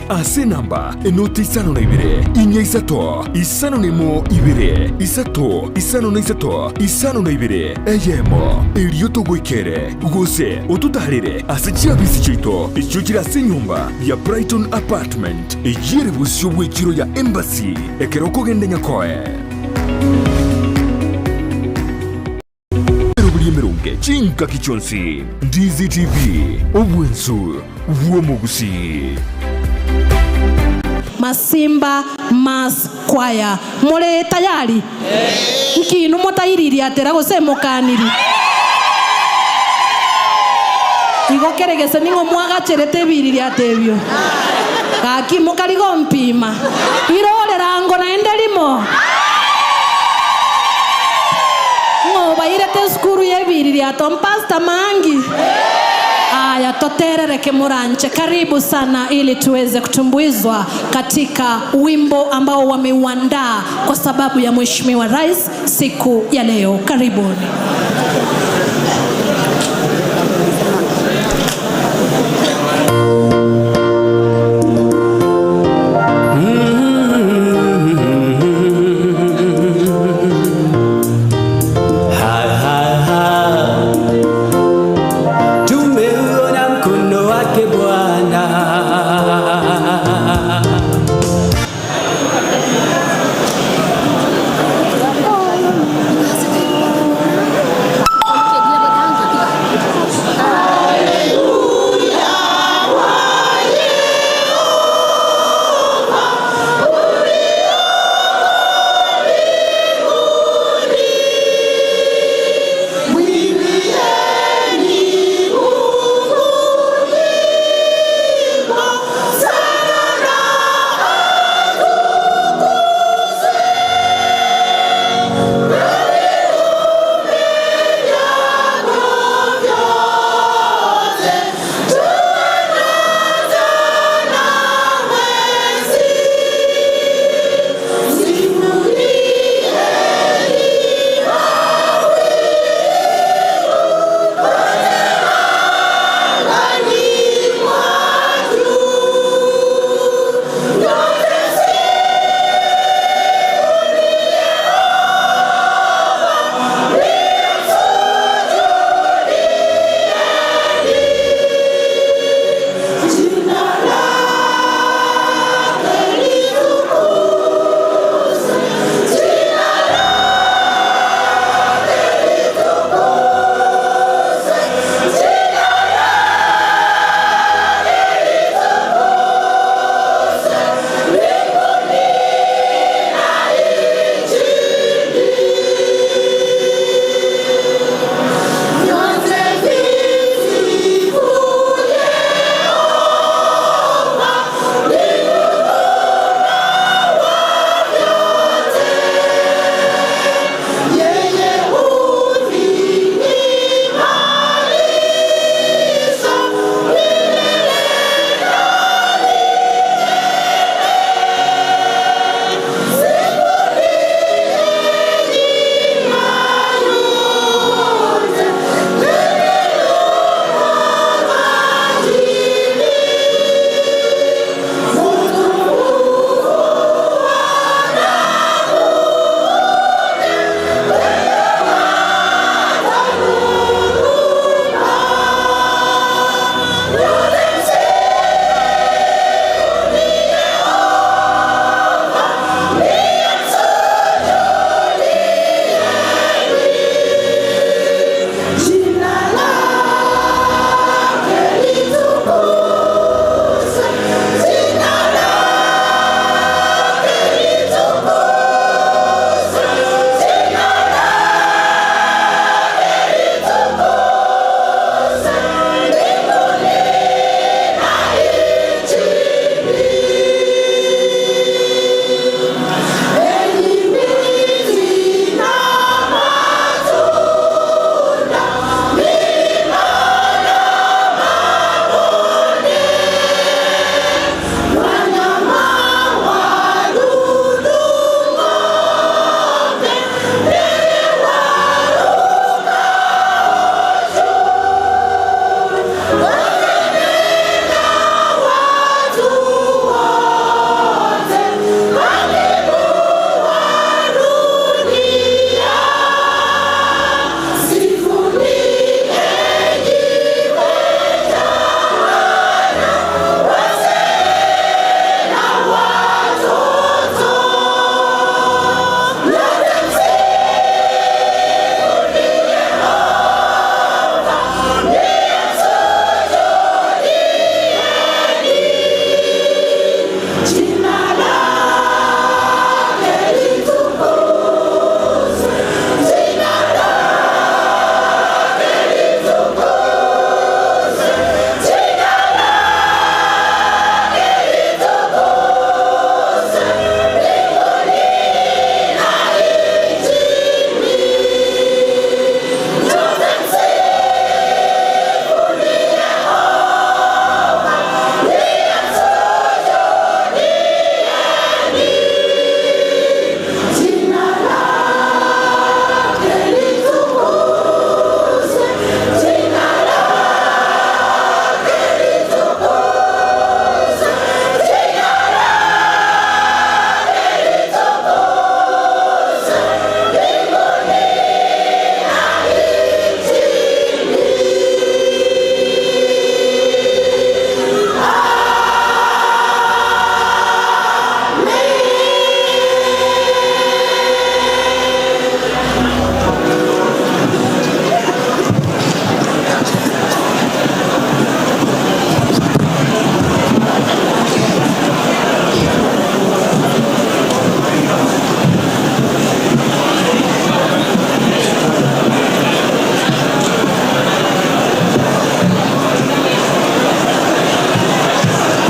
Ase enamba enoti isano na ibere, inya isato, isano na imo ibere, isato, isano na isato, isano na ibere, eyemo, erio togoikere, gose ototarere ase chiabisi chiaito echio chire ase enyomba ya Brighton Apartment, eyio ere bosio bw'echiro ya Embassy ekero okogenda Nyakoe. Erobori emeronge chingaki chionsi. Ndizi TV, obwensu bw'omogusii. Masimba Mass Choir, more tayari? Nki inwe motaiririatera gose mokaniri? Igo kere gese ning'o mwagacherete ebiririato ebio? Gaki mokari gompima. Irorera ango naende rimo. Ng'o obairete esukuru y'ebiririato? Mpastor Mangi? Aya, toterereke moranche. Karibu sana ili tuweze kutumbuizwa katika wimbo ambao wameuandaa kwa sababu ya Mheshimiwa Rais siku ya leo. Karibuni. Ha, ha, ha. Tumeuona mkono wake Bwana.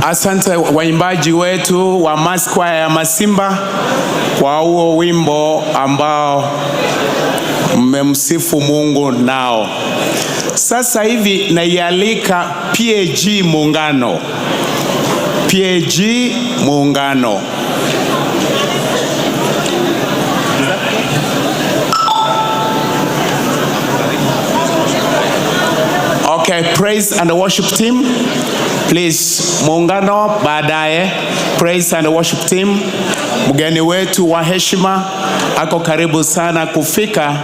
Asante waimbaji wetu wa Mass Choir ya Masimba kwa huo wimbo ambao mmemsifu Mungu nao. Sasa hivi naialika PAG Muungano. PAG Muungano. Okay, praise and worship team. Please, Muungano baadaye. Praise and worship team. Mgeni wetu wa heshima ako karibu sana kufika.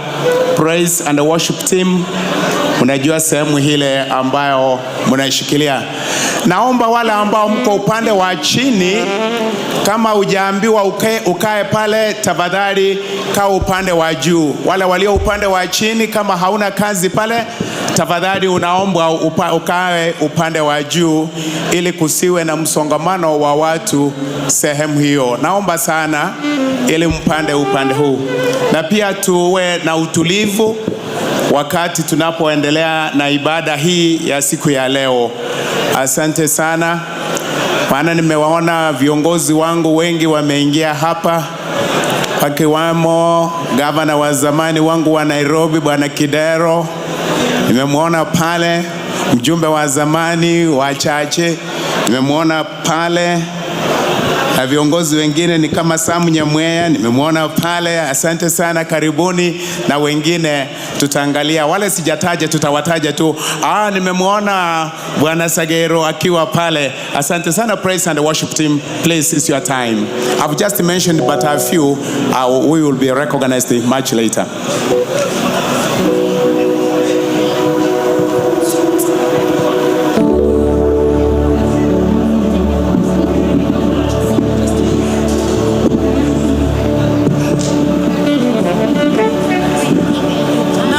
Praise and worship team. Unajua sehemu ile ambayo mnaishikilia. Naomba wale ambao mko upande wa chini, kama hujaambiwa ukae pale, tafadhali kaa upande wa juu. Wale walio upande wa chini, kama hauna kazi pale, tafadhali unaombwa ukae upande wa juu ili kusiwe na msongamano wa watu sehemu hiyo. Naomba sana ili mpande upande huu, na pia tuwe na utulivu wakati tunapoendelea na ibada hii ya siku ya leo. Asante sana, maana nimewaona viongozi wangu wengi wameingia hapa, pakiwamo gavana wa zamani wangu wa Nairobi Bwana Kidero, nimemwona pale, mjumbe wa zamani wa Chache nimemwona pale, na viongozi wengine ni kama Sam Nyamweya nimemwona pale. Asante sana, karibuni. Na wengine tutaangalia, wale sijataja tutawataja tu. Nimemwona Bwana Sagero akiwa pale. Asante sana, praise and worship team. Please, it's your time. I've just mentioned but a few, we will be recognized much later.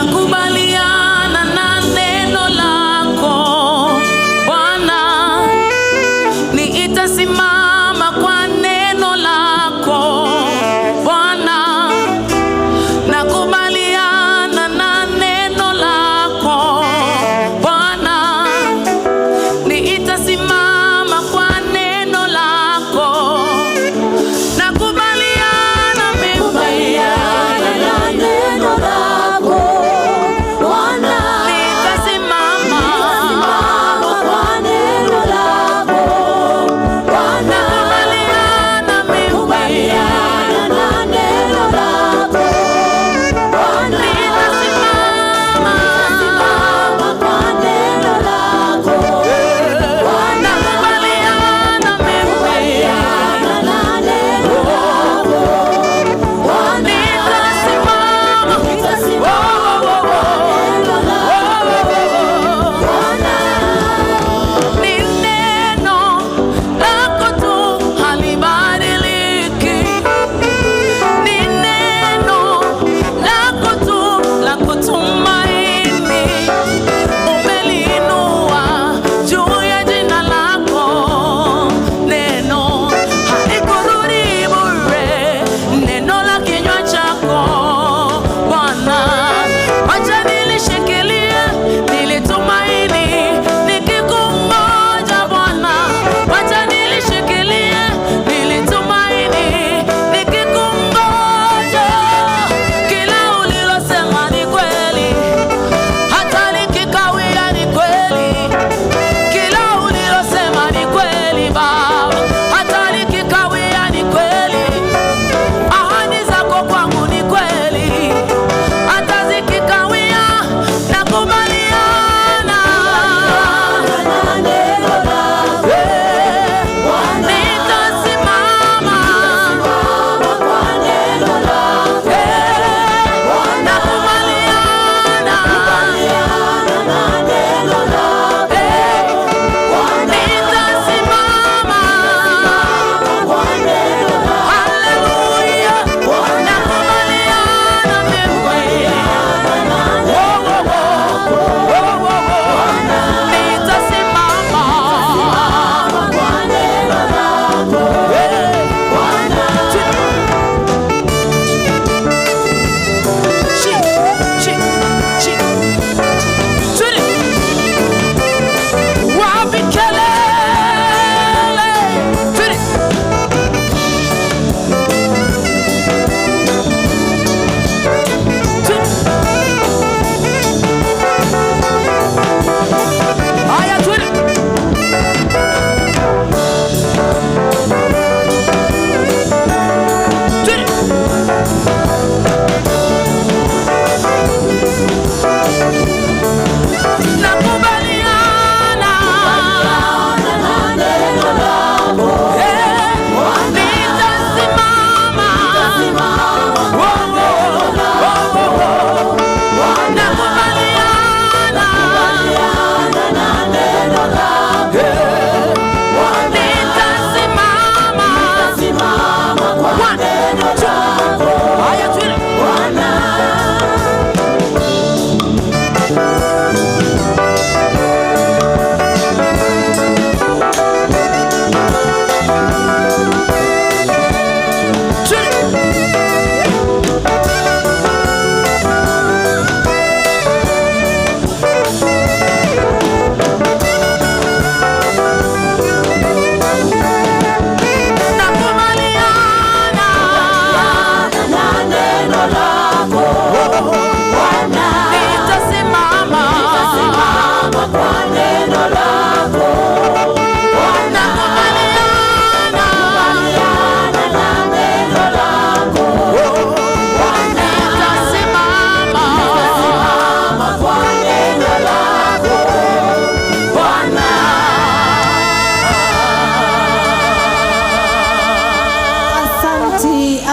Nakubaliana na neno lako Bwana, nitasimama kwa neno lako Bwana. Nakubaliana na neno lako Bwana, nitasimama kwa neno lako. Nakubaliana mimi na neno lako Bwana, nitasimama kwa neno lako Bwana.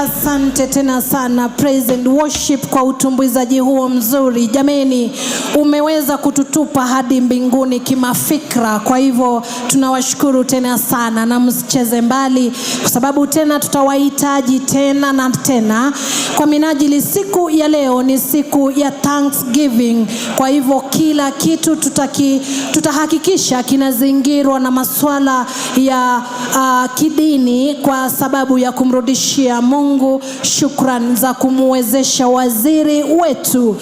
Asante tena sana Praise and Worship kwa utumbuizaji huo mzuri. Jameni, umeweza kututupa hadi mbinguni kimafikra. Kwa hivyo tunawashukuru tena sana, na msicheze mbali kwa sababu tena tutawahitaji tena na tena. Kwa minajili siku ya leo ni siku ya Thanksgiving. Kwa hivyo kila kitu tutahakikisha kinazingirwa na masuala ya kidini kwa sababu ya kumrudishia Mungu shukran za kumwezesha waziri wetu,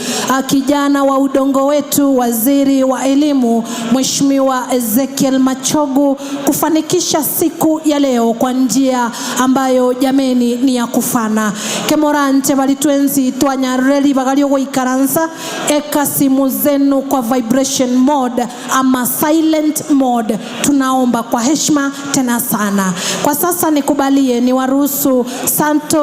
kijana wa udongo wetu, waziri wa elimu Mheshimiwa Ezekiel Machogu kufanikisha siku ya leo kwa njia ambayo jameni ni ya kufana. Kemorante balitwenzi twanyareli bagalio goikaransa eka simu zenu kwa vibration mode ama silent mode. Tunaomba kwa heshima tena sana. Kwa sasa nikubalie niwaruhusu Santos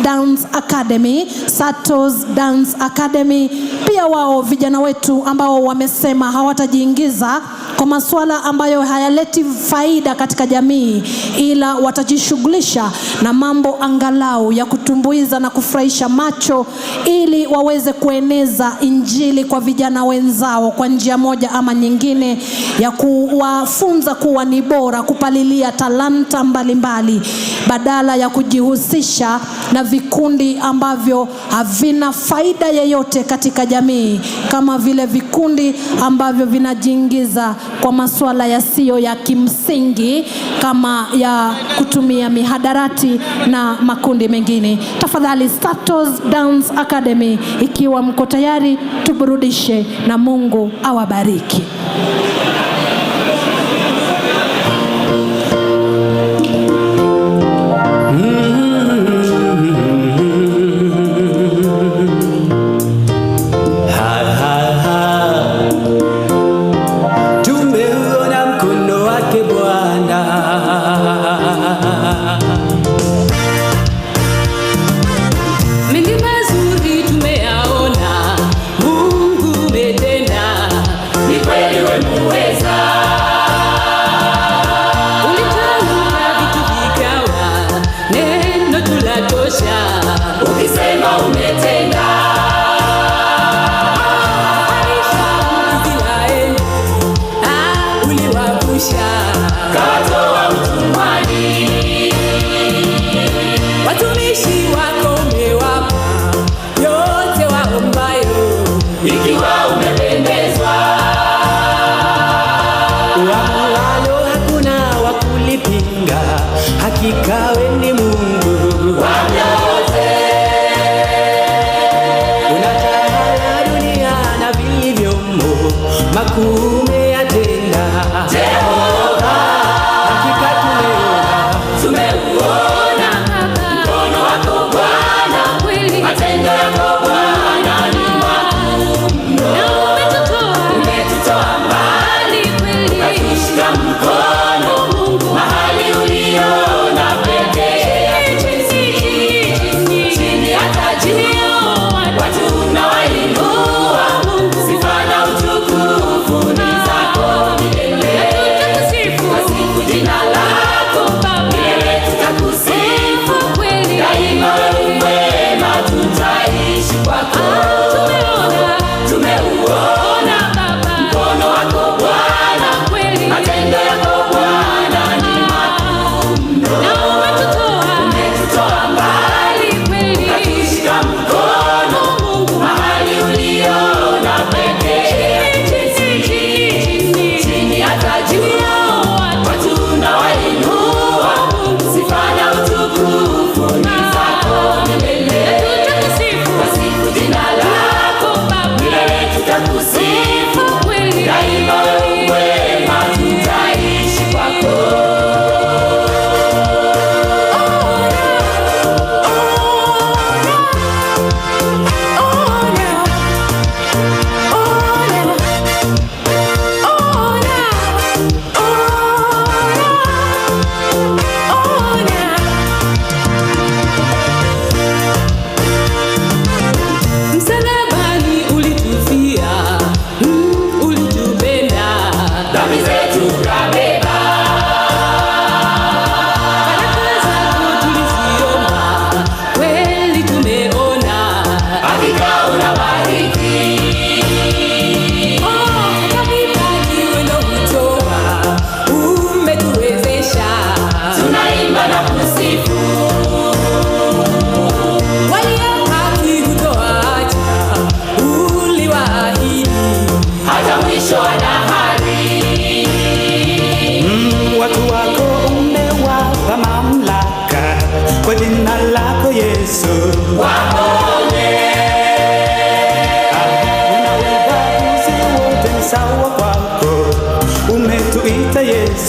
Dance Academy, Santos Dance Academy, pia wao vijana wetu ambao wamesema hawatajiingiza kwa masuala ambayo hayaleti faida katika jamii, ila watajishughulisha na mambo angalau ya kutumbuiza na kufurahisha macho, ili waweze kueneza injili kwa vijana wenzao kwa njia moja ama nyingine, ya kuwafunza kuwa ni bora kupalilia talanta mbalimbali badala ya kujihusisha na vikundi ambavyo havina faida yeyote katika jamii, kama vile vikundi ambavyo vinajiingiza kwa masuala yasiyo ya kimsingi kama ya kutumia mihadarati na makundi mengine. Tafadhali Status Dance Academy, ikiwa mko tayari, tuburudishe na Mungu awabariki. Ha, ha, ha. Tumeuona mkono wake Bwana. Mengi mazuri tumeyaona, Mungu umetenda, ni kweli wewe muweza. Ulitamka vitu vikawa, neno tulatosha, ukisema umetenda. Aisha Israeli, uliwavusha, kawatoa utumwani. Watumishi wako umewapa yote waombayo, ikiwa umependezwa. Uamualo hakuna wa kulipinga, hakika we ni Mungu. Unatawala dunia na vilivyomo, makuu umeyatenda. Jehova, hakika tumeona Tumeuona mkono wako Bwana, matendo yako Bwana ni makuu mno. Na umetutoa mbali kweli, ukatushika mkono mahali uliona pekee.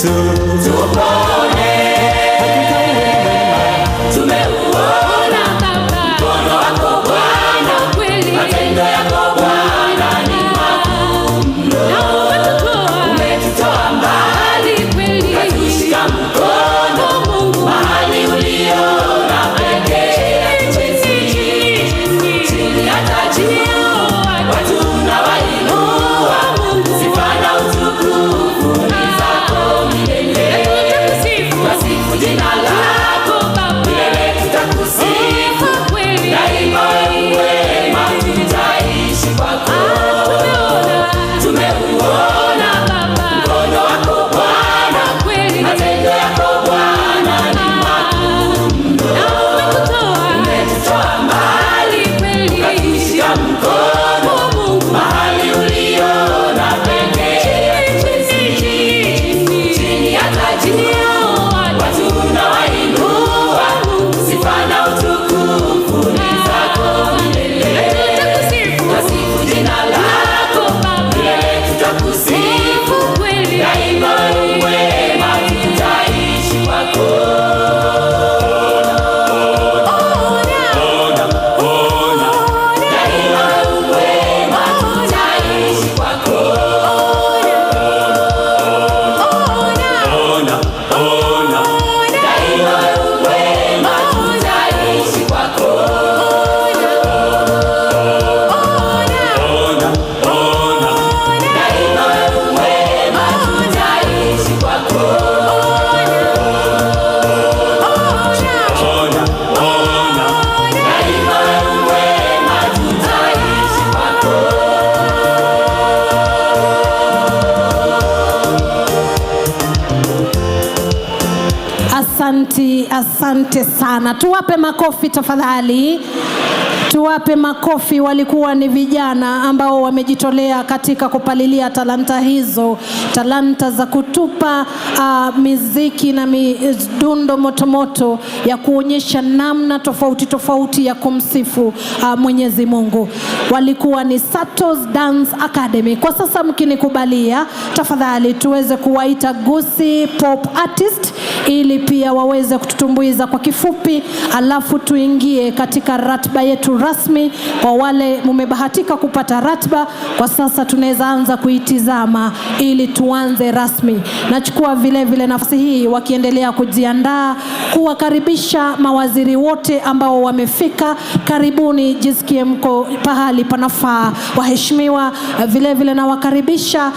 Yesu tupone. Hakika wewe ni mwema, tumeuona mkono wako Bwana, matendo yako Bwana ni makuu mno. Umetutoa mbali, ukatushika mkono, mahali uliona pekee hatuwezi. Chini hata juu, watu unawainua, sifa na utukufu ni zako milele. Twasifu jina lako milele, tutakusifu daima, wewe mwema, tutaishi kwako. Tumeuona mkono wako Bwana, matendo yako Bwana ni makuu mno. Umetutoa mbali, ukatushika mkono, mahali uliona pekee hatuwezi. Chini hata juu, watu unawainua, sifa na utukufu ni zako milele. Twasifu jina lako milele, tutakusifu daima, wewe mwema, tutaishi kwako. Daima wewe mwema, tutaishi kwako. Daima wewe mwema, tutaishi kwako. Daima wewe mwema, tutaishi kwako. Daima wewe mwema, tutaishi kwako. Asante, asante sana. Tuwape makofi tafadhali, tuwape makofi. Walikuwa ni vijana ambao wamejitolea katika kupalilia talanta hizo, talanta za kutupa miziki na midundo motomoto ya kuonyesha namna tofauti tofauti ya kumsifu Mwenyezi Mungu. Walikuwa ni Satos Dance Academy. Kwa sasa mkinikubalia, tafadhali tuweze kuwaita Gusii Pop Artist ili pia waweze kututumbuiza kwa kifupi, alafu tuingie katika ratiba yetu rasmi. Kwa wale mumebahatika kupata ratiba, kwa sasa tunaweza anza kuitizama ili tuanze rasmi. Nachukua vile vile nafasi hii wakiendelea kujiandaa kuwakaribisha mawaziri wote ambao wamefika. Karibuni, jisikie mko pahali panafaa, waheshimiwa. Vile vile nawakaribisha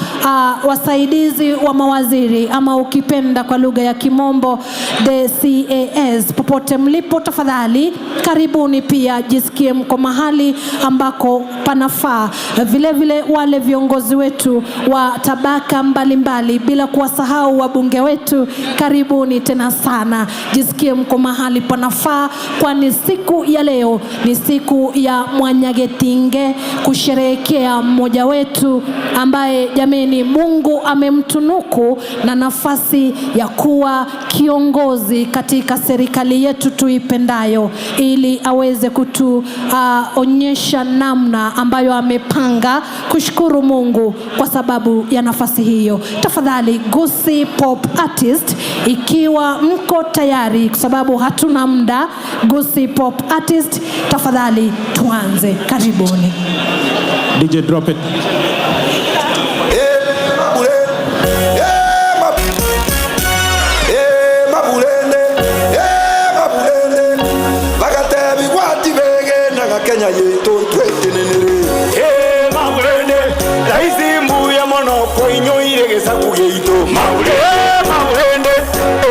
wasaidizi wa mawaziri ama ukipenda kwa lugha ya Kimombo the CAS. Popote mlipo, tafadhali karibuni pia, jisikie mko mahali ambako panafaa. Vile vile wale viongozi wetu wa tabaka mbalimbali, bila kuwasahau wabunge wetu, karibuni tena sana, jisikie mko mahali panafaa, kwani siku ya leo ni siku ya Mwanyagetinge kusherehekea mmoja wetu ambaye jameni, Mungu amemtunuku na nafasi ya kuwa kiongozi katika serikali yetu tuipendayo, ili aweze kutuonyesha namna ambayo amepanga. Kushukuru Mungu kwa sababu ya nafasi hiyo. Tafadhali Gusii Pop Artist, ikiwa mko tayari, kwa sababu hatuna muda. Gusii Pop Artist, tafadhali tuanze. Karibuni. DJ, drop it. Kenya yetu twetenenere. Maurene raisi mbuya mono koinyoire gesaku geitu. Maurene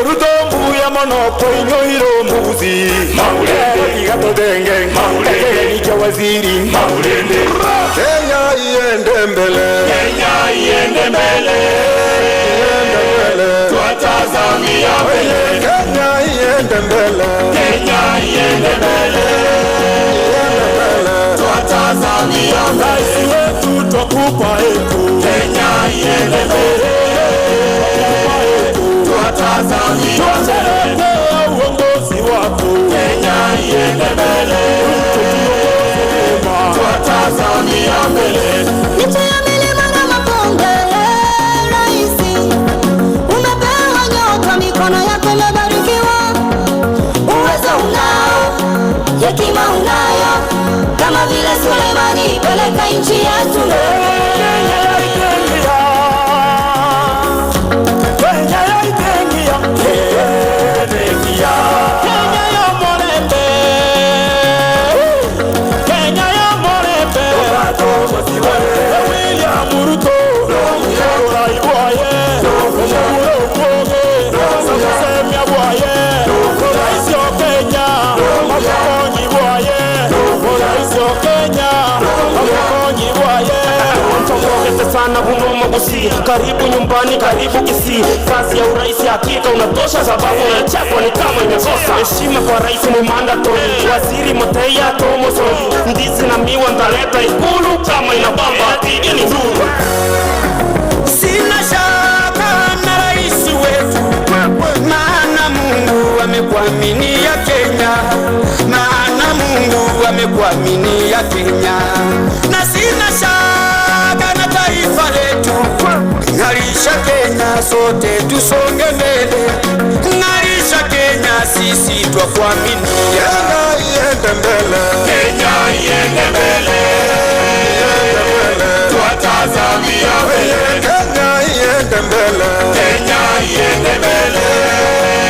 oruto mbuya mono koinyoire mbuzi. Maurene igatodenge Maurene nikia waziri. Maurene Kenya iende mbele. Kenya iende mbele. Iende mbele. Twatazamia mbele. Kenya iende mbele. Kenya iende mbele. Twatazamia raisi wetu twakupa heku. Kenya iende mbele. Twatazamia twasherehekea uongozi wako. Kenya iende mbele. Twatazamia mbele. Licha ya milima na mabonde, raisi, umepewa Ng'arisha nchi yetu. Kenya yaitengia, Kenya yaitengia, Kenya Kenya ya Morembe, Kenya ya Morembe, William Ruto, Rai Bwaye, Uhuru Muigai, Samuel Bwaye, Rais wa Kenya, Makonyi Bwaye, Rais wa Kenya, Makonyi Bwaye. Tongogete sana Bungoma Gusii, karibu nyumbani, karibu Kisii. Kazi ya urais hakika unatosha, sababu unachapwa ni kama imekosa heshima kwa rais ni mandatory. Waziri Muthaiga Tomoson, ndizi na miwa ntaleta Ikulu kama inabamba, pigeni nduru. Sina shaka na rais wetu, maana Mungu amekuaminia Kenya, maana Mungu amekuaminia Kenya, na sina shaka na taifa letu. Ng'arisha Kenya, sote tusonge mbele. Ng'arisha Kenya, sisi twakuaminia. Kenya iende mbele, Kenya iende mbele, twatazamia mbele. Kenya iende mbele, Kenya iende mbele,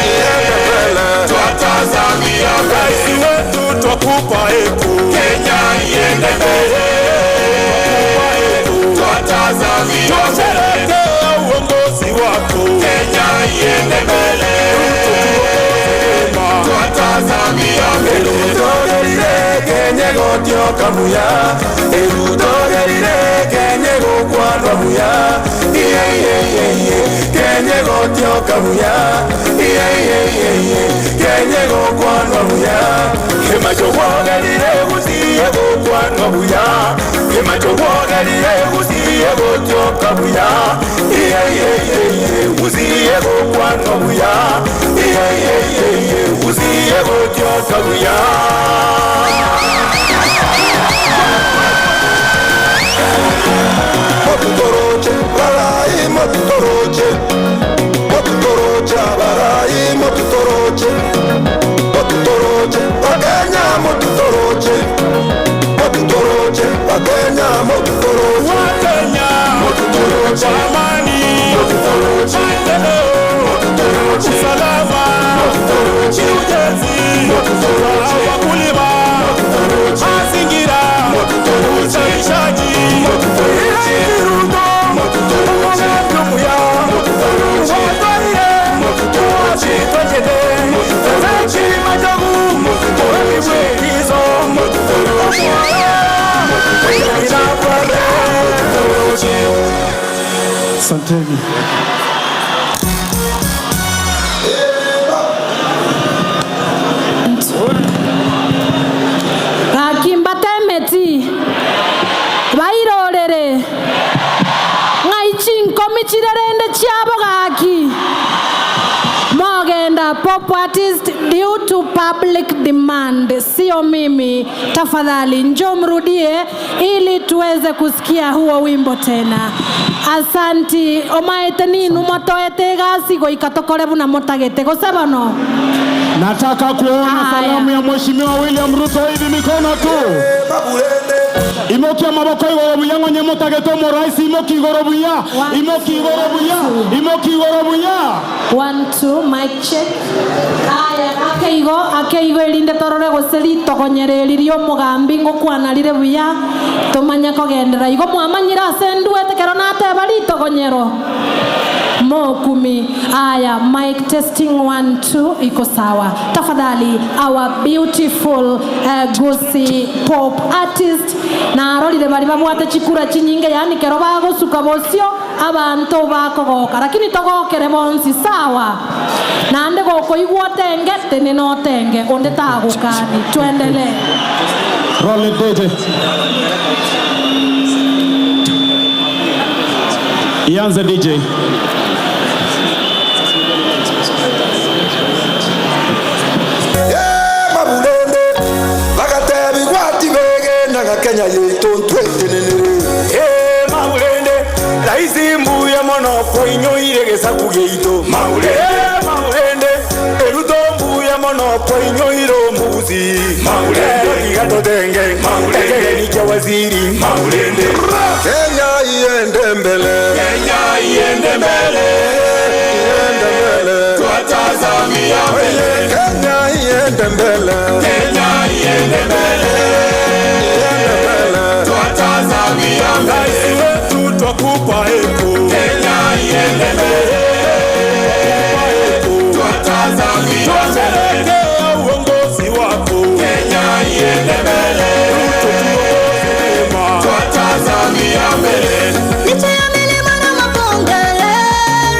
iende mbele, twatazamia mbele. Rais wetu twakupa eku, Kenya iende mbele, twatazamia mbele. Twasherehekea uongozi wako, Kenya iende mbele, twatazamia mbele. Erutogerire Kenya gotioka buya, erutogerire Kenya gokwanwa buya, iye iye iye iye, Kenya gotioka buya, iye iye iye iye, Kenya gokwanwa buya, emachogogerire gusiye gokwanwa buya, emachogogerire gusiye gotioka buya, iye iye iye iye, gusiye gokwanwa buya, iye iye iye iye, gusiye gotioka buya. Motutoroche, barai, motutoroche. Motutoroche, barai, motutoroche. Motutoroche, Wakenya, motutoroche. Motutoroche, Wakenya, motutoroche. Wakenya, Motutoroche, amani, motutoroche, maendeleo, motutoroche, usalama, motutoroche, ujenzi, Motutoroche. wakulima, motutoroche, mazingira, motutoroche, uzalishaji, motutoroche, motutoroche, motutoroche, motutoroche, motutoroche, motutoroche, motutoroche. Asanteni. Gakimba temeti bairorere ng'aichi nkomi chirerende chiabo gaki mogenda pop artist due to public demand, sio mimi. Tafadhali njoo mrudie ili tuweze kusikia huo wimbo tena. Asanti omaete ninu motoete gasi goika tokore buna motagete gosebono. Nataka kuona Haya. salamu ya Mheshimiwa William Ruto hivi mikono tu. Imoki amaboko igoro buya ng'onye motagete omoraisi imoki igoro buya imoki igoro buya imoki igoro buya. One, two, mic check. Aya, akeigo akeigo erinde torore gose ritogonyereririe omogambi ngokwanarire buya tumanye kogendera igo mwamanyire ase ndwete kero nateba ritogonyero mokumi. Aya, mic testing 1 2 iko sawa. Tafadhali our beautiful Gusii pop artist na arorire bari babwate chikura chinyinge yani kero bagosuka bosio abantu bakogoka lakini togokere bonsi sawa nande gokoigwa tenge tene no tenge onde tagukani tuendelee. Roll it DJ. Ianze DJ. Mabulende bagatebi gwati begenaga Kenya yetu ntwetenenere. Mabulende raisi mbuya mono koinyoire gesaku geitu. Mabulende mabulende eruto mbuya mono koinyoire omugusi. uongozi Maulende Maulende waziri Maulende. Kenya iende mbele, Kenya iende mbele, iende mbele, twatazamia mbele. Kenya iende mbele, Kenya iende mbele, iende mbele, twatazamia mbele. Rais wetu twakupa heko, Kenya iende mbele, twatazamia mbele. Twasherehekea uongozi wako, Kenya iende mbele, Ruto tuongoze mema, twatazamia mbele. Licha ya milima na mabonde,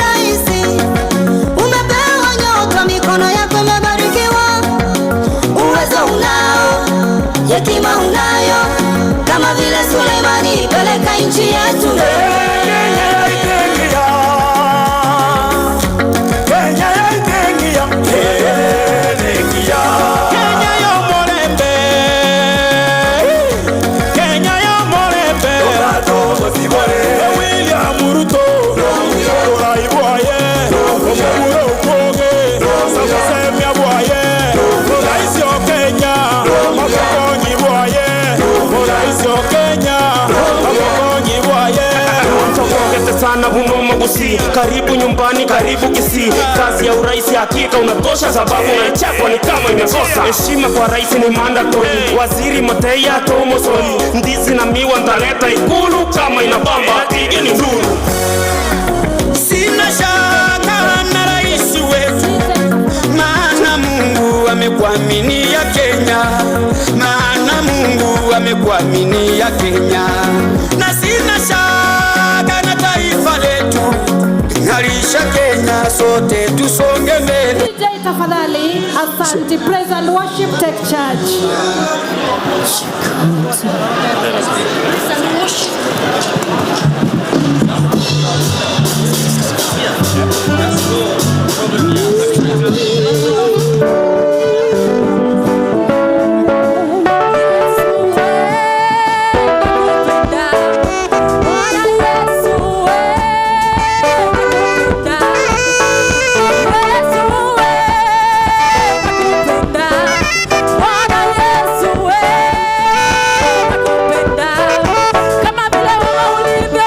Raisi, umepewa nyota, mikono yako imebarikiwa. Uwezo unao, hekima unayo, kama vile Suleimani, peleka nchi yetu mbele. Kenya yaitengia, Kenya yaitengia, Kenya yo mulembe, Kenya yo mulembe, William Ruto, Rai bwaye, Omuguro Ukwoge, Samusemia bwaye, Rais wa Kenya, Mabokonyi bwaye, Rais wa Kenya, Mabokonyi bwaye. Tokogete sana bunoma Gusii, karibu nyumbani, karibu Kisii. Kazi ya urais hakika unatosha, sababu unachapwa ni kama imekosa heshima. Kwa rais ni mandatory, waziri Mateya Tomosoni, ndizi na miwa ntaleta Ikulu kama inabamba, pigeni nduru. Sina shaka na rais wetu, maana Mungu amekuaminia Kenya, maana Mungu amekuaminia Kenya, na sina shaka na taifa letu, ng'arisha Kenya, sote tusonge mbele. DJ tafadhali, asante. Praise and worship take charge. Kama vile wewe ulivyo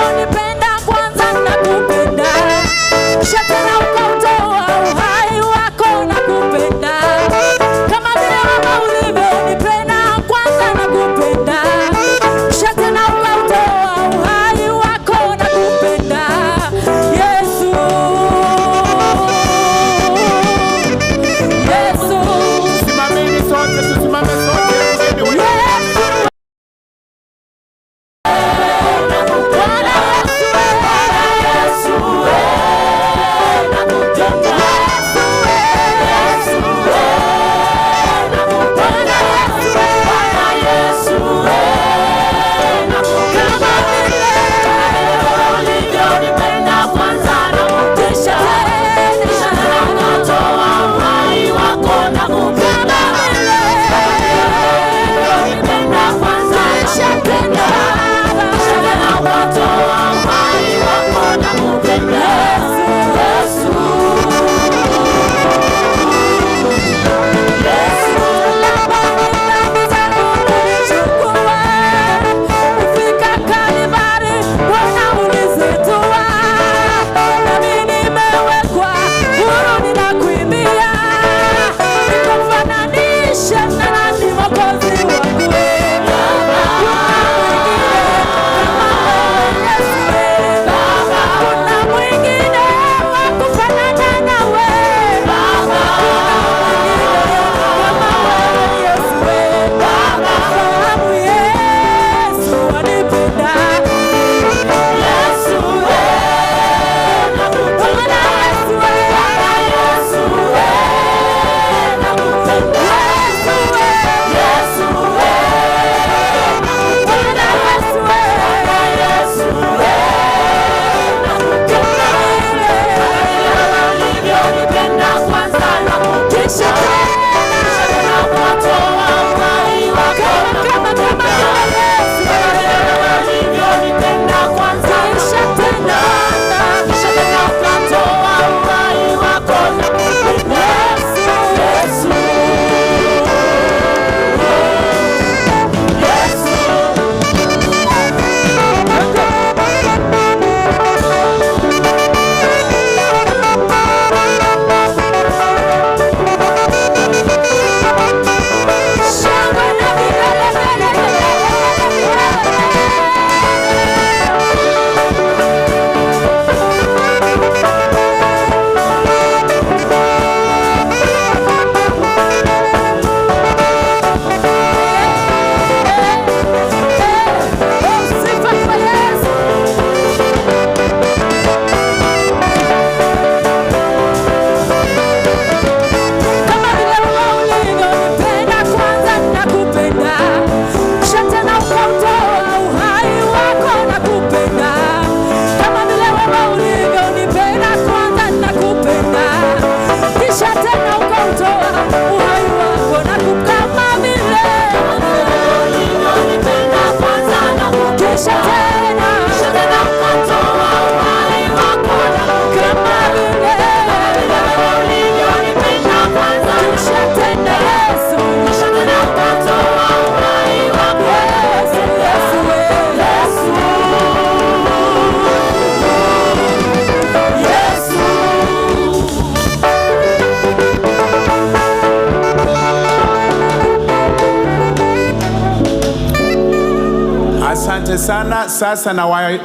Asante sana. Sasa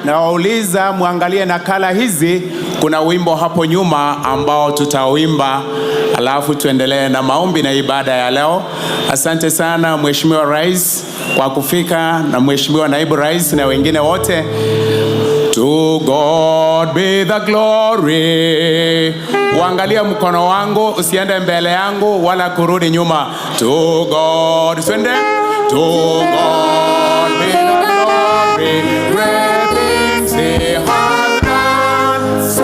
nawauliza muangalie nakala hizi, kuna wimbo hapo nyuma ambao tutauimba, alafu tuendelee na maombi na ibada ya leo. Asante sana Mheshimiwa Rais kwa kufika na Mheshimiwa Naibu Rais na wengine wote. To God be the glory. Uangalie mkono wangu, usiende mbele yangu wala kurudi nyuma. To God, twende. To God be the glory. Great things he has done. So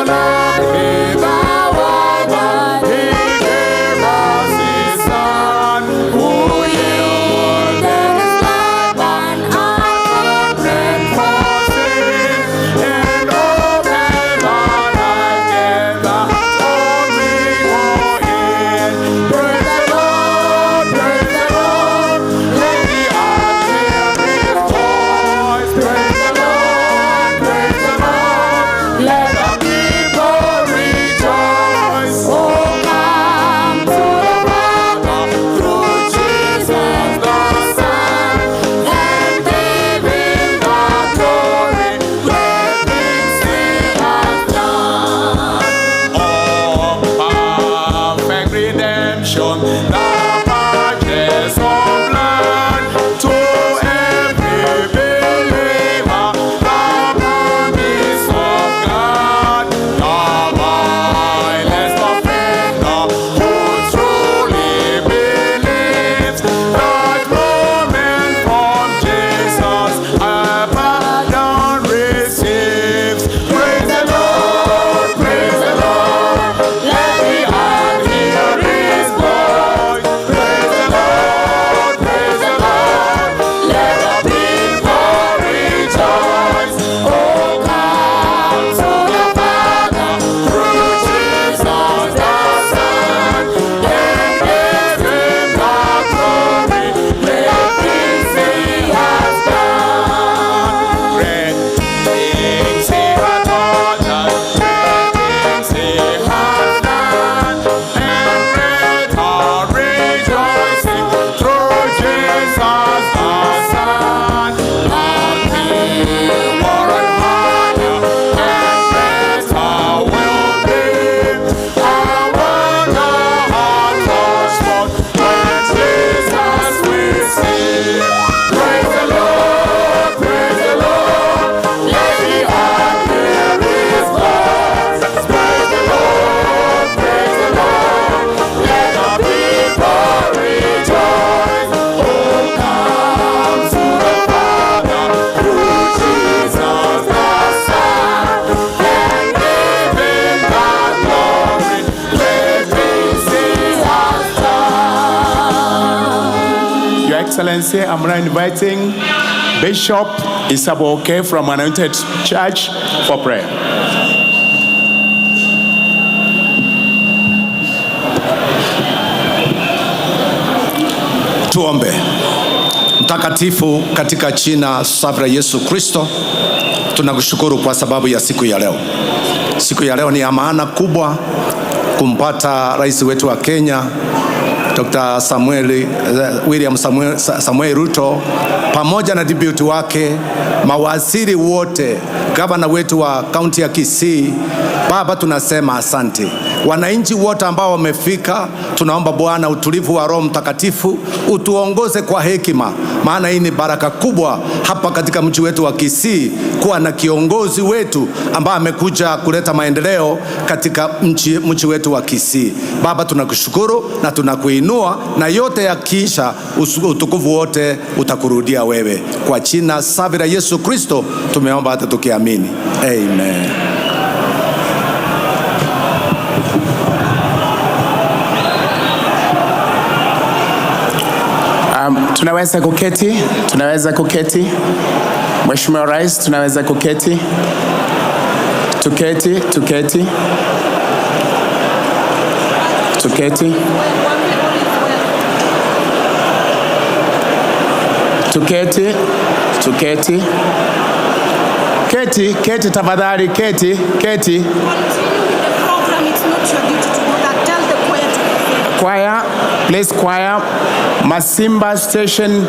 loved he the world that he gave us his Son, who yielded his life an atonement for sin, and opened our life in the atoning for it. Praise the Lord, praise the Lord, let the earth hear his voice. Praise the Lord, praise the Lord, let the people rejoice. Oh, come to the Father through Jesus the Son, and give him the glory. Great things he has done. Oh, perfect redemption, the purchase of blood to every believer, the promise of God, the vilest offender who truly believes that moment from Jesus a pardon receives. Praise the Lord, praise the Lord, let the earth hear his voice. Praise the Lord, praise the Lord, let the people rejoice. Oh, come to the Father through Jesus the Son, and give him the glory. Great things he has done. Great things he has taught us, great things he has done, and great are rejoicing through Jesus the Son. And he were higher and better will be our heart spot when Jesus we see. Praise the Lord, praise the Lord, let the earth hear his voice. Praise the Lord, praise the Lord, let the people rejoice. Oh, come to the Father through Jesus the Son, and give him the glory. Great things he has done. Your Excellency, I'm now inviting Bishop Isaboke from Anointed Church for prayer. Tuombe. Mtakatifu, katika jina safi la Yesu Kristo, tunakushukuru kwa sababu ya siku ya leo. Siku ya leo ni ya maana kubwa kumpata rais wetu wa Kenya Dr. William Samuel Ruto pamoja na deputy wake, mawaziri wote, gavana wetu wa kaunti ya Kisii. Baba, tunasema asante. Wananchi wote ambao wamefika, tunaomba Bwana utulivu wa Roho Mtakatifu utuongoze kwa hekima, maana hii ni baraka kubwa hapa katika mji wetu wa Kisii kuwa na kiongozi wetu ambaye amekuja kuleta maendeleo katika mji wetu wa Kisii. Baba, tunakushukuru na tunakuinua, na yote yakiisha, utukufu wote utakurudia wewe. Kwa jina safi la Yesu Kristo tumeomba hata tukiamini, amen. Tunaweza kuketi, tunaweza kuketi. Mheshimiwa Rais, tunaweza kuketi. Tuketi, tuketi. Tuketi. Tuketi, tuketi. Keti, keti tafadhali, keti, keti. Continue with the program. It's not your duty to do that. Tell the choir to be Choir, please choir. Masimba Station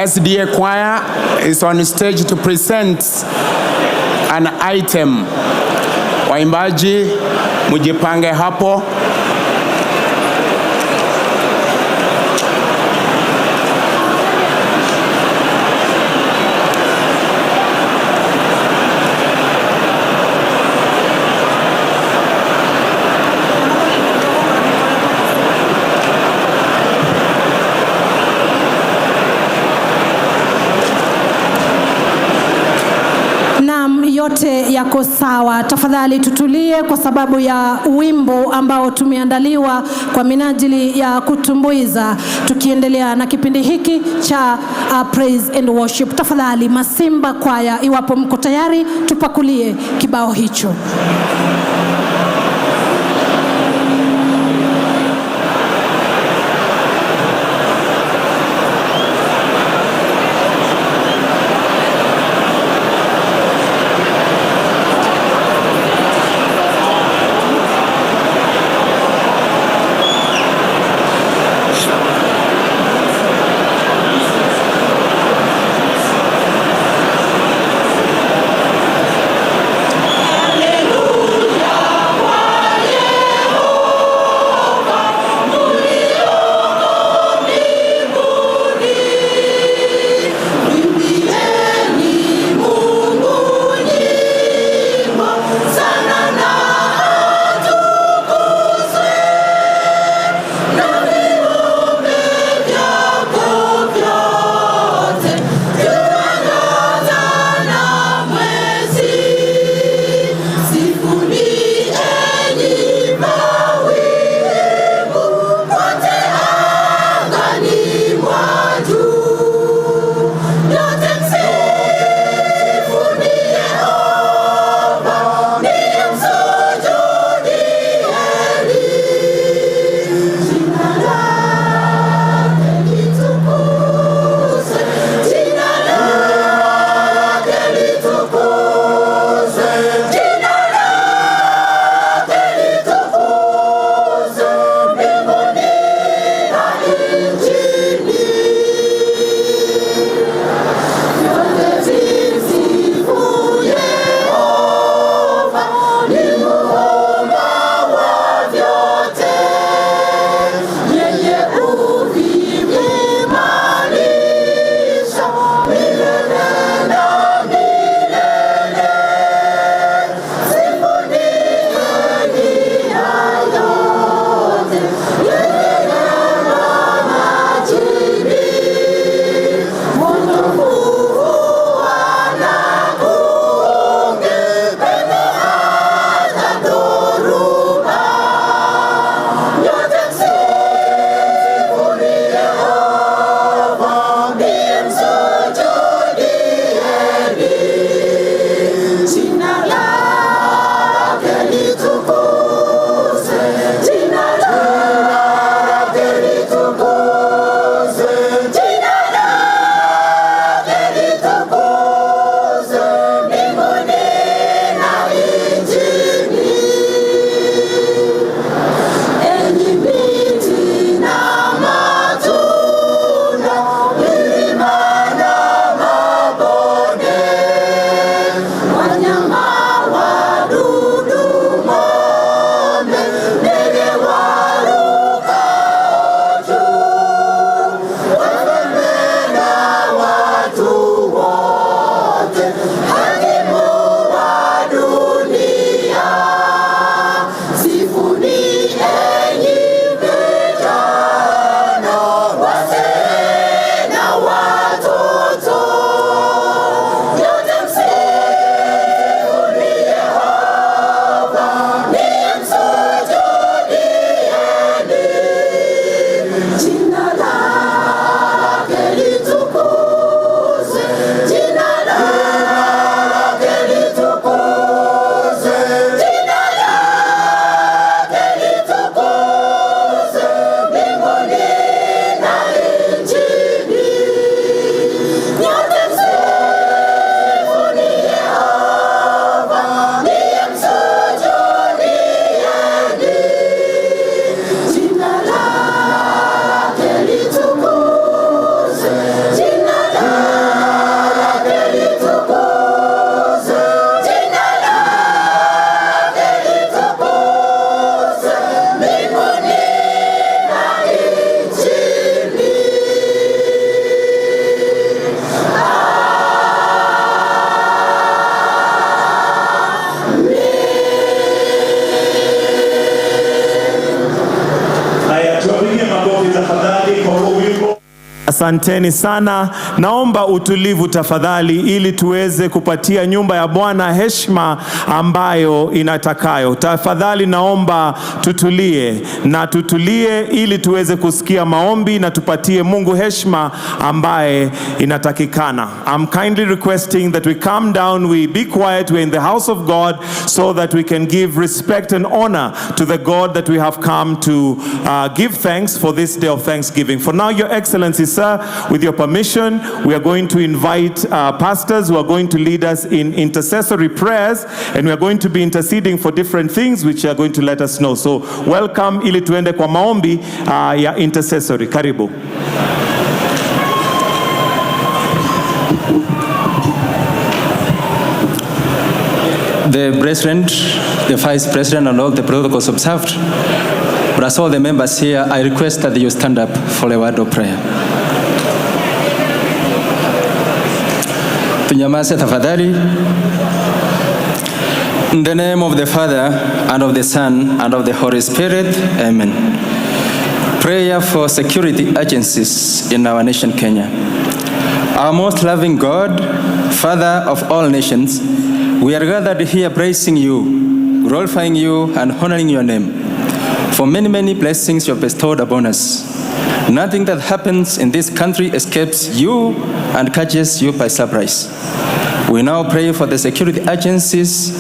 SDA choir is on stage to present an item. Waimbaji mjipange hapo. Naam, yote yako sawa. Tafadhali tutulie kwa sababu ya wimbo ambao tumeandaliwa kwa minajili ya kutumbuiza, tukiendelea na kipindi hiki cha praise and worship. Tafadhali Masimba Kwaya, iwapo mko tayari, tupakulie kibao hicho. Makofi tafadhali kwa huu wimbo. Asanteni sana. Naomba utulivu tafadhali, ili tuweze kupatia nyumba ya Bwana heshima ambayo inatakayo. Tafadhali naomba tutulie na tutulie, ili tuweze kusikia maombi na tupatie Mungu heshima ambaye inatakikana. I'm kindly requesting that we calm down, we be quiet, we're in the house of God so that we can give respect and honor to the God that we have come to give thanks for this day of thanksgiving. For now, Your Excellency, sir, with your permission, we are going to invite pastors who are going to lead us in intercessory prayers, and we are going to be interceding for different things which are going to let us know. So welcome, ili tuende kwa maombi ya intercessory. Karibu. The President, the Vice President, and all the protocols observed. But as all the members here, I request that you stand up for a word of prayer. Tunyamaze tafadhali. In the name of the Father, and of the Son, and of the Holy Spirit, amen. Prayer for security agencies in our nation, Kenya. Our most loving God, Father of all nations, we are gathered here praising you, glorifying you, and honoring your name. For many, many blessings you have bestowed upon us. Nothing that happens in this country escapes you and catches you by surprise. We now pray for the security agencies,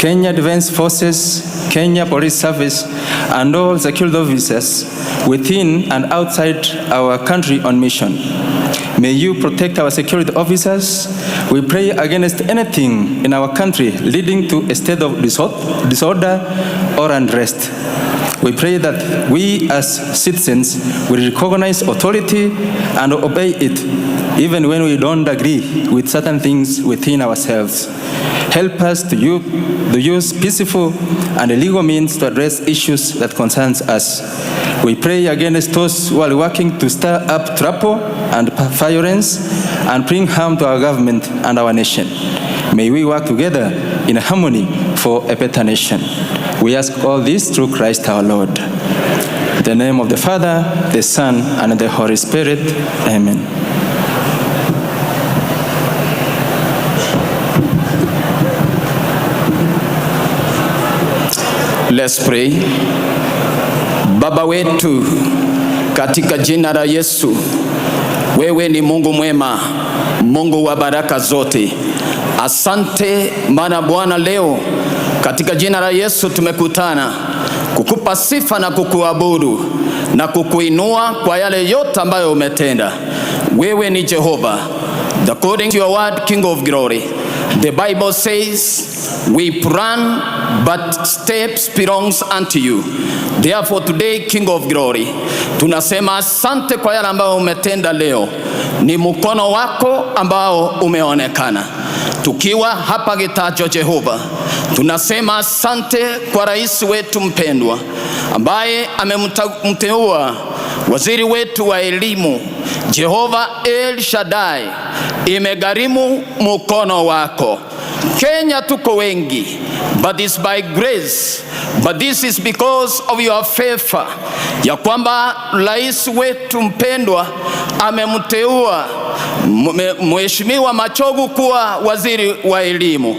Kenya Defense Forces, Kenya Police Service, and all security officers within and outside our country on mission. May you protect our security officers. We pray against anything in our country leading to a state of disorder or unrest. We pray that we as citizens will recognize authority and obey it, even when we don't agree with certain things within ourselves. Help us to use peaceful and legal means to address issues that concerns us. We pray against those who are working to stir up trouble and violence and bring harm to our government and our nation. May we work together in harmony for a better nation. We ask all this through Christ our Lord. In the name of the Father, the Son, and the Holy Spirit. Amen. Let's pray. Baba wetu, katika jina la Yesu, wewe ni Mungu mwema, Mungu wa baraka zote. Asante maana Bwana, leo katika jina la Yesu tumekutana kukupa sifa na kukuabudu na kukuinua kwa yale yote ambayo umetenda. Wewe ni Jehova. According to your word, King of glory, the Bible says, we plan, but steps belongs unto you. Therefore today, King of glory, tunasema asante kwa yale ambayo umetenda leo. Ni mkono wako ambao umeonekana. Tukiwa hapa Gitacho Jehova, tunasema asante kwa rais wetu mpendwa ambaye amemteua waziri wetu wa elimu Jehova El Shaddai, imegharimu mkono wako. Kenya tuko wengi, but it's by grace, but this is because of your favor, ya kwamba rais wetu mpendwa amemteua Mheshimiwa Machogu kuwa waziri wa elimu.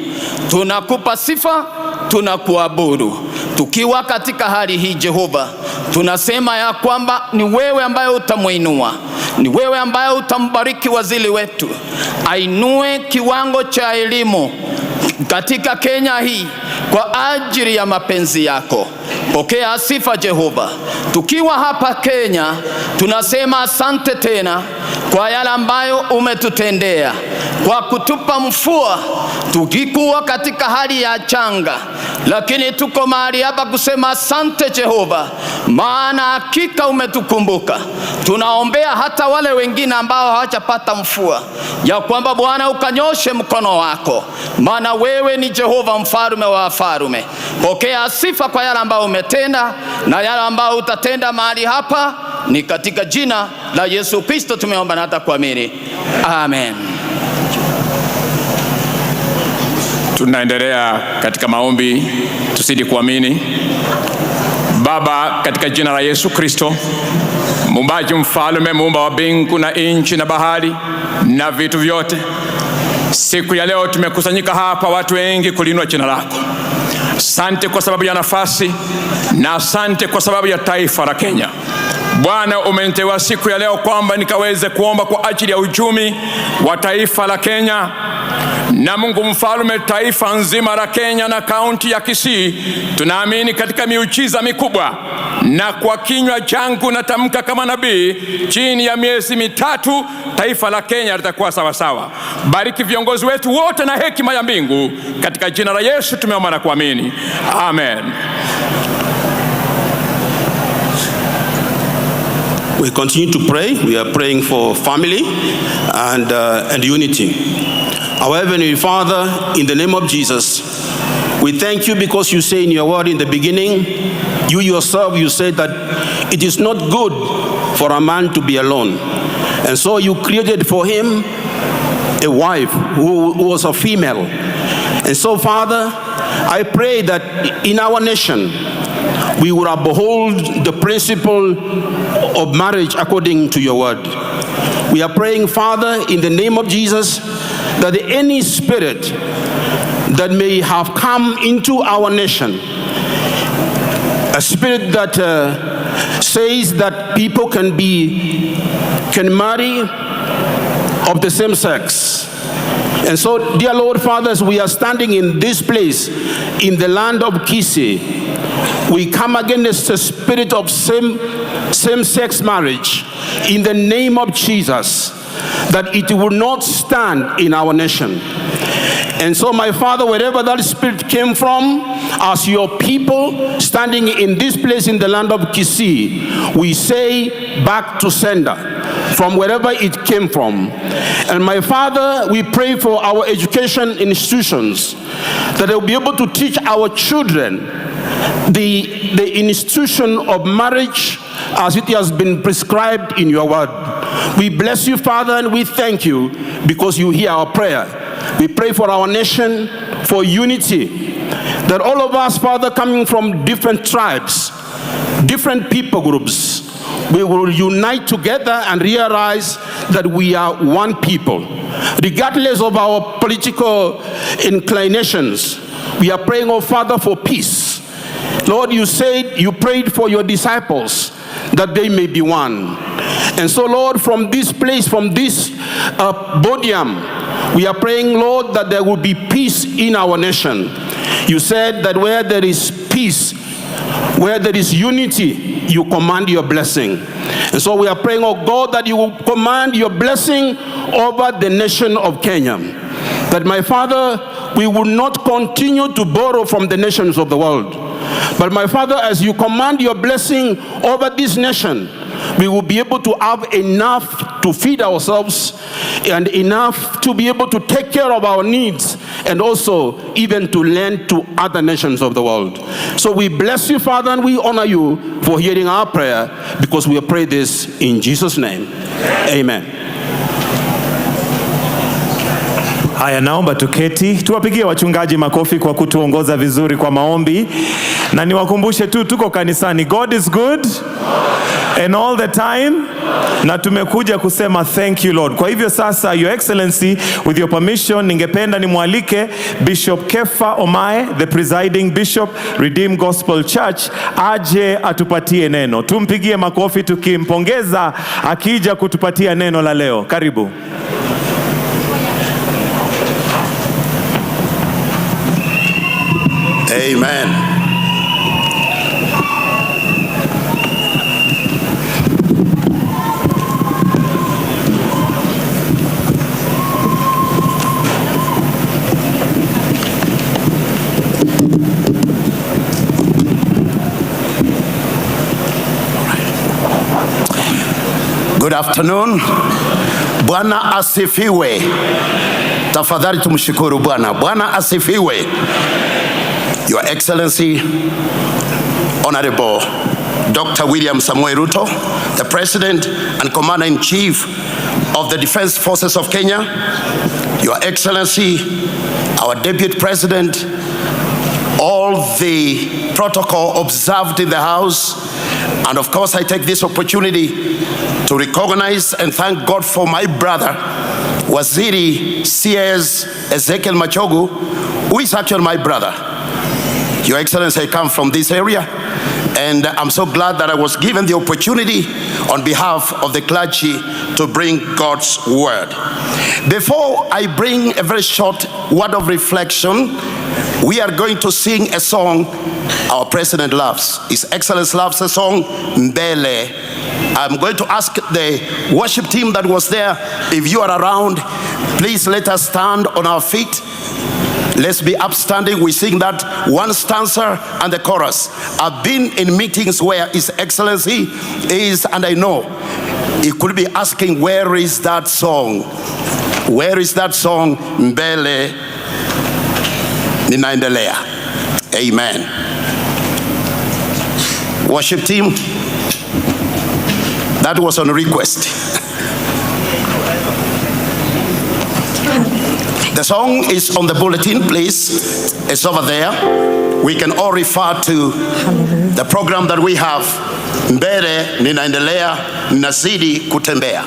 Tunakupa sifa, tunakuabudu. Tukiwa katika hali hii Jehova, tunasema ya kwamba ni wewe ambaye utamuinua, ni wewe ambaye utambariki waziri wetu, ainue kiwango cha elimu katika Kenya hii kwa ajili ya mapenzi yako. Pokea sifa Jehova. Tukiwa hapa Kenya, tunasema asante tena kwa yale ambayo umetutendea, kwa kutupa mvua tukikuwa katika hali ya changa, lakini tuko mahali hapa kusema asante Jehova, maana hakika umetukumbuka. Tunaombea hata wale wengine ambao hawajapata mvua, ya kwamba Bwana ukanyoshe mkono wako, maana wewe ni Jehova mfalme wa wafalme. Pokea sifa kwa yale ambayo umetenda na yale ambayo utatenda mahali hapa, ni katika jina la Yesu Kristo tumeomba na hata kuamini, amen. Tunaendelea katika maombi, tuzidi kuamini. Baba, katika jina la Yesu Kristo, muumbaji, mfalme, muumba wa mbingu na nchi na bahari na vitu vyote, siku ya leo tumekusanyika hapa watu wengi kuliinua jina lako. Asante kwa sababu ya nafasi na asante kwa sababu ya taifa la Kenya. Bwana, umeniteua siku ya leo kwamba nikaweze kuomba kwa ajili ya uchumi wa taifa la Kenya na Mungu mfalme, taifa nzima la Kenya na kaunti ya Kisii, tunaamini katika miujiza mikubwa, na kwa kinywa changu natamka kama nabii, chini ya miezi 3 taifa la Kenya litakuwa sawasawa. Bariki viongozi wetu wote na hekima ya mbingu, katika jina la Yesu tumeomba na kuamini, amen. We continue to pray. We are praying for family and unity. Our Heavenly Father, in the name of Jesus, we thank you because you say in your word in the beginning, you yourself, you said that it is not good for a man to be alone. And so you created for him a wife who was a female. And so, Father, I pray that in our nation, we will uphold the principle of marriage according to your word. We are praying, Father, in the name of Jesus, that any spirit that may have come into our nation, a spirit that says that people can marry of the same sex. And so, dear Lord, Father, as we are standing in this place, in the land of Kisii, we come against the spirit of same-sex marriage in the name of Jesus, that it will not stand in our nation. And so, my Father, wherever that spirit came from, as your people standing in this place in the land of Kisii, we say back to sender, from wherever it came from. And my Father, we pray for our education institutions, that they will be able to teach our children the institution of marriage as it has been prescribed in your word. We bless you, Father, and we thank you because you hear our prayer. We pray for our nation, for unity, that all of us, Father, coming from different tribes, different people groups, we will unite together and realize that we are one people. Regardless of our political inclinations, we are praying, oh Father, for peace. Lord, you said you prayed for your disciples that they may be one. And so, Lord, from this place, from this podium, we are praying, Lord, that there will be peace in our nation. You said that where there is peace, where there is unity, you command your blessing. And so we are praying, oh God, that you will command your blessing over the nation of Kenya. That, my Father, we will not continue to borrow from the nations of the world. But, my Father, as you command your blessing over this nation, we will be able to have enough to feed ourselves and enough to be able to take care of our needs and also even to lend to other nations of the world. So we bless you, Father, and we honor you for hearing our prayer, because we pray this in Jesus' name. Amen. Haya, naomba tuketi, tuwapigie wachungaji makofi kwa kutuongoza vizuri kwa maombi, na niwakumbushe tu tuko kanisani. God is good and all the time, na tumekuja kusema thank you, Lord. Kwa hivyo sasa, Your Excellency, with your permission, ningependa nimwalike Bishop Kefa Omae, the presiding bishop, Redeemed Gospel Church, aje atupatie neno. Tumpigie makofi tukimpongeza akija kutupatia neno la leo. Karibu. Amen. Good afternoon. Bwana asifiwe. Tafadhali tumshukuru Bwana. Bwana asifiwe. Your Excellency, Honorable Dr. William Samoei Ruto, the President and Commander-in-Chief of the Defense Forces of Kenya, Your Excellency, our Deputy President, all the protocol observed in the house. And of course, I take this opportunity to recognize and thank God for my brother, Waziri CS Ezekiel Machogu, who is actually my brother. Your Excellency, I come from this area, and I'm so glad that I was given the opportunity on behalf of the clergy to bring God's word. Before I bring a very short word of reflection, we are going to sing a song our president loves. His Excellency loves a song, Mbele. I'm going to ask the worship team that was there, if you are around, please let us stand on our feet. Let's be upstanding. We sing that one stanza and the chorus. I've been in meetings where His Excellency is, and I know he could be asking, where is that song? Where is that song? Mbele ninaendelea. Amen. Worship team, that was on request. The song is on the bulletin, please. It's over there. We can all refer to the program that we have. Mbele ninaendelea, ninazidi kutembea.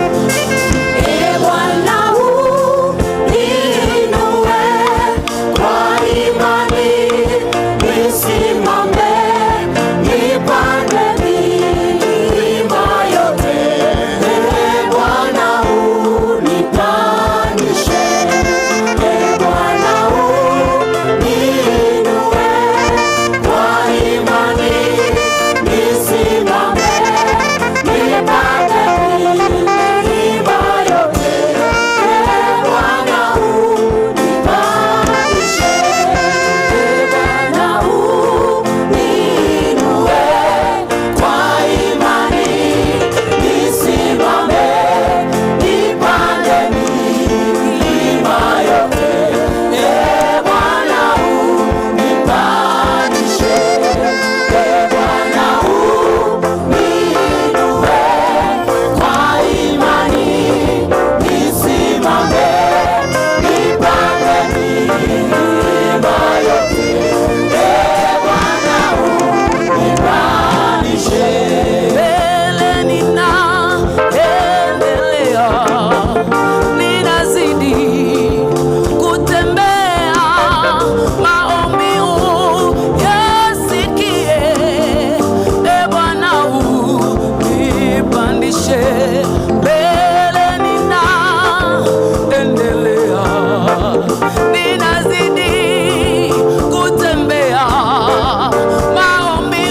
E Bwana uniinue kwa imani, nisimame, nipande milima yote. E Bwana unipandishe, E Bwana uniinue kwa imani, nisimame, nipande milima yote. E Bwana unipandishe, E Bwana uniinue kwa imani, nisimame, nipande milima yote. E Bwana unipandishe, E Bwana uniinue kwa imani, nisimame, nipande milima yote. E Bwana unipandishe. Mbele ninaendelea, ninazidi kutembea, maombi uyasikie, E Bwana unipandishe. Mbele ninaendelea, ninazidi kutembea, maombi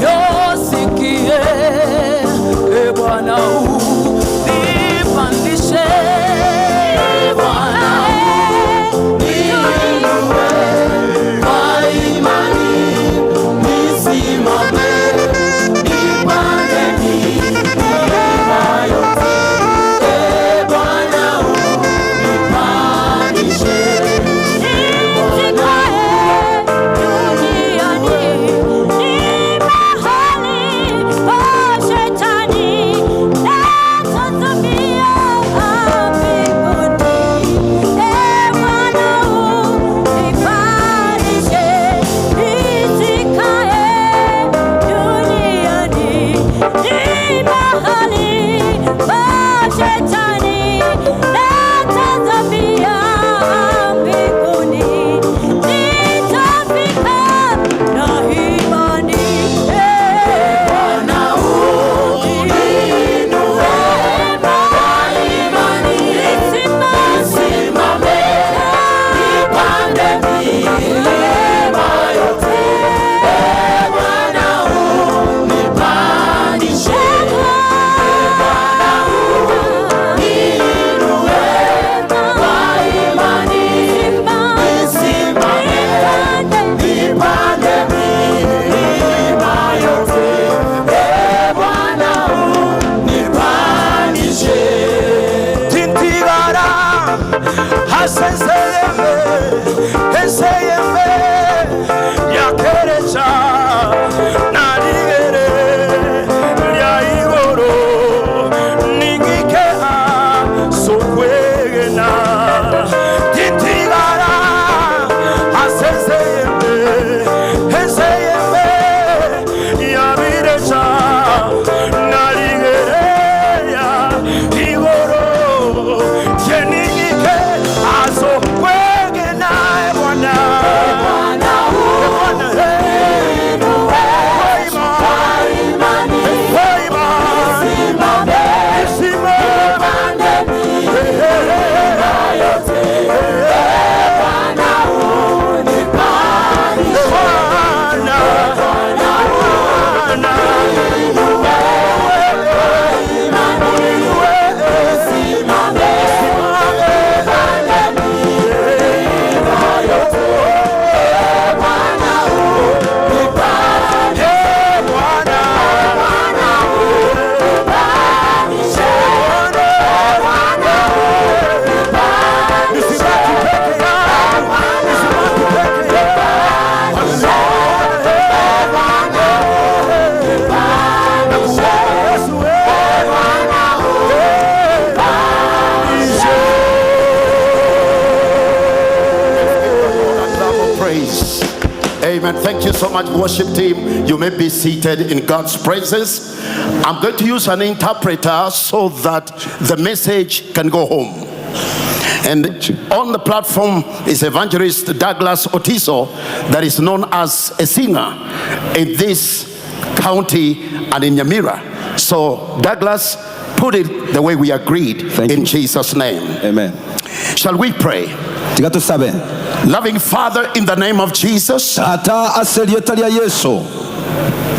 uyasikie, E Bwana unipandishe. E Bwana uniinue kwa imani, nisimame, nipande milima Amen. Thank you so much, worship team. You may be seated in God's presence. I'm going to use an interpreter so that the message can go home. And on the platform is Evangelist Douglas Otiso, that is known as a singer in this county and in Nyamira. So, Douglas, put it the way we agreed in Jesus' name. Amen. Shall we pray? Tiga tusabe. Loving Father, in the name of Jesus, Tata ase rieta ria Yesu.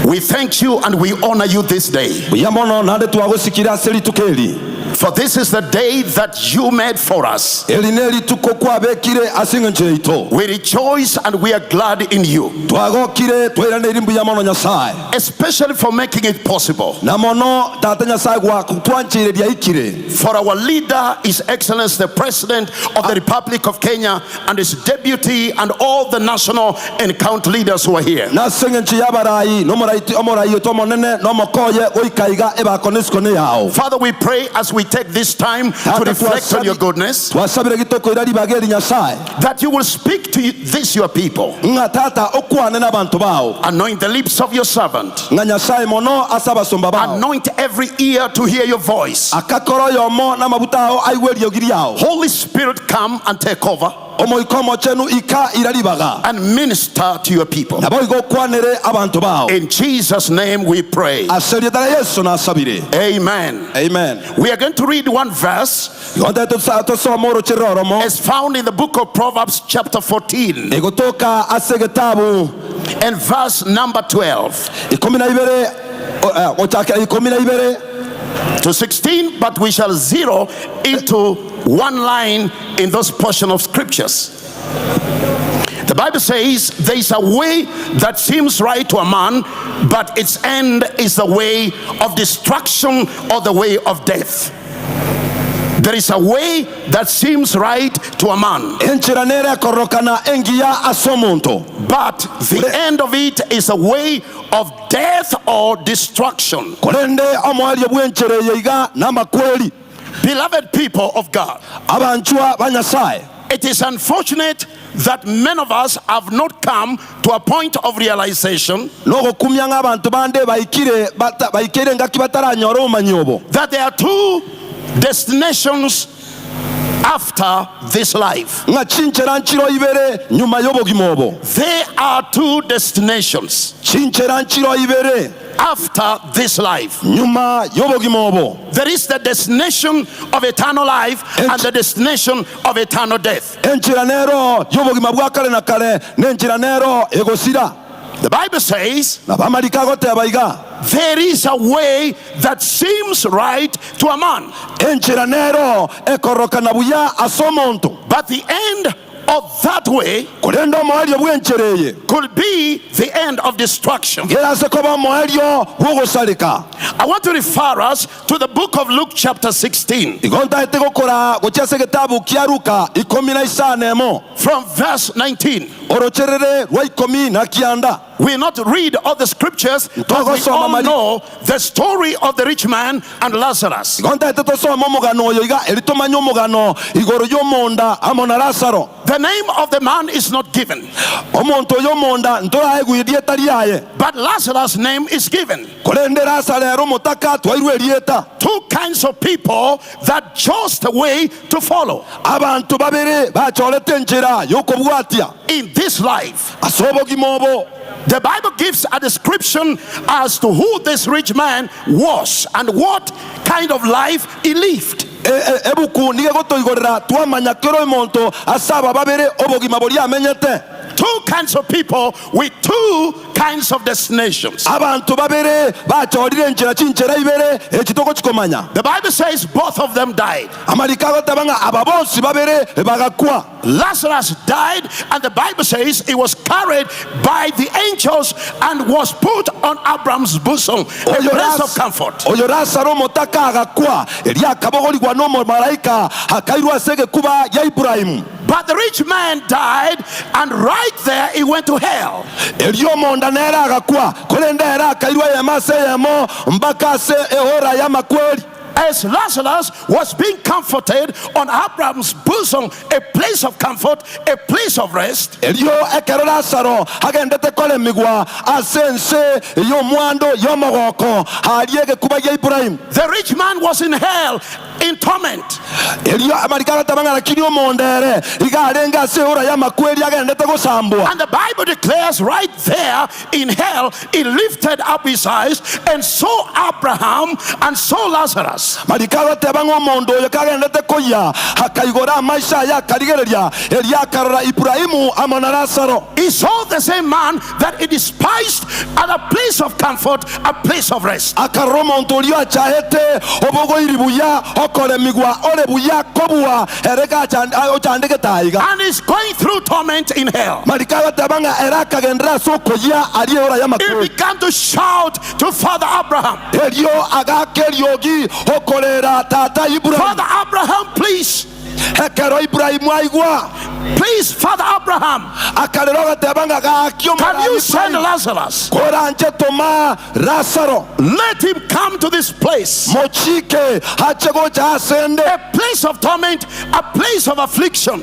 We thank you and we honor you this day. Buya mono nande twagusikira ase rituko eri. For this is the day that you made for us. Eri ne rituko kwabekire ase eng'encho yaito. We rejoice and we are glad in you. Twagokire twairanĩiri mbuya mono Nyasaye. Especially for making it possible. Na mono tata Nyasaye gwaku twanchĩrĩria ikire. For our leader, His Excellency the President of the Republic of Kenya and his deputy and all the national and county leaders who are here. Na ase eng'encho ya abarai n'omoraiti omorai oito omonene n'omokoye goikaiga ebako n'esiko ne yao. Father, we pray as we take this time to reflect on your goodness, Twasabire gitokoira ribaga eri Nyasaye. that you will speak to this your people. Ng'a tata okwane n'abantu bao. Anoint the lips of your servant. Ng'a Nyasaye mono ase abasomba bao. Anoint every ear to hear your voice. Akakoro yomo n'amabuta ao aigwe eriogi riao. Holy Spirit, come and take over Omoika omochenu ika ira ribaga. and minister to your people. Nabo igo okwanere abantu bao. In Jesus' name we pray. Ase rieta ria Yesu nasabire. Amen. Amen. We are going to read one verse. Igonte tosoma oruchiriro oromo. It's found in the book of Proverbs, chapter 14, Egotoka ase getabu and verse number 12 ikumi na ibere gochakera ikumi na ibere to 16, but we shall zero into one line in those portion of scriptures. The Bible says there is a way that seems right to a man, but its end is the way of destruction or the way of death. There is a way that seems right to a man, enchera nere ekorokana engiya ase omonto, but the end of it is a way of death or destruction. Korende omoerio bwa enchera eye iga namakweri. Beloved people of God, Abanchwa ba Nyasaye, it is unfortunate that many of us have not come to a point of realization nogokumia ng'a abantu bande baikire baikire ngaki bataranyora obomanyi obo, that there are two destinations after this life. Ng'a chinchera nchiro ibere nyuma y'obogima obo. There are two destinations Chinchera nchiro ibere after this life. nyuma y'obogima obo. There is the destination of eternal life and the destination of eternal death. Enchera nero y'obogima bwa kare na kare n'enchera nero egosira. The Bible says Na bamarika goteba iga there is a way that seems right to a man, enchera nero ekorokana buya ase omonto, but the end of that way korende omoerio bwa enchera eye could be the end of destruction. gerase koba omoerio bw'ogosareka. I want to refer us to the book of Luke chapter 16 Igo ntaete gokora gochia ase egetabu kia Luka ikumi na isano emo from verse 19. orocherere rwa ikumi na kianda. We not read all the scriptures, but we all know the story of the rich man and Lazarus. Igo ntaete tosoma omogano oyo iga eri tomanye omogano igoro y'omonda amo na Lazaro. The name of the man is not given, Omonto oyo omonda ntoraegwa erieta riaye, but Lazarus' name is given. korende Lazaro ere omotaka twairwe erieta. Two kinds of people that chose the way to follow Abantu babere bachorete enchera y'okobwatia in this life. ase obogima obo. The Bible gives a description as to who this rich man was and what kind of life he lived. Ebuku nige gotoigorera twamanya kero omonto ase aba babere obogima boria amenyete. Two kinds of people with two kinds of destinations. Abantu babere bachorire enchera chinchera ibere ekitoko chikomanya. The Bible says both of them died. Amarika goteba ng'a aba bonsi babere bagakwa. Lazarus died, and the Bible says he was carried by the angels and was put on Abraham's bosom, a place of comfort. Oyo Lazaro omotaka agakwa eri akabogorigwa n'omomaraika akairwa ase egekuba ya Ibrahimu. But the rich man died, and right there he went to hell. Eri omonda nere agakwa korende ere akairwa yema ase eyemo mpaka ase ehora y'amakweri. As Lazarus was being comforted on Abraham's bosom, a place of comfort, a place of rest. Erio ekero Lazaro agendete koremigwa ase ense y'omwando y'omogoko hari egekuba gia Ibrahimu. The rich man was in hell in torment. Erio amarika agateba lakini omondere iga arenge ase eora y'amakweri agendete gosambwa. And the Bible declares right there in hell, he lifted up his eyes and saw Abraham and saw Lazarus. Marika agateba ng'a omondo oyo kagendete koya akaigora amaisha aya akarigereria erio akarora Ibrahimu amo na Lazaro. He saw the same man that he despised at a place of comfort, a place of rest. Akarora omonto oria achahete obogoiri buya okoremigwa ore buya kobua ereka ochandegete aiga. And he's going through torment in hell. Marika agateba ng'a era akagendera ase okoyia aria eora He y'amakweri. began to shout to Father Abraham. Erio agaka eriogi okorera tata Ibrahimu. Father Abraham, please. Ekero Ibrahimu aigwa. Please, Father Abraham. Akarera agateba ng'a gakio Can you send Lazarus? Koranje toma Lazaro. Let him come to this place. Mochike ache gocha asende. A place of torment, a place of affliction.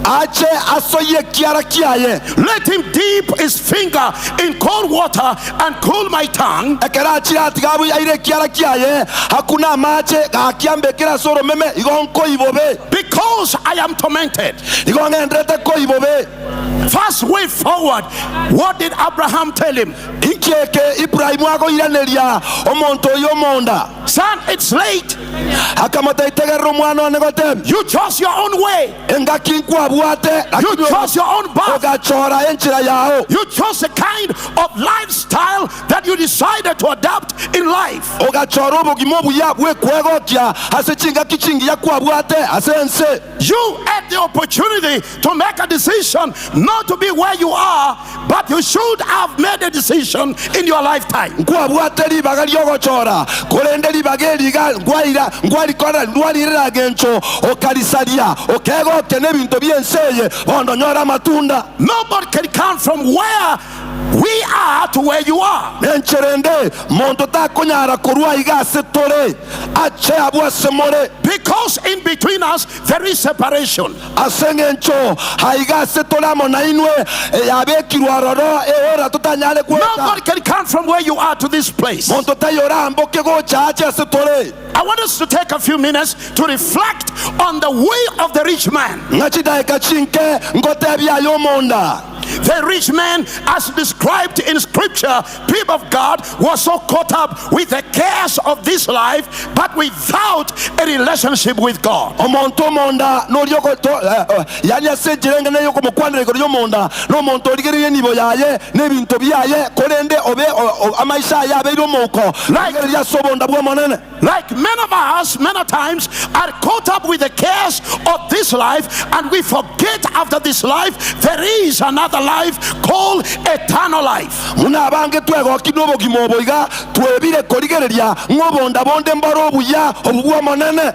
Ache asoye kiara kiaye. Let him dip his finger in cold water and cool my tongue. Ekero achira atigabu aire kiara kiaye. Hakuna mache gakiambekera soro meme igonko ibobe. Because I am tormented. Igo ng'endete koibobe. First way forward, what did Abraham tell him? Inkieke Ibrahimu agoiraneria omonto oyo omonda. Son, it's late. Akamataitegerera omwana one gote. You chose your own way. Engaki nkwabwate. You chose your own path. Ogachora enchira yao. You chose a kind of lifestyle that you decided to adapt in life. Ogachora obogima obuya bwekwegokia ase chingaki chingiya kwabwate ase ense. You had the opportunity to make a decision not to be where you are, but you should have made a decision in your lifetime. Nkwabwate ribaga ryogochora korende ribaga eriga ngwaira ngwarikora ndwaririra gencho okarisaria okegokia n'ebintu by'enseye bondo nyora amatunda. Nobody can come from where we are to where you are. Nencherende monto takonyara korwa iga ase tore ache abwo ase more. Because in between us there is separation. Ase ng'encho haiga ase tore amo na inwe yabekirwa roro eora totanyare gweta. Nobody can come from where you are to this place. Monto tayora amboke gocha ache ase tore. I want us to take a few minutes to reflect on the way of the rich man. Ng'achidaeka chinke ngotebia yomonda. The rich man, as described in scripture, people of God, was so caught up with the cares of this life, but without a relationship with God. Omonto omonda noriogoto yani ase enchera engene yokomokwanera igoro y'omonda n'omonto origereire enibo yaye n'ebinto byaye korende obe amaisha aye abeire omouko rigereria ase obonda bw'omonene. Like many of us, many times are caught up with the cares of this life, and we forget after this life there is another life called eternal life. Muna abange twegoki n'obogima obo iga twebire korigereria ng'obonda bonde mboro obuya obu bw'omonene.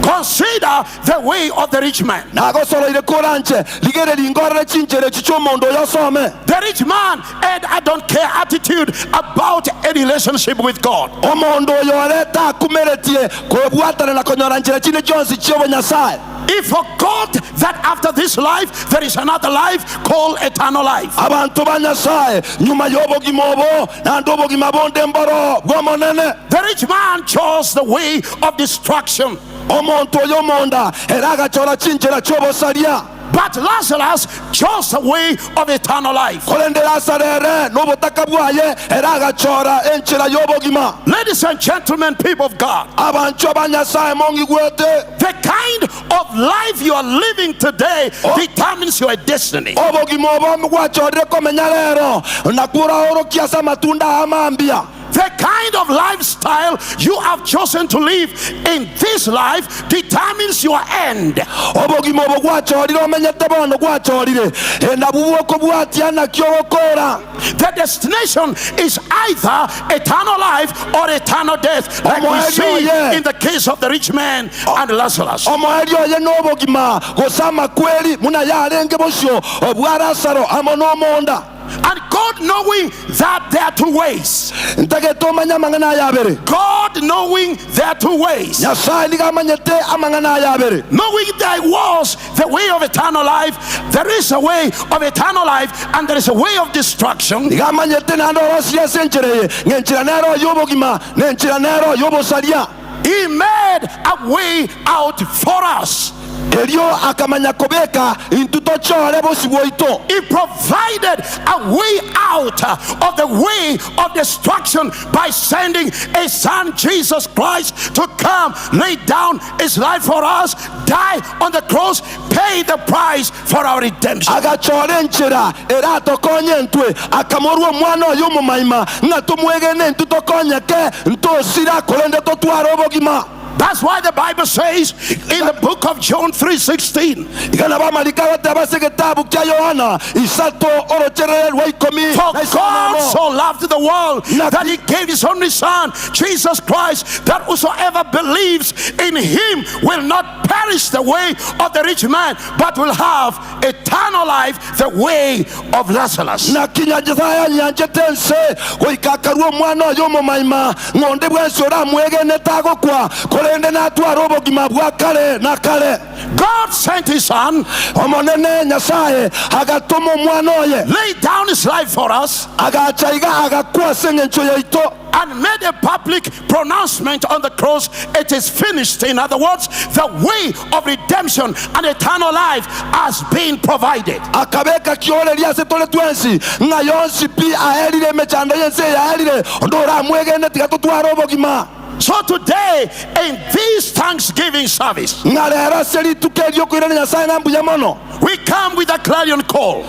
Consider the way of the rich man. Nagosoroire koranche rigereria ngorere chinchere chich'omondo yosome. The rich man had a don't care attitude about a relationship with God. Omondo oyo areta akumeretie kobwatana na konyora nchera chine chionsi chi'obonyasaye. He forgot that after this life there is another life called eternal life. Abantu ba Nyasaye nyuma y'obogima obo nande obogima bonde mboro bw'omonene. The rich man chose the way of destruction. Omonto oyo omonda era agachora chinchera chi'obosaria. But Lazarus chose the way of eternal life. Korende Lazaro ere n'obotaka bwaye era agachora enchera y'obogima. Ladies and gentlemen, people of God, Abanchwa ba Nyasaye mongigwete. the kind of life you are living today determines your destiny. Obogima obo gwachorire komenya rero nakuraorokia ase amatunda amambia. The kind of lifestyle you have chosen to live in this life determines your end. Obogima obo gwachorire omenyete bono gwachorire enabu bwokobwatia nakio gokora. The destination is either eternal life or eternal death, like we see in the case of the rich man and Lazarus. Omoerio oye n'obogima gose amakweri muna yarenge bosio obwa Lazaro amo n'omonda. And God knowing that there are two ways. Ntagete omanye amang'ana aya abere. God knowing there are two ways. Nyasaye niga amanyete amang'ana aya abere. Knowing there was the way of eternal life, there is a way of eternal life, and there is a way of destruction. Niga amanyete naende orosirie ase enchera eye, ng'a enchera nero y'obogima na enchera nero y'obosaria. He made a way out for us. Erio akamanya kobeka intwe tochore bosi bwaito. He provided a way out of the way of destruction by sending a son, Jesus Christ, to come, lay down his life for us, die on the cross, pay the price for our redemption. Agachora enchera eratokonye ntwe akamorwa omwana oyo omomaima ng'a tomwegene ntwe tokonyeke ntosira korende totware obogima. That's why the Bible says in the book of John 3:16, Igana bamalika bateba ase egetabu kia Yohana isato orocherere rwa ikomi For na isano God emo. so loved the world that he gave his only son, Jesus Christ, that whosoever believes in him will not perish the way of the rich man, but will have eternal life, the way of Lazarus. Na kinya Nyasaye anyanchete ense goika akarua omwana oyo omomaima ng'onde bwensi oramwegene tagokwa korende natwara obogima bwa kare na kare. God sent his son, Omonene Nyasaye agatuma omwana oye, laid down his life for us, agacha iga agakwa ase eng'encho yaito, and made a public pronouncement on the cross, it is finished. In other words, the way of redemption and eternal life has been provided. Akabeka kioreria ase tore twensi ng'a yonsi pi aerire emechando yense yaerire onde oramwegene tiga totware obogima. So today, in this Thanksgiving service, Ng'a rero ase rituko erio okoirana Nyasaye ng'a mbuya mono, we come with a clarion call.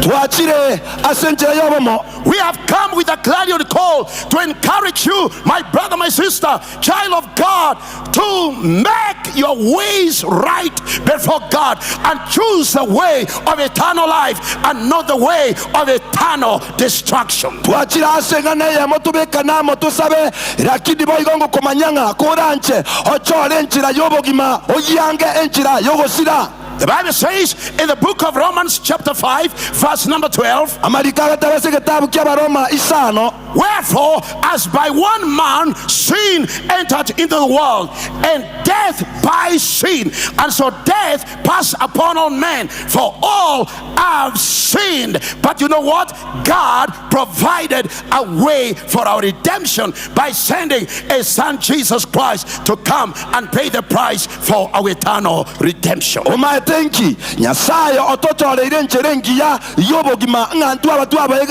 Twachire ase enchera y'obomo. We have come with a clarion call to encourage you, my brother, my sister, child of God, to make your ways right before God and choose the way of eternal life and not the way of eternal destruction. Twachire ase eng'ana eyemo tobekane amo tosabe lakini boigo ngokomanya ng'a koranche ochore enchera y'obogima oyiange enchera y'ogosira. The Bible says in the book of Romans chapter 5 verse number 12, Amariko agateba ase egetabu kia Abaroma isano, wherefore as by one man sin entered into the world, and death by sin, and so death passed upon all men, for all have sinned. But you know what? God provided a way for our redemption by sending a son, Jesus Christ, to come and pay the price for our eternal redemption. Omaete nki Nyasaye otochoreire enchera engiya y'obogima ng'a ntwe aba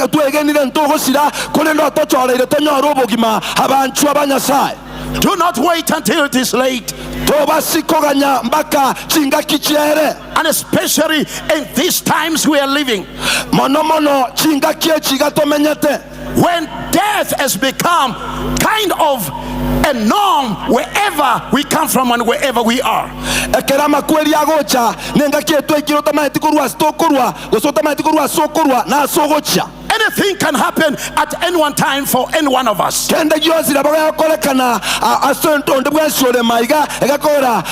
twegenire ntogosira korende otochoreire tonyore obogima abanchwa ba Nyasaye. Do not wait until it is late. Tobasikoganya mpaka chingaki chiere. And especially in these times we are living, Mono mono chingaki echiga tomenyete, when death has become kind of a norm wherever we come from and wherever we are. Ekera makweri agocha nengaki etwaikire otamaeti korwa ase tokorwa gose otamaeti korwa ase okorwa na ase ogochia. Anything can happen at any one time for any one of us. Kende gionsi nabo gegokorekana, ase onde bwensi ore maiga egakora,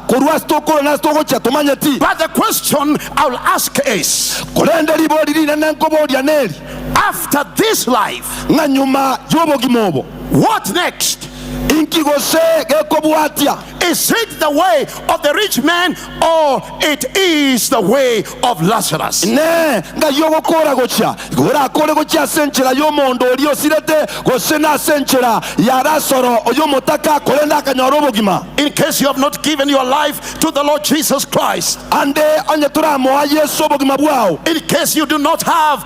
korwa ase tokorwa na ase togochia tomanyeti. But the question I'll ask is, Korende ribori rinene nkoboria neri, after this life, ng'a nyuma y'obogima obo, what next? Inki gose gekobwatia? Is it the way of the rich man or it is the way of Lazarus? Ne nga yogokora gochia gorakore gochia ase enchera y'omondo oria osirete gose na ase enchera ya Lazaro oyo omotaka korende akanyora obogima. In case you have not given your life to the Lord Jesus Christ, ande onye toramoa Yesu obogima bwao, in case you do not have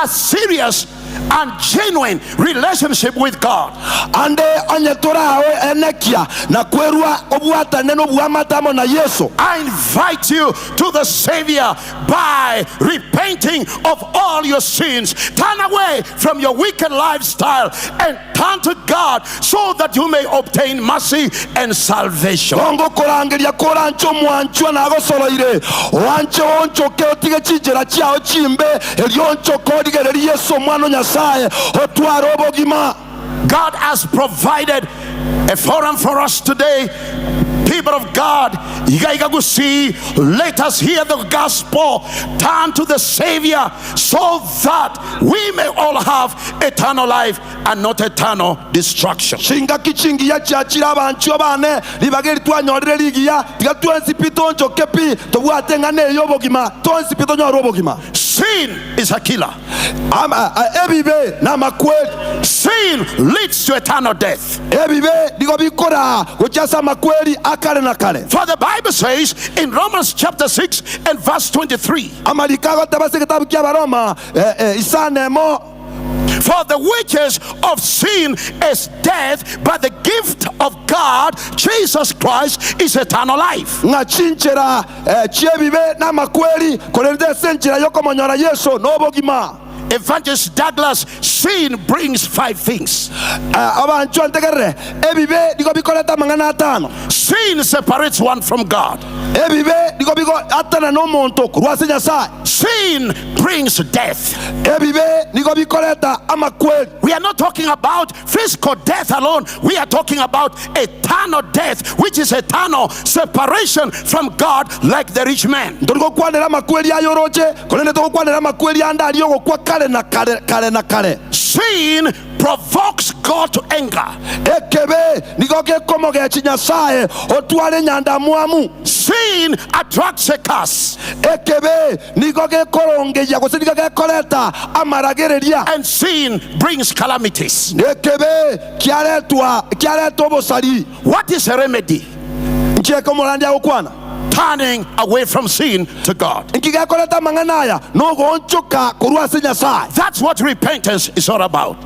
a serious and genuine relationship with God, ande onye torawe enekia na kwerwa obwatane n'obwamata amo na Yesu, I invite you to the Savior by repenting of all your sins. Turn away from your wicked lifestyle and turn to God so that you may obtain mercy and salvation. Bongo korangeria korancho mwanchwa nagosoroire wanche onchoke otige chinchera chiao chimbe erioncho korigereria Yesu omwana o Nyasaye otware obogima. God has provided a forum for us today. People of God, Igaigagusi, let us hear the gospel, turn to the Savior, so that we may all have eternal life and not eternal destruction. Chingaki chingiya chiachire abanchio bane ribage ritwanyorire rigiya tiga twensi pi tonchoke pi tobwate ng'ana eyo obogima tonsi pi tonyore obogima. Sin is a killer. Ebibe namakweli. Sin leads to eternal death. Ebibe nigo bikora gochiasa amakweli akare na kare. For the Bible says in Romans chapter 6 and verse 23, amarika agoteba kitabu kia Baroma isanemo. For the wages of sin is death, but the gift of God, Jesus Christ, is eternal life. Ng'a chinchera chiebibe namakweli korende senchera yokomonyora Yesu nobogima. Evangelist Douglas, sin brings 5 things. Abancho ntegerere ebibe nigo bikoreta mang'ana atano. Sin separates one from God. Ebibe nigo bigo atana n'omonto korwa ase Nyasaye. Sin brings death. Ebibe nigo bikoreta amakweli. We are not talking about physical death alone. We are talking about eternal death, which is eternal separation from God, like the rich man. Ntorigokwanera amakweli ayoroche korende togokwanera amakweli ande aria ogokwa kare na kare kare na kare. Sin provokes God to anger. Ekebe nigo gekomogechi Nyasaye otware nyanda mwamu. Sin attracts a curse. Ekebe nigo gekorongeya gose nigo gekoreta amaragereria. And sin brings calamities. Ekebe kiaretwa kiaretwa obosari. What is a remedy? Ncheko morandi agokwana. Turning away from sin to God. Nkigekoreta mang'ana aya nogonchoka korwa ase Nyasaye. That's what repentance is all about.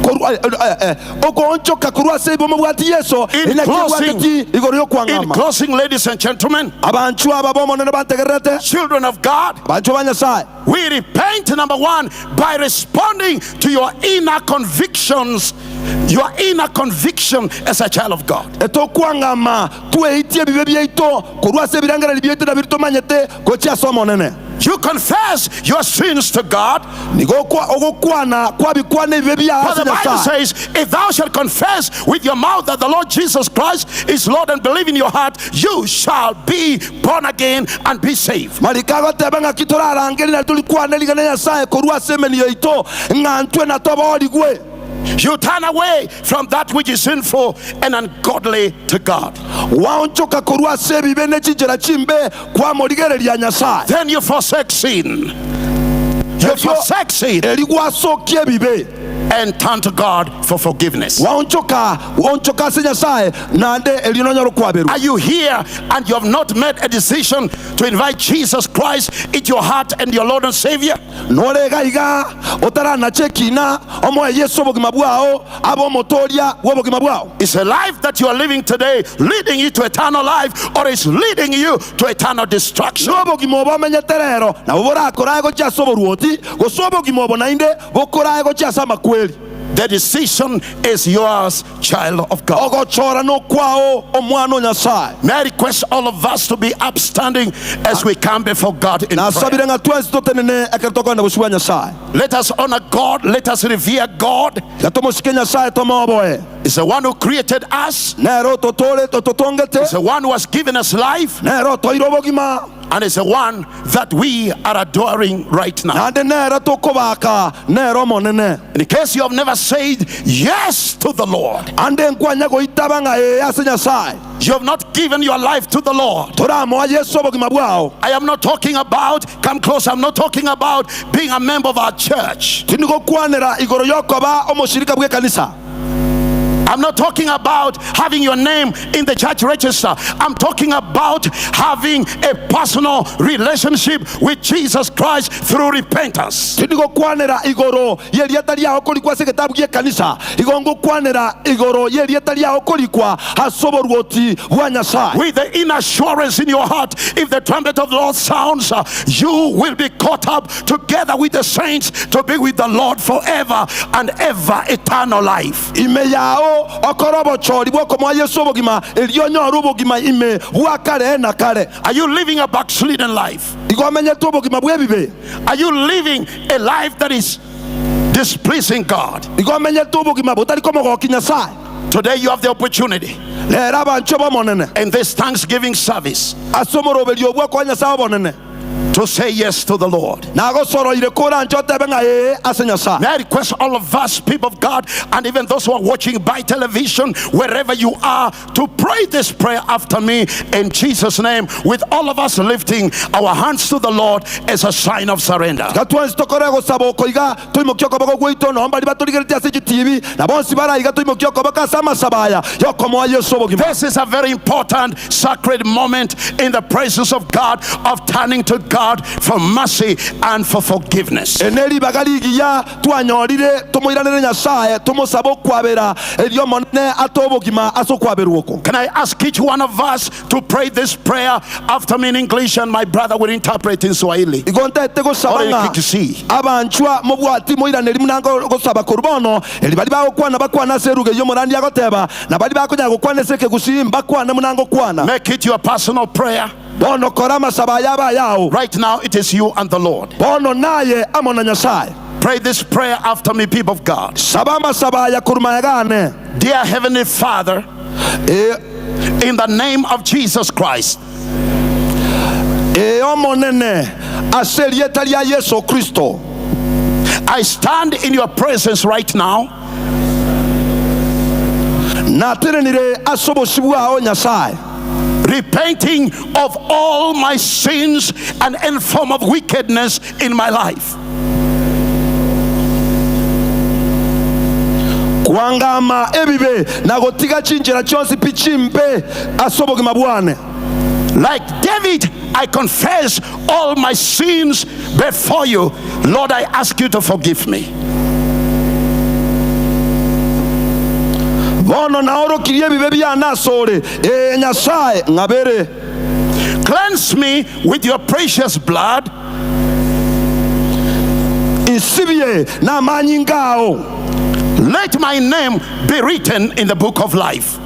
Ogonchoka korwa ase bomobwati Yesu In igoro yokwang'ama. closing, ladies and gentlemen, abanchu aba bomonene bantegerete, children of God, banchu ba Nyasaye, we repent, number one, by responding to your inner convictions, your inner conviction as a child of God. Etokwang'ama tweitie bibe byaito korwa ase ebirengereri byaito na biritomanyete gochia ase omonene. You confess your sins to God. For the Bible says, if thou shalt confess with your mouth that the Lord Jesus Christ is Lord and believe in your heart, you shall be born again and be saved. You turn away from that which is sinful and ungodly to God. Then you forsake sin. You forsake sin and turn to God for forgiveness. Are you here and you have not made a decision to invite Jesus Christ into your heart and your Lord and Savior? Is a life that you are living today leading you to eternal life, or is leading you to eternal destruction? The decision is yours, child of God. May I request all of us to be upstanding as we come before God in prayer. Let us honor God. Let us revere God. He's the one who created us. He's the one who has given us life. And it's the one that we are adoring right now. In case you have never said yes to the Lord, you have not given your life to the Lord. I am not talking about, come close, I'm not talking about being a member of our church. I'm not talking about having your name in the church register. I'm talking about having a personal relationship with Jesus Christ through repentance. With the inner assurance in your heart, if the trumpet of the Lord sounds, you will be caught up together with the saints to be with the Lord forever and ever, eternal life. Are you living a backslidden life? Are you living a life that is displeasing God? Today you have the opportunity Lero abancho bomonene in this Thanksgiving service ase omoroberio obwo kwa Nyasaye obonene to say yes to the Lord. Nagosoroire koranche otebe ng'a ee ase Nyasaye. May I request all of us, people of God, and even those who are watching by television, wherever you are, to pray this prayer after me in Jesus' name, with all of us lifting our hands to the Lord as a sign of surrender. Gatwansi tokore gosaba okoiga toimokia okoboko gwaito nomba riba torigeretie ase chitibi na bonsi baraiga toimokia okoboko ase amasabaya yokomoa Yesu obogima. This is a very important sacred moment in the presence of God, of turning to God for mercy and for forgiveness. Ene ribaga rigiya twanyorire tomoiranere Nyasaye tomosaba okwabera erio monene ate obogima ase okwaberwa oko. Can I ask each one of us to pray this prayer after me in English, and my brother will interpret in Swahili? Igo ntete gosaba Or in ng'a Kikisii. abanchwa mobwati moiraneri munango gosaba korwa bono eri bari bagokwana bakwana ase eruga eywo omorandi agoteba na bari bakonyara gokwana ase ekegusii mbakwane munango kwana. Make it your personal prayer. Bono kora amasaba yaba yao. Right now it is you and the Lord. Bono naye amo na Nyasaye. Pray this prayer after me, people of God. Saba amasaba ya kuruma yagane. Dear Heavenly Father, in the name of Jesus Christ, E omonene ase erieta ria Yesu Kristo, I stand in your presence right now, naterenire ase obosi bwao Nyasaye, repenting of all my sins and any form of wickedness in my life. Kwangama ebibe na gotiga chinjira chonsi pichimpe ase obogima bwane. Like David, I confess all my sins before you. Lord, I ask you to forgive me. Bono naorokirie ebibe biane asore ee Nyasaye ng'abere. Cleanse me with your precious blood. Isibie na amanyinga ao. Let my name be written in the book of life.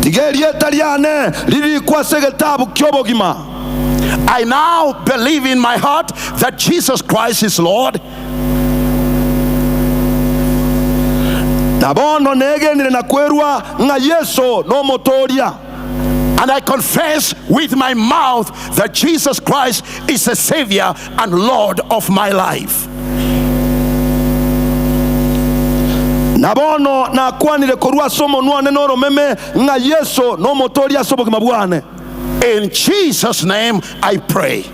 Tiga erieta riane ririkwa ase egetabu kia obogima. I now believe in my heart that Jesus Christ is Lord. Na bono negenire na kwerwa ng'a Yesu nomotoria. And I confess with my mouth that Jesus Christ is the Savior and Lord of my life. Na bono nakwanire korwa ase omonwa noromeme ng'a Yesu nomotoria ase obogima bwane. In Jesus' name I pray.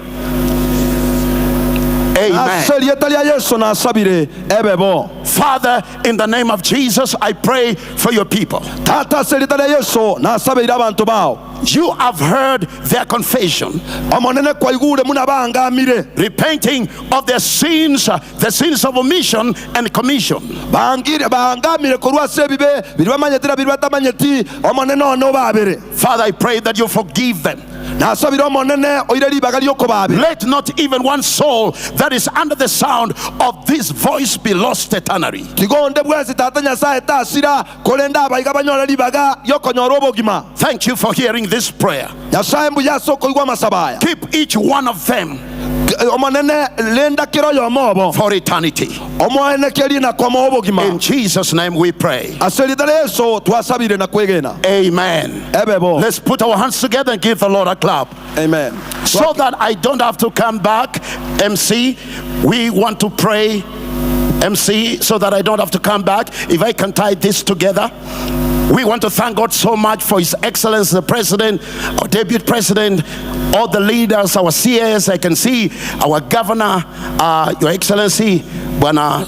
Amen. Ase erieta ria Yesu nasabire ebebo. Father, in the name of Jesus, I pray for your people. Tata ase erieta ria Yesu nasabeire abanto bao. You have heard their confession, Omonene kwaigure muna bangamire, repenting of their sins, the sins of omission and commission. Bangire bangamire korwa ase ebibe biri bamanyetira biri batamanyeti omonene one obabere. Father, I pray that you forgive them. Nasabire omonene oire ribaga riokobabera. Let not even one soul that is under the sound of this voice be lost eternally. Tigonde bwensi tata Nyasaye tasira korenda abaiga banyora ribaga riokonyora obogima. Thank you for hearing this prayer. Nyasaye mbuya ase okoigwa amasabaya. Keep each one of them Omonene lenda kero yomobo for eternity. Omwene keri na koma obogima. In Jesus' name we pray. Ase erieta ria Yesu twasabire na kwegena. Amen. Ebebo. Let's put our hands together and give the Lord a clap. Amen. So that I don't have to come back, MC, we want to pray, MC, so that I don't have to come back. If I can tie this together. We want to thank God so much for His Excellency the President, our Deputy President, all the leaders, our CS, I can see our Governor, Your Excellency, Bwana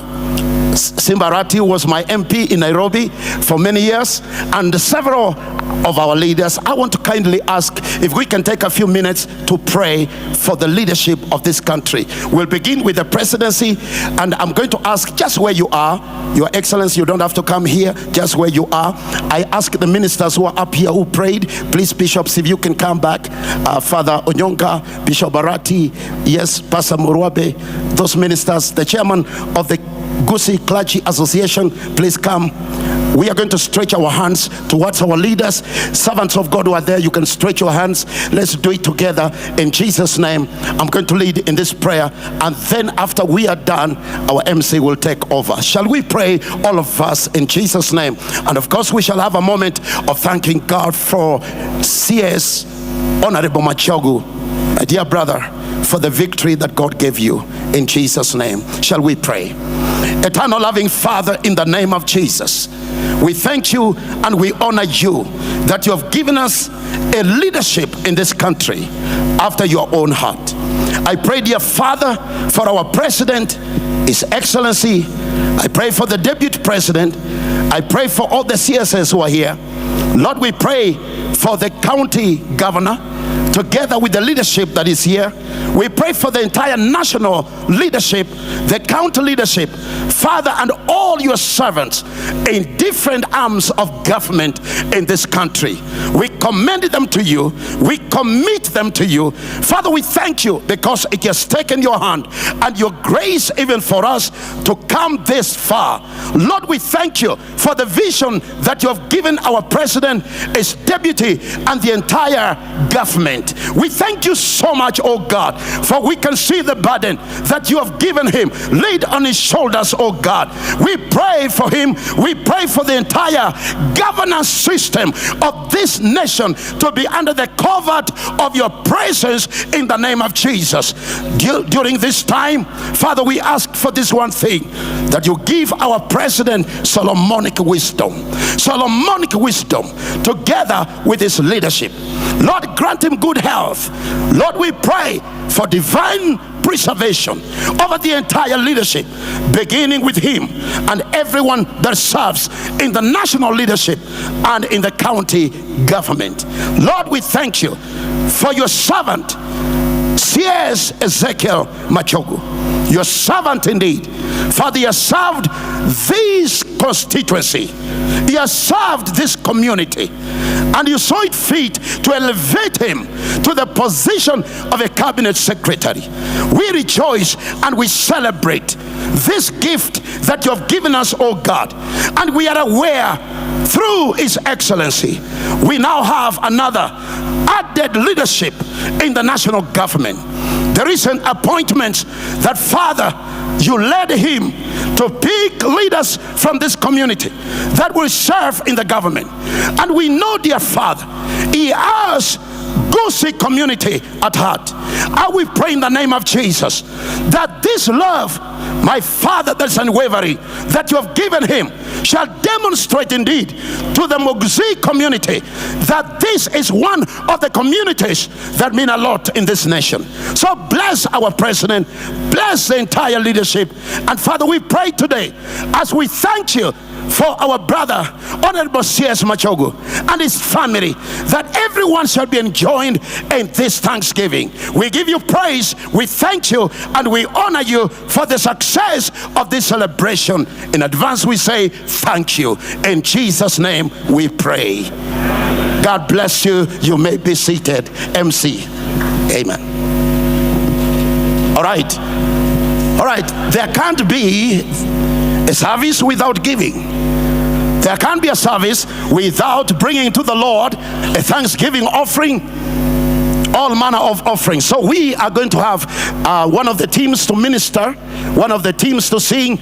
Simba Arati was my MP in Nairobi for many years, and several of our leaders. I want to kindly ask if we can take a few minutes to pray for the leadership of this country. We'll begin with the presidency, and I'm going to ask just where you are, Your Excellency, you don't have to come here, just where you are. I ask the ministers who are up here who prayed, please, bishops, if you can come back. Father Onyonka, Bishop Barati, yes, Pastor Murwabe, those ministers, the chairman of the Gusii Clergy Association, please come. We are going to stretch our hands towards our leaders. Servants of God who are there, you can stretch your hands. Let's do it together in Jesus' name. I'm going to lead in this prayer, and then after we are done, our MC will take over. Shall we pray, all of us, in Jesus' name? And of course, we shall have a moment of thanking God for CS Honorable Machogu, my dear brother, for the victory that God gave you in Jesus' name. Shall we pray? Eternal loving Father, in the name of Jesus, we thank you and we honor you that you have given us a leadership in this country after your own heart. I pray, dear Father, for our president, His Excellency. I pray for the deputy president. I pray for all the CSS who are here. Lord, we pray for the county governor, together with the leadership that is here. We pray for the entire national leadership, the county leadership, Father, and all your servants in different arms of government in this country. We commend them to you. We commit them to you. Father, we thank you because it has taken your hand and your grace even for us to come this far. Lord, we thank you for the vision that you have given our president, his deputy, and the entire government. We thank you so much, oh God, for we can see the burden that you have given him laid on his shoulders, oh God. We pray for him. We pray for the entire governance system of this nation to be under the covert of your presence in the name of Jesus. During this time, Father, we ask for this one thing, that you give our president Solomonic wisdom. Solomonic wisdom together with his leadership. Lord, grant him good health. Lord, we pray for divine preservation over the entire leadership, beginning with him and everyone that serves in the national leadership and in the county government. Lord, we thank you for your servant, C.S. Ezekiel Machogu, your servant indeed. Father, he has served this constituency, he has served this community, and you saw it fit to elevate him to the position of a cabinet secretary. We rejoice and we celebrate this gift that you have given us, oh God, and we are aware through His Excellency we now have another added leadership in the national government. The recent appointments that, Father, you led him to pick leaders from this community that will serve in the government. And we know, dear Father, he has Gusii community at heart. I will pray in the name of Jesus that this love, my Father, that's unwavering, that you have given him, shall demonstrate indeed to the Mogusii community that this is one of the communities that mean a lot in this nation. So bless our president, bless the entire leadership. And Father, we pray today as we thank you for our brother, Honorable C.S. Machogu, and his family, that everyone shall be enjoined in this thanksgiving. We give you praise, we thank you, and we honor you for the success of this celebration. In advance, we say thank you. In Jesus' name, we pray. God bless you. You may be seated. MC. Amen. All right. All right. There can't be a service without giving. There can't be a service without bringing to the Lord a thanksgiving offering, all manner of offerings. So we are going to have one of the teams to minister, one of the teams to sing,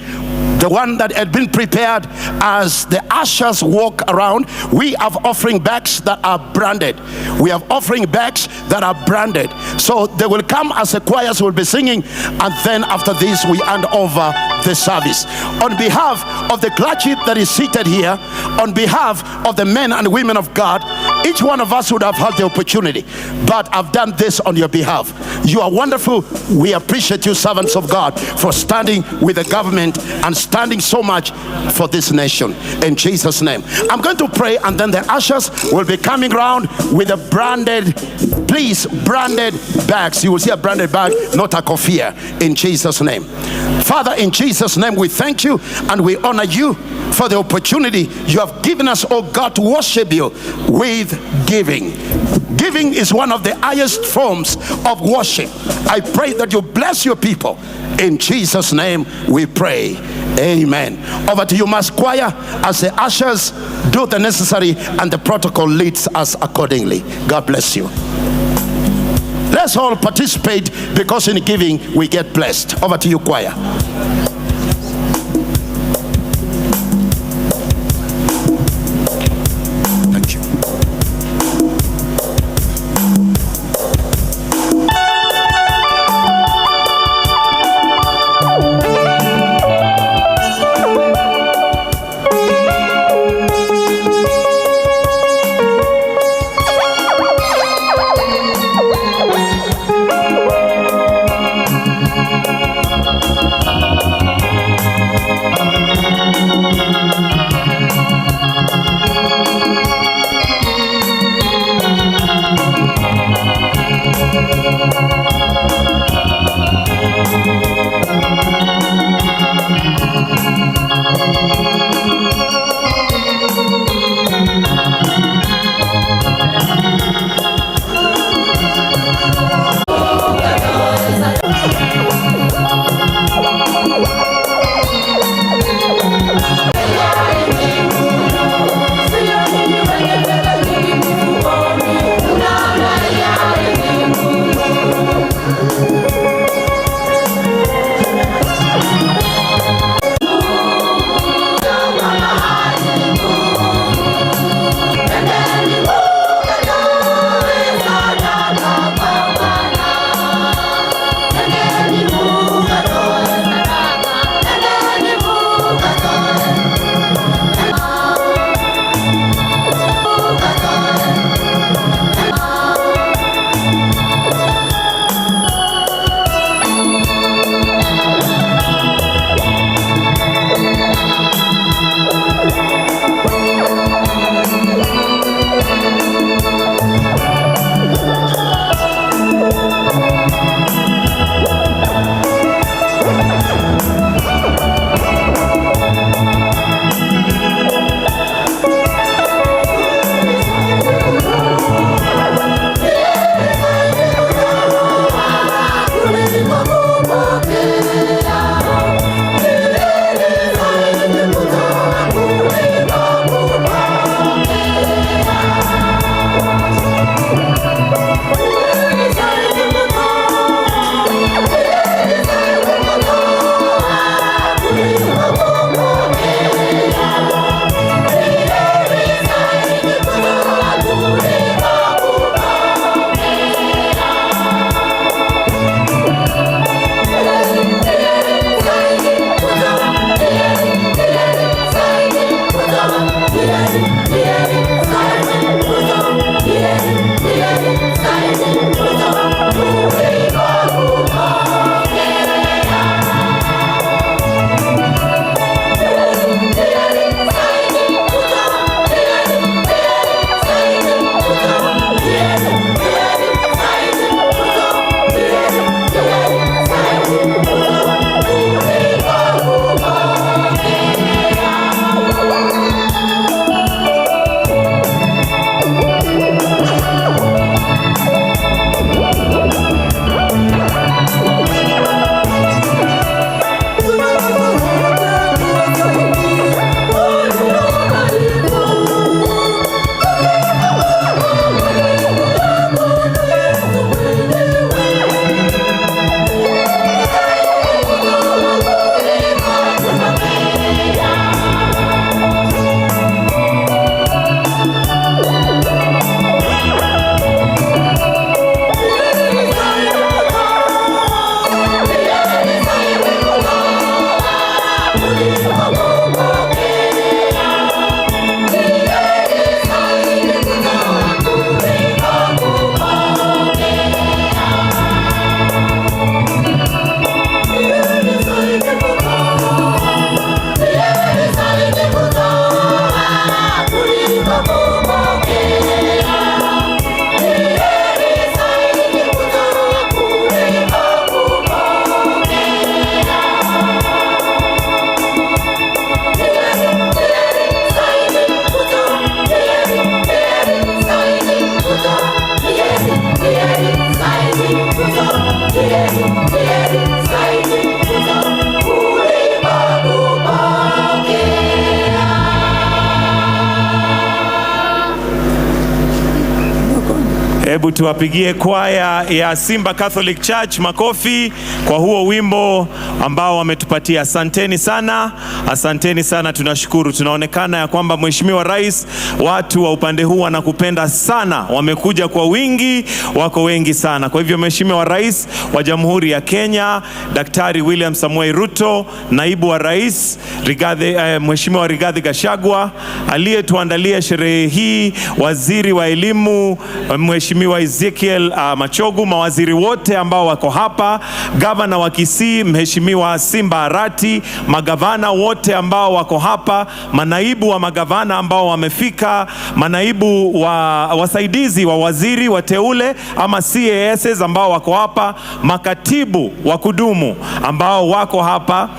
the one that had been prepared as the ushers walk around. We have offering bags that are branded. We have offering bags that are branded. So they will come as the choirs will be singing, and then after this we hand over the service. On behalf of the clergy that is seated here, on behalf of the men and women of God, each one of us would have had the opportunity, but I've done this on your behalf. You are wonderful. We appreciate you, servants of God, for standing with the government and standing so much for this nation. In Jesus' name. I'm going to pray, and then the ushers will be coming round with a branded, please, branded bags. You will see a branded bag, not a kofia, in Jesus' name. Father, in Jesus' name, we thank you and we honor you for the opportunity you have given us, oh God, to worship you with giving. Giving is one of the highest forms of worship. I pray that you bless your people. In Jesus' name we pray. Amen. Over to you, Mass Choir, as the ushers do the necessary and the protocol leads us accordingly. God bless you. Let's all participate, because in giving we get blessed. Over to you, choir. Thank you. Thank you. Hebu tuwapigie kwaya ya Simba Catholic Church makofi kwa huo wimbo ambao wametupatia. Asanteni sana, asanteni sana, tunashukuru. Tunaonekana ya kwamba Mheshimiwa Rais, watu wa upande huu wanakupenda sana, wamekuja kwa wingi, wako wengi sana. Kwa hivyo Mheshimiwa Rais wa Jamhuri ya Kenya, Daktari William Samoei Ruto, naibu wa rais Rigathi, Mheshimiwa Rigathi Gachagua, aliyetuandalia sherehe hii, waziri wa elimu Mheshimiwa Ezekiel Machogu, mawaziri wote ambao wako hapa, gavana wa Kisii Mheshimiwa Simba Arati, magavana wote ambao wako hapa, manaibu wa magavana ambao wamefika, manaibu wa wasaidizi wa waziri wateule ama CASs ambao wako hapa, makatibu wa kudumu ambao wako hapa,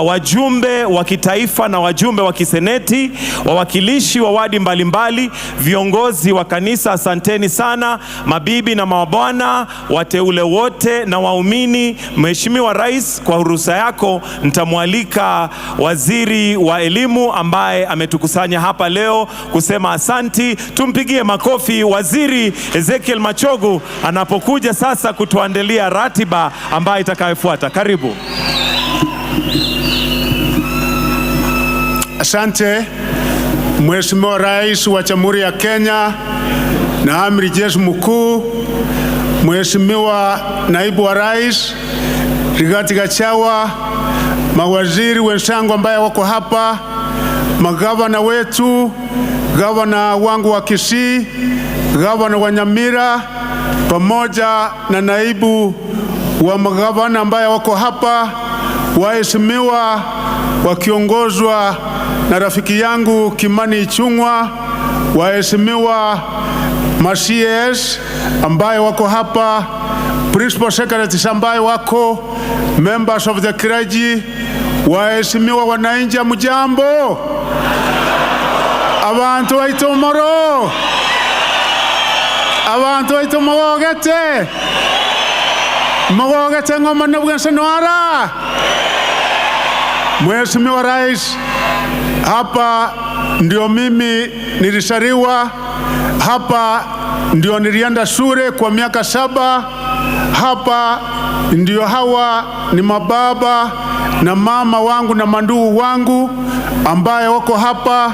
wajumbe wa kitaifa na wajumbe wa kiseneti, wawakilishi wa wadi mbalimbali, viongozi wa kanisa, asanteni sana, mabibi na mabwana, wateule wote na waumini. Mheshimiwa Rais, kwa ruhusa yako nitamwalika waziri wa elimu ambaye ametukusanya hapa leo kusema asanti. Tumpigie makofi Waziri Ezekiel Machogu anapokuja sasa kutuandalia ratiba ambayo itakayofuata. Karibu. Asante Mheshimiwa Rais wa Jamhuri ya Kenya na Amiri Jeshi Mkuu, Mheshimiwa Naibu wa Rais Rigathi Gachagua, mawaziri wenzangu ambaye wako hapa, magavana wetu, gavana wangu wa Kisii, gavana wa Nyamira, pamoja na naibu wa magavana ambaye wako hapa, waheshimiwa wakiongozwa na rafiki yangu Kimani Ichung'wa, waheshimiwa ma CS ambaye wako hapa, principal secretaries ambaye wako, members of the clergy, waheshimiwa wananchi, mjambo? Abantu wa Itomoro, abantu wa Itomogete, mogogete ng'oma na bwensenwara. Mheshimiwa Rais, hapa ndio mimi nilisariwa, hapa ndio nilienda shule kwa miaka 7, hapa ndio hawa ni mababa na mama wangu na mandugu wangu ambaye wako hapa,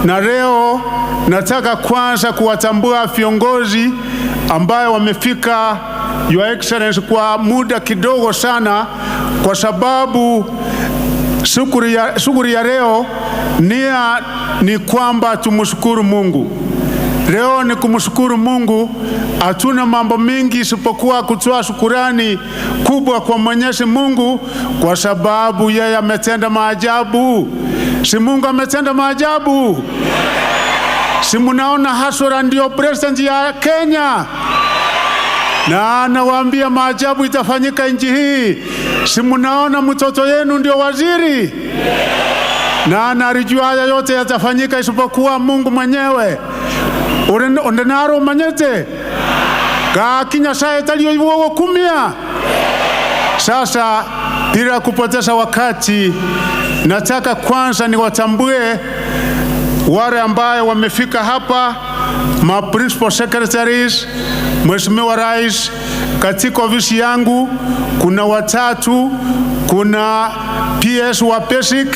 na leo nataka kwanza kuwatambua viongozi ambaye wamefika, Your Excellency, kwa muda kidogo sana, kwa sababu shughuli ya leo nia ni kwamba tumshukuru Mungu. Leo ni kumshukuru Mungu. Hatuna mambo mingi isipokuwa kutoa shukurani kubwa kwa Mwenyezi Mungu kwa sababu yeye ametenda maajabu. Si Mungu ametenda maajabu? Si munaona Hasura ndio president ya Kenya? Na anawaambia maajabu itafanyika nchi hii. Si munaona mtoto yenu ndio waziri? Na analijua haya yote yatafanyika isipokuwa Mungu mwenyewe. Ondenaro manyete gaki Nyasaye talio iwowo kumia. Sasa bila kupoteza wakati, nataka kwanza niwatambue wale ambaye wamefika hapa, ma principal secretaries. Mheshimiwa Rais, katika ofisi yangu kuna watatu. Kuna PS wa Basic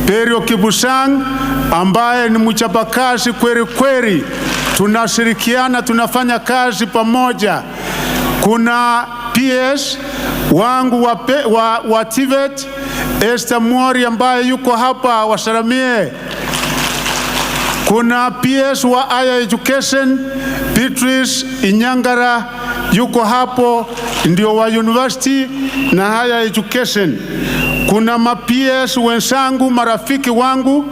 Perio Kibusang ambaye ni mchapakazi kweli kweli, tunashirikiana, tunafanya kazi pamoja. Kuna PS wangu wa TVET Esther Mori ambaye yuko hapa, wasalamie. Kuna PS wa Higher Education Beatrice Inyangara yuko hapo, ndio wa university na higher education. Kuna ma PS wenzangu, marafiki wangu,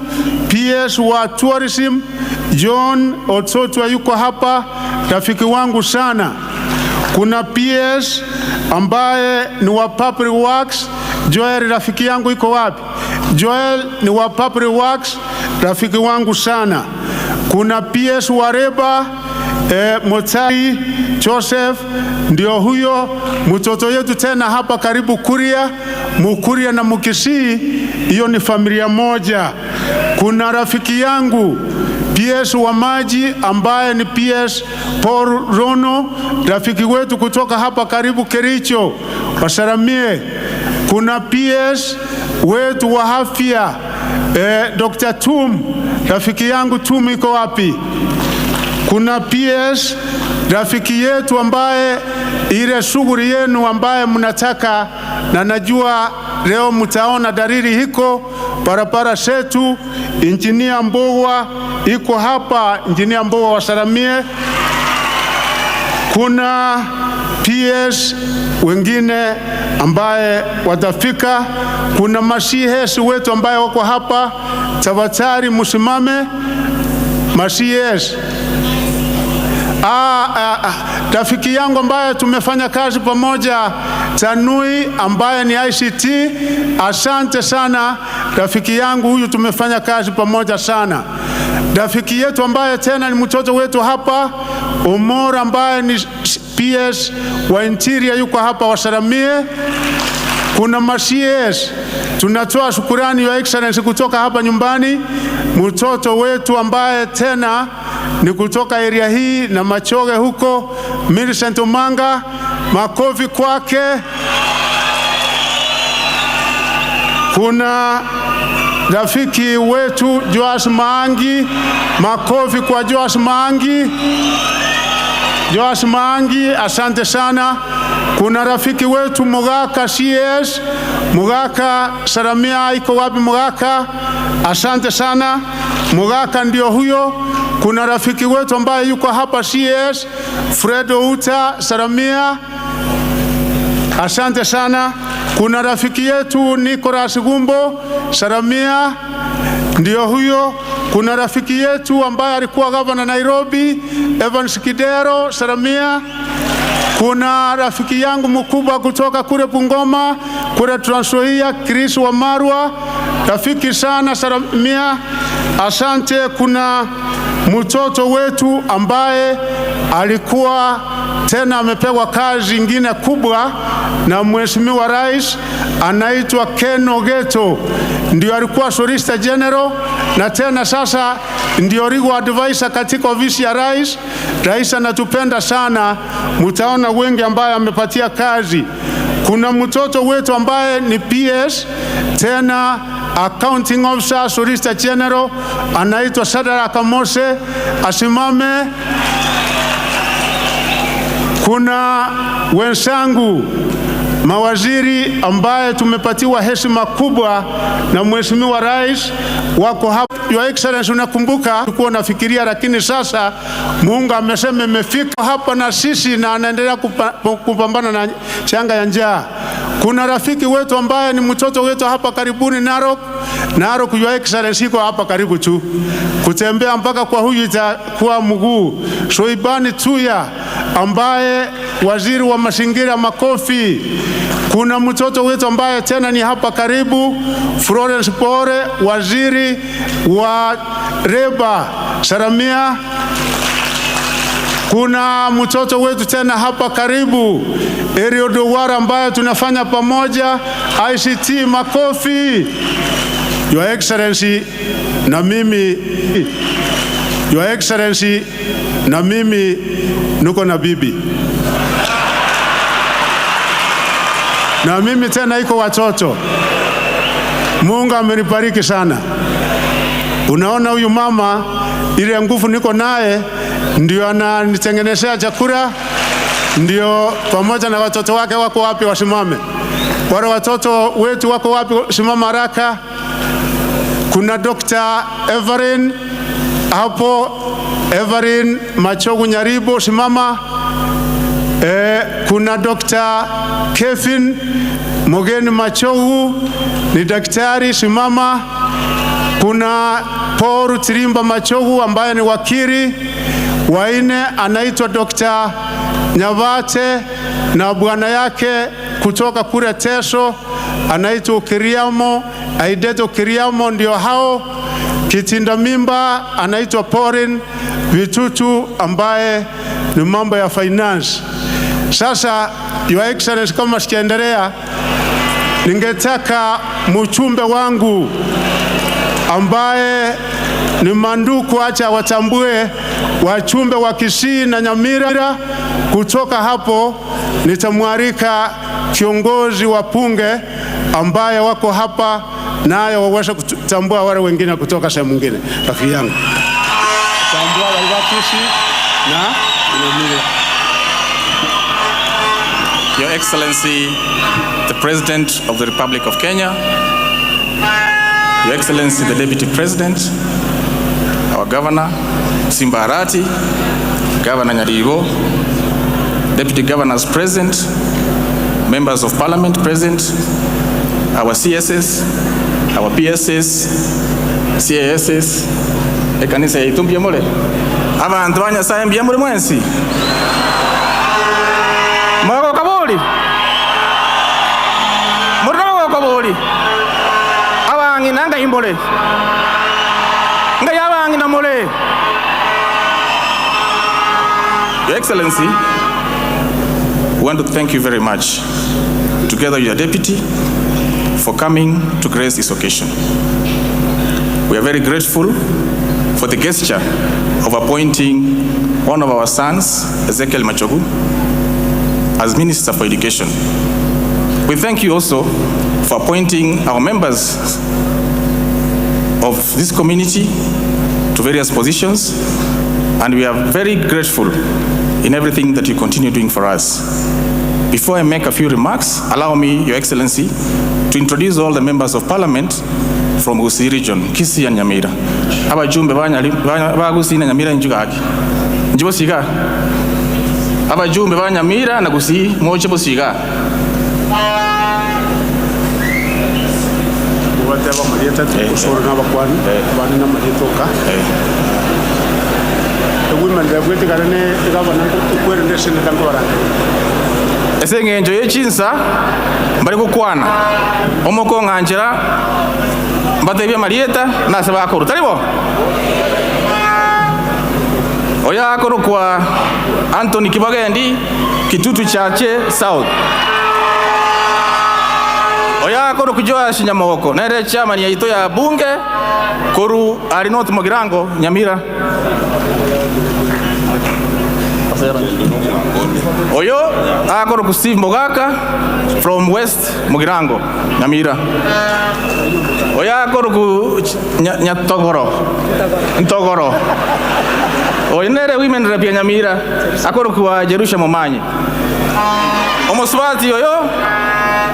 PS wa tourism John Ototwa yuko hapa, rafiki wangu sana. Kuna PS ambaye ni wa Public Works, Joel rafiki yangu yuko wapi? Joel ni wa Public Works, rafiki wangu sana. Kuna PS wa Reba Motai Joseph ndio huyo mtoto yetu tena hapa karibu Kuria, Mukuria na Mukisii, hiyo ni familia moja. Kuna rafiki yangu PS PS wa maji ambaye ni PS Paul Rono, rafiki wetu kutoka hapa karibu Kericho, wasalamie. Kuna PS wetu wa afya Dr. Tum, rafiki yangu Tum iko wapi? Kuna PS rafiki yetu ambaye ile shughuli yenu ambaye mnataka, na najua leo mtaona dalili hiko barabara zetu. Injinia Mbowa iko hapa, Injinia Mbowa wasalamie. Kuna PS wengine ambaye watafika. Kuna ma-CS wetu ambaye wako hapa, tafadhali msimame ma-CS. Rafiki yangu ambaye tumefanya kazi pamoja Tanui ambaye ni ICT, asante sana rafiki yangu huyu, tumefanya kazi pamoja sana. Rafiki yetu ambaye tena ni mtoto wetu hapa Omor ambaye ni PS wa Interior yuko hapa, wasalamie. Kuna ma-CS tunatoa shukurani Your Excellency kutoka hapa nyumbani, mtoto wetu ambaye tena ni kutoka area hii na Machoge huko, Millicent Omanga, makofi kwake. Kuna rafiki wetu Joas Maangi, makofi kwa Joas Maangi. Joas Maangi, asante sana. Kuna rafiki wetu Mugaka CS, Mugaka salamia, iko wapi Mugaka? Asante sana Mugaka, ndio huyo. Kuna rafiki wetu ambaye yuko hapa CS, Fredo Uta salamia, asante sana. Kuna rafiki yetu Nicholas Gumbo salamia, ndio huyo. Kuna rafiki yetu ambaye alikuwa gavana Nairobi, Evans Kidero salamia. Kuna rafiki yangu mkubwa kutoka kule Bungoma, kule Trans Nzoia, Chris Wamarwa, rafiki sana salamia, asante. Kuna mtoto wetu ambaye alikuwa tena amepewa kazi ingine kubwa na Mheshimiwa Rais, anaitwa Ken Ogeto, ndio alikuwa Solicitor General na tena sasa ndio legal advisor katika ofisi ya Rais. Rais anatupenda sana, mtaona wengi ambaye amepatia kazi. Kuna mtoto wetu ambaye ni PS tena accounting officer Solicitor General, anaitwa Sadara Kamose, asimame. Kuna wenzangu mawaziri ambaye tumepatiwa heshima kubwa na Mheshimiwa Rais wako hapa. Your Excellency, unakumbuka tulikuwa nafikiria, lakini sasa Mungu amesema imefika hapa na sisi, na anaendelea kupambana na changa ya njaa. Kuna rafiki wetu ambaye ni mtoto wetu hapa karibuni Narok. Narok, Your Excellency, iko hapa karibu tu, kutembea mpaka kwa huyu itakuwa mguu. Soibani Tuya ambaye waziri wa mazingira, makofi. Kuna mtoto wetu ambaye tena ni hapa karibu, Florence Pore, waziri wa reba salamia. Kuna mtoto wetu tena hapa karibu, Eliud Owara ambaye tunafanya pamoja ICT, makofi. Your Excellency, na mimi Your Excellency, na mimi niko na bibi na mimi tena iko watoto. Mungu amenibariki sana. Unaona huyu mama, ile nguvu niko naye ndio ananitengenezea chakula, ndio pamoja na watoto wake. Wako wapi? Wasimame. Wale watoto wetu wako wapi? Simama haraka. Kuna Dr. Everin hapo, Everin Machogu Nyaribo, simama. Kuna Dr. Kevin Mogeni Machogu ni daktari, simama. Kuna Paul Tirimba Machogu ambaye ni wakili. Waine anaitwa Dr. Nyavate na bwana yake kutoka kule Teso anaitwa Kiriamo, Aideto Kiriamo, ndio hao. Kitinda mimba anaitwa Porin Vitutu ambaye ni mambo ya finance. Sasa Your Excellency, kama sijaendelea, ningetaka mchumbe wangu ambaye Ni manduku, acha watambue wachumbe wa Kisii na Nyamira. Kutoka hapo nitamwalika kiongozi wa punge ambaye wako hapa, naye waweze kutambua wale wengine kutoka sehemu nyingine. Rafiki yangu tambua wale wa Kisii na Nyamira. Your Excellency, the President of the Republic of Kenya, Your Excellency, the Deputy President, our Governor, Simba Arati, Governor Nyaribo, Deputy Governors present, Members of Parliament present, our CSs, our PSs, CASs, ekanisa yaitu mbyamule, abantu ba Nyasaye mbyamule mwensi. Mwako kabuli. Murno kabuli. Abangi nanga imbole. Nga yabangi na mole. Your Excellency, we want to thank you very much, together with your deputy, for coming to grace this occasion. We are very grateful for the gesture of appointing one of our sons, Ezekiel Machogu, as Minister for Education. We thank you also for appointing our members of this community to various positions, and we are very grateful in everything that you continue doing for us. Before I make a few remarks, allow me, Your Excellency, to introduce all the members of Parliament from Gusii region, Kisii and Nyamira. Abajumbe ba Gusii na Nyamira njugaki. Njibosiga. Abajumbe ba Nyamira na Gusii moche bosiga. Bateba marieta kusoro n'abakwani bani na marietoka. Women rep ne gavana kwerende seneta nkobaranga. Ese ng'encho y'echinsa bari gukwana omoko ng'anchera mbatebia marieta nase bakuru taribo oya akuru kwa Anthony Kibagendi Kitutu Chache South, oya akuru kujoa Shinyamoko nere chairman ya ito ya bunge koru ari North Mugirango Nyamira. Oyo akoro ku Steve Mogaka from West Mugirango Nyamira. Oyo akoro ku Nyatogoro Ntogoro. Oyo nere women rep ya Nyamira akoro ku Jerusha Momanyi. Omoswati oyo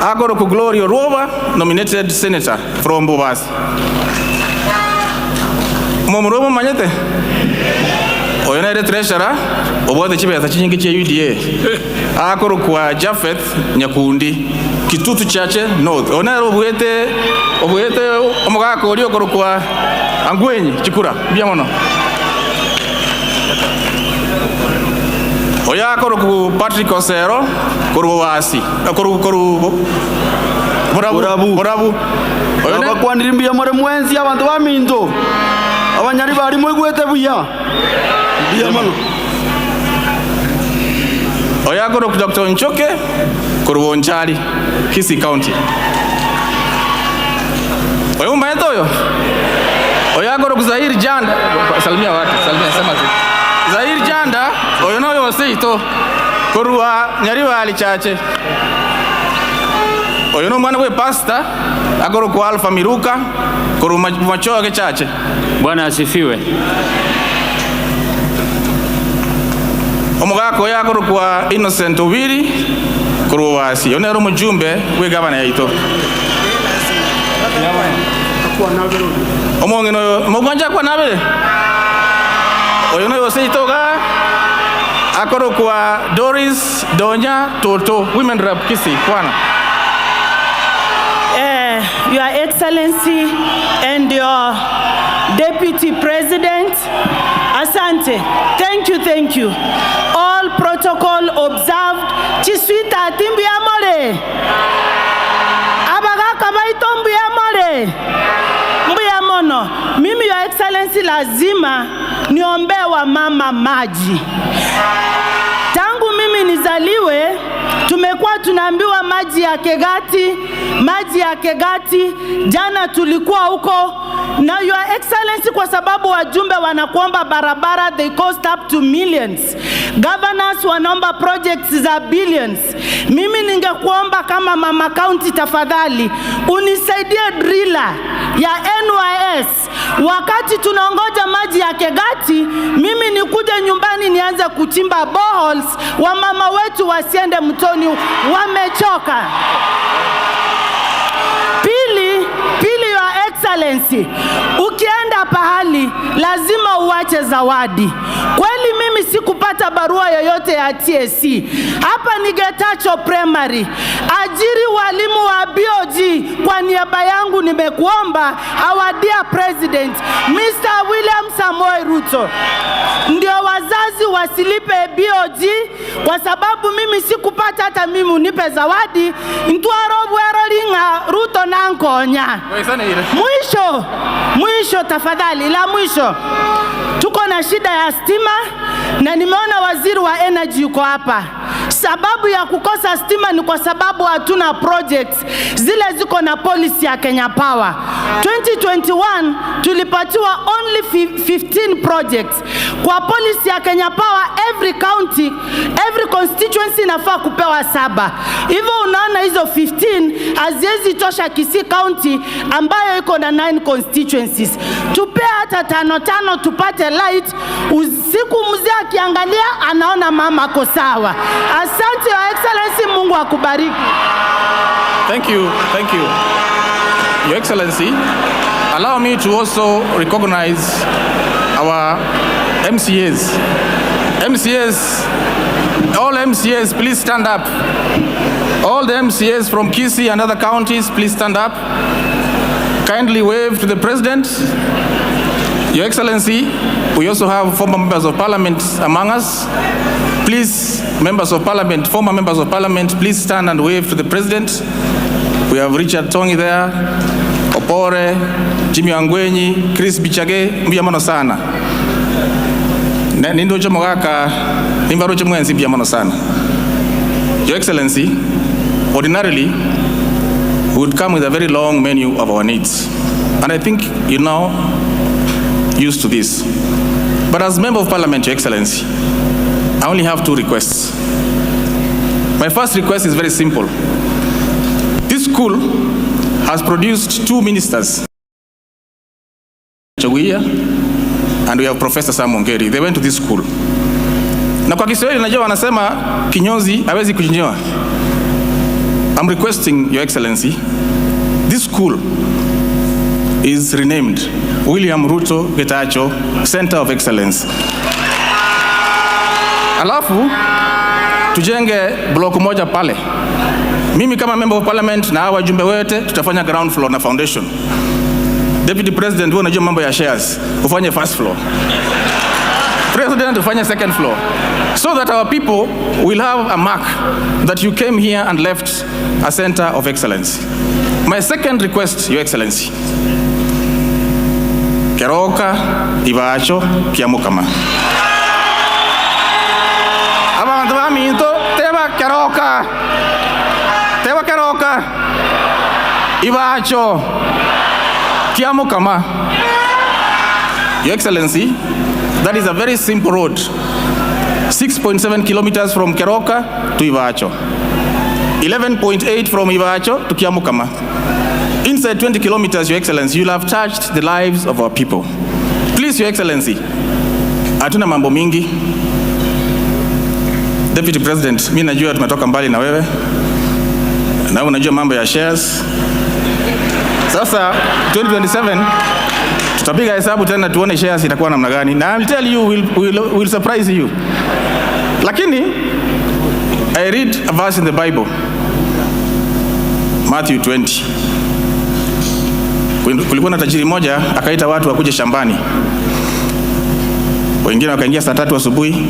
akoro ku Gloria Rova, nominated senator from Bobasi. Momuromo manyete. Oyo nere treasurer obwate chibesa chinyingi che UDA akoro kwa Jafeth Nyakundi Kitutu Chache North. Onere obwete omugako ori okoro kwa Angwenyi Chikura byamono. Oya akoro ku Patrick Osero koru wasi koru Burabu Burabu. Oyo bakwandira mbiyamore mwenzi abantu baminto abanyari bari mwigwete buya. Oyagoro Dr. Nchoke Koruonjali Kisii County. Oyo mbayeto oyo. Oyagoro Zair Janda, salimia watu, salimia sema tu. Zair Janda oyo nayo wasito Korua Nyariwa alichache. Oyo no mwana we pastor agoro kwa Alpha Miruka Koru Machoge chache. Bwana asifiwe. Omugako yakoro kwa Innocent Obiri Kuruwasi onero mujumbe we governor yaito. Omongeno mogwanja kwa nabe. Oyo no yositoga akoro kwa Doris Donya Toto Women Rep Kisii kwana. Your Excellency and your Deputy President, asante. Thank you, thank you. All protocol observed. Chiswita timbu ya mole. Abagaka baito mbu ya mole. Mbu ya mono. Mimi Your Excellency lazima niombe wa mama maji. Tangu mimi nizaliwe, Tumekuwa tunaambiwa maji ya Kegati, maji ya Kegati. Jana tulikuwa huko na Your Excellency, kwa sababu wajumbe wanakuomba barabara, they cost up to millions. Governors wanaomba projects za billions. Mimi ningekuomba kama mama county, tafadhali unisaidie driller ya NYS. Wakati tunaongoja maji ya Kegati, mimi nikuje nyumbani nianze kuchimba boreholes, wamama wetu wasiende mtoni, wamechoka. Pili, Your Excellency, ukienda pahali lazima uache zawadi. Kweli mimi sikupata barua yoyote ya TSC. Hapa ni Getacho Primary. Ajiri walimu wa BOG kwa niaba yangu nimekuomba, our dear President Mr. William Samoei Ruto, ndio wazazi wasilipe BOG kwa sababu mimi sikupata, hata mimi unipe zawadi ntwaro bwero linga Ruto nankonya. Mwisho tafadhali, la mwisho, tuko na shida ya stima na nimeona waziri wa energy yuko hapa. Sababu ya kukosa stima ni kwa sababu hatuna projects zile ziko na policy ya Kenya Power. 2021 tulipatiwa only 15 projects. Kwa policy ya Kenya Power, every county, every constituency inafaa kupewa 7. Hivyo unaona hizo 15 haziwezi tosha Kisii County ambayo iko na 9 constituencies. Tupe hata 5 tupate light. Usiku mzee akiangalia anaona mama ako sawa. Asante Your Excellency, Mungu akubariki. Thank you, thank you. Your Excellency, allow me to also recognize our MCAs. MCAs, all MCAs, please stand up. All the MCAs from Kisii and other counties, please stand up. Kindly wave to the President. Your Excellency, we also have former members of parliament among us. Please, members of parliament, former members of parliament, please stand and wave to the President. We have Richard Tongi there, Opore, Jimmy Angwenyi, Chris Bichage, mbuya mono sana. Nindocho mogaka, nimbarocho mwenzi mbuya mono sana. Your Excellency, ordinarily, we would come with a very long menu of our needs. And I think you're now used to this. But as Member of Parliament, Your Excellency, I only have 2 requests. My first request is very simple. This school has produced 2 ministers, Choguia, and we have Professor Sam Ongeri. They went to this school. Na kwa Kiswahili najua wanasema kinyozi hawezi kujinyoa. I'm requesting, Your Excellency, this school is renamed William Ruto Getacho Center of Excellence. Alafu tujenge block moja pale. Mimi kama Member of Parliament na hawa wajumbe wote tutafanya ground floor na foundation. Deputy President, wewe unajua mambo ya shares, ufanye first floor. President, ufanye second floor. So that our people will have a mark that you came here and left a center of excellence. My second request, Your Excellency, Keroka, Ibacho, Kiamukama. Abantu baminto, teba Keroka. Teba Keroka. Ibacho, Kiamukama. Your Excellency, that is a very simple road. 6.7 kilometers from Keroka to Ibacho. 11.8 from Ibacho to Kiamukama. Inside 20 kilometers, Your Excellency, you'll have touched the lives of our people. Please, Your Excellency, hatuna mambo mingi. Deputy President, mimi najua tumetoka mbali na wewe. Na wewe unajua mambo ya shares. Sasa 2027 tutapiga hesabu tena tuone shares itakuwa namna gani. Na I'll tell you, we'll surprise you. Lakini I read a verse in the Bible, Matthew 20. Kulikuwa na tajiri mmoja akaita watu wakuje shambani. Wengine wakaingia saa 3 asubuhi,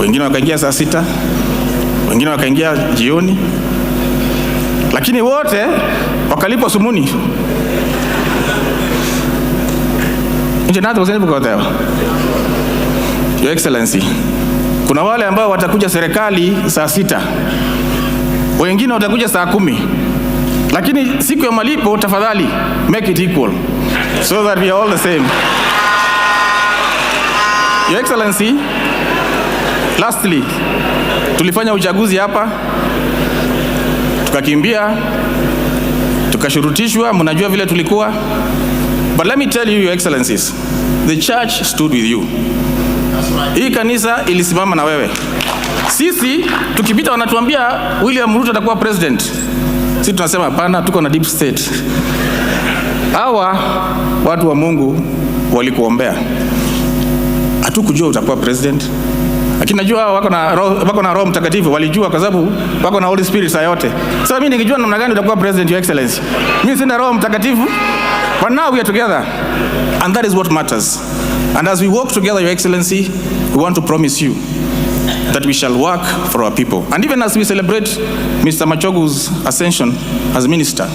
wengine wakaingia saa 6, wengine wakaingia jioni. Lakini wote wakalipwa sumuni. Nje nato wasema kwa teo. Your Excellency, Kuna wale ambao watakuja serikali saa 6, wengine watakuja saa 10, lakini siku ya malipo, tafadhali make it equal so that we are all the same. Your Excellency, lastly, tulifanya uchaguzi hapa, tukakimbia, tukashurutishwa, mnajua vile tulikuwa. But let me tell you, Your Excellencies, the church stood with you. Hii kanisa ilisimama na wewe. Sisi tukipita wanatuambia William Ruto atakuwa president. Sisi tunasema hapana, tuko na deep state. Hawa watu wa Mungu walikuombea. Hatukujua utakuwa president. Lakini najua hawa wako na Roho Mtakatifu, walijua kwa sababu wako na Holy Spirit saa yote. Sasa mimi ningejua namna gani utakuwa president, Your Excellency? Mimi sina Roho Mtakatifu. But now we are together. And that is what matters. And as we work together, Your Excellency, we want to promise you that we shall work for our people. And even as we celebrate Mr. Machogu's ascension as minister,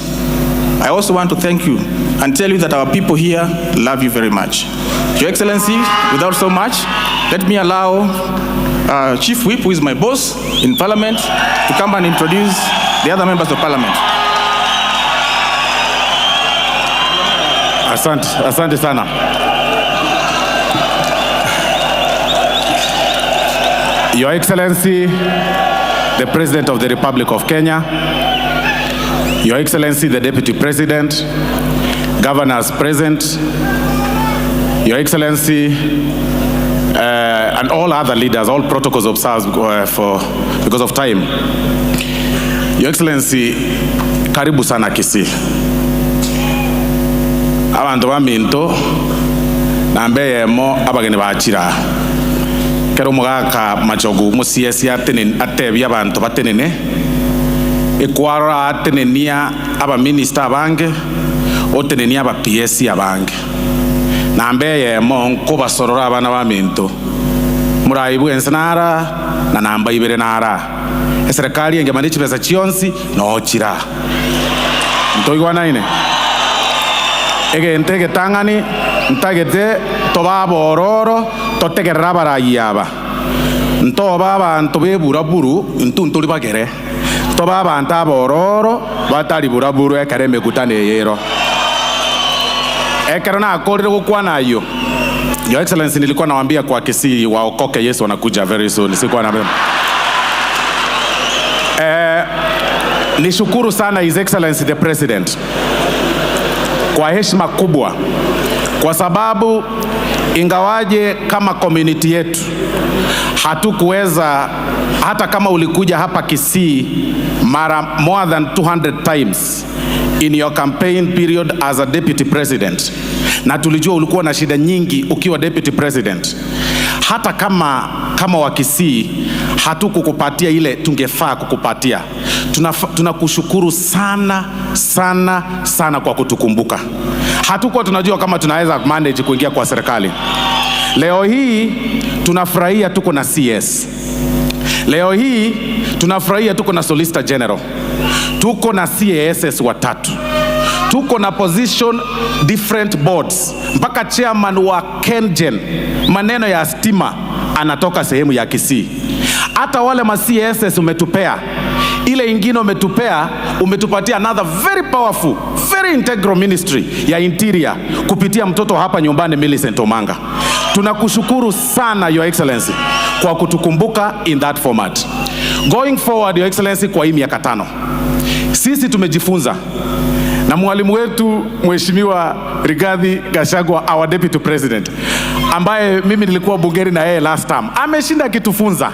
I also want to thank you and tell you that our people here love you very much. Your Excellency, without so much, let me allow Chief Whip, who is my boss in Parliament, to come and introduce the other members of Parliament. Asante, asante sana. Your Excellency, the President of the Republic of Kenya, Your Excellency, the Deputy President, Governors present, Your Excellency, and all other leaders, all protocols observed because of time. Your Excellency, karibu sana Kisii. Abantu baminto nambeyemo abageni bachira kero mugaka Machogu musiesi atebia abantu batenene ikwarora atenenia aba minister abange otenenia aba PS abange nambeyemo nkubasorora abana baminto muraibwe ensenara na namba ibere nara eserikali engemani chibesa chionsi nochira ntoigwanaine egente getang'ani ntagete tobabororo totegerera abarayi aba ntoba abanto beburaburu ntuntori bagere toba abanto abororo batari buraburu ekere emekutano eyero ekero nakorire gokwana ayo. Your Excellency, nilikuwa nawaambia kwa Kisii waokoke, Yesu anakuja very soon. Sikuwa na nishukuru sana His Excellency the President kwa heshima kubwa, kwa sababu ingawaje kama community yetu hatukuweza, hata kama ulikuja hapa Kisii mara more than 200 times in your campaign period as a deputy president, na tulijua ulikuwa na shida nyingi ukiwa deputy president, hata kama wa Kisii hatukukupatia ile tungefaa kukupatia. Tunakushukuru sana sana sana kwa kutukumbuka. Hatukuwa tunajua kama tunaweza manage kuingia kwa serikali. Leo hii tunafurahia tuko na CS. Leo hii tunafurahia tuko na Solicitor General. Tuko na CASS watatu. Tuko na position different boards. Mpaka chairman wa KenGen maneno ya stima anatoka sehemu ya Kisii. Hata wale ma CASS umetupea, ile ingine umetupea, umetupatia another very powerful, very integral ministry ya interior kupitia mtoto hapa nyumbani Millicent Omanga. Tunakushukuru sana Your Excellency kwa kutukumbuka in that format. Going forward, Your Excellency, kwa hii miaka 5 sisi tumejifunza na mwalimu wetu Mheshimiwa Rigathi Gachagua, our deputy president, ambaye mimi nilikuwa bungeni na yeye last time, ameshinda akitufunza.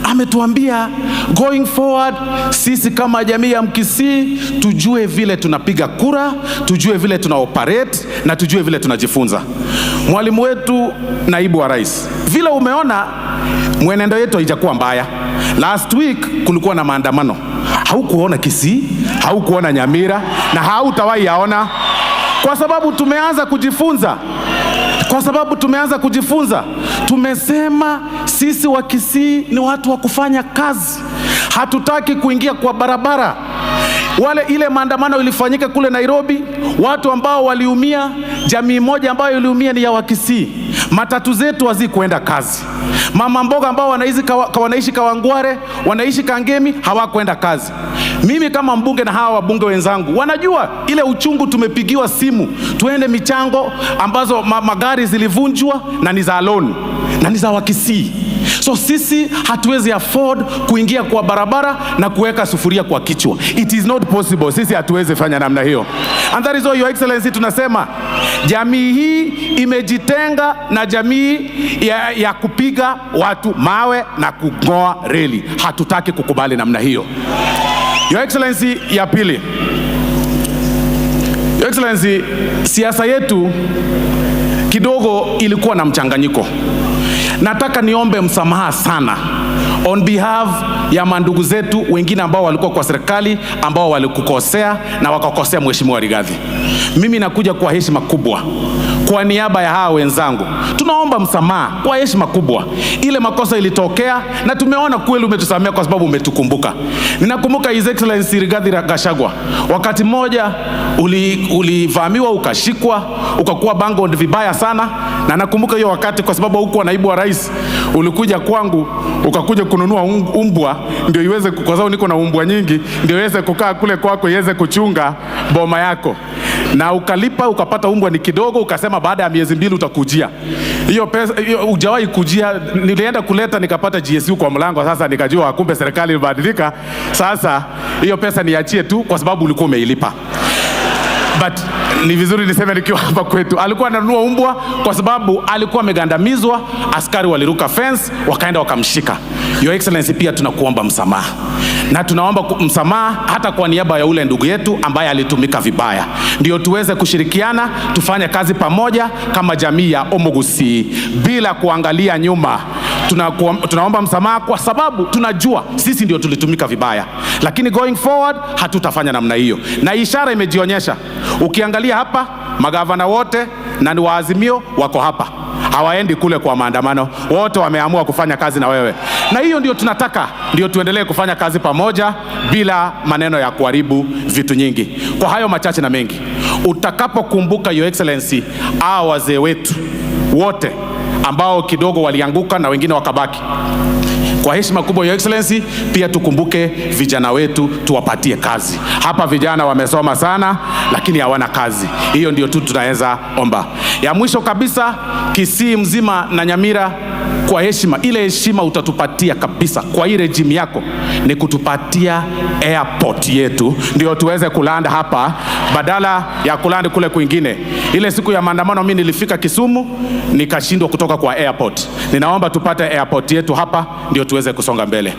Ametuambia going forward sisi kama jamii ya Mkisii tujue vile tunapiga kura, tujue vile tuna operate na tujue vile tunajifunza. Mwalimu wetu naibu wa rais, vile umeona mwenendo yetu haijakuwa mbaya. Last week kulikuwa na maandamano, haukuona Kisii, haukuona Nyamira na hautawahi yaona, kwa sababu tumeanza kujifunza. Kwa sababu tumeanza kujifunza. Tumesema sisi wa Kisii ni watu wa kufanya kazi, hatutaki kuingia kwa barabara. Wale ile maandamano ilifanyika kule Nairobi, watu ambao waliumia, jamii moja ambayo iliumia ni ya Wakisii. Matatu zetu hazikuenda kazi. Mama mboga ambao wanaishi Kawangware, wanaishi Kangemi hawakwenda kazi. Mimi kama mbunge na hawa wabunge wenzangu wanajua ile uchungu. Tumepigiwa simu tuende michango ambazo magari zilivunjwa na ni za loan na ni za Wakisii. So sisi hatuwezi afford kuingia kwa barabara na kuweka sufuria kwa kichwa. It is not possible. Sisi hatuwezi fanya namna hiyo. And that is why, Your Excellency, tunasema jamii hii imejitenga na jamii ya kupiga watu mawe na kung'oa reli. Hatutaki kukubali namna hiyo. Your Excellency, ya pili. Your Excellency, siasa yetu kidogo ilikuwa na mchanganyiko. Nataka niombe msamaha sana on behalf ya mandugu zetu wengine ambao walikuwa kwa serikali ambao walikukosea na wakakosea Mheshimiwa Rigathi. Mimi nakuja kwa heshima kubwa kwa niaba ya hawa wenzangu, tunaomba msamaha kwa heshima kubwa. Ile makosa ilitokea na tumeona kweli umetusamea kwa sababu umetukumbuka. Ninakumbuka His Excellency Rigathi Gachagua, wakati mmoja ulivamiwa ukashikwa ukakuwa bango vibaya sana, na nakumbuka hiyo wakati, kwa sababu hukuwa naibu wa rais, ulikuja kwangu ukakuja kununua umbwa ndio iweze, kwa sababu niko na umbwa nyingi, ndio iweze kukaa kule kwako iweze kuchunga boma yako, na ukalipa ukapata umbwa ni kidogo, ukasema baada ya miezi 2 utakujia hiyo pesa. Hiyo hujawahi kujia. Nilienda kuleta nikapata GSU kwa mlango. Sasa nikajua kumbe serikali ilibadilika. Sasa hiyo pesa niachie tu, kwa sababu ulikuwa umeilipa. But ni vizuri niseme nikiwa hapa kwetu, alikuwa ananunua umbwa kwa sababu alikuwa amegandamizwa. Askari waliruka fence wakaenda wakamshika. Your Excellency, pia tunakuomba msamaha na tunaomba msamaha hata kwa niaba ya ule ndugu yetu ambaye alitumika vibaya, ndio tuweze kushirikiana tufanye kazi pamoja kama jamii ya Omogusii bila kuangalia nyuma. Tunaomba msamaha kwa sababu tunajua sisi ndio tulitumika vibaya, lakini going forward hatutafanya namna hiyo, na ishara imejionyesha. Ukiangalia hapa magavana wote na ni waazimio wako hapa, hawaendi kule kwa maandamano, wote wameamua kufanya kazi na wewe, na hiyo ndio tunataka, ndio tuendelee kufanya kazi pamoja bila maneno ya kuharibu vitu nyingi. Kwa hayo machache na mengi, utakapokumbuka Your Excellency, hawa wazee wetu wote ambao kidogo walianguka na wengine wakabaki, kwa heshima kubwa Your Excellency, pia tukumbuke vijana wetu, tuwapatie kazi. Hapa vijana wamesoma sana, lakini hawana kazi. Hiyo ndio tu tunaweza omba. Ya mwisho kabisa, Kisii mzima na Nyamira, kwa heshima ile heshima utatupatia kabisa kwa hii regime yako, ni kutupatia airport yetu ndio tuweze kulanda hapa badala ya kulanda kule kwingine. Ile siku ya maandamano mimi nilifika Kisumu nikashindwa kutoka kwa airport. Ninaomba tupate airport yetu hapa ndio tuweze kusonga mbele.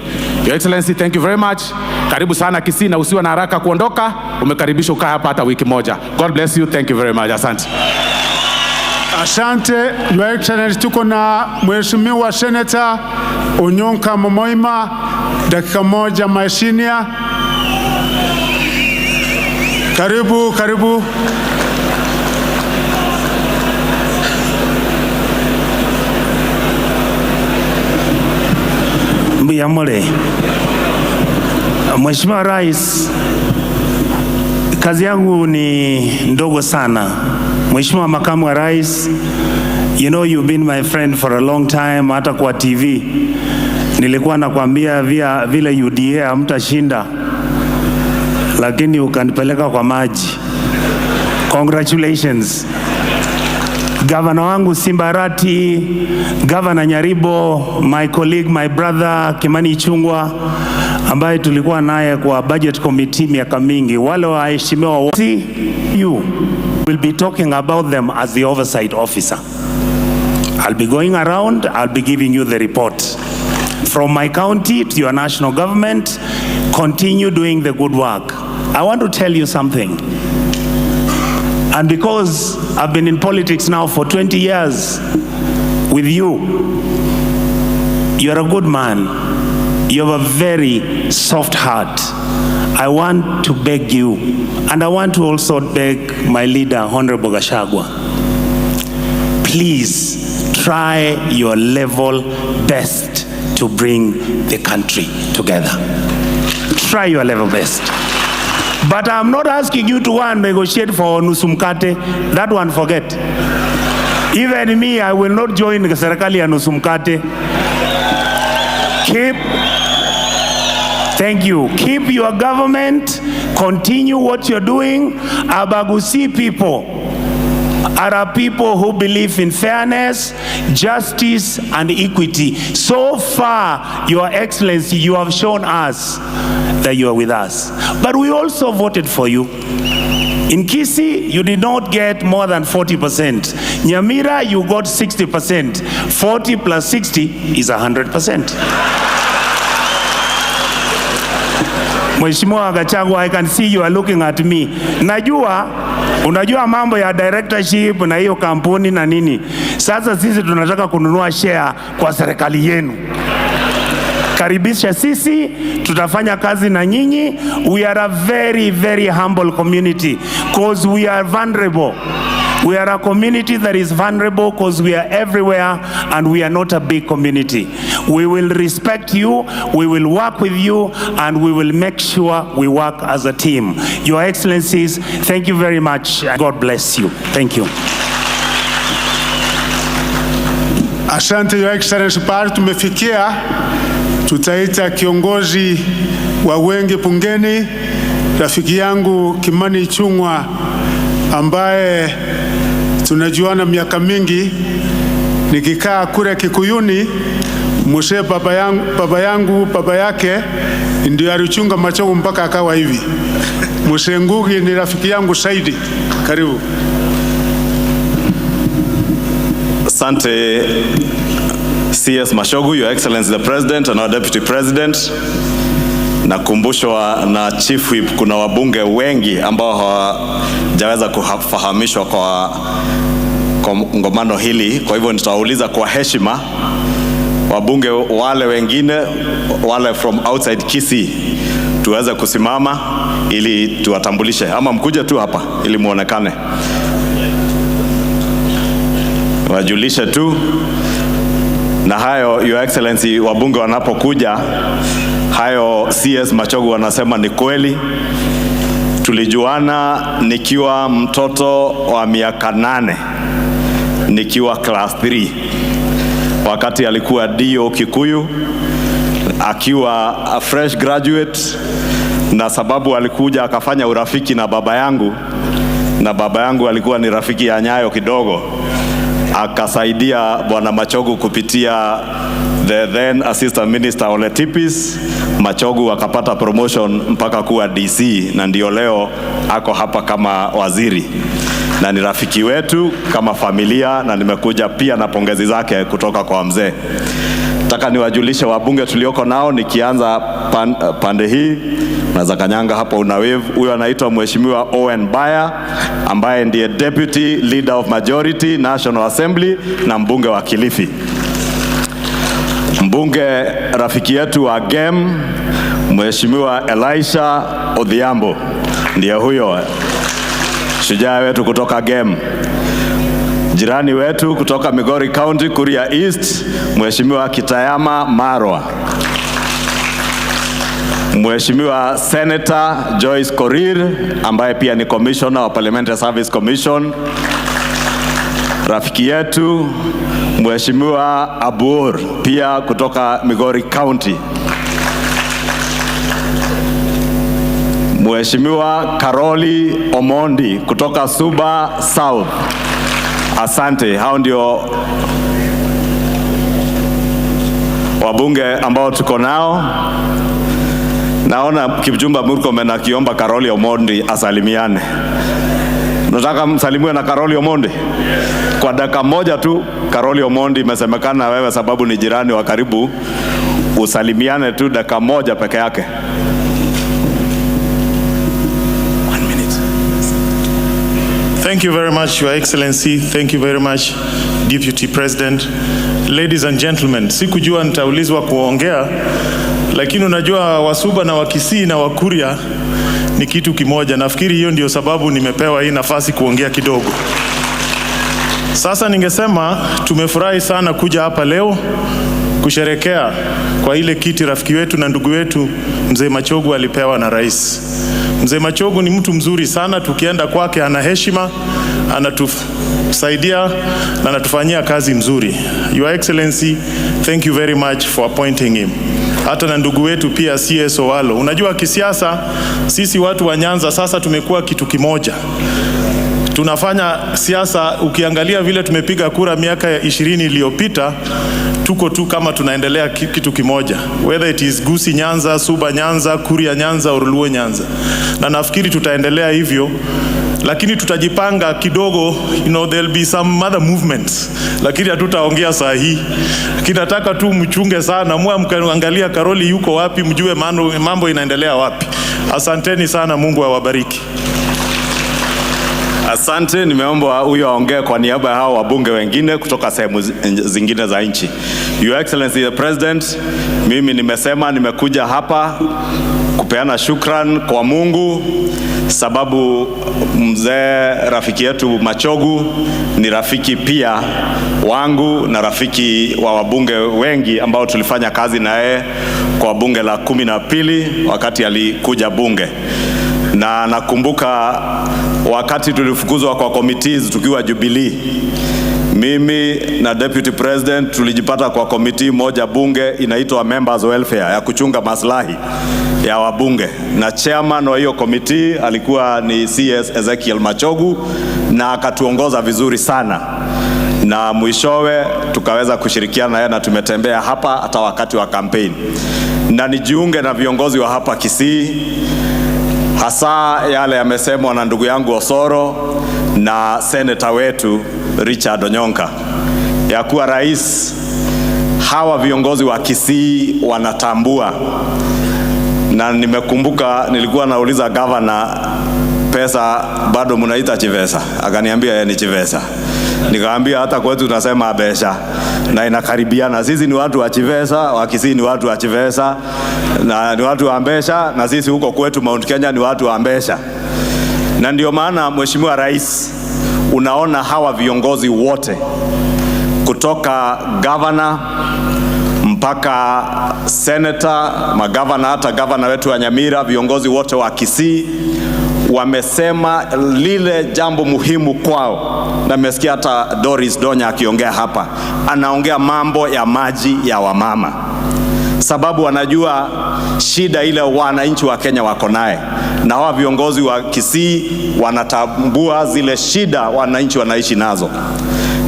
Your Excellency, thank you very much. Karibu sana Kisii na usiwe na haraka kuondoka. Umekaribishwa ukae hapa hata wiki moja. God bless you. Thank you very much. Asante. Asante Your Excellency, tuko na Mheshimiwa Senator Onyonka Momoima, dakika moja my senior. Karibu, karibu. Mbuyamole. Mheshimiwa Rais, kazi yangu ni ndogo sana. Mheshimiwa Makamu wa Rais, you know you've been my friend for a long time. Hata kwa TV nilikuwa nakwambia vile UDA hamtashinda, lakini ukanipeleka kwa maji. Congratulations. Gavana wangu Simba Arati, Gavana Nyaribo, my colleague, my brother Kimani Ichung'wah ambaye tulikuwa naye kwa budget committee miaka mingi, wale waheshimiwa wote, you will be talking about them as the oversight officer. I'll be going around, I'll be giving you the report. From my county to your national government, continue doing the good work. I want to tell you something. And because I've been in politics now for 20 years with you, you're a good man. You have a very soft heart. I want to beg you, and I want to also beg my leader, Honorable Gachagua, please try your level best to bring the country together. Try your level best. But I'm not asking you to go and negotiate for nusu mkate. That one, forget. Even me, I will not join serikali ya nusu mkate. Keep Thank you. Keep your government. Continue what you're doing. Abagusii people are a people who believe in fairness, justice, and equity. So far, Your Excellency, you have shown us that you are with us. But we also voted for you. In Kisii, you did not get more than 40%. Nyamira, you got 60%. 40 plus 60 is 100%. Mheshimiwa Gachagua, I can see you are looking at me. Najua unajua mambo ya directorship na hiyo kampuni na nini. Sasa sisi tunataka kununua share kwa serikali yenu. Karibisha sisi, tutafanya kazi na nyinyi. We are a very very humble community because we are vulnerable. We are a community that is vulnerable because we are everywhere and we are not a big community. We will respect you, we will work with you, and we will make sure we work as a team. Your Excellencies, thank you very much. God bless you. Thank you. Asante Your Excellency, pahali tumefikia, tutaita kiongozi wa wengi bungeni, rafiki yangu Kimani Ichung'wah ambaye tunajuana miaka mingi. Nikikaa kule Kikuyuni, mzee baba yangu baba yake ndio alichunga Machogu mpaka akawa hivi. Mzee Ngugi ni rafiki yangu zaidi. Karibu. Asante CS Machogu, Your Excellency the President and our Deputy President. Nakumbushwa na Chief Whip kuna wabunge wengi ambao hawajaweza kufahamishwa kwa kongamano hili, kwa hivyo nitawauliza kwa heshima wabunge wale wengine wale from outside Kisii tuweze kusimama ili tuwatambulishe, ama mkuje tu hapa ili muonekane, wajulishe tu. Na hayo, Your Excellency, wabunge wanapokuja, hayo CS Machogu wanasema ni kweli. Tulijuana nikiwa mtoto wa miaka 8 nikiwa class 3 wakati alikuwa DO Kikuyu akiwa a fresh graduate, na sababu alikuja akafanya urafiki na baba yangu, na baba yangu alikuwa ni rafiki ya Nyayo kidogo, akasaidia Bwana Machogu kupitia the then assistant minister Ole Tipis. Machogu akapata promotion mpaka kuwa DC, na ndio leo ako hapa kama waziri na ni rafiki wetu kama familia, na nimekuja pia na pongezi zake kutoka kwa mzee. Nataka niwajulishe wabunge tulioko nao, nikianza pande hii naweza kanyanga hapo, una wave. Huyo anaitwa Mheshimiwa Owen Baya ambaye ndiye Deputy Leader of Majority National Assembly na mbunge wa Kilifi. Mbunge rafiki yetu wa GEM Mheshimiwa Elisha Odhiambo ndiye huyo shujaa wetu kutoka GEM. Jirani wetu kutoka Migori County, Kuria East, Mheshimiwa Kitayama Marwa. Mheshimiwa Senator Joyce Korir ambaye pia ni Commissioner wa Parliamentary Service Commission. Rafiki yetu Mheshimiwa Abuor pia kutoka Migori County. Mheshimiwa Karoli Omondi kutoka Suba South. Asante, hao ndio wabunge ambao tuko nao. Naona Kipchumba Murkomen akiomba Karoli Omondi asalimiane. Nataka msalimiwe na Karoli Omondi kwa dakika moja tu. Karoli Omondi, imesemekana wewe sababu ni jirani wa karibu, usalimiane tu dakika moja peke yake. 1 minute. Thank you very much, Your Excellency. Thank you very much, Deputy President. Ladies and gentlemen, sikujua nitaulizwa kuongea, lakini unajua Wasuba na Wakisii na Wakuria ni kitu kimoja. Nafikiri hiyo ndio sababu nimepewa hii nafasi kuongea kidogo. Sasa ningesema tumefurahi sana kuja hapa leo kusherekea kwa ile kiti rafiki wetu na ndugu wetu Mzee Machogu alipewa na rais. Mzee Machogu ni mtu mzuri sana, tukienda kwake ana heshima, anatusaidia na anatufanyia kazi mzuri. Your Excellency, thank you very much for appointing him. Hata na ndugu wetu pia CS Owalo. Unajua kisiasa, sisi watu wa Nyanza sasa tumekuwa kitu kimoja, tunafanya siasa. Ukiangalia vile tumepiga kura miaka ya 20 iliyopita, tuko tu kama tunaendelea kitu kimoja, whether it is Gusii Nyanza, Suba Nyanza, Kuria Nyanza or Luo Nyanza, na nafikiri tutaendelea hivyo, lakini tutajipanga kidogo, there'll be some other movements, lakini hatutaongea saa hii. Lakini nataka tu mchunge sana, mwa mkaangalia Karoli yuko wapi, mjue mambo inaendelea wapi. Asanteni sana, Mungu awabariki. Asante, nimeomba huyo aongee kwa niaba ya hao wabunge wengine kutoka sehemu zingine za nchi. Your Excellency the President, mimi nimesema nimekuja hapa kupeana shukran kwa Mungu sababu mzee rafiki yetu Machogu ni rafiki pia wangu na rafiki wa wabunge wengi ambao tulifanya kazi na yeye kwa bunge la 12 wakati alikuja bunge, na nakumbuka wakati tulifukuzwa kwa committees tukiwa Jubilee, mimi na deputy president tulijipata kwa committee moja bunge inaitwa Members Welfare ya kuchunga maslahi ya wabunge, na chairman wa hiyo committee alikuwa ni CS Ezekiel Machogu, na akatuongoza vizuri sana, na mwishowe tukaweza kushirikiana naye na tumetembea hapa hata wakati wa campaign. Na nijiunge na viongozi wa hapa Kisii, hasa yale yamesemwa na ndugu yangu Osoro na seneta wetu Richard Onyonka, ya kuwa rais, hawa viongozi wa Kisii wanatambua. Na nimekumbuka nilikuwa nauliza gavana, pesa bado mnaita chivesa? Akaniambia yeye ni chivesa. Nikamwambia hata kwetu tunasema besha na inakaribiana. Sisi ni watu wa chivesa, wa Kisii ni watu wa chivesa na ni watu wa mbesha, na sisi huko kwetu Mount Kenya ni watu wa mbesha. Na ndio maana Mheshimiwa Rais, unaona hawa viongozi wote kutoka governor mpaka senator, magavana, hata gavana wetu wa Nyamira, viongozi wote wa Kisii wamesema lile jambo muhimu kwao, na nimesikia hata Doris Donya akiongea hapa, anaongea mambo ya maji ya wamama, sababu wanajua shida ile wananchi wa Kenya wako naye, na hawa viongozi wa Kisii wanatambua zile shida wananchi wanaishi nazo,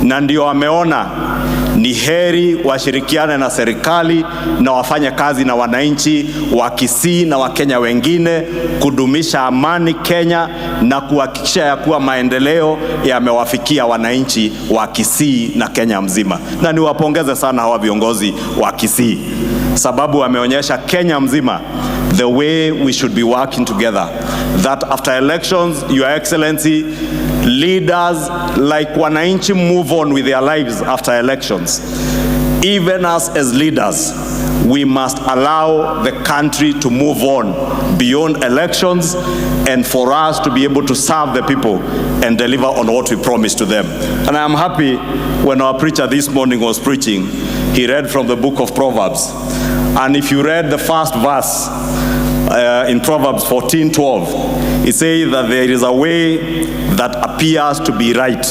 na ndio wameona ni heri washirikiane na serikali na wafanye kazi na wananchi wa Kisii na Wakenya wengine kudumisha amani Kenya na kuhakikisha ya kuwa maendeleo yamewafikia wananchi wa Kisii na Kenya mzima. Na niwapongeze sana hawa viongozi wa Kisii, sababu wameonyesha Kenya mzima the way we should be working together, that after elections, Your Excellency, leaders like wananchi move on with their lives after elections. Even us as leaders, we must allow the country to move on beyond elections and for us to be able to serve the people and deliver on what we promised to them. And I am happy when our preacher this morning was preaching, he read from the book of Proverbs. And if you read the first verse in Proverbs 14:12, it says that there is a way that appears to be right,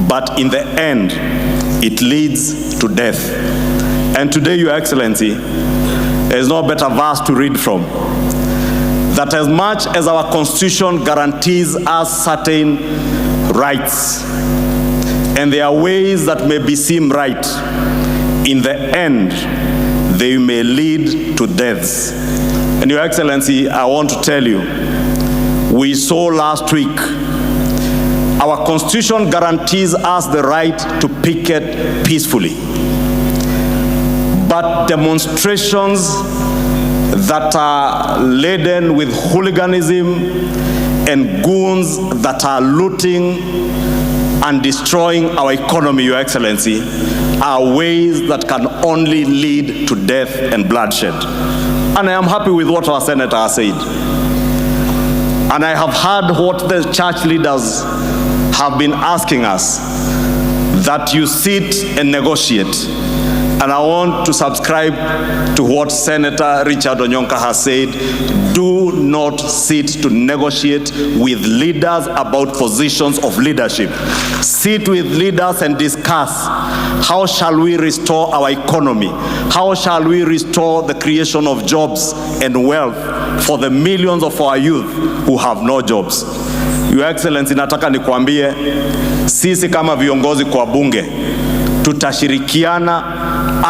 but in the end, it leads to death. And today, Your Excellency, there is no better verse to read from. That as much as our Constitution guarantees us certain rights, and there are ways that may be seem right, in the end, they may lead to deaths. And Your Excellency, I want to tell you, we saw last week, our Constitution guarantees us the right to picket peacefully. But demonstrations that are laden with hooliganism and goons that are looting and destroying our economy, Your Excellency, are ways that can only lead to death and bloodshed. And I am happy with what our senator has said. And I have heard what the church leaders have been asking us, that you sit and negotiate. And I want to subscribe to what Senator Richard Onyonka has said. Do not sit to negotiate with leaders about positions of leadership. Sit with leaders and discuss how shall we restore our economy? How shall we restore the creation of jobs and wealth for the millions of our youth who have no jobs? Your Excellency, nataka nikuambie sisi kama viongozi kwa bunge tutashirikiana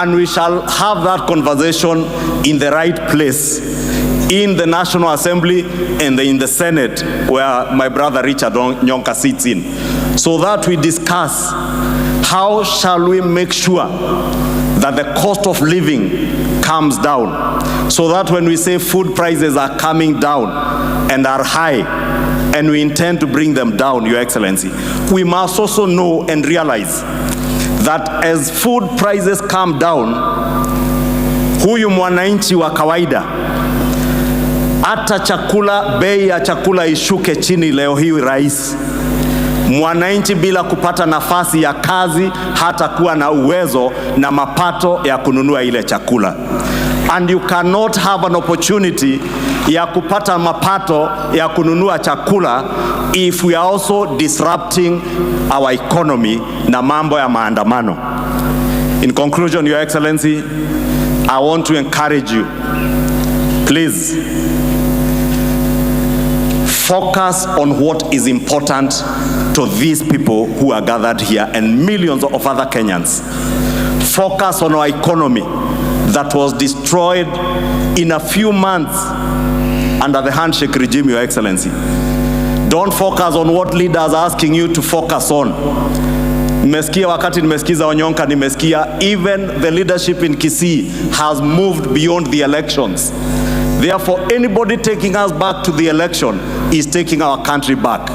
and we shall have that conversation in the right place in the National Assembly and in the Senate where my brother Richard Onyonka sits in, so that we discuss how shall we make sure that the cost of living comes down, so that when we say food prices are coming down and are high, and we intend to bring them down, Your Excellency, we must also know and realize that as food prices come down, huyu mwananchi wa kawaida, hata chakula, bei ya chakula ishuke chini leo hii, rais, mwananchi bila kupata nafasi ya kazi hatakuwa na uwezo na mapato ya kununua ile chakula. And you cannot have an opportunity ya kupata mapato ya kununua chakula if we are also disrupting our economy na mambo ya maandamano. In conclusion, Your Excellency, I want to encourage you, please focus on what is important to these people who are gathered here and millions of other Kenyans. Focus on our economy that was destroyed in a few months under the handshake regime, Your Excellency. Don't focus on what leaders are asking you to focus on. Nimesikia wakati nimesikiza Onyonka, nimesikia even the leadership in Kisii has moved beyond the elections. Therefore, anybody taking us back to the election is taking our country back.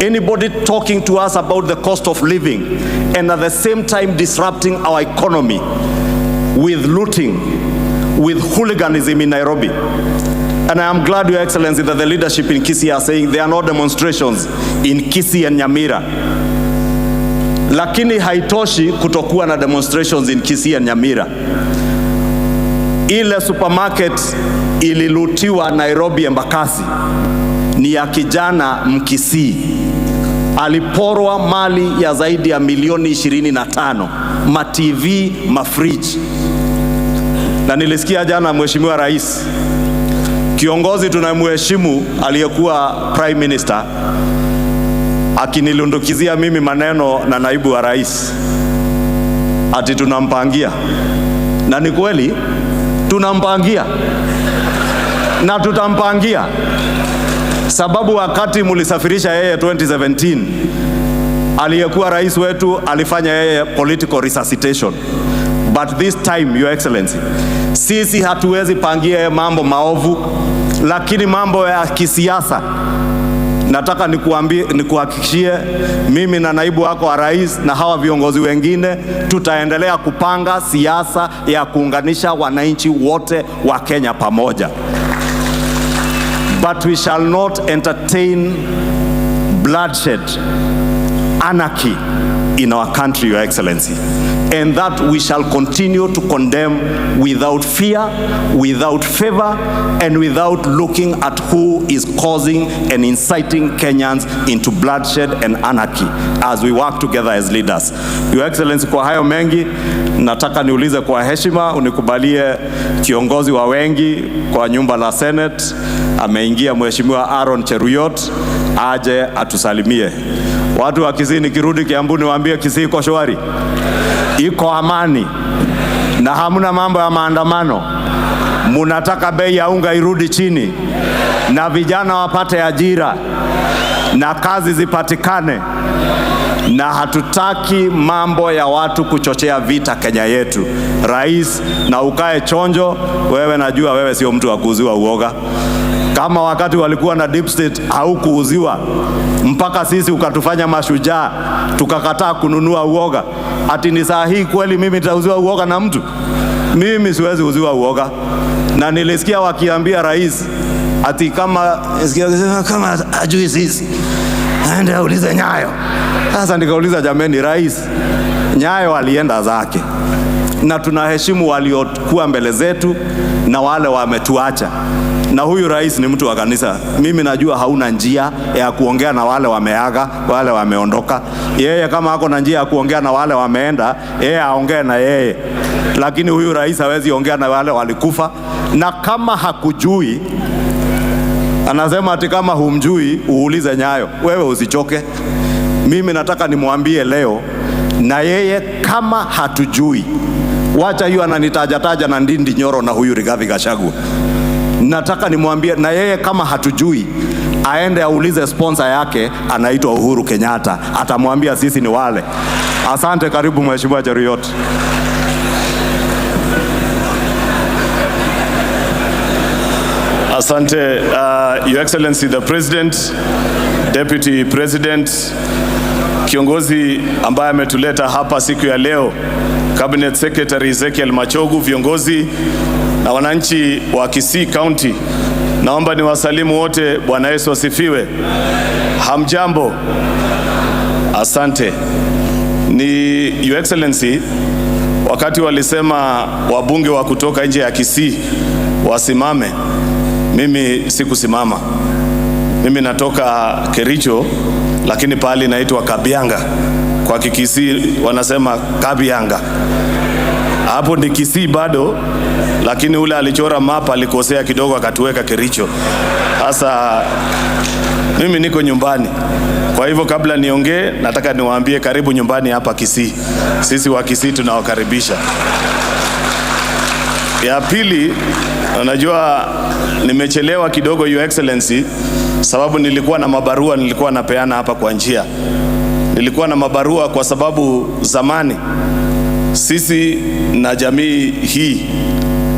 Anybody talking to us about the cost of living and at the same time disrupting our economy with looting, with hooliganism in Nairobi. And I am glad, Your Excellency, that the leadership in Kisii are saying there are no demonstrations in Kisii and Nyamira. Lakini haitoshi kutokuwa na demonstrations in Kisii and Nyamira. Ile supermarket ililootiwa Nairobi Embakasi ni ya kijana Mkisii, aliporwa mali ya zaidi ya milioni 25, ma TV, ma fridge. Na nilisikia jana Mheshimiwa Rais, kiongozi tunamheshimu aliyekuwa Prime Minister, akinilundukizia mimi maneno na naibu wa rais ati tunampangia, na ni kweli tunampangia na tutampangia, sababu wakati mulisafirisha yeye 2017 aliyekuwa rais wetu alifanya yeye political resuscitation, but this time, Your Excellency, sisi hatuwezi pangia yeye mambo maovu, lakini mambo ya kisiasa nataka nikuambie, nikuhakikishie mimi na naibu wako wa rais na hawa viongozi wengine tutaendelea kupanga siasa ya kuunganisha wananchi wote wa Kenya pamoja. But we shall not entertain bloodshed, anarchy in our country, Your Excellency. And that we shall continue to condemn without fear, without favor, and without looking at who is causing and inciting Kenyans into bloodshed and anarchy as we work together as leaders. Your Excellency, kwa hayo mengi, nataka niulize kwa heshima unikubalie kiongozi wa wengi kwa nyumba la Senate ameingia Mheshimiwa Aaron Cheruiyot aje atusalimie. Watu wa Kisii, nikirudi Kiambu niwaambie Kisii iko shwari, iko amani na hamna mambo ya maandamano. Munataka bei ya unga irudi chini na vijana wapate ajira na kazi zipatikane, na hatutaki mambo ya watu kuchochea vita Kenya yetu. Rais, na ukae chonjo wewe, najua wewe sio mtu wa kuuziwa uoga. Kama wakati walikuwa na deep state haukuuziwa mpaka sisi ukatufanya mashujaa tukakataa kununua uoga. Ati ni saa hii kweli mimi nitauziwa uoga na mtu? Mimi siwezi uziwa uoga. Na nilisikia wakiambia rais ati kama ajui sisi aende aulize Nyayo. Sasa nikauliza, jameni, rais Nyayo alienda zake, na tunaheshimu waliokuwa mbele zetu na wale wametuacha. Na huyu rais ni mtu wa kanisa. Mimi najua hauna njia ya kuongea na wale wameaga, wale wameondoka. Yeye kama ako na njia ya kuongea na wale wameenda, yeye aongee na yeye, lakini huyu rais hawezi ongea na wale walikufa. Na kama hakujui, anasema ati kama humjui uulize Nyayo. Wewe usichoke. Mimi nataka nimwambie leo, na yeye kama hatujui, wacha hiyo ananitajataja na Ndindi Nyoro na huyu Rigathi Gachagua. Nataka nimwambie na yeye kama hatujui, aende aulize sponsor yake anaitwa Uhuru Kenyatta, atamwambia sisi ni wale. Asante, karibu Mheshimiwa Cheruiyot. Asante, Your Excellency the President, Deputy President, kiongozi ambaye ametuleta hapa siku ya leo, Cabinet Secretary Ezekiel Machogu, viongozi na wananchi wa Kisii County, naomba niwasalimu wote. Bwana Yesu asifiwe. Hamjambo? Asante. Ni Your Excellency, wakati walisema wabunge wa kutoka nje ya Kisii wasimame, mimi sikusimama. Mimi natoka Kericho, lakini pahali inaitwa Kabianga. Kwa Kikisii wanasema Kabianga. Hapo ni Kisii bado, lakini ule alichora map alikosea kidogo akatuweka Kericho. Sasa mimi niko nyumbani. Kwa hivyo kabla niongee, nataka niwaambie karibu nyumbani hapa Kisii. Sisi wa Kisii tunawakaribisha. Ya pili, unajua nimechelewa kidogo Your Excellency, sababu nilikuwa na mabarua nilikuwa napeana hapa kwa njia. Nilikuwa na mabarua kwa sababu zamani sisi na jamii hii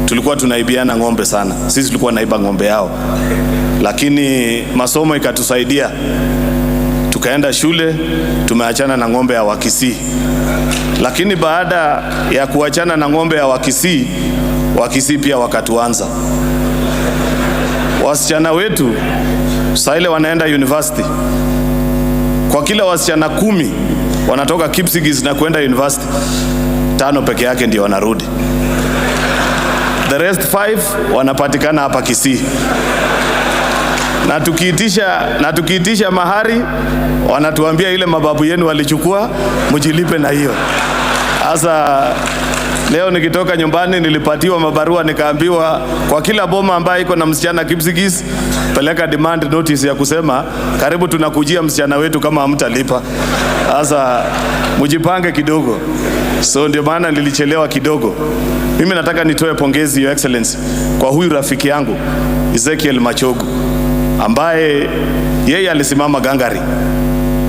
tulikuwa tunaibiana ng'ombe sana. Sisi tulikuwa naiba ng'ombe yao, lakini masomo ikatusaidia, tukaenda shule, tumeachana na ng'ombe ya Wakisii. Lakini baada ya kuachana na ng'ombe ya Wakisii, Wakisii pia wakatuanza. Wasichana wetu saa ile wanaenda university, kwa kila wasichana 10 wanatoka Kipsigis na kwenda university, 5 peke yake ndio wanarudi. The rest 5 wanapatikana hapa Kisii. Na tukiitisha mahari wanatuambia ile mababu yenu walichukua, mjilipe na hiyo. Sasa leo nikitoka nyumbani nilipatiwa mabarua, nikaambiwa kwa kila boma ambayo iko na msichana Kipsigis, peleka demand notice ya kusema karibu tunakujia msichana wetu kama hamtalipa. Sasa mjipange kidogo. So ndio maana nilichelewa kidogo. Mimi nataka nitoe pongezi Your Excellency kwa huyu rafiki yangu Ezekiel Machogu, ambaye yeye alisimama gangari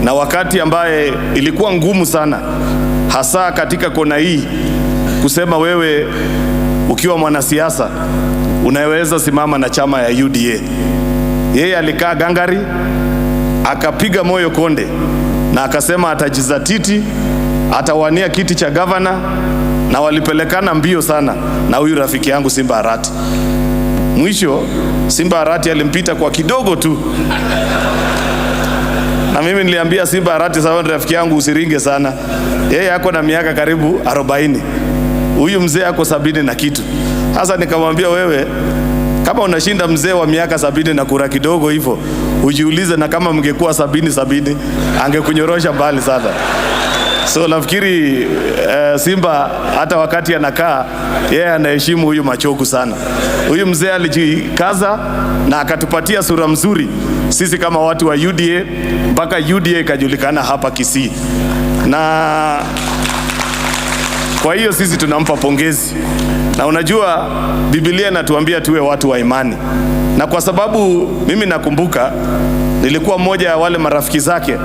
na wakati ambaye ilikuwa ngumu sana, hasa katika kona hii, kusema wewe ukiwa mwanasiasa unaweza simama na chama ya UDA. Yeye alikaa gangari, akapiga moyo konde na akasema atajizatiti, atawania kiti cha gavana, na walipelekana mbio sana na huyu rafiki yangu Simba Arati. Mwisho Simba Arati alimpita kwa kidogo tu. Na mimi niliambia Simba Arati, sawa rafiki yangu, usiringe sana. Yeye ako na miaka karibu 40. Huyu mzee ako 70 na kitu. Sasa nikamwambia wewe, kama unashinda mzee wa miaka 70 na kura kidogo hivyo, ujiulize na kama mngekuwa 70 angekunyorosha mbali sana. So nafikiri Simba hata wakati anakaa yeye anaheshimu huyu Machogu sana. Huyu mzee alijikaza na akatupatia sura mzuri sisi kama watu wa UDA, mpaka UDA ikajulikana hapa Kisii. Na kwa hiyo sisi tunampa pongezi. Na unajua Biblia inatuambia tuwe watu wa imani. Na kwa sababu mimi nakumbuka nilikuwa mmoja ya wale marafiki zake,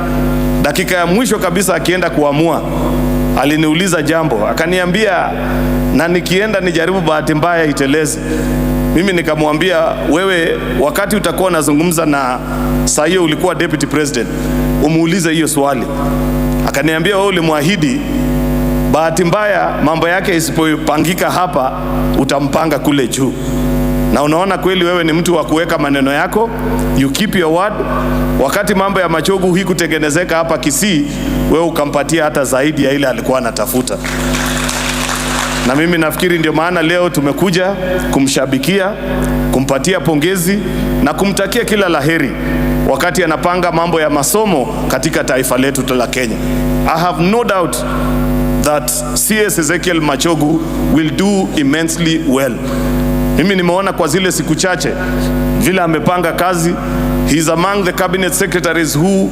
dakika ya mwisho kabisa akienda kuamua aliniuliza jambo, akaniambia na nikienda nijaribu bahati mbaya iteleze. Mimi nikamwambia wewe, wakati utakuwa unazungumza na saa hiyo ulikuwa deputy president, umuulize hiyo swali. Akaniambia wewe ulimwahidi, bahati mbaya mambo yake isipopangika hapa utampanga kule juu. Na unaona kweli wewe ni mtu wa kuweka maneno yako, you keep your word. Wakati mambo ya Machogu hii kutengenezeka hapa Kisii, wewe ukampatia hata zaidi ya ile alikuwa anatafuta. Na mimi nafikiri ndio maana leo tumekuja kumshabikia, kumpatia pongezi na kumtakia kila laheri wakati anapanga mambo ya masomo katika taifa letu la Kenya. I have no doubt that CS Ezekiel Machogu will do immensely well. Mimi nimeona kwa zile siku chache vile amepanga kazi. He is among the cabinet secretaries who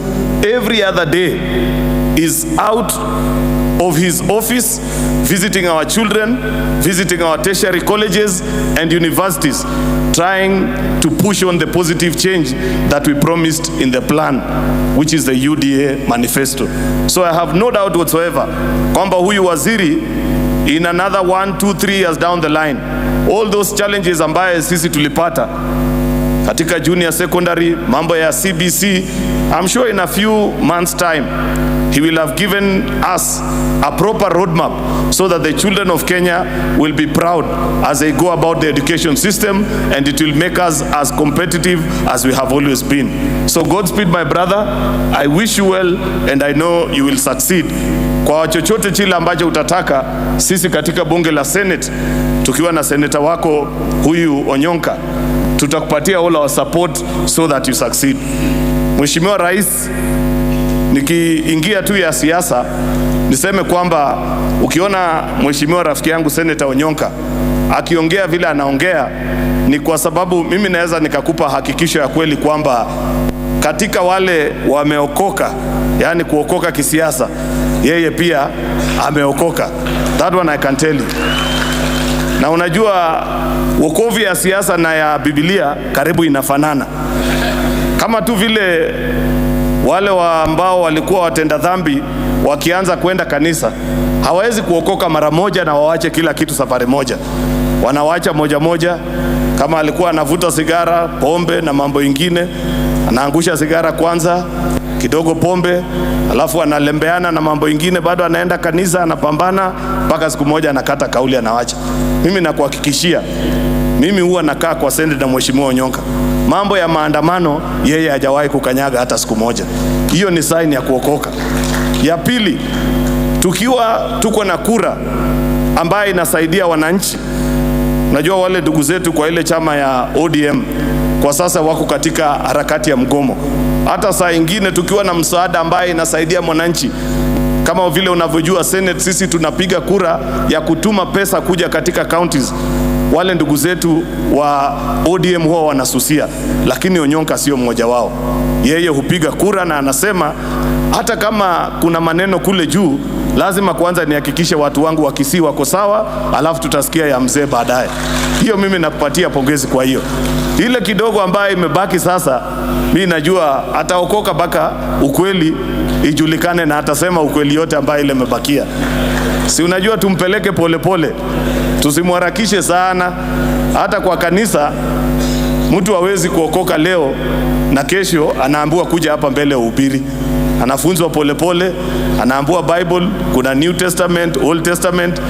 every other day is out of his office visiting our children, visiting our tertiary colleges and universities, trying to push on the positive change that we promised in the plan, which is the UDA manifesto. So I have no doubt whatsoever kwamba huyu waziri in another 1, 2, 3 years down the line, all those challenges ambaye sisi tulipata katika junior secondary, mambo ya CBC, I'm sure in a few months' time he will have given us a proper roadmap so that the children of Kenya will be proud as they go about the education system, and it will make us as competitive as we have always been. So Godspeed, my brother. I wish you well and I know you will succeed. Kwa chochote chile ambacho utataka, sisi katika bunge la Senate tukiwa na seneta wako huyu Onyonka, tutakupatia all our support so that you succeed. Mheshimiwa Rais, nikiingia tu ya siasa niseme kwamba ukiona mheshimiwa rafiki yangu Seneta Onyonka akiongea vile anaongea, ni kwa sababu mimi naweza nikakupa hakikisho ya kweli kwamba katika wale wameokoka, yaani kuokoka kisiasa, yeye pia ameokoka. That one I can tell you. Na unajua wokovu ya siasa na ya Biblia karibu inafanana, kama tu vile wale wa ambao walikuwa watenda dhambi wakianza kwenda kanisa hawawezi kuokoka mara moja na wawache kila kitu safari moja, wanawacha moja moja. Kama alikuwa anavuta sigara, pombe na mambo ingine, anaangusha sigara kwanza, kidogo pombe, alafu analembeana na mambo ingine, bado anaenda kanisa, anapambana mpaka siku moja anakata kauli, anawacha. Mimi nakuhakikishia, mimi huwa nakaa kwa Senate na Mheshimiwa Onyonka, mambo ya maandamano yeye hajawahi kukanyaga hata siku moja. Hiyo ni sign ya kuokoka. Ya pili, tukiwa tuko na kura ambayo inasaidia wananchi. Najua wale ndugu zetu kwa ile chama ya ODM kwa sasa wako katika harakati ya mgomo. Hata saa ingine tukiwa na msaada ambaye inasaidia mwananchi, kama vile unavyojua Senate, sisi tunapiga kura ya kutuma pesa kuja katika counties. Wale ndugu zetu wa ODM huwa wanasusia, lakini Onyonka sio mmoja wao. Yeye hupiga kura na anasema hata kama kuna maneno kule juu, lazima kwanza nihakikishe watu wangu wa Kisii wako sawa, alafu tutasikia ya mzee baadaye. Hiyo mimi nakupatia pongezi kwa hiyo. Ile kidogo ambayo imebaki sasa, mi najua ataokoka mpaka ukweli ijulikane, na atasema ukweli yote ambayo ile imebakia. Si unajua tumpeleke polepole, tusimharakishe sana. Hata kwa kanisa mtu hawezi kuokoka leo na kesho anaambiwa kuja hapa mbele uhubiri. Anafunzwa polepole, anaambiwa Bible, kuna New Testament, Old Testament.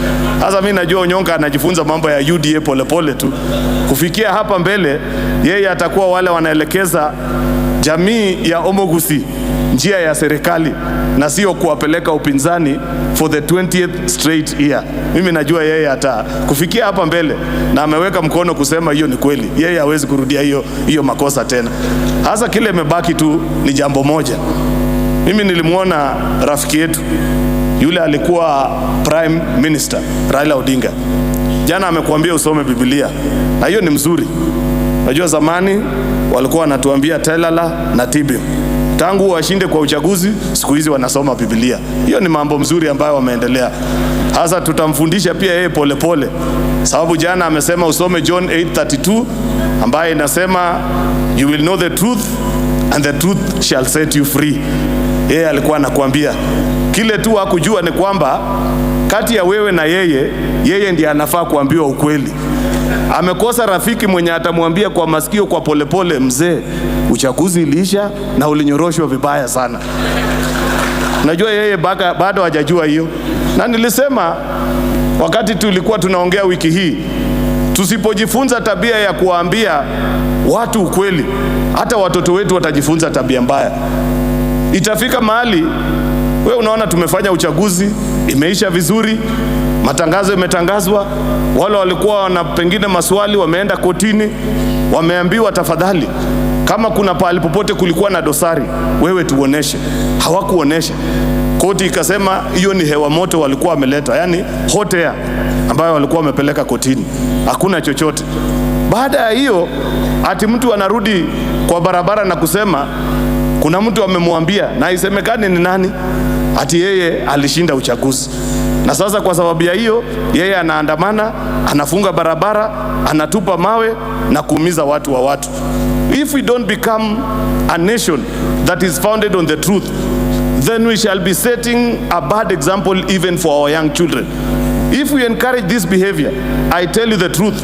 Sasa mi najua Onyonka anajifunza mambo ya UDA polepole tu. Kufikia hapa mbele, yeye atakuwa wale wanaelekeza jamii ya Omogusii njia ya serikali na sio kuwapeleka upinzani for the 20th straight year. Mimi najua yeye ata kufikia hapa mbele na ameweka mkono kusema hiyo ni kweli, yeye hawezi kurudia hiyo hiyo makosa tena. Hasa kile imebaki tu ni jambo moja. Mimi nilimwona rafiki yetu yule alikuwa Prime Minister Raila Odinga jana amekuambia usome Biblia, na hiyo ni mzuri. Najua zamani walikuwa wanatuambia Telala na Tibim, tangu washinde kwa uchaguzi, siku hizi wanasoma Biblia. Hiyo ni mambo mzuri ambayo wameendelea. Hasa tutamfundisha pia yeye polepole, sababu jana amesema usome John 8:32 ambaye inasema, "You will know the truth and the truth shall set you free." Yeye alikuwa anakuambia kile tu hakujua ni kwamba kati ya wewe na yeye, yeye ndiye anafaa kuambiwa ukweli. Amekosa rafiki mwenye atamwambia kwa masikio kwa polepole, mzee, uchaguzi iliisha na ulinyoroshwa vibaya sana. Najua yeye bado hajajua hiyo, na nilisema wakati tulikuwa tunaongea wiki hii, tusipojifunza tabia ya kuwaambia watu ukweli, hata watoto wetu watajifunza tabia mbaya. Itafika mahali we unaona tumefanya uchaguzi imeisha vizuri, Matangazo imetangazwa, wale walikuwa wana pengine maswali wameenda kotini, wameambiwa tafadhali, kama kuna pahali popote kulikuwa na dosari, wewe tuoneshe. Hawakuonesha. Koti ikasema hiyo ni hewa moto walikuwa wameleta, yani hot air ambayo walikuwa wamepeleka kotini, hakuna chochote. Baada ya hiyo, ati mtu anarudi kwa barabara na kusema kuna mtu amemwambia, na isemekane ni nani, ati yeye alishinda uchaguzi. Na sasa kwa sababu ya hiyo, yeye anaandamana, anafunga barabara, anatupa mawe na kuumiza watu wa watu. If we don't become a nation that is founded on the truth, then we shall be setting a bad example even for our young children. If we encourage this behavior, I tell you the truth,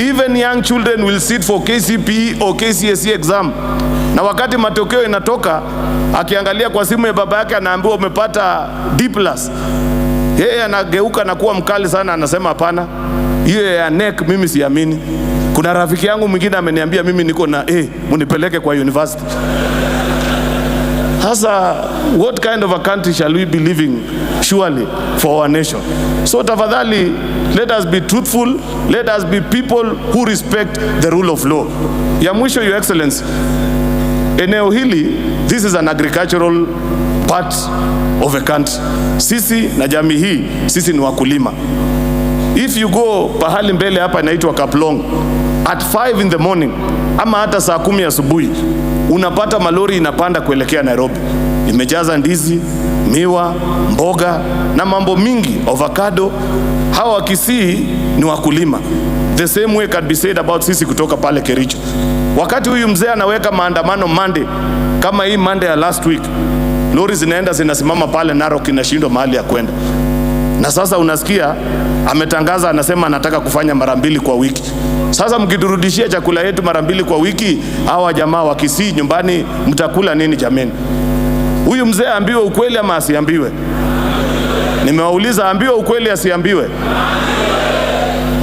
even young children will sit for KCPE or KCSE exam, na wakati matokeo inatoka, akiangalia kwa simu ya baba yake anaambiwa umepata D+. Yeye anageuka na kuwa mkali sana, anasema hapana, hiyo ya NEC mimi siamini. Kuna rafiki yangu mwingine ameniambia mimi niko na A, munipeleke kwa university. Sasa what kind of a country shall we be living surely for our nation? So tafadhali, let us be truthful, let us be people who respect the rule of law. Ya mwisho, Your Excellency, eneo hili, this is an agricultural part of a country. Sisi na jamii hii, sisi ni wakulima. If you go pahali mbele hapa inaitwa Kaplong at 5 in the morning ama hata saa 10 asubuhi unapata malori inapanda kuelekea Nairobi, imejaza ndizi, miwa, mboga na mambo mingi, avocado. Hawa Wakisii ni wakulima. The same way can be said about sisi kutoka pale Kericho. Wakati huyu mzee anaweka maandamano Monday, kama hii Monday ya last week, lori zinaenda zinasimama pale Narok, inashindwa mahali ya kwenda. Na sasa unasikia ametangaza, anasema anataka kufanya mara mbili kwa wiki. Sasa mkiturudishia chakula yetu mara mbili kwa wiki, hawa jamaa wa Kisii nyumbani mtakula nini jameni? Huyu mzee aambiwe ukweli ama asiambiwe? Nimewauliza, aambiwe ukweli asiambiwe?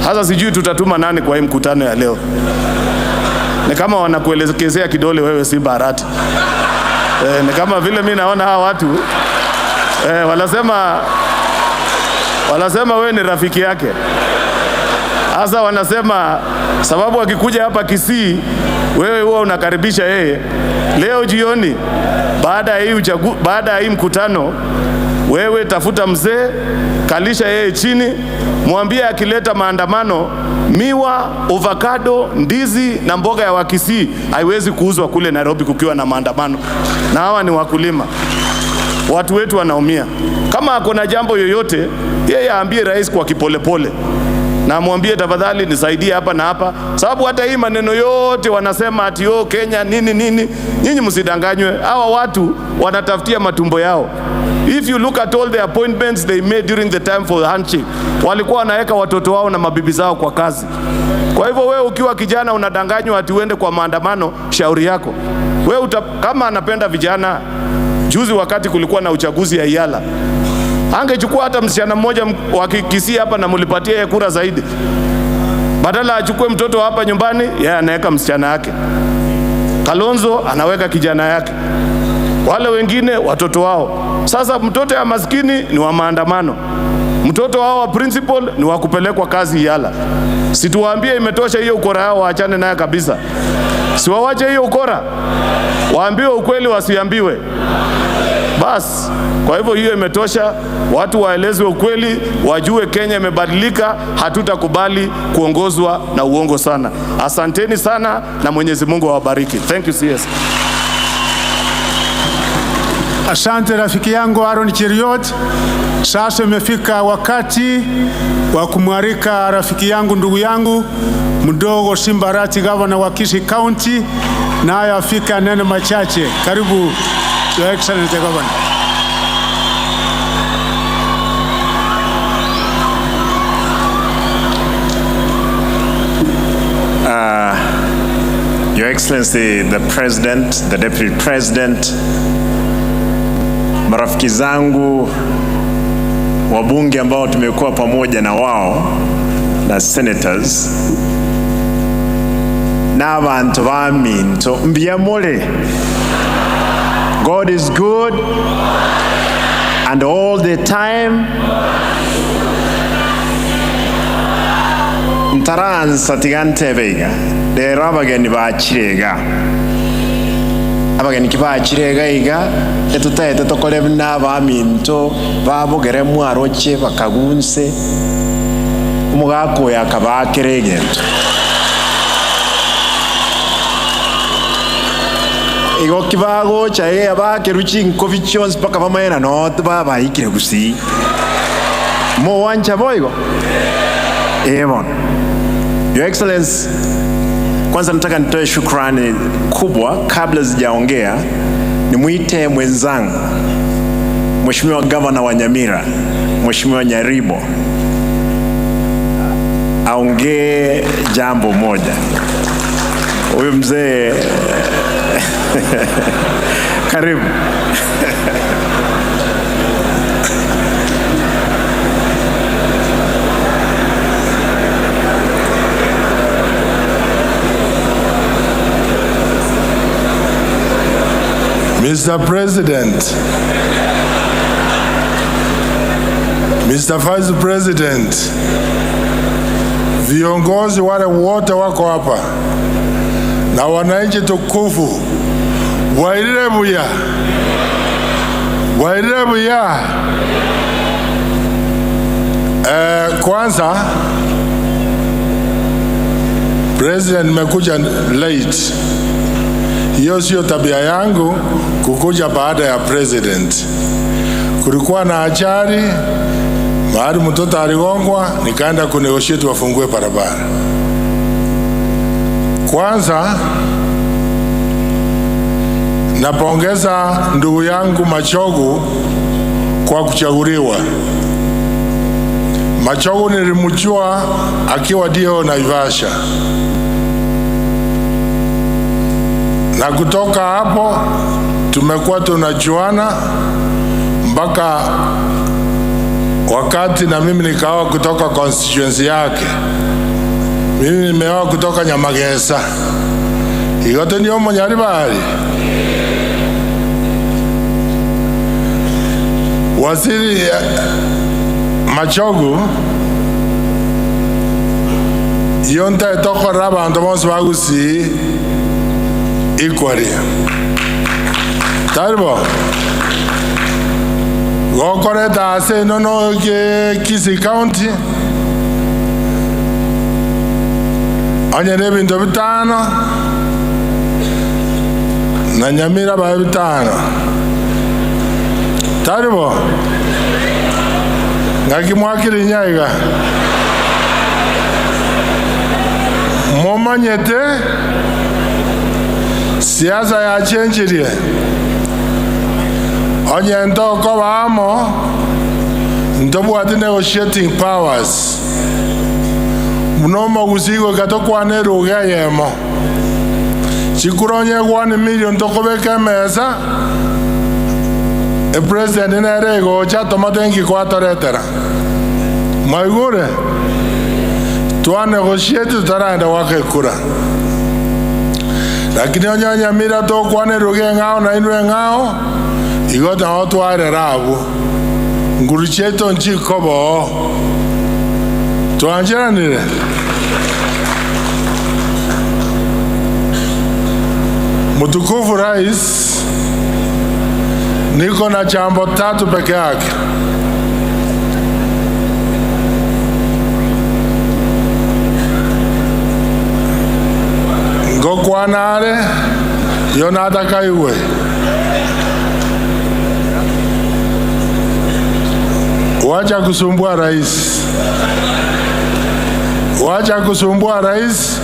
Sasa sijui tutatuma nani kwa hii mkutano ya leo. Ni kama wanakuelekezea kidole wewe, Simba Arati. Ni kama vile mi naona hawa watu wanasema wewe ni rafiki yake. Sasa wanasema sababu akikuja hapa Kisii wewe huwa unakaribisha yeye. Leo jioni baada ya hii mkutano, wewe tafuta mzee, kalisha yeye chini, mwambie akileta maandamano, miwa, avocado, ndizi na mboga ya Wakisii haiwezi kuuzwa kule Nairobi kukiwa na maandamano, na hawa ni wakulima. Watu wetu wanaumia. Kama ako na jambo yoyote, yeye aambie rais kwa kipolepole na amwambie tafadhali nisaidie hapa na hapa, sababu hata hii maneno yote wanasema ati oh, Kenya nini nini, nyinyi msidanganywe. Hawa watu wanatafutia matumbo yao. If you look at all the appointments they made during the time for the handshake, walikuwa wanaweka watoto wao na mabibi zao kwa kazi. Kwa hivyo wewe ukiwa kijana unadanganywa ati uende kwa maandamano, shauri yako. Wewe kama anapenda vijana, juzi wakati kulikuwa na uchaguzi ya Iyala, angechukua hata msichana mmoja wa Kisii hapa na mulipatia yeye kura zaidi. Badala achukue mtoto hapa nyumbani, yeye anaweka msichana yake. Kalonzo anaweka kijana yake. Wale wengine watoto wao. Sasa mtoto ya maskini ni wa maandamano. Mtoto wao wa principal ni wa kupelekwa kazi Iyala. Situwaambie imetosha hiyo ukora yao, waachane naye kabisa. Siwawache hiyo ukora. Waambiwe ukweli, wasiambiwe. Bas, kwa hivyo hiyo imetosha. Watu waelezwe ukweli, wajue Kenya imebadilika, hatutakubali kuongozwa na uongo sana. Asanteni sana na Mwenyezi Mungu awabariki. Thank you CS. Asante rafiki yangu Aaron Cheruiyot. Sasa imefika wakati wa kumwalika rafiki yangu, ndugu yangu mdogo Simba Arati, gavana wa Kisii County, naye afika neno machache. Karibu Your Excellency Governor. Your Excellency the President, the Deputy President, marafiki zangu wabunge ambao tumekuwa pamoja na wao na senators na abantu baminto mbiyamole. God is good and all the time. Ntaransa tiga ntebe iga rero abageni bakirega abageni kibakirega iga etutaete tokore n'abaminto babogere mwaroche bakagunse omugakoya akabakere egento igo kibagocha abakeru chinkobi chionsi mpaka bamaena no babaikire gusii mowancha boigo. Ebon. Your Excellency, kwanza nataka nitoe shukrani kubwa kabla sijaongea, nimuite mwenzangu Mheshimiwa Gavana wa Nyamira, Mheshimiwa Nyaribo, aongee jambo moja. Huyu mzee karibu. Mr. President, Mr. Vice President, viongozi wale wote wako hapa na wananchi tukufu, wairire buya, wairire buya. Kwanza President, nimekuja late. Hiyo sio tabia yangu kukuja baada ya president. Kulikuwa na ajali mahali mtoto aligongwa, nikaenda kunegotiate wafungue barabara. Kwanza napongeza ndugu yangu Machogu kwa kuchaguliwa. Machogu nilimjua akiwa dio Naivasha, na kutoka hapo tumekuwa tunajuana mpaka wakati na mimi nikaoa kutoka constituency yake. Mimi nimeoa kutoka Nyamagesa. Igote ndio Munyaribari. Waziri Machogu yonta etokora abantu bonsi bagusii equally. Taribo. Gokoreta ase nono ke Kisii County. Onye n'ebintu bitano na Nyamira bae bitano. Taribo. Ngakimwakiri nyaiga. Momanyete siasa yachenjirie. Onye ntoko bamo ntobwati negotiating powers. Mnomo gusigo katokwane ruga yemo. Chikuronye 1 million tokobeka mesa. E president nere gocha tomatengi kwatoretera. Maigure twa negotiate taraenda wake kura. Lakini onye Nyamira tokwane ruga ngao na inwe ngao igota otware rabu. Ngurucheto nchikobo. Twanjeranire. Mtukufu Rais, niko na jambo tatu peke yake. Ngokwanare Yonata Kaiwe. Wacha kusumbua rais. Wacha kusumbua rais.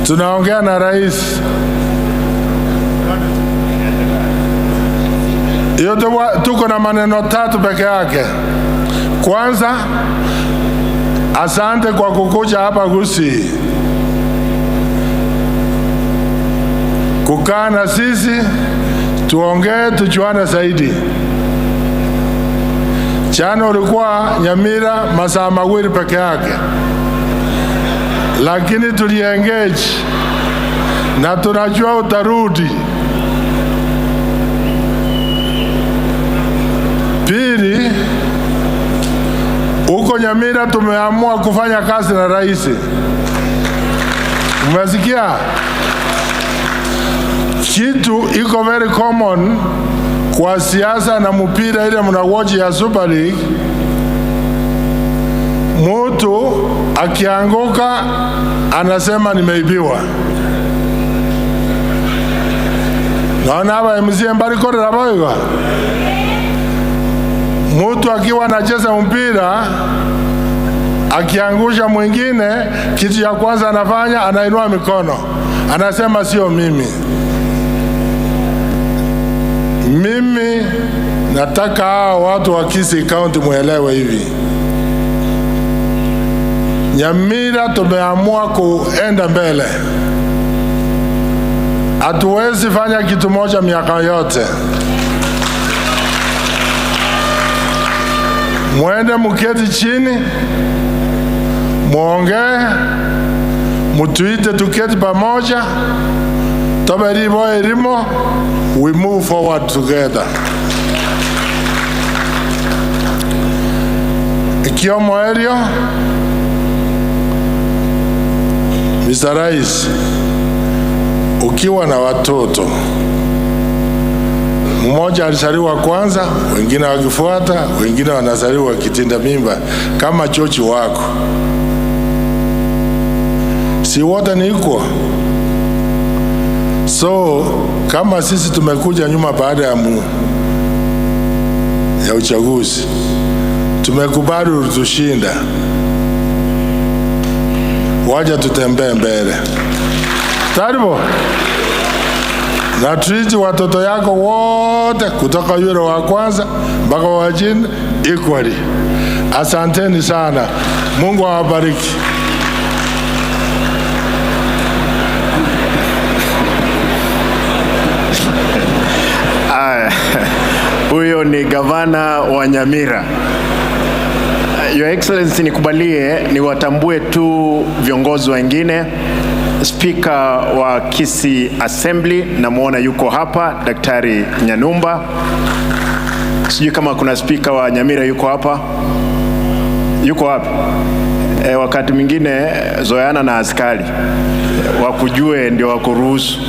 Tunaongea na rais. Yote tuko na maneno tatu peke yake. Kwanza, asante kwa kukuja hapa Gusii. Kukaa na sisi, tuongee, tujuane zaidi. Jana ulikuwa Nyamira masaa mawili peke yake, lakini tuliengage na tunajua utarudi. Pili, uko Huko Nyamira tumeamua kufanya kazi na rais. Umesikia? Kitu iko very common kwa siasa na mpira ile mnawatch ya Super League, mutu akianguka anasema nimeibiwa. Naona hapa MCA mbali korera boiga. Mutu akiwa anacheza mpira akiangusha mwingine, kitu ya kwanza anafanya anainua mikono, anasema sio mimi. Mimi nataka hawa watu wa Kisii County muelewe hivi, Nyamira tumeamua kuenda mbele. Hatuwezi fanya kitu moja miaka yote. Mwende muketi chini, muongee, mutuite tuketi pamoja, toberibo erimo, we move forward together. Ikiomo erio, Mr. Rais, ukiwa na watoto mmoja alizaliwa kwanza, wengine wakifuata, wengine wanazaliwa kitinda mimba kama chochi wako, si wote ni equal? So kama sisi tumekuja nyuma baada ya uchaguzi, tumekubali ulitushinda, waja tutembee mbele. Taribo na treat watoto yako wote kutoka yule wa kwanza mpaka wa chini equally. Asanteni sana, Mungu awabariki. Aya, huyo ni gavana wa Nyamira. Your Excellency, nikubalie niwatambue tu viongozi wengine. Spika wa Kisii Assembly namwona yuko hapa, Daktari Nyanumba. Sijui kama kuna spika wa Nyamira yuko hapa. Yuko wapi? Wakati mwingine zoeana na askari wakujue ndio wakuruhusu.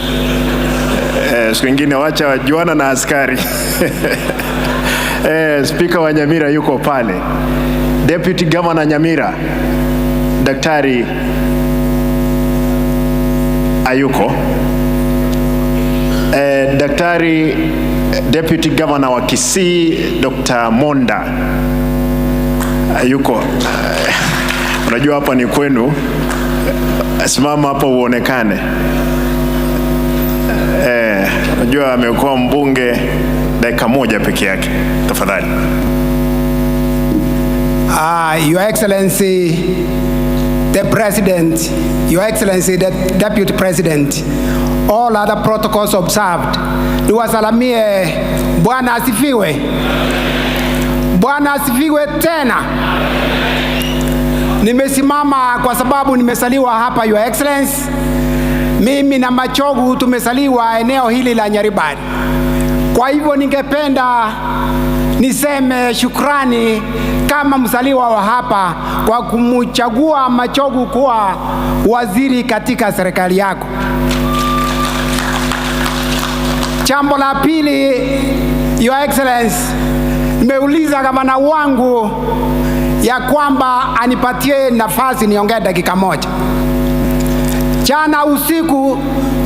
Siku ingine wacha wajuana na askari. Spika wa Nyamira yuko pale. Deputy Governor Nyamira Daktari ayuko. Daktari Deputy Governor wa Kisii Dr. Monda ayuko. Unajua hapa ni kwenu, simama hapo uonekane. Unajua amekuwa mbunge dakika moja peke yake. Tafadhali. Your Excellency, the President, Your Excellency, the Deputy President, all other protocols observed. Niwasalamie, Bwana asifiwe. Bwana asifiwe tena. Nimesimama kwa sababu nimesaliwa hapa, Your Excellency. Mimi na Machogu tumesaliwa eneo hili la Nyaribari. Kwa hivyo ningependa niseme shukrani kama msaliwa wa hapa kwa kumchagua Machogu kuwa waziri katika serikali yako. Jambo la pili, Your Excellency, nimeuliza gavana wangu ya kwamba anipatie nafasi niongee dakika moja. Jana usiku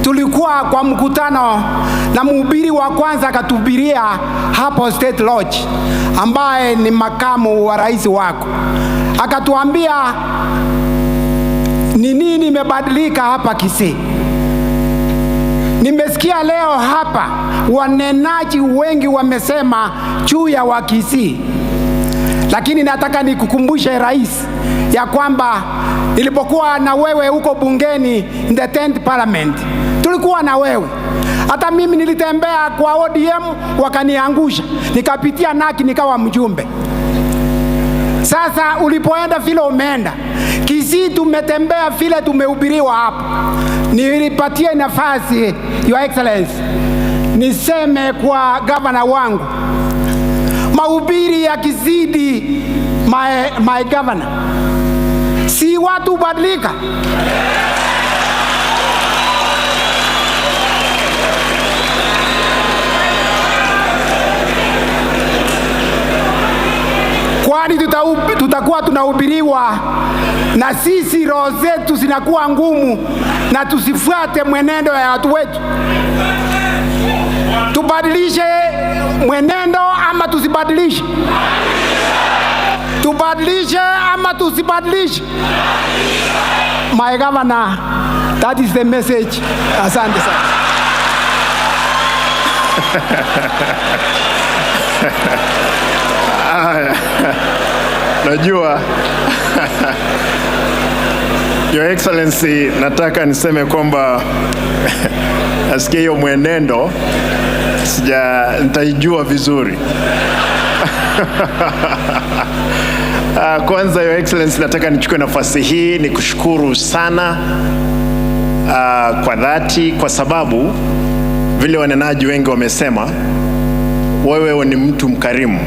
tulikuwa kwa mkutano na mhubiri wa kwanza akatuhubiria hapo State Lodge, ambaye ni makamu wa rais wako, akatuambia ni nini imebadilika hapa Kisii. Nimesikia leo hapa wanenaji wengi wamesema juu ya Wakisii, lakini nataka nikukumbushe rais ya kwamba nilipokuwa na wewe huko bungeni in the 10th parliament, tulikuwa na wewe. Hata mimi nilitembea kwa ODM wakaniangusha, nikapitia naki nikawa mjumbe. Sasa ulipoenda vile umeenda Kisii, tumetembea vile tumehubiriwa hapa. Nilipatie nafasi Your Excellency niseme kwa gavana wangu, mahubiri yakizidi My governor, si watu hubadilika? Kwani tutakuwa tunahubiriwa na sisi roho zetu zinakuwa ngumu na tusifuate mwenendo ya watu wetu? Tubadilishe mwenendo ama tusibadilishe? Tubadilishe ama tusibadilishe? My governor, that is the message. Asante sana. Aya. Najua Your Excellency, nataka niseme kwamba nasikia hiyo mwenendo sija nitaijua vizuri. Kwanza Your Excellency, nataka nichukue nafasi hii nikushukuru sana kwa dhati, kwa sababu vile wanenaji wengi wamesema, wewe ni mtu mkarimu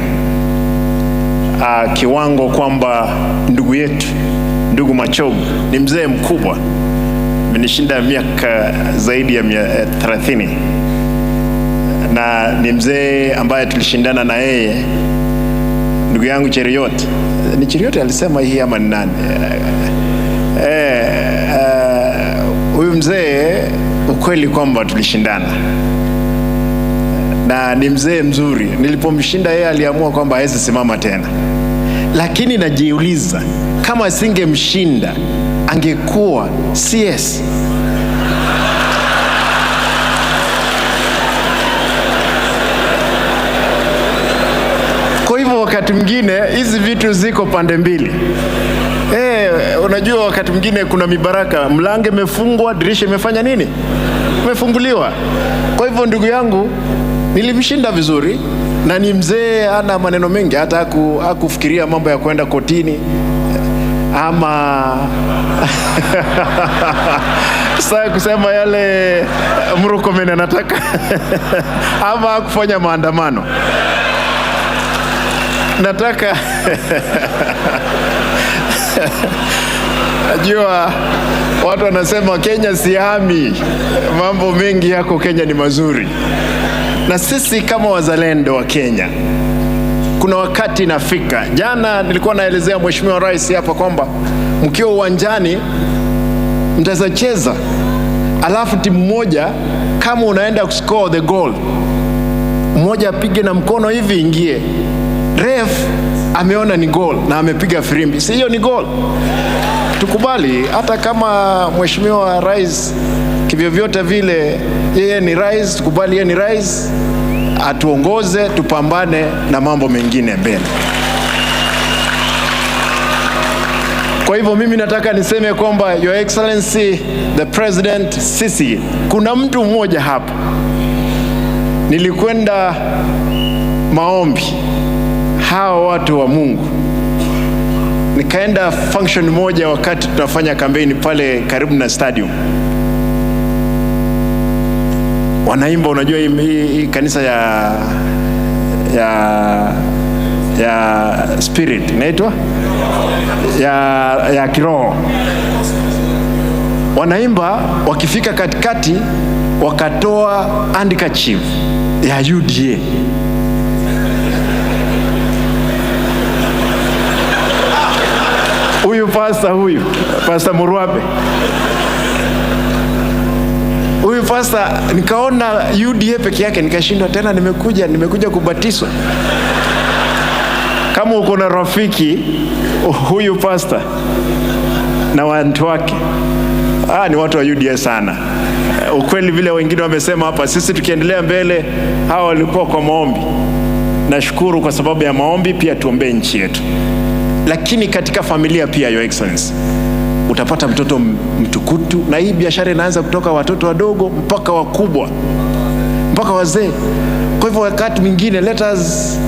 kiwango kwamba ndugu yetu ndugu Machogu ni mzee mkubwa, amenishinda miaka zaidi ya 30, na ni mzee ambaye tulishindana na yeye. Ndugu yangu Cheriot, ni Cheriot alisema hii ama ni nani? Huyu mzee ukweli kwamba tulishindana na ni mzee mzuri. Nilipomshinda yeye aliamua kwamba hawezi simama tena, lakini najiuliza kama asingemshinda angekuwa CS. Kwa hivyo wakati mwingine hizi vitu ziko pande mbili. Unajua wakati mwingine kuna mibaraka, mlango imefungwa, dirisha imefanya nini? Imefunguliwa. Kwa hivyo ndugu yangu nilimshinda vizuri, na ni mzee, hana maneno mengi, hata hakufikiria mambo ya kwenda kotini ama sasa kusema yale Murkomen anataka ama hakufanya maandamano. Nataka najua watu wanasema Kenya sihami, mambo mengi yako Kenya ni mazuri, na sisi kama wazalendo wa Kenya kuna wakati inafika. Jana nilikuwa naelezea Mheshimiwa Rais hapa kwamba mkiwa uwanjani mtaweza cheza, alafu timu moja kama unaenda kuscore the goal, mmoja apige na mkono hivi ingie, ref ameona ni goal na amepiga firimbi, si hiyo ni goal? Tukubali, hata kama Mheshimiwa Rais kivyovyote vile yeye ni rais, tukubali yeye ni rais, atuongoze, tupambane na mambo mengine mbele. Kwa hivyo mimi nataka niseme kwamba Your Excellency the President, sisi kuna mtu mmoja hapa, nilikwenda maombi hawa watu wa Mungu, nikaenda function moja wakati tunafanya kampeni pale karibu na stadium, wanaimba, unajua hii kanisa ya spirit inaitwa ya kiroho, wanaimba, wakifika katikati wakatoa handkerchief ya UDA. Huyu pasta, huyu Pastor Murwabe, huyu pasta, nikaona UDA peke yake, nikashindwa tena, nimekuja kubatizwa. Kama uko na rafiki huyu pasta na watu wake, ni watu wa UDA sana. Ukweli vile wengine wamesema hapa, sisi tukiendelea mbele, hawa walikuwa kwa maombi. Nashukuru kwa sababu ya maombi, pia tuombee nchi yetu. Lakini katika familia pia, Your Excellency, utapata mtoto mtukutu, na hii biashara inaanza kutoka watoto wadogo mpaka wakubwa, mpaka wazee. Kwa hivyo wakati mwingine let us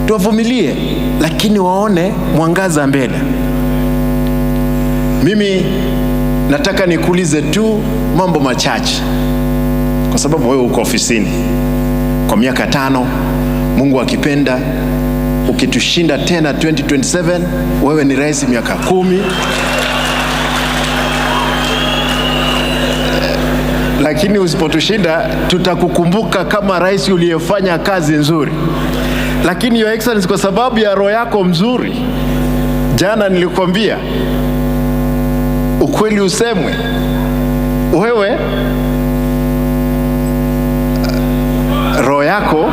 tuwavumilie, lakini waone mwangaza mbele. Mimi nataka nikuulize tu mambo machache, kwa sababu wewe uko ofisini kwa miaka 5, Mungu akipenda Ukitushinda tena 2027, wewe ni rais miaka 10. Lakini usipotushinda tutakukumbuka kama rais uliyefanya kazi nzuri. Lakini Your Excellency, kwa sababu ya roho yako mzuri, jana nilikwambia ukweli usemwe, wewe roho yako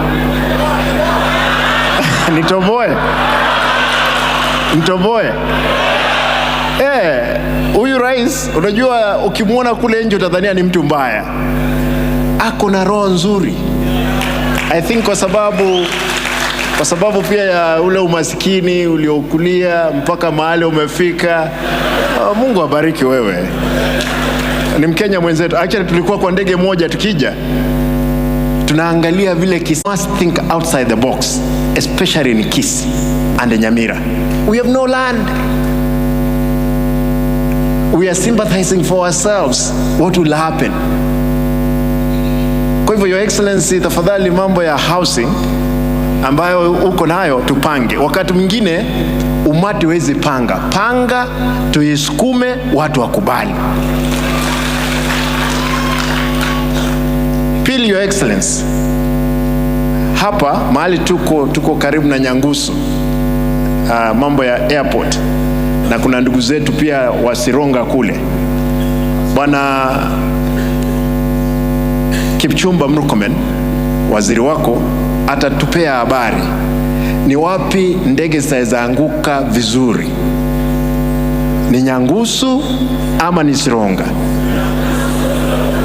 nitoboe nitoboe. Huyu rais unajua, ukimwona kule nje utadhania ni mtu mbaya, ako na roho nzuri. I think kwa sababu pia ya ule umaskini uliokulia mpaka mahali umefika. Mungu abariki wewe. Ni Mkenya mwenzetu. Actually tulikuwa kwa ndege moja tukija, tunaangalia vile Kisii. Must think outside the box, especially in Kisii and Nyamira. We have no land. We are sympathizing for ourselves. What will happen? Kwa hivyo Your Excellency, tafadhali mambo ya housing ambayo uko nayo tupange. Wakati mwingine umati huwezi panga, panga tuisukume, watu wakubali. Pili, Your Excellency, hapa mahali tuko karibu na Nyangusu, mambo ya airport, na kuna ndugu zetu pia wa Sironga kule. Bwana Kipchumba Murkomen, waziri wako, atatupea habari ni wapi ndege zitaweza anguka vizuri, ni Nyangusu ama ni Sironga.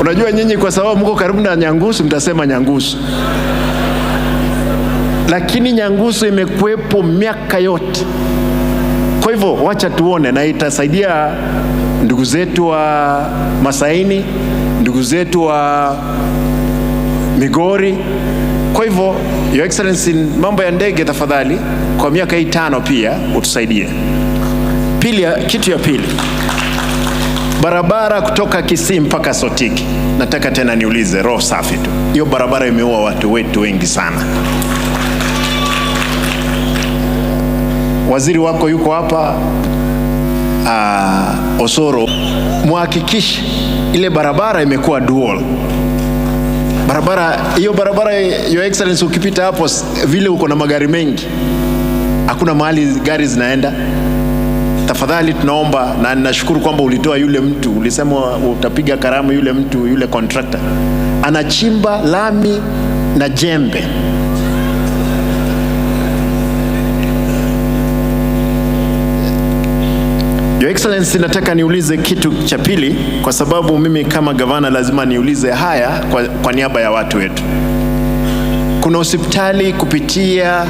Unajua nyinyi kwa sababu mko karibu na Nyangusu mtasema Nyangusu, lakini Nyangusu imekuwepo miaka yote. Kwa hivyo wacha tuone, na itasaidia ndugu zetu wa Masaini, ndugu zetu wa Migori. Kwa hivyo Your Excellency, mambo ya ndege tafadhali, kwa miaka hii 5 pia utusaidie. Pili, kitu ya pili, barabara kutoka Kisii mpaka Sotiki. Nataka tena niulize, roho safi tu, hiyo barabara imeua watu wetu wengi sana. Waziri wako yuko hapa, Osoro, muhakikishe ile barabara imekuwa dual. Barabara hiyo barabara, Your Excellency, ukipita hapo vile uko na magari mengi, hakuna mahali gari zinaenda. Tafadhali tunaomba, na ninashukuru kwamba ulitoa yule mtu, ulisema utapiga karamu yule mtu, yule contractor anachimba lami na jembe. Your Excellency, nataka niulize kitu cha pili, kwa sababu mimi kama gavana lazima niulize haya kwa niaba ya watu wetu. Kuna hospitali kupitia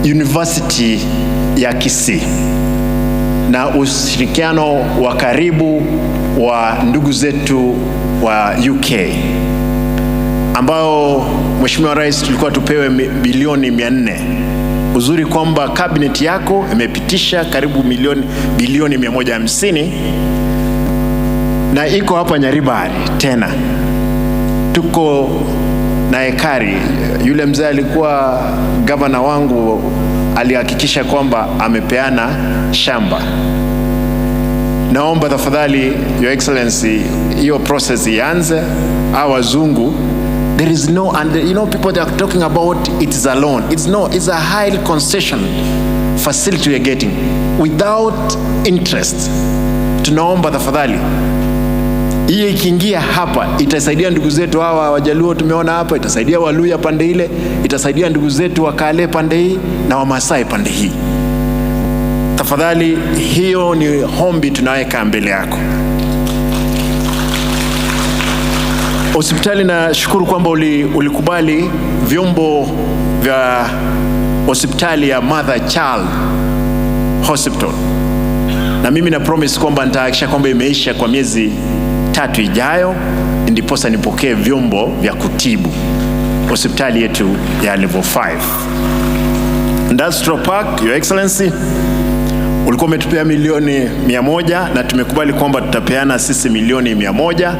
University ya Kisii na ushirikiano wa karibu wa ndugu zetu wa UK, ambao Mheshimiwa Rais tulikuwa tupewe bilioni 400. Uzuri kwamba cabinet yako imepitisha karibu bilioni 150, na iko hapa Nyaribari tena. Tuko na ekari. Yule mzee alikuwa gavana wangu alihakikisha kwamba amepeana shamba. Naomba tafadhali Your Excellency, hiyo process ianze. Hawa wazungu, there is no, and you know people that are talking about it is a loan. It's no, it's a high concession facility we are getting without interest. Tunaomba tafadhali, hii ikiingia hapa itasaidia ndugu zetu hawa Wajaluo tumeona hapa, itasaidia Waluya pande ile, itasaidia ndugu zetu wa Kale pande hii na Wamasai pande hii. Tafadhali, hiyo ni hombi tunaweka mbele yako. Hospitali, nashukuru kwamba ulikubali vyombo vya hospitali ya Mother Child Hospital, na mimi na promise kwamba nitahakikisha kwamba imeisha kwa miezi 3 ijayo, ndiposa nipokee vyombo vya kutibu hospitali yetu ya level 5. Industrial Park, Your Excellency, ulikuwa umetupea milioni 100 na tumekubali kwamba tutapeana sisi milioni 100.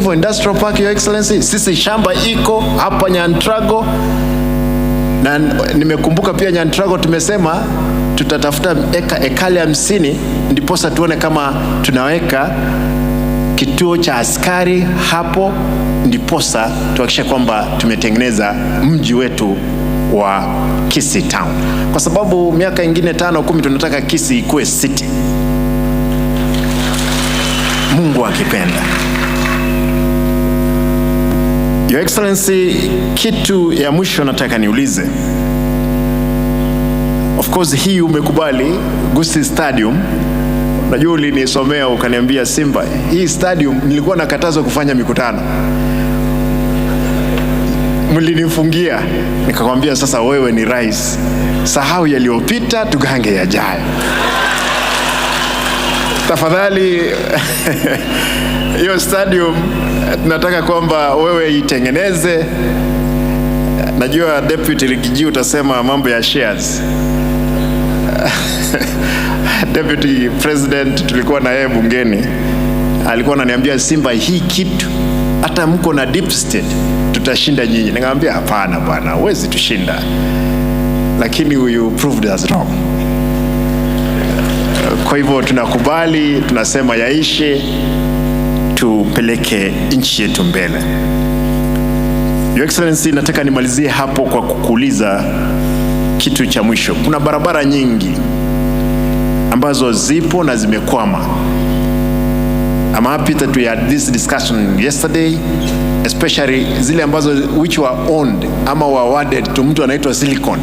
Kwa hivyo industrial park, Your Excellency, sisi shamba iko hapa Nyantrago, na nimekumbuka pia Nyantrago tumesema tutatafuta ekari 50 ndiposa tuone kama tunaweka kituo cha askari hapo, ndiposa tuhakikishe kwamba tumetengeneza mji wetu wa Kisii Town, kwa sababu miaka ingine 5, 10 tunataka Kisii ikuwe city, Mungu akipenda. Your Excellency, kitu ya mwisho nataka niulize. Of course hii umekubali Gusii Stadium. Najua ulinisomea ukaniambia, Simba, hii stadium nilikuwa nakatazwa kufanya mikutano, mlinifungia. Nikakwambia sasa wewe ni rais, sahau yaliyopita, tugange yajayo. Tafadhali hiyo stadium tunataka kwamba wewe itengeneze. Najua Deputy Riggy G utasema mambo ya shares. Deputy President tulikuwa na yeye bungeni, alikuwa ananiambia, Simba, hii kitu hata mko na deep state tutashinda nyinyi. Nikamwambia hapana bwana, huwezi tushinda, lakini you proved us wrong. Kwa hivyo tunakubali, tunasema yaishe, tupeleke nchi yetu mbele. Your Excellency, nataka nimalizie hapo kwa kukuuliza kitu cha mwisho. Kuna barabara nyingi ambazo zipo na zimekwama. I'm happy that we had this discussion yesterday, especially zile ambazo which were owned ama were awarded to mtu anaitwa Silicon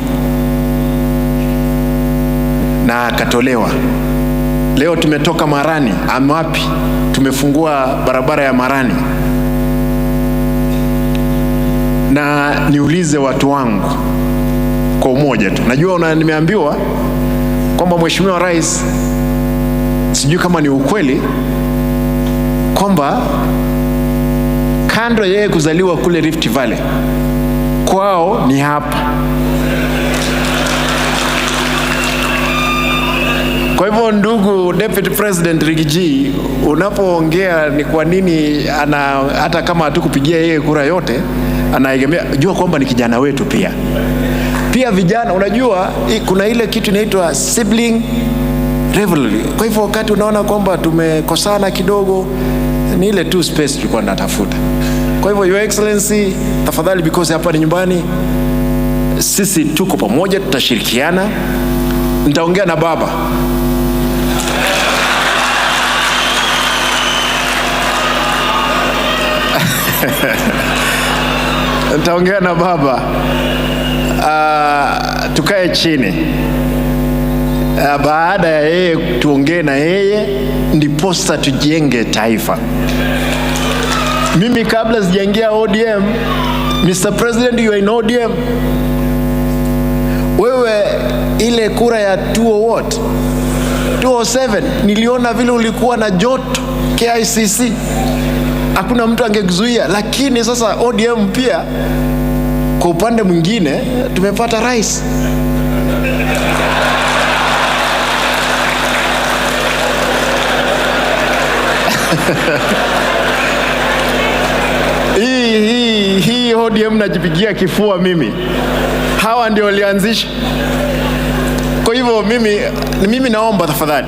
na akatolewa. Leo tumetoka Marani, I'm happy tumefungua barabara ya Marani, na niulize watu wangu kwa umoja tu, najua nimeambiwa kwamba Mheshimiwa Rais, sijui kama ni ukweli, kwamba kando yeye kuzaliwa kule Rift Valley, kwao ni hapa. Kwa hivyo ndugu Deputy President Riggy G, unapoongea ni kwa nini ana, hata kama hatukupigia yeye kura yote, anaegemea, jua kwamba ni kijana wetu pia. Pia vijana, unajua kuna ile kitu inaitwa sibling rivalry. Kwa hivyo wakati unaona kwamba tumekosana kidogo, ni ile tu space tulikuwa tunatafuta. Kwa hivyo Your Excellency, tafadhali, because hapa ni nyumbani, sisi tuko pamoja, tutashirikiana. Nitaongea na baba. Nitaongea na baba, tukae chini, baada ya yeye tuongee na yeye, ndiposa tujenge taifa. Mimi kabla sijaingia ODM, Mr. President, you are in ODM. Wewe ile kura ya 2 what? 207 niliona vile ulikuwa na joto KICC, hakuna mtu angekuzuia. Lakini sasa ODM pia kwa upande mwingine tumepata rais. Hii ODM najipigia kifua mimi, hawa ndio walianzisha. Kwa hivyo mimi naomba tafadhali,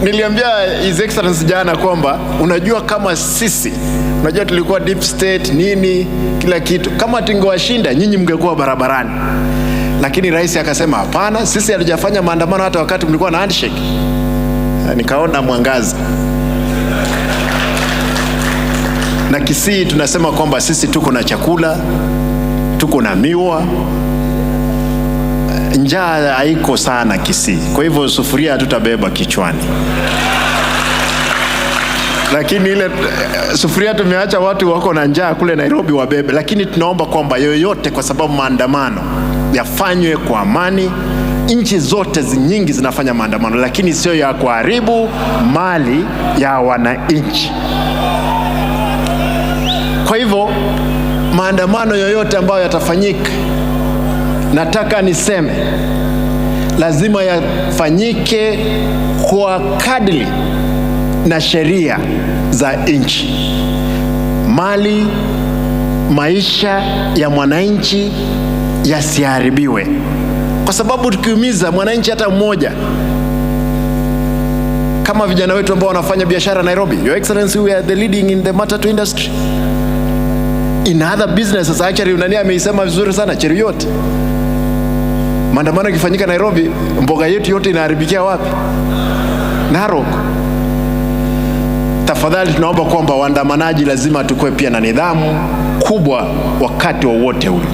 niliambia His Excellency jana kwamba unajua kama sisi, unajua tulikuwa deep state nini kila kitu, kama tungewashinda nyinyi mngekuwa barabarani, lakini rais akasema hapana, sisi hatujafanya maandamano hata wakati mlikuwa na handshake. Nikaona mwangaza. Na Kisii tunasema kwamba sisi tuko na chakula, tuko na miwa, njaa haiko sana Kisii. Kwa hivyo sufuria hatutabeba kichwani, lakini ile sufuria tumeacha watu wako na njaa kule Nairobi wabebe. Lakini tunaomba kwamba yoyote, kwa sababu maandamano yafanywe kwa amani. Nchi zote nyingi zinafanya maandamano, lakini sio ya kuharibu mali ya wananchi. Kwa hivyo maandamano yoyote ambayo yatafanyika, nataka niseme lazima yafanyike kwa kadri na sheria za nchi. Mali, maisha ya mwananchi yasiharibiwe, kwa sababu tukiumiza mwananchi hata mmoja, kama vijana wetu ambao wanafanya biashara Nairobi. Your Excellency, we are the leading in the matatu industry. In other businesses, actually, nani ameisema vizuri sana, Cheruiyot. Maandamano yakifanyika Nairobi, mboga yetu yote inaharibikia wapi? Narok. Tafadhali tunaomba kwamba waandamanaji lazima tukue pia na nidhamu kubwa wakati wowote ule.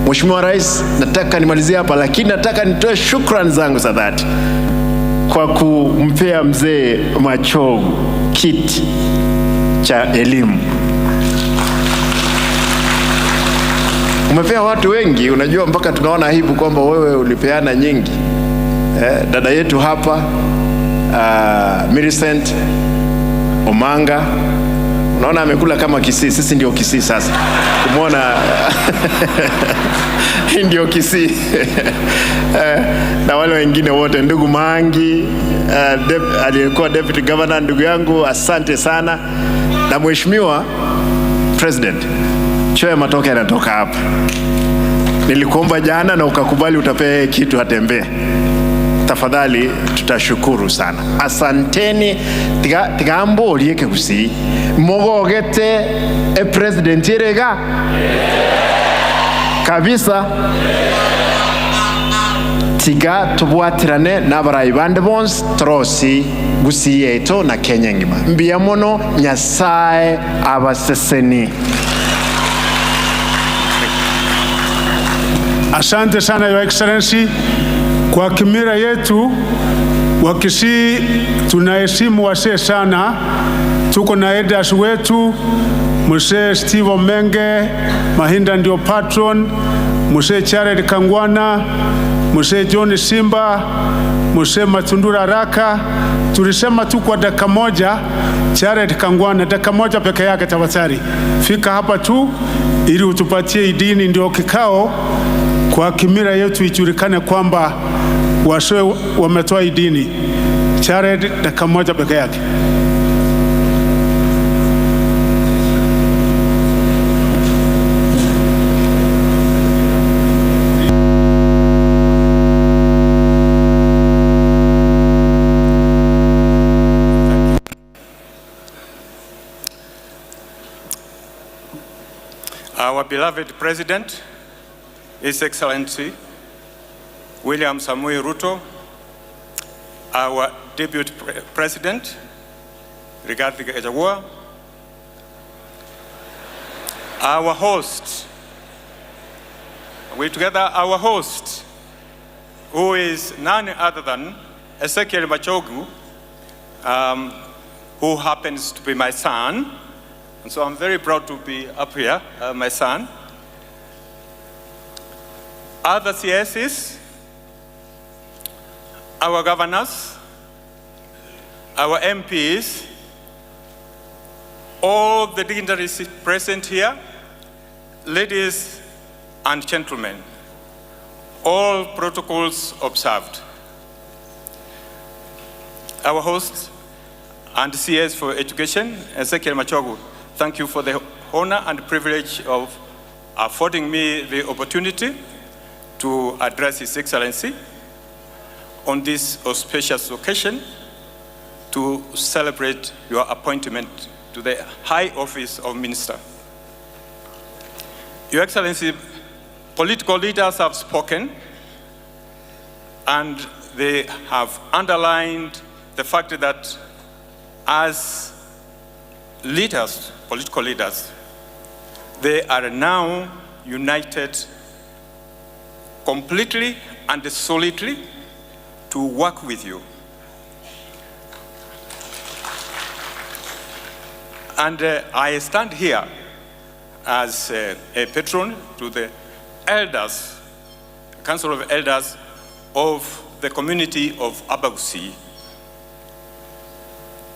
Mheshimiwa Rais, nataka nimalizie hapa, lakini nataka nitoe shukrani zangu za dhati kwa kumpea mzee Machogu kiti cha elimu. Umepea watu wengi, unajua mpaka tunaona aibu kwamba wewe ulipeana nyingi. Dada yetu hapa Millicent Omanga, unaona amekula kama Kisii. Sisi ndio Kisii sasa, kumwona hii ndio Kisii na wale wengine wote, ndugu Mangi aliyekuwa deputy governor, ndugu yangu, asante sana. Na mheshimiwa president, choo ya matoke yanatoka hapa. Nilikuomba jana na ukakubali, utapea yeye kitu atembee. Tafadhali, tutashukuru sana, asanteni. Tigambo olieke Gusii mogogete e president erega kabisa tiga tubwatirane n'abarayi bande bonsi torosi Gusii yetu na Kenya ngima. Mbiya mono, Nyasaye abaseseni. Asante sana Your Excellency. Kwa kimila yetu Wakisii tunaheshimu wazee sana. Tuko na elders wetu, Mzee Steve Omenge Mahinda ndio patron, Mzee Jared Kangwana, Mzee John Simba, Mzee Matundura Raka. Tulisema tu kwa dakika moja, Jared Kangwana, dakika moja peke yake tafadhali. Fika hapa tu ili utupatie idini, ndio kikao kwa kimila yetu ijulikane kwamba wazee wametoa idini. Jared, dakika moja peke yake. Our beloved President, His Excellency William Samoei Ruto, our Deputy President, Rigathi Gachagua, our host, we together, our host, who is none other than Ezekiel Machogu, who happens to be my son. And so I'm very proud to be up here, my son. Other CSs, our governors, our MPs, all the dignitaries present here, ladies and gentlemen, all protocols observed. Our host and CS for Education, Ezekiel Machogu, thank you for the honor and privilege of affording me the opportunity to address His Excellency on this auspicious occasion to celebrate your appointment to the high office of minister. Your Excellency, political leaders have spoken and they have underlined the fact that as leaders, political leaders, they are now united completely and solidly to work with you. And I stand here as a patron to the elders, Council of Elders of the community of Abagusii,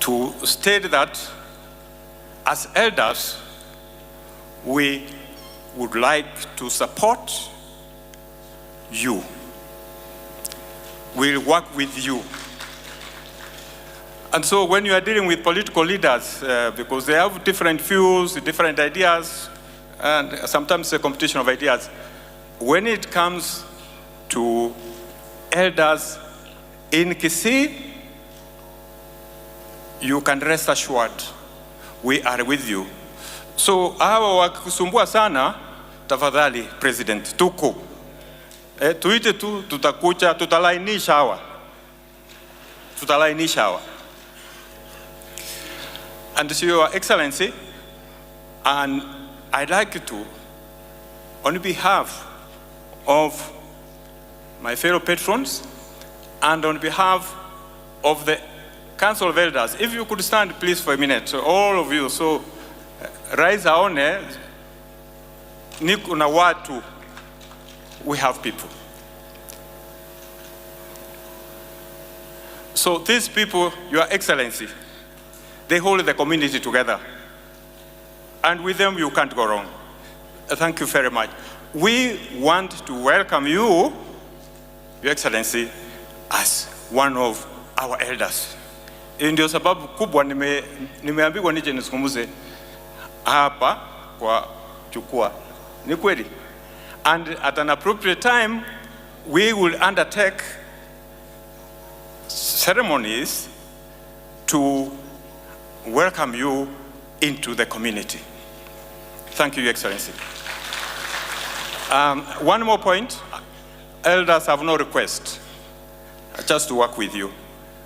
to state that as elders, we would like to support you. We'll work with you. And so when you are dealing with political leaders, because they have different views, different ideas, and sometimes a competition of ideas, when it comes to elders in Kisii, you can rest assured we are with you. So hawa wakikusumbua sana, tafadhali President, tuko tuite tu, tutakuja, tutalainisha hawa, tutalainisha hawa. And so, Your Excellency, and I'd like to, on behalf of my fellow patrons and on behalf of the Council of Elders, if you could stand please for a minute, so all of you, so rais aone niko na watu, we have people. So these people, Your Excellency, they hold the community together. And with them, you can't go wrong. Thank you very much. We want to welcome you, Your Excellency, as one of our elders. Hii ndio sababu kubwa nimeambiwa nije nizungumze hapa kwa jukwaa. Ni kweli. And at an appropriate time, we will undertake ceremonies to welcome you into the community. Thank you, Your Excellency. One more point. Elders have no request, just to work with you.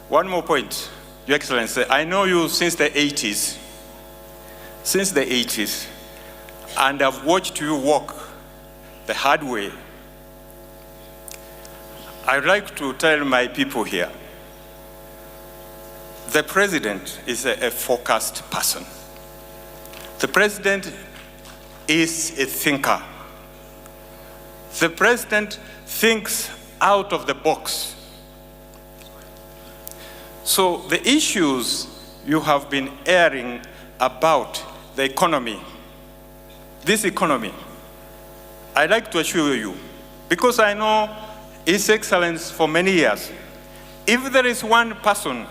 One more point, Your Excellency. I know you since the 80s. Since the 80s. And I've watched you walk the hard way. I'd like to tell my people here, the president is a focused person. The president is a thinker. The president thinks out of the box. So the issues you have been airing about the economy, this economy, I'd like to assure you, because I know His Excellency for many years, if there is one person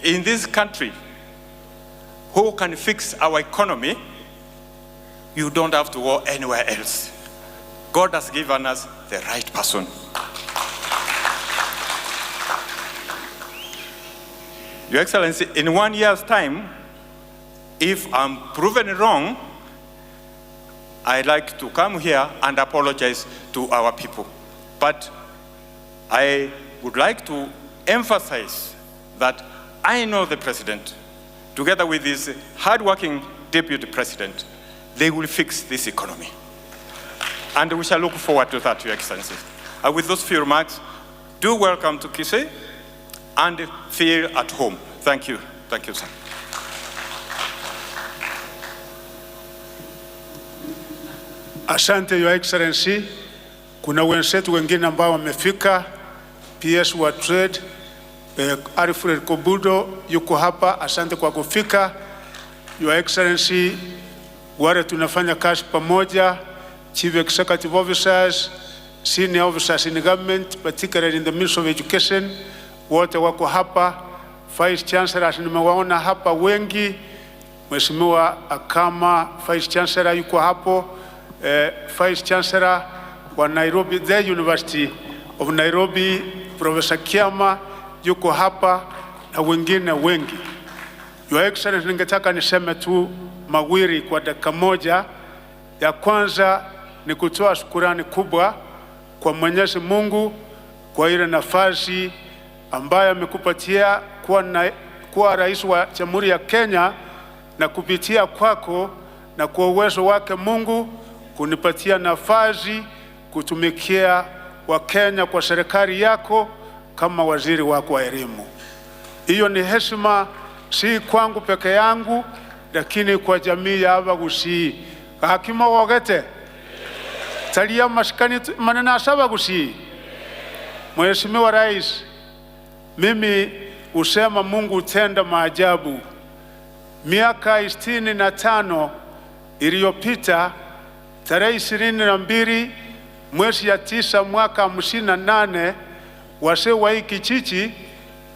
in this country who can fix our economy, you don't have to go anywhere else. God has given us the right person. Your Excellency, in 1 year's time, if I'm proven wrong, I'd like to come here and apologize to our people. But I would like to emphasize that I know the president, together with his hardworking deputy president, they will fix this economy. And we shall look forward to that, Your Excellency. With those few remarks, do welcome to Kisii and feel at home. Thank you. Thank you, sir. Asante, Your Excellency. Kuna wenzetu wengine ambao wamefika, PS wa Trade, Alfred Kobudo yuko hapa. Asante kwa kufika. Your Excellency, wale tunafanya kazi pamoja, Chief Executive Officers, Senior Officers in Government, particularly in the Ministry of Education, wote wako hapa. Vice Chancellors nimewaona hapa wengi. Mheshimiwa Akama Vice Chancellor yuko hapo. Vice Chancellor wa Nairobi, the University of Nairobi, Professor Kiama yuko hapa na wengine wengi. Your Excellency, ningetaka niseme tu mawili kwa dakika moja. Ya kwanza ni kutoa shukurani kubwa kwa Mwenyezi Mungu kwa ile nafasi ambayo amekupatia kuwa rais wa Jamhuri ya Kenya, na kupitia kwako na kwa uwezo wake Mungu kunipatia nafasi kutumikia Wakenya kwa serikali yako kama waziri wako wa elimu. Hiyo ni heshima si kwangu peke yangu, lakini kwa jamii ya Abagusii. Hakima wogete talia maskani maneno Abagusii. Mheshimiwa Rais, mimi usema Mungu utenda maajabu. Miaka 65 iliyopita, tarehe 22 mwezi ya 9 mwaka 58, wazee wa hii kijiji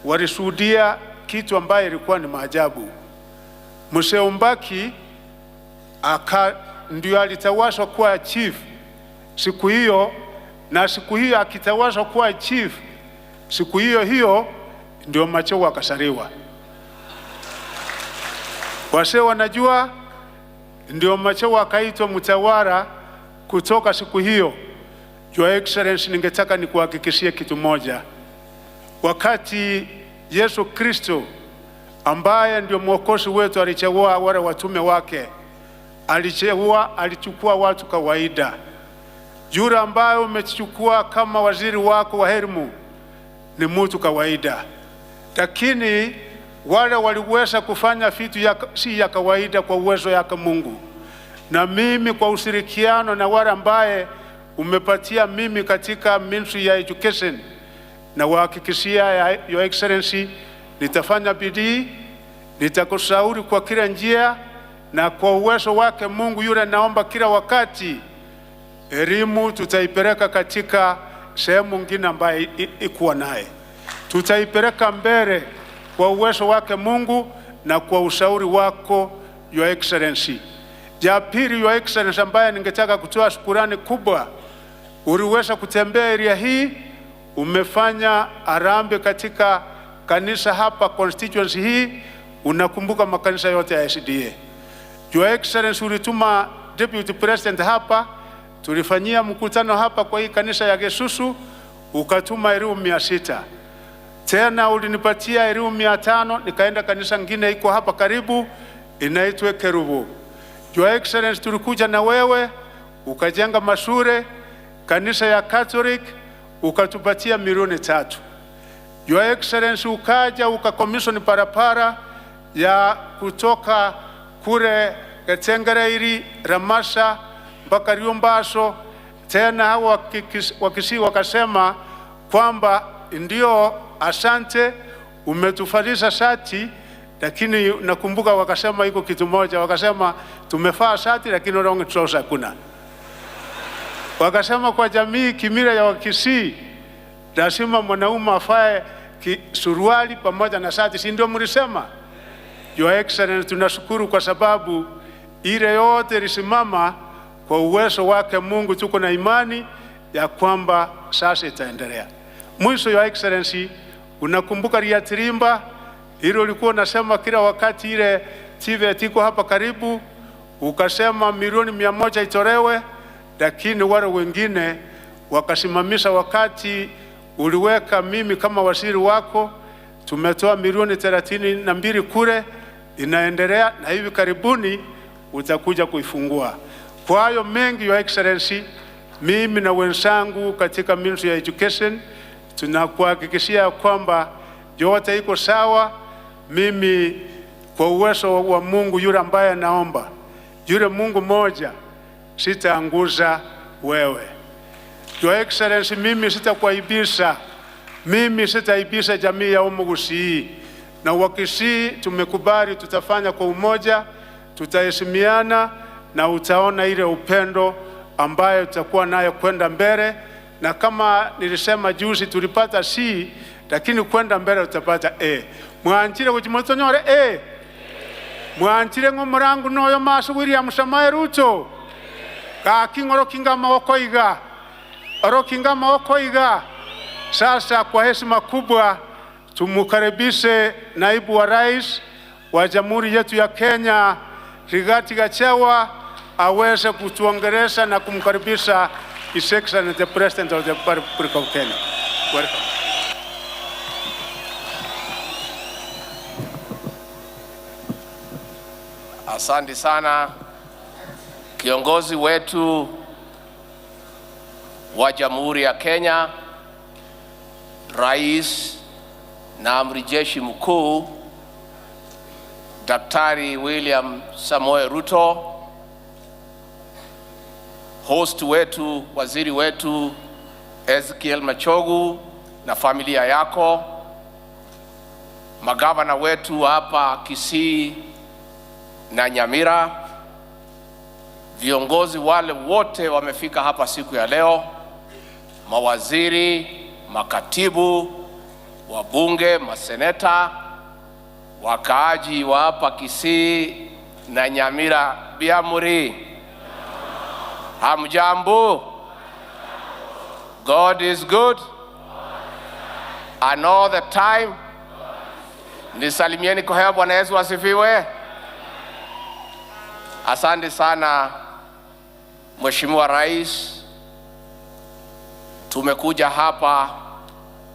walishuhudia kitu ambaye ilikuwa ni maajabu. Mzee Ombaki ndio alitawazwa kuwa chief siku hiyo, na siku hiyo akitawazwa kuwa chief, siku hiyo hiyo ndio Machogu akasariwa. Wase wanajua ndio Machogu akaitwa mtawala kutoka siku hiyo. Your Excellency, ningetaka nikuhakikishie kitu moja. Wakati Yesu Kristo ambaye ndio mwokozi wetu alichagua wale watume wake, alichukua watu kawaida. Yule ambaye umechukua kama waziri wako wa elimu ni mtu kawaida, lakini wale waliweza kufanya vitu si ya kawaida kwa uwezo yake Mungu. Na mimi kwa ushirikiano na wale ambaye umepatia mimi katika Ministry ya Education, na wahakikishia Your Excellency, nitafanya bidii, nitakushauri kwa kila njia, na kwa uwezo wake Mungu yule naomba kila wakati, elimu tutaipeleka katika sehemu nyingine ambayo ikuwa naye, tutaipeleka mbele kwa uwezo wake Mungu na kwa ushauri wako Your Excellency. Ya pili, Your Excellency, ambaye ningetaka kutoa shukurani kubwa, uliweza kutembea area hii, umefanya harambee katika kanisa hapa constituency hii, unakumbuka makanisa yote ya SDA. Your Excellency, ulituma Deputy President hapa, tulifanyia mkutano hapa kwa hii kanisa ya Gesusu, ukatuma elimu 600. Tena ulinipatia elimu 500, nikaenda kanisa ngine iko hapa karibu inaitwa Kerubu. Your Excellency, tulikuja na wewe ukajenga mashure kanisa ya Catholic ukatupatia milioni 3. Your Excellency, ukaja ukakomishoni parapara ya kutoka kure Getengereiri Ramasa mpaka Riumbaso. Tena hao Wakisii wakasema kwamba ndio, asante, umetufalisha shati, lakini nakumbuka wakasema iko kitu moja, wakasema tumefaa shati lakini wrong trouser hakuna. Wakasema kwa jamii kimila ya Wakisii lazima mwanaume afae suruali pamoja na shati, si ndio mlisema? Your Excellency, tunashukuru kwa sababu ile yote ilisimama kwa uwezo wake Mungu. Tuko na imani ya kwamba sasa itaendelea. Mwisho, Your Excellency, unakumbuka Riatirimba ile ulikuwa unasema kila wakati, ile TVET iko hapa karibu, ukasema milioni 100 itolewe, lakini wale wengine wakasimamisha. Wakati uliweka mimi kama waziri wako, tumetoa milioni 32 kule, inaendelea na hivi karibuni utakuja kuifungua. Kwa hayo mengi, Your Excellency, mimi na wenzangu katika Ministry ya Education tunakuhakikishia kwamba yote iko sawa. Mimi kwa uwezo wa Mungu yule ambaye naomba, yule Mungu moja, sitaanguza wewe. Your Excellency, mimi sitakuaibisha, mimi sitaibisha jamii ya Omugusii na Wakisii. Tumekubali tutafanya kwa umoja, tutaheshimiana na utaona ile upendo ambayo tutakuwa nayo kwenda mbele. Na kama nilisema juzi, tulipata C, lakini kwenda mbele tutapata A. Mwanjire kuchimotonyore A. Mwanjire ng'omurangu noyo maso William Samoei Ruto. Gaki ng'oro kinga maboko iga. Oro kinga maboko iga. Sasa kwa heshima kubwa tumukaribishe naibu wa rais wa jamhuri yetu ya Kenya Rigathi Gachagua aweze kutuongelesha na kumkaribisha His Excellency the President of the Republic of Kenya. Welcome. Asante sana kiongozi wetu wa Jamhuri ya Kenya, Rais na Amri Jeshi Mkuu Daktari William Samoei Ruto, host wetu, waziri wetu Ezekiel Machogu na familia yako, magavana wetu hapa Kisii na Nyamira, viongozi wale wote wamefika hapa siku ya leo, mawaziri, makatibu, wabunge, maseneta, Wakaaji wa hapa Kisii na Nyamira, biamuri, hamjambo? God is good and all the time. Nisalimieni kwa hewa. Bwana Yesu asifiwe. Asante sana Mheshimiwa Rais, tumekuja hapa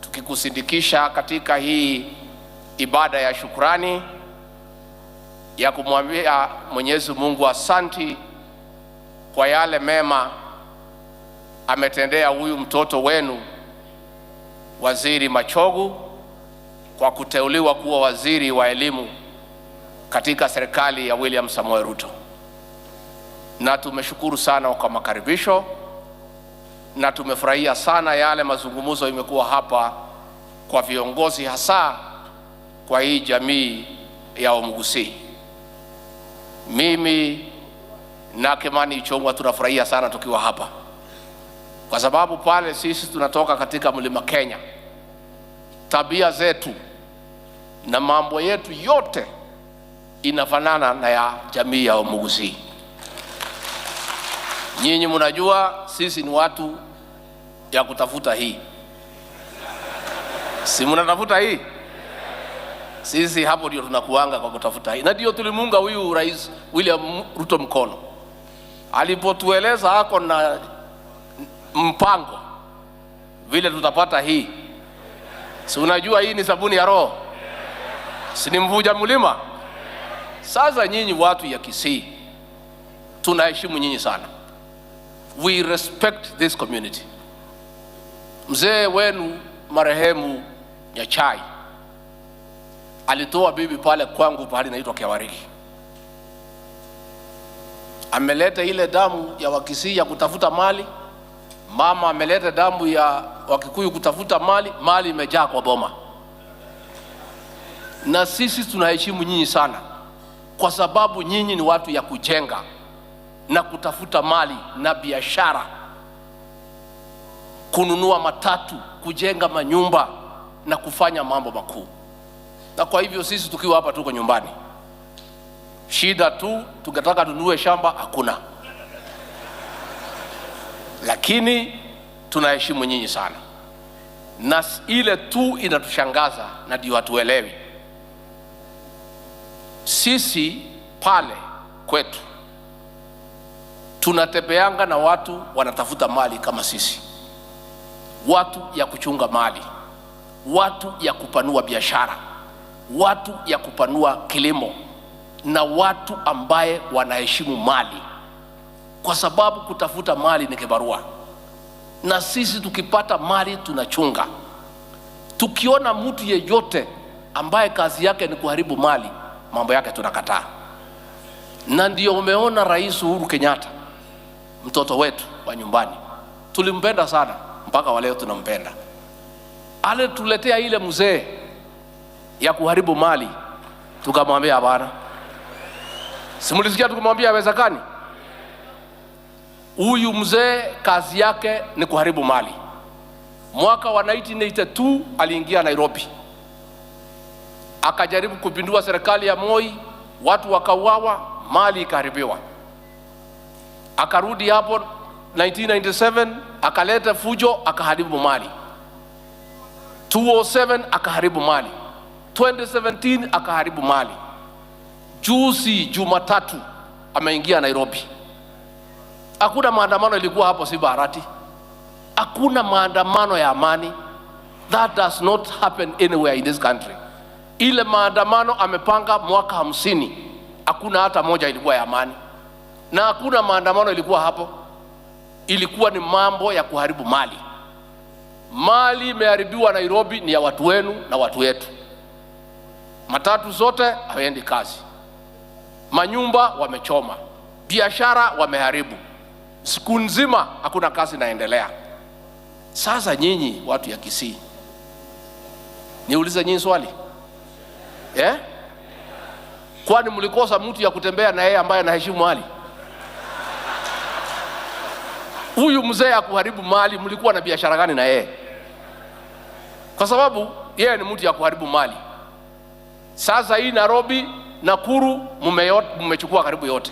tukikusindikisha katika hii ibada ya shukrani ya kumwambia Mwenyezi Mungu asanti kwa yale mema ametendea huyu mtoto wenu Waziri Machogu kwa kuteuliwa kuwa waziri wa elimu katika serikali ya William Samoei Ruto. Na tumeshukuru sana kwa makaribisho na tumefurahia sana yale mazungumzo imekuwa hapa kwa viongozi, hasa kwa hii jamii ya Omugusii. Mimi na Kimani Ichung'wah tunafurahia sana tukiwa hapa, kwa sababu pale sisi tunatoka katika mlima Kenya, tabia zetu na mambo yetu yote inafanana na ya jamii ya Omugusii. Nyinyi mnajua sisi ni watu ya kutafuta hii, si mnatafuta hii? Sisi hapo ndio tunakuanga kwa kutafuta hii, na ndio tulimuunga huyu Rais William Ruto mkono alipotueleza ako na mpango vile tutapata hii. Si unajua hii ni sabuni ya roho, si ni mvuja mlima? Sasa nyinyi watu ya Kisii tunaheshimu nyinyi sana, we respect this community. Mzee wenu marehemu Nyachai alitoa bibi pale kwangu pahali inaitwa Kiawariki, ameleta ile damu ya Wakisii ya kutafuta mali, mama ameleta damu ya Wakikuyu kutafuta mali, mali imejaa kwa boma. Na sisi tunaheshimu nyinyi sana, kwa sababu nyinyi ni watu ya kujenga na kutafuta mali na biashara, kununua matatu, kujenga manyumba na kufanya mambo makuu. Na kwa hivyo sisi tukiwa hapa tuko nyumbani, shida tu tungetaka tununue shamba hakuna, lakini tunaheshimu nyinyi sana, na ile tu inatushangaza na ndio hatuelewi. Sisi pale kwetu tunatembeanga na watu wanatafuta mali kama sisi, watu ya kuchunga mali, watu ya kupanua biashara, watu ya kupanua kilimo na watu ambaye wanaheshimu mali, kwa sababu kutafuta mali ni kibarua, na sisi tukipata mali tunachunga. Tukiona mtu yeyote ambaye kazi yake ni kuharibu mali, mambo yake tunakataa. Na ndio umeona Rais Uhuru Kenyatta, mtoto wetu wa nyumbani, tulimpenda sana mpaka wa leo tunampenda. Alituletea ile mzee ya kuharibu mali, tukamwambia hapana. Simulisikia tukimwambia haiwezekani? Huyu mzee kazi yake ni kuharibu mali. Mwaka wa 1982 aliingia Nairobi, akajaribu kupindua serikali ya Moi, watu wakauawa, mali ikaharibiwa. Akarudi hapo 1997 akaleta fujo, akaharibu mali. 2007 akaharibu mali, 2017 akaharibu mali. Juzi Jumatatu ameingia Nairobi. Hakuna maandamano ilikuwa hapo, si Barati. Hakuna maandamano ya amani. That does not happen anywhere in this country. Ile maandamano amepanga mwaka 50, hakuna hata moja ilikuwa ya amani, na hakuna maandamano ilikuwa hapo. Ilikuwa ni mambo ya kuharibu mali. Mali imeharibiwa Nairobi ni ya watu wenu na watu wetu. Matatu zote hawaendi kazi, manyumba wamechoma, biashara wameharibu, siku nzima hakuna kazi inaendelea. Sasa nyinyi watu ya Kisii, niulize nyinyi swali eh? Kwani mlikosa mtu ya kutembea na yeye ambaye anaheshimu mali? Huyu mzee akuharibu mali, mlikuwa na biashara gani na yeye? Kwa sababu yeye ni mtu ya kuharibu mali. Sasa hii Nairobi, Nakuru mmechukua karibu yote.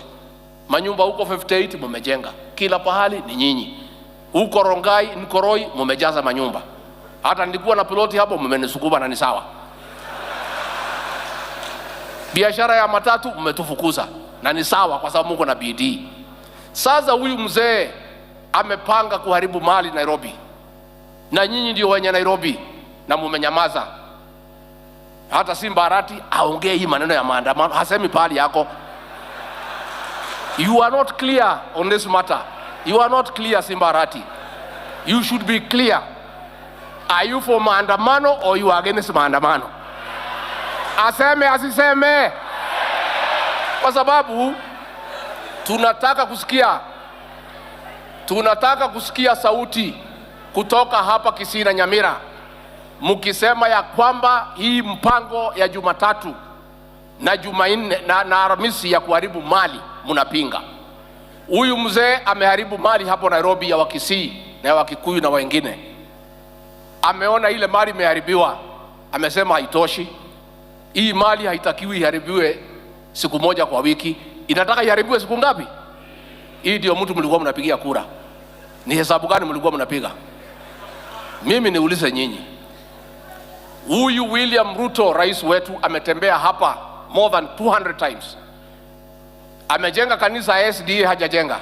Manyumba huko 58 mmejenga. Kila pahali ni nyinyi. Huko Rongai, Nkoroi mmejaza manyumba. Hata nilikuwa na piloti hapo mmenisukuma na ni sawa. Biashara ya matatu mmetufukuza na ni sawa kwa sababu mko na bidii. Sasa huyu mzee amepanga kuharibu mali Nairobi, na nyinyi ndio wenye Nairobi na mumenyamaza. Hata Simba Arati aongee hii maneno ya maandamano, hasemi pahali yako. You are not clear on this matter. You are not clear, Simba Arati. You should be clear. Are you for maandamano or you are against maandamano? Aseme asiseme? Kwa sababu tunataka kusikia sauti kutoka hapa Kisii na Nyamira mkisema ya kwamba hii mpango ya Jumatatu na Jumanne na Alhamisi ya kuharibu mali mnapinga. Huyu mzee ameharibu mali hapo Nairobi ya Wakisii na ya Wakikuyu na wengine. Ameona ile mali imeharibiwa, amesema haitoshi. Hii mali haitakiwi iharibiwe siku moja kwa wiki, inataka iharibiwe siku ngapi? Hii ndio mtu mlikuwa mnapigia kura. Ni hesabu gani mlikuwa mnapiga? Mimi niulize nyinyi, huyu William Ruto rais wetu ametembea hapa more than 200 times. Amejenga kanisa SDA hajajenga.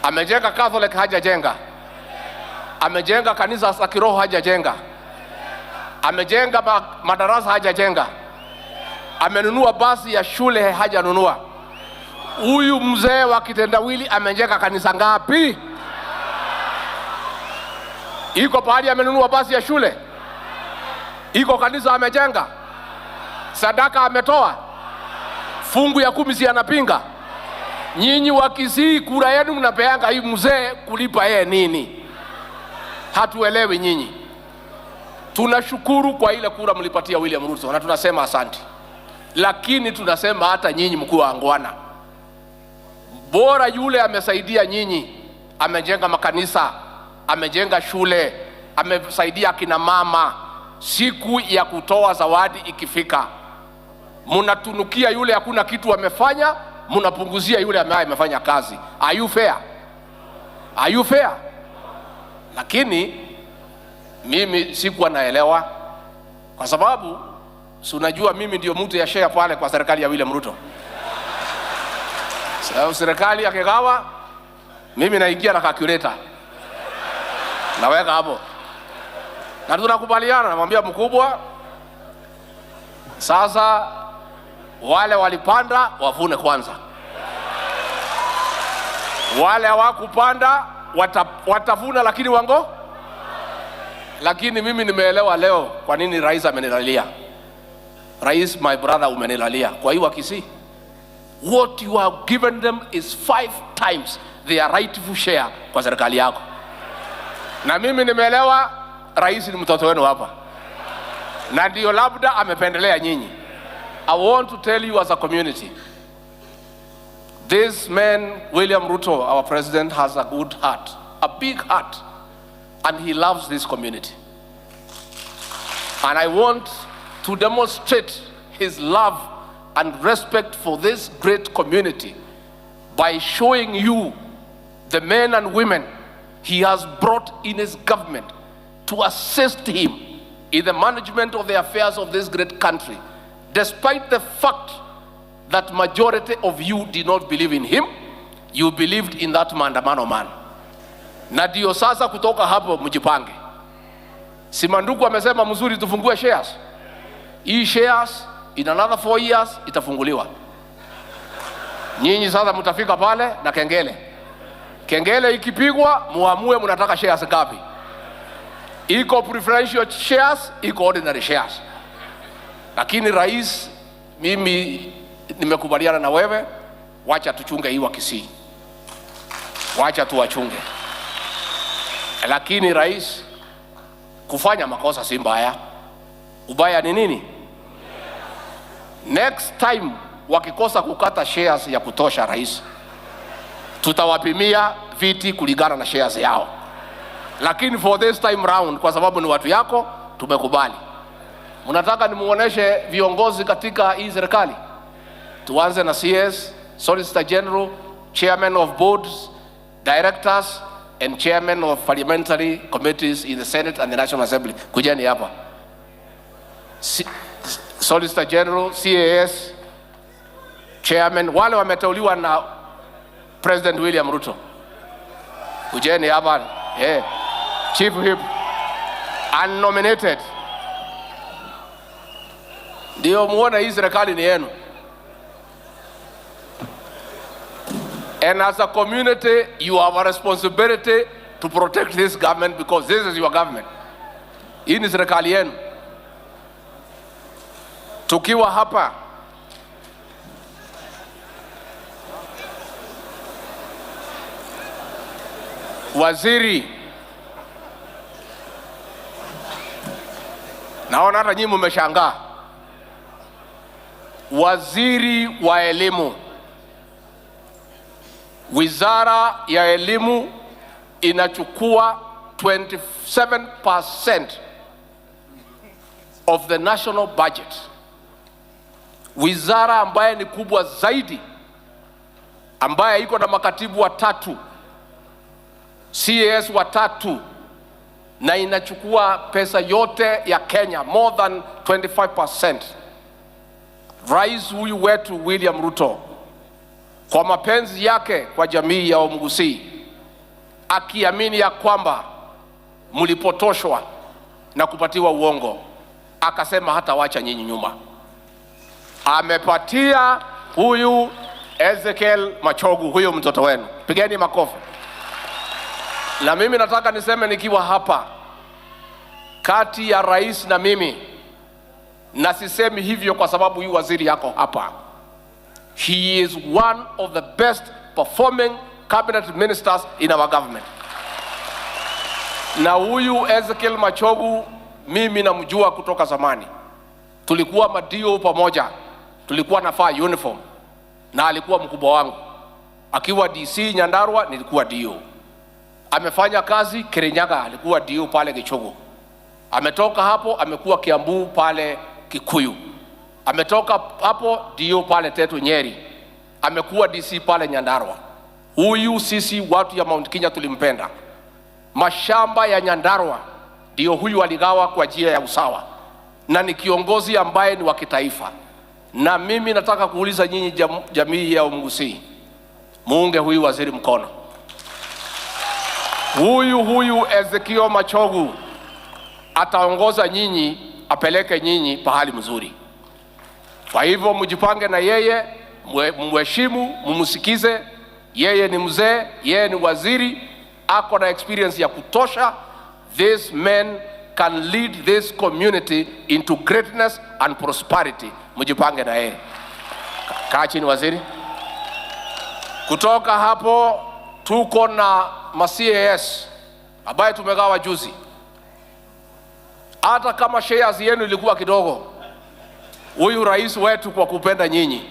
Amejenga Catholic hajajenga. Amejenga kanisa za kiroho hajajenga. Amejenga madarasa hajajenga. Amenunua basi ya shule hajanunua. Huyu mzee wa kitendawili amejenga kanisa ngapi? Iko pahali amenunua basi ya shule? Iko kanisa amejenga? Sadaka ametoa? Fungu ya 10 si anapinga? Nyinyi wa Kisii kura yenu mnapeanga hii mzee kulipa yeye nini? Hatuelewi nyinyi. Tunashukuru kwa ile kura mlipatia William Ruto na tunasema asante. Lakini tunasema hata nyinyi mkuu wa angwana, bora yule amesaidia nyinyi, amejenga makanisa, amejenga shule, amesaidia akina mama. Siku ya kutoa zawadi ikifika, mnatunukia yule hakuna kitu amefanya, mnapunguzia yule ambaye amefanya kazi. Are you fair? Are you fair? Lakini mimi sikuwa naelewa, kwa sababu si unajua mimi ndio mtu ya share pale kwa serikali ya William Ruto. Sasa serikali akigawa, mimi naingia na calculator naweka hapo, na tunakubaliana. Namwambia mkubwa, sasa wale walipanda wavune kwanza, wale hawakupanda watavuna, lakini wango. Lakini mimi nimeelewa leo kwa nini rais amenilalia. Rais, my brother, umenilalia. Kwa hiyo Kisii, what you have given them is 5 times their rightful share kwa serikali yako. Na mimi nimeelewa rais ni mtoto wenu hapa, na ndio labda amependelea nyinyi. I want to tell you as a community, this man, William Ruto, our president, has a good heart, a big heart, and he loves this community. And I want to demonstrate his love and respect for this great community by showing you the men and women he has brought in his government to assist him in the management of the affairs of this great country, despite the fact that majority of you did not believe in him. You believed in that maandamano man. Na ndio sasa kutoka hapo mjipange. Simanduku amesema mzuri tufungue shares. Hii shares in another 4 years itafunguliwa. Nyinyi sasa mtafika pale na kengele. Kengele ikipigwa muamue mnataka shares ngapi. Iko preferential shares, iko ordinary shares. Lakini rais, mimi nimekubaliana na wewe, wacha tuchunge hii wa Kisii. Wacha tuwachunge. Lakini rais, kufanya makosa si mbaya. Ubaya ni nini? Next time wakikosa kukata shares ya kutosha rais, tutawapimia viti kulingana na shares yao. Lakini for this time round, kwa sababu ni watu yako, tumekubali. Mnataka nimuoneshe viongozi katika hii serikali? Tuanze na CS, Solicitor General, Chairman of Boards, Directors and Chairman of Parliamentary Committees in the Senate and the National Assembly. Kujeni hapa. Solicitor General, CAS, Chairman, wale wameteuliwa na President William Ruto. Kujeni hapa. Yeah. Chief Whip, unnominated. Ndio muone hii serikali ni yenu. And as a community, you have a responsibility to protect this government because this is your government. Hii ni serikali yenu. Tukiwa hapa waziri, naona hata nyinyi mmeshangaa. Waziri wa elimu, Wizara ya Elimu inachukua 27% of the national budget. Wizara ambaye ni kubwa zaidi, ambaye iko na makatibu watatu, CAS watatu, na inachukua pesa yote ya Kenya, more than 25%. Rais huyu wetu William Ruto, kwa mapenzi yake kwa jamii ya Omugusii, akiamini ya kwamba mlipotoshwa na kupatiwa uongo, akasema hatawacha nyinyi nyuma. Amepatia huyu Ezekiel Machogu, huyu mtoto wenu. Pigeni makofi. Na mimi nataka niseme nikiwa hapa, kati ya rais na mimi, na sisemi hivyo kwa sababu huyu waziri yako hapa, he is one of the best performing cabinet ministers in our government. Na huyu Ezekiel Machogu mimi namjua kutoka zamani. Tulikuwa madio pamoja, tulikuwa nafaa uniform, na alikuwa mkubwa wangu. Akiwa DC Nyandarua nilikuwa DO. Amefanya kazi Kirinyaga, alikuwa DO pale Gichugu. Ametoka hapo amekuwa Kiambu pale Kikuyu. Ametoka hapo DO pale Tetu Nyeri. Amekuwa DC pale Nyandarua. Huyu sisi watu ya Mount Kenya tulimpenda. Mashamba ya Nyandarua ndio huyu aligawa kwa njia ya usawa, na ni kiongozi ambaye ni wa kitaifa. Na mimi nataka kuuliza nyinyi jamii ya Omugusii, muunge huyu waziri mkono. Huyu Ezekiel Machogu ataongoza nyinyi, apeleke nyinyi pahali mzuri. Kwa hivyo mjipange na yeye, mheshimu, mumsikize. Yeye ni mzee, yeye ni waziri, ako na experience ya kutosha. This man can lead this community into greatness and prosperity. Mjipange na yeye. Kaa chini waziri. Kutoka hapo tuko na ma CAS ambaye tumegawa juzi. Hata kama shares yenu ilikuwa kidogo, huyu rais wetu kwa kupenda nyinyi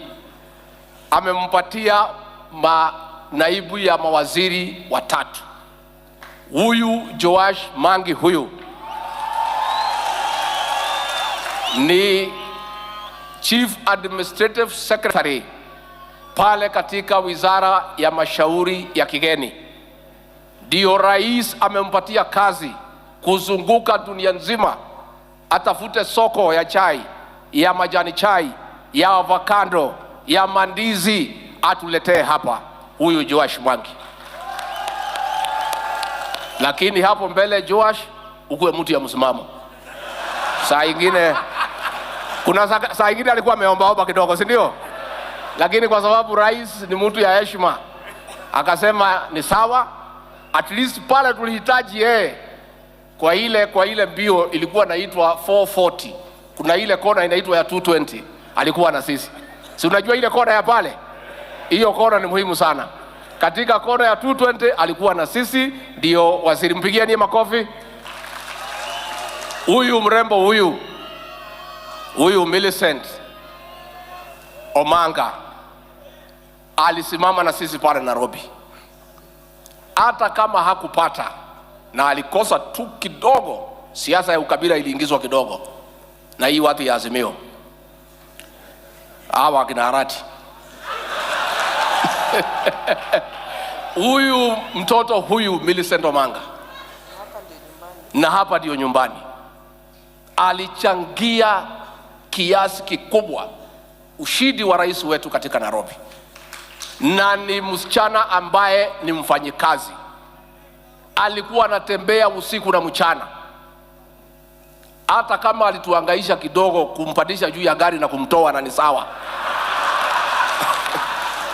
amempatia naibu ya mawaziri watatu. Huyu Joash Mangi huyu ni Chief Administrative Secretary pale katika Wizara ya Mashauri ya Kigeni. Ndio rais amempatia kazi kuzunguka dunia nzima, atafute soko ya chai, ya majani chai, ya avocado, ya mandizi, atuletee hapa huyu Joash Mwangi. Lakini hapo mbele Joash, ukuwe mtu ya msimamo. Saa ingine kuna saa ingine alikuwa ameombaomba kidogo, si ndio? Lakini kwa sababu rais ni mtu ya heshima, akasema ni sawa. At least pale tulihitaji yeye kwa ile mbio ilikuwa inaitwa 440. Kuna ile kona inaitwa ya 220. Alikuwa na sisi. Si unajua ile kona ya pale? Hiyo kona ni muhimu sana. Katika kona ya 220 alikuwa na sisi, ndio waziri. Mpigieni makofi. Huyu mrembo huyu, huyu Millicent Omanga alisimama na sisi pale Nairobi. Hata kama hakupata na alikosa tu kidogo, siasa ya ukabila iliingizwa kidogo. na hii watu ya Azimio hawa akina Arati. Huyu mtoto huyu Millicent Omanga, na hapa ndio nyumbani, alichangia kiasi kikubwa ushindi wa rais wetu katika Nairobi, na ni msichana ambaye ni mfanyikazi, alikuwa anatembea usiku na mchana. Hata kama alituhangaisha kidogo kumpandisha juu ya gari na kumtoa, na ni sawa,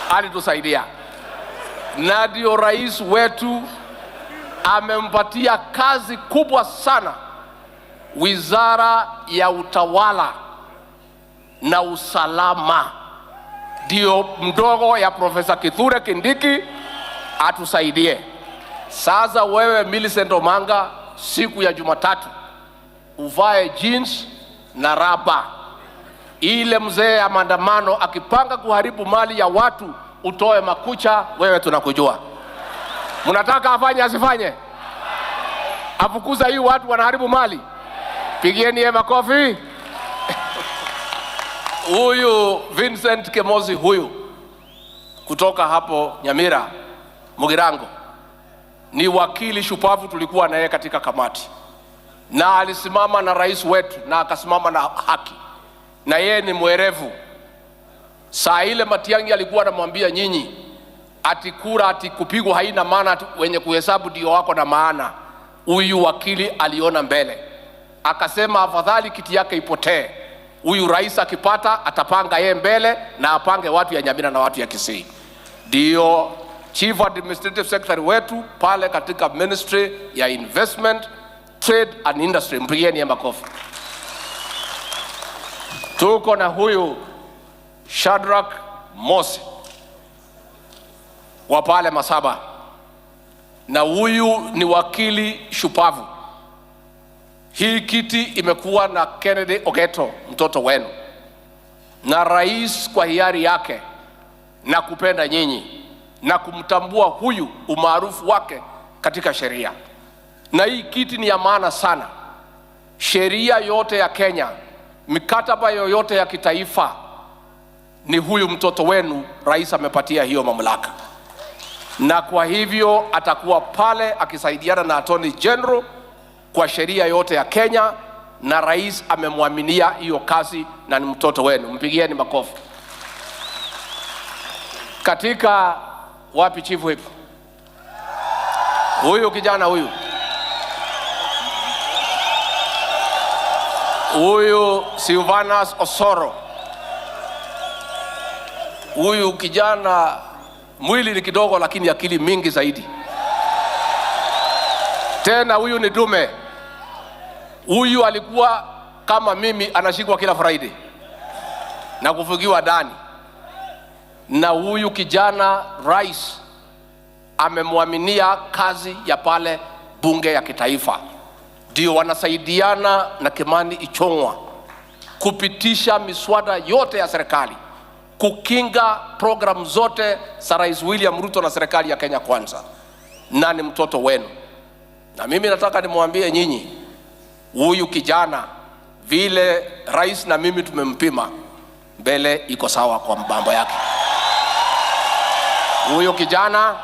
alitusaidia. Na ndio rais wetu amempatia kazi kubwa sana, wizara ya utawala na usalama, ndio mdogo ya Profesa Kithure Kindiki atusaidie. Sasa wewe Millicent Omanga, siku ya Jumatatu uvae jeans na raba, ile mzee ya maandamano akipanga kuharibu mali ya watu utoe makucha, wewe tunakujua. Mnataka afanye asifanye? Afukuza hii watu wanaharibu mali? Pigieni yeye makofi. Huyu Vincent Kemosi huyu kutoka hapo Nyamira Mugirango ni wakili shupavu, tulikuwa na yeye katika kamati, na alisimama na rais wetu na akasimama na haki, na yeye ni mwerevu. Saa ile Matiang'i alikuwa anamwambia nyinyi ati kura ati kupigwa haina maana, ati wenye kuhesabu ndio wako na maana. Huyu wakili aliona mbele, akasema afadhali kiti yake ipotee, huyu rais akipata atapanga yeye mbele na apange watu ya Nyamira na watu ya Kisii. Ndio Chief Administrative Secretary wetu pale katika Ministry ya Investment, Trade and Industry. Mpigieni makofi. Tuko na huyu Shadrack Mose wa pale Masaba, na huyu ni wakili shupavu. Hii kiti imekuwa na Kennedy Ogeto, mtoto wenu, na rais kwa hiari yake na kupenda nyinyi na kumtambua huyu umaarufu wake katika sheria. Na hii kiti ni ya maana sana. Sheria yote ya Kenya, mikataba yoyote ya kitaifa, ni huyu mtoto wenu rais amepatia hiyo mamlaka, na kwa hivyo atakuwa pale akisaidiana na Attorney General kwa sheria yote ya Kenya, na rais amemwaminia hiyo kazi na ni mtoto wenu. Mpigieni makofi. Katika wapi chief whip? Huyu kijana huyu, huyu Silvanus Osoro, huyu kijana mwili ni kidogo, lakini akili mingi zaidi. Tena huyu ni dume. Huyu alikuwa kama mimi, anashikwa kila Friday na kufungiwa ndani. Na huyu kijana rais amemwaminia kazi ya pale bunge ya kitaifa, ndio wanasaidiana na Kimani Ichung'wa kupitisha miswada yote ya serikali, kukinga programu zote za Rais William Ruto na serikali ya Kenya Kwanza, na ni mtoto wenu. Na mimi nataka nimwambie nyinyi, huyu kijana vile rais na mimi tumempima, mbele iko sawa kwa mambo yake. Huyu kijana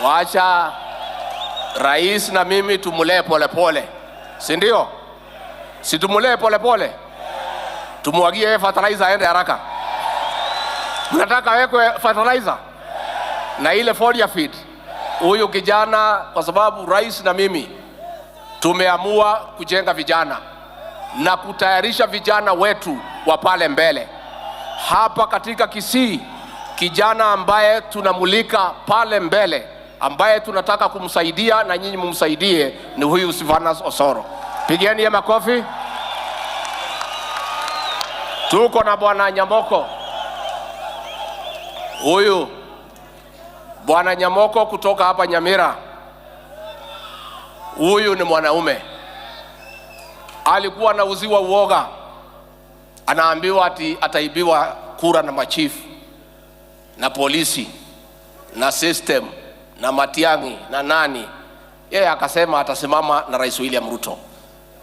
wacha rais na mimi tumulee pole pole, si ndio? Si tumulee pole pole, tumwagie fertilizer aende haraka. Mnataka awekwe fertilizer na ile foliar feed? Huyu kijana, kwa sababu rais na mimi tumeamua kujenga vijana na kutayarisha vijana wetu wa pale mbele. Hapa katika Kisii, kijana ambaye tunamulika pale mbele, ambaye tunataka kumsaidia na nyinyi mumsaidie, ni huyu Silvanus Osoro. Pigieni makofi. Tuko na bwana Nyamoko. Huyu bwana Nyamoko kutoka hapa Nyamira, huyu ni mwanaume, alikuwa anauziwa uoga, anaambiwa ati ataibiwa kura na machifu na polisi na system na Matiang'i na nani. Yeye akasema atasimama na Rais William Ruto,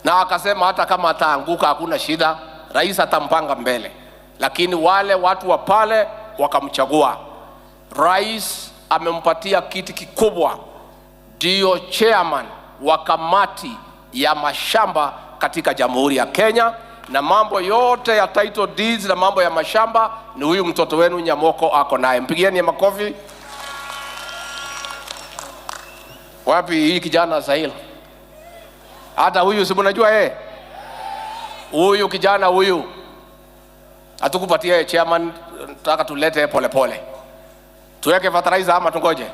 na akasema hata kama ataanguka hakuna shida, rais atampanga mbele, lakini wale watu wa pale wakamchagua. Rais amempatia kiti kikubwa, ndio chairman wa kamati ya mashamba katika Jamhuri ya Kenya, na mambo yote ya title deeds na mambo ya mashamba ni huyu mtoto wenu Nyamoko ako naye. Mpigieni makofi. Wapi hii kijana Sahil? Hata huyu si mnajua yeye? Huyu kijana huyu hatukupatia yeye chairman, nataka tulete polepole. Tuweke fertilizer ama tungoje?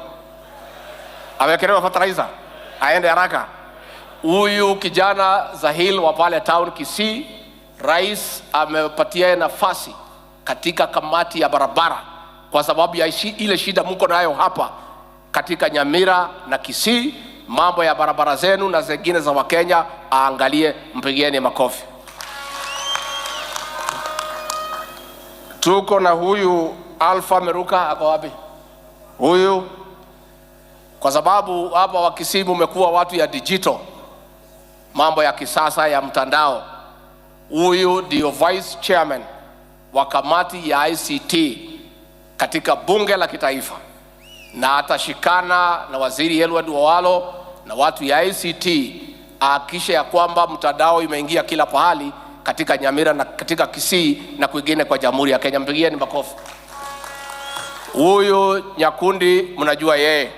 Awekelewe fertilizer aende haraka. Huyu kijana Zahil wa pale town Kisii, rais amepatia nafasi katika kamati ya barabara kwa sababu ya ile shida mko nayo hapa katika Nyamira na Kisii, mambo ya barabara zenu na zingine za Wakenya aangalie, mpigieni makofi. Tuko na huyu Alpha Meruka, ako wapi huyu? Kwa sababu hapa wa Kisii mmekuwa watu ya digital, mambo ya kisasa ya mtandao. Huyu ndio vice chairman wa kamati ya ICT katika bunge la kitaifa, na atashikana na waziri Eliud Owalo na watu ya ICT ahakikishe ya kwamba mtandao imeingia kila pahali katika Nyamira na katika Kisii na kwingine kwa Jamhuri ya Kenya. Mpigieni makofi. Huyu Nyakundi mnajua yeye,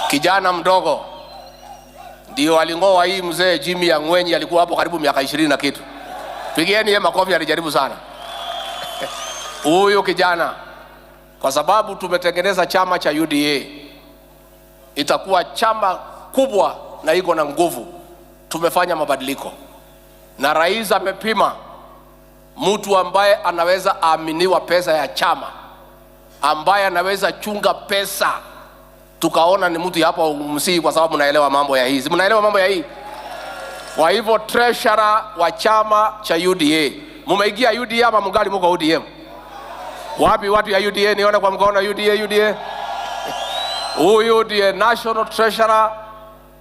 kijana mdogo ndio aling'oa hii mzee Jimmy Ang'wenyi, alikuwa hapo karibu miaka 20 na kitu. Pigieni yeye makofi, alijaribu sana. Huyu kijana, kwa sababu tumetengeneza chama cha UDA, itakuwa chama kubwa na iko na nguvu. Tumefanya mabadiliko na rais amepima mtu ambaye anaweza aaminiwa pesa ya chama, ambaye anaweza chunga pesa. Tukaona ni mtu hapa Msii, kwa sababu mnaelewa mambo ya hii, si mnaelewa mambo ya hii? Kwa hivyo treasurer wa chama cha UDA, mumeingia UDA ama mungali muko ODM? Wapi watu ya UDA? Nione kwa mkono. UDA, UDA. Huyu ndiye national treasurer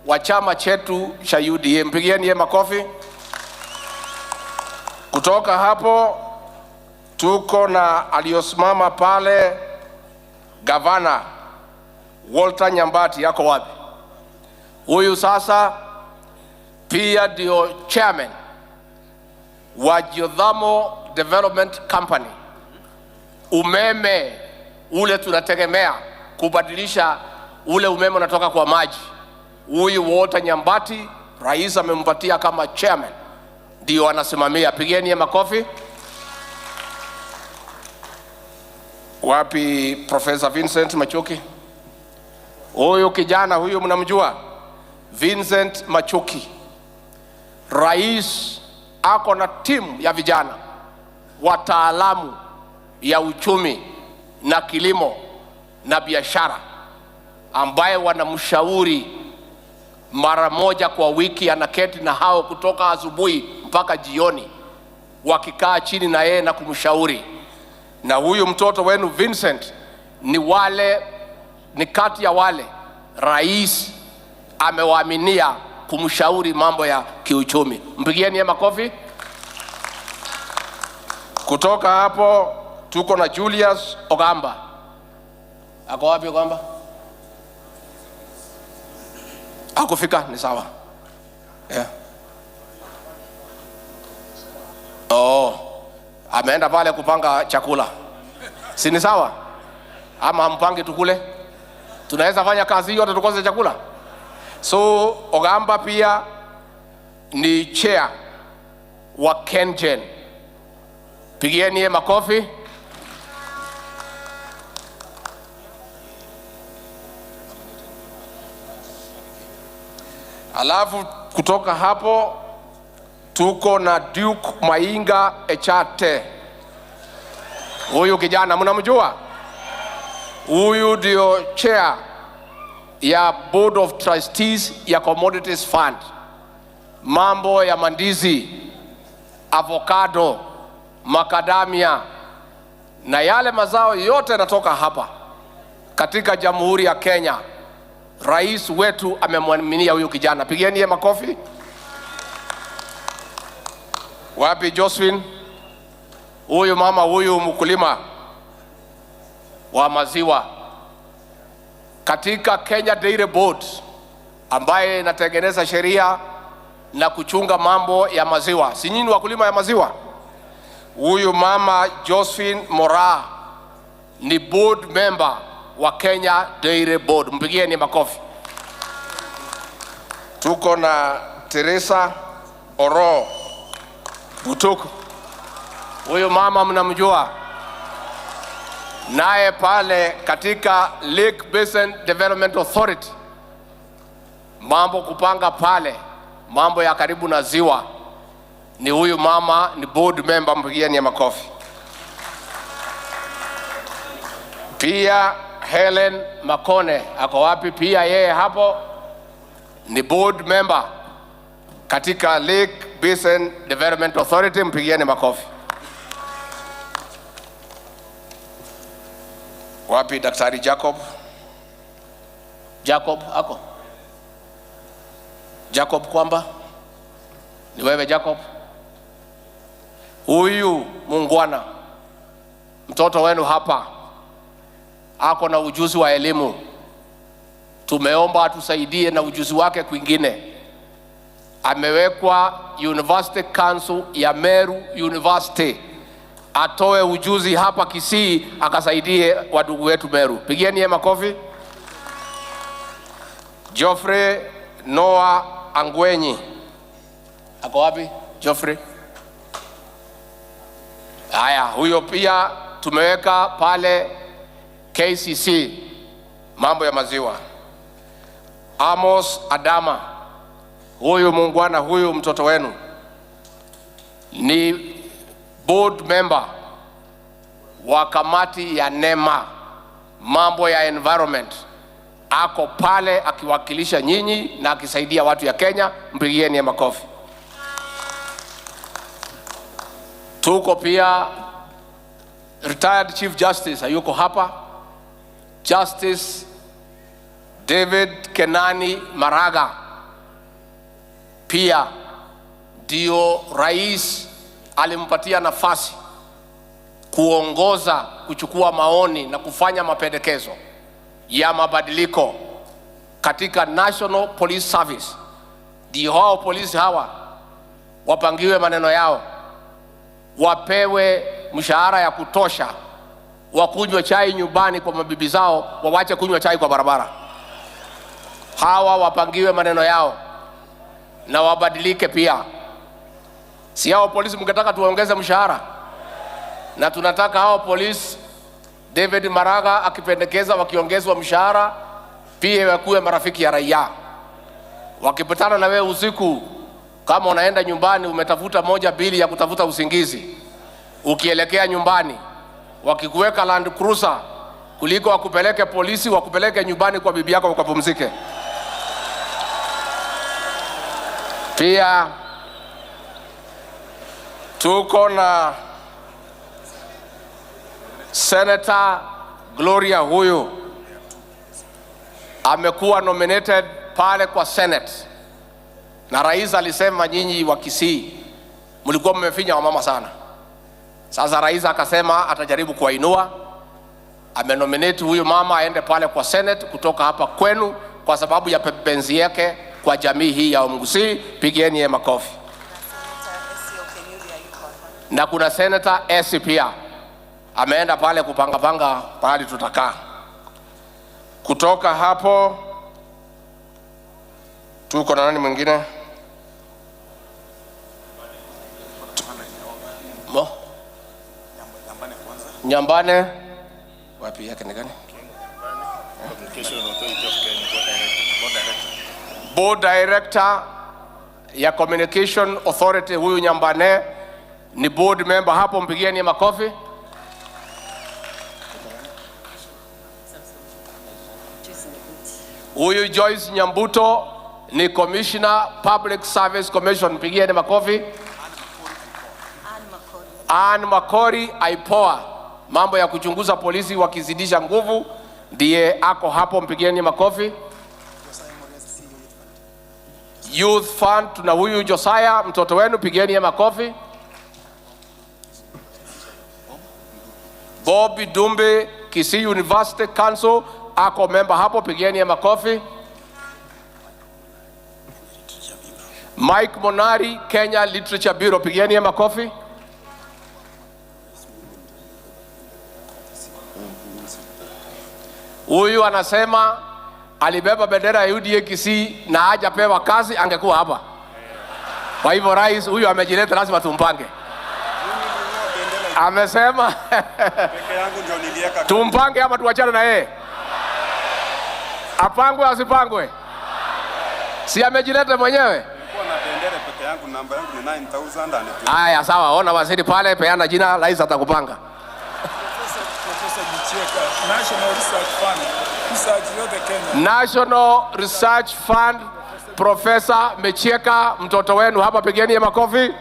wa chama chetu cha UDA, mpigieni yeye makofi. Kutoka hapo tuko na aliyosimama pale gavana Walter Nyambati, yako wapi huyu? Sasa pia ndio chairman wa Geothermal Development Company. Umeme ule tunategemea kubadilisha ule umeme unatoka kwa maji, huyu Walter Nyambati rais amempatia kama chairman, ndio anasimamia. Pigeni makofi. Wapi Professor Vincent Machuki? Huyu kijana huyu mnamjua, Vincent Machuki. Rais ako na timu ya vijana wataalamu ya uchumi na kilimo na biashara, ambaye wanamshauri mara moja kwa wiki, anaketi na hao kutoka asubuhi mpaka jioni, wakikaa chini na yeye na kumshauri. Na huyu mtoto wenu Vincent ni kati ya wale rais amewaaminia kumshauri mambo ya kiuchumi. Mpigieni makofi. Kutoka hapo tuko na Julius Ogamba. Ako wapi Ogamba? Hakufika, ni sawa. Yeah. Oh, ameenda pale kupanga chakula. Si ni sawa? Ama ampange tukule? Tunaweza fanya kazi hiyo hata tukose chakula. So Ogamba pia ni chair wa KenGen. Pigieni ye makofi. Alafu kutoka hapo tuko na Duke Mainga Echate. Huyu kijana mnamjua? Huyu ndio chair ya Board of Trustees ya Commodities Fund. Mambo ya mandizi, avocado, macadamia na yale mazao yote yanatoka hapa katika Jamhuri ya Kenya. Rais wetu amemwaminia huyu kijana, pigeni ye makofi. Wapi Josephine? Huyu mama huyu mkulima wa maziwa katika Kenya Dairy Board ambaye inatengeneza sheria na kuchunga mambo ya maziwa. Si nyinyi wakulima ya maziwa? Huyu mama Josephine Mora ni board member wa Kenya Dairy Board, mpigieni makofi. Tuko na Teresa Oro Butuku, huyu mama mnamjua, naye pale katika Lake Basin Development Authority, mambo kupanga pale, mambo ya karibu na ziwa, ni huyu mama, ni board member, mpigieni makofi. Pia Helen Makone ako wapi? Pia yeye hapo ni board member katika Lake Basin Development Authority, mpigieni makofi. Wapi Daktari Jacob? Jacob ako? Jacob kwamba ni wewe Jacob? Huyu muungwana mtoto wenu hapa ako na ujuzi wa elimu, tumeomba atusaidie na ujuzi wake kwingine. Amewekwa University Council ya Meru University, atoe ujuzi hapa Kisii akasaidie wadugu wetu Meru. Pigieni ye makofi. Geoffrey Noah Angwenyi ako wapi Geoffrey? Haya, huyo pia tumeweka pale KCC, mambo ya maziwa. Amos Adama, huyu muungwana, huyu mtoto wenu ni board member wa kamati ya NEMA, mambo ya environment. Ako pale akiwakilisha nyinyi na akisaidia watu ya Kenya, mpigieni makofi. Tuko pia retired Chief Justice hayuko hapa, Justice David Kenani Maraga pia ndio rais alimpatia nafasi kuongoza kuchukua maoni na kufanya mapendekezo ya mabadiliko katika National Police Service. Ndio hao polisi hawa wapangiwe maneno yao, wapewe mshahara ya kutosha, wakunywe chai nyumbani kwa mabibi zao, wawache kunywa chai kwa barabara. Hawa wapangiwe maneno yao na wabadilike pia. Si hao polisi mngetaka tuwaongeze mshahara? Na tunataka hao polisi, David Maraga akipendekeza wakiongezwa mshahara pia wakuwe marafiki ya raia. Wakipatana na wewe usiku, kama unaenda nyumbani umetafuta moja bili ya kutafuta usingizi, ukielekea nyumbani wakikuweka Land Cruiser kuliko wakupeleke polisi, wakupeleke nyumbani kwa bibi yako ukapumzike. Pia tuko na Senator Gloria, huyu amekuwa nominated pale kwa Senate, na rais alisema nyinyi wa Kisii mlikuwa mmefinya wamama sana. Sasa rais akasema atajaribu kuwainua. Amenominate huyu mama aende pale kwa Senate kutoka hapa kwenu kwa sababu ya penzi yake kwa jamii hii ya Omgusii. Pigieni ye makofi. Na kuna Senator Esi pia ameenda pale kupangapanga pahali tutakaa. Kutoka hapo tuko na nani mwingine? Mo? Nyambane. Wapi yake ni gani? Board Director ya Communication Authority, huyu Nyambane ni board member hapo, mpigieni makofi. Huyu Joyce Nyambuto ni Commissioner Public Service Commission, mpigieni makofi. Ann Makori aipoa mambo ya kuchunguza polisi wakizidisha nguvu, ndiye ako hapo, mpigieni makofi. Youth Fund tuna huyu Josiah mtoto wenu, pigeni ya makofi. Bobby Dumbe, Kisii University Council, ako member hapo, pigeni ya makofi. Mike Monari, Kenya Literature Bureau, pigeni ya makofi. Huyu anasema alibeba bendera ya UDA Kisii na hajapewa kazi, angekuwa hapa. Kwa hivyo rais huyu amejileta, lazima tumpange. Amesema tumpange ama tuachane na yeye? Apangwe asipangwe? Si amejileta mwenyewe? Haya, sawa, ona waziri pale, peana jina, rais atakupanga. National Research Fund, Professor Michieka, mtoto wenu hapa, pigeni ya makofi.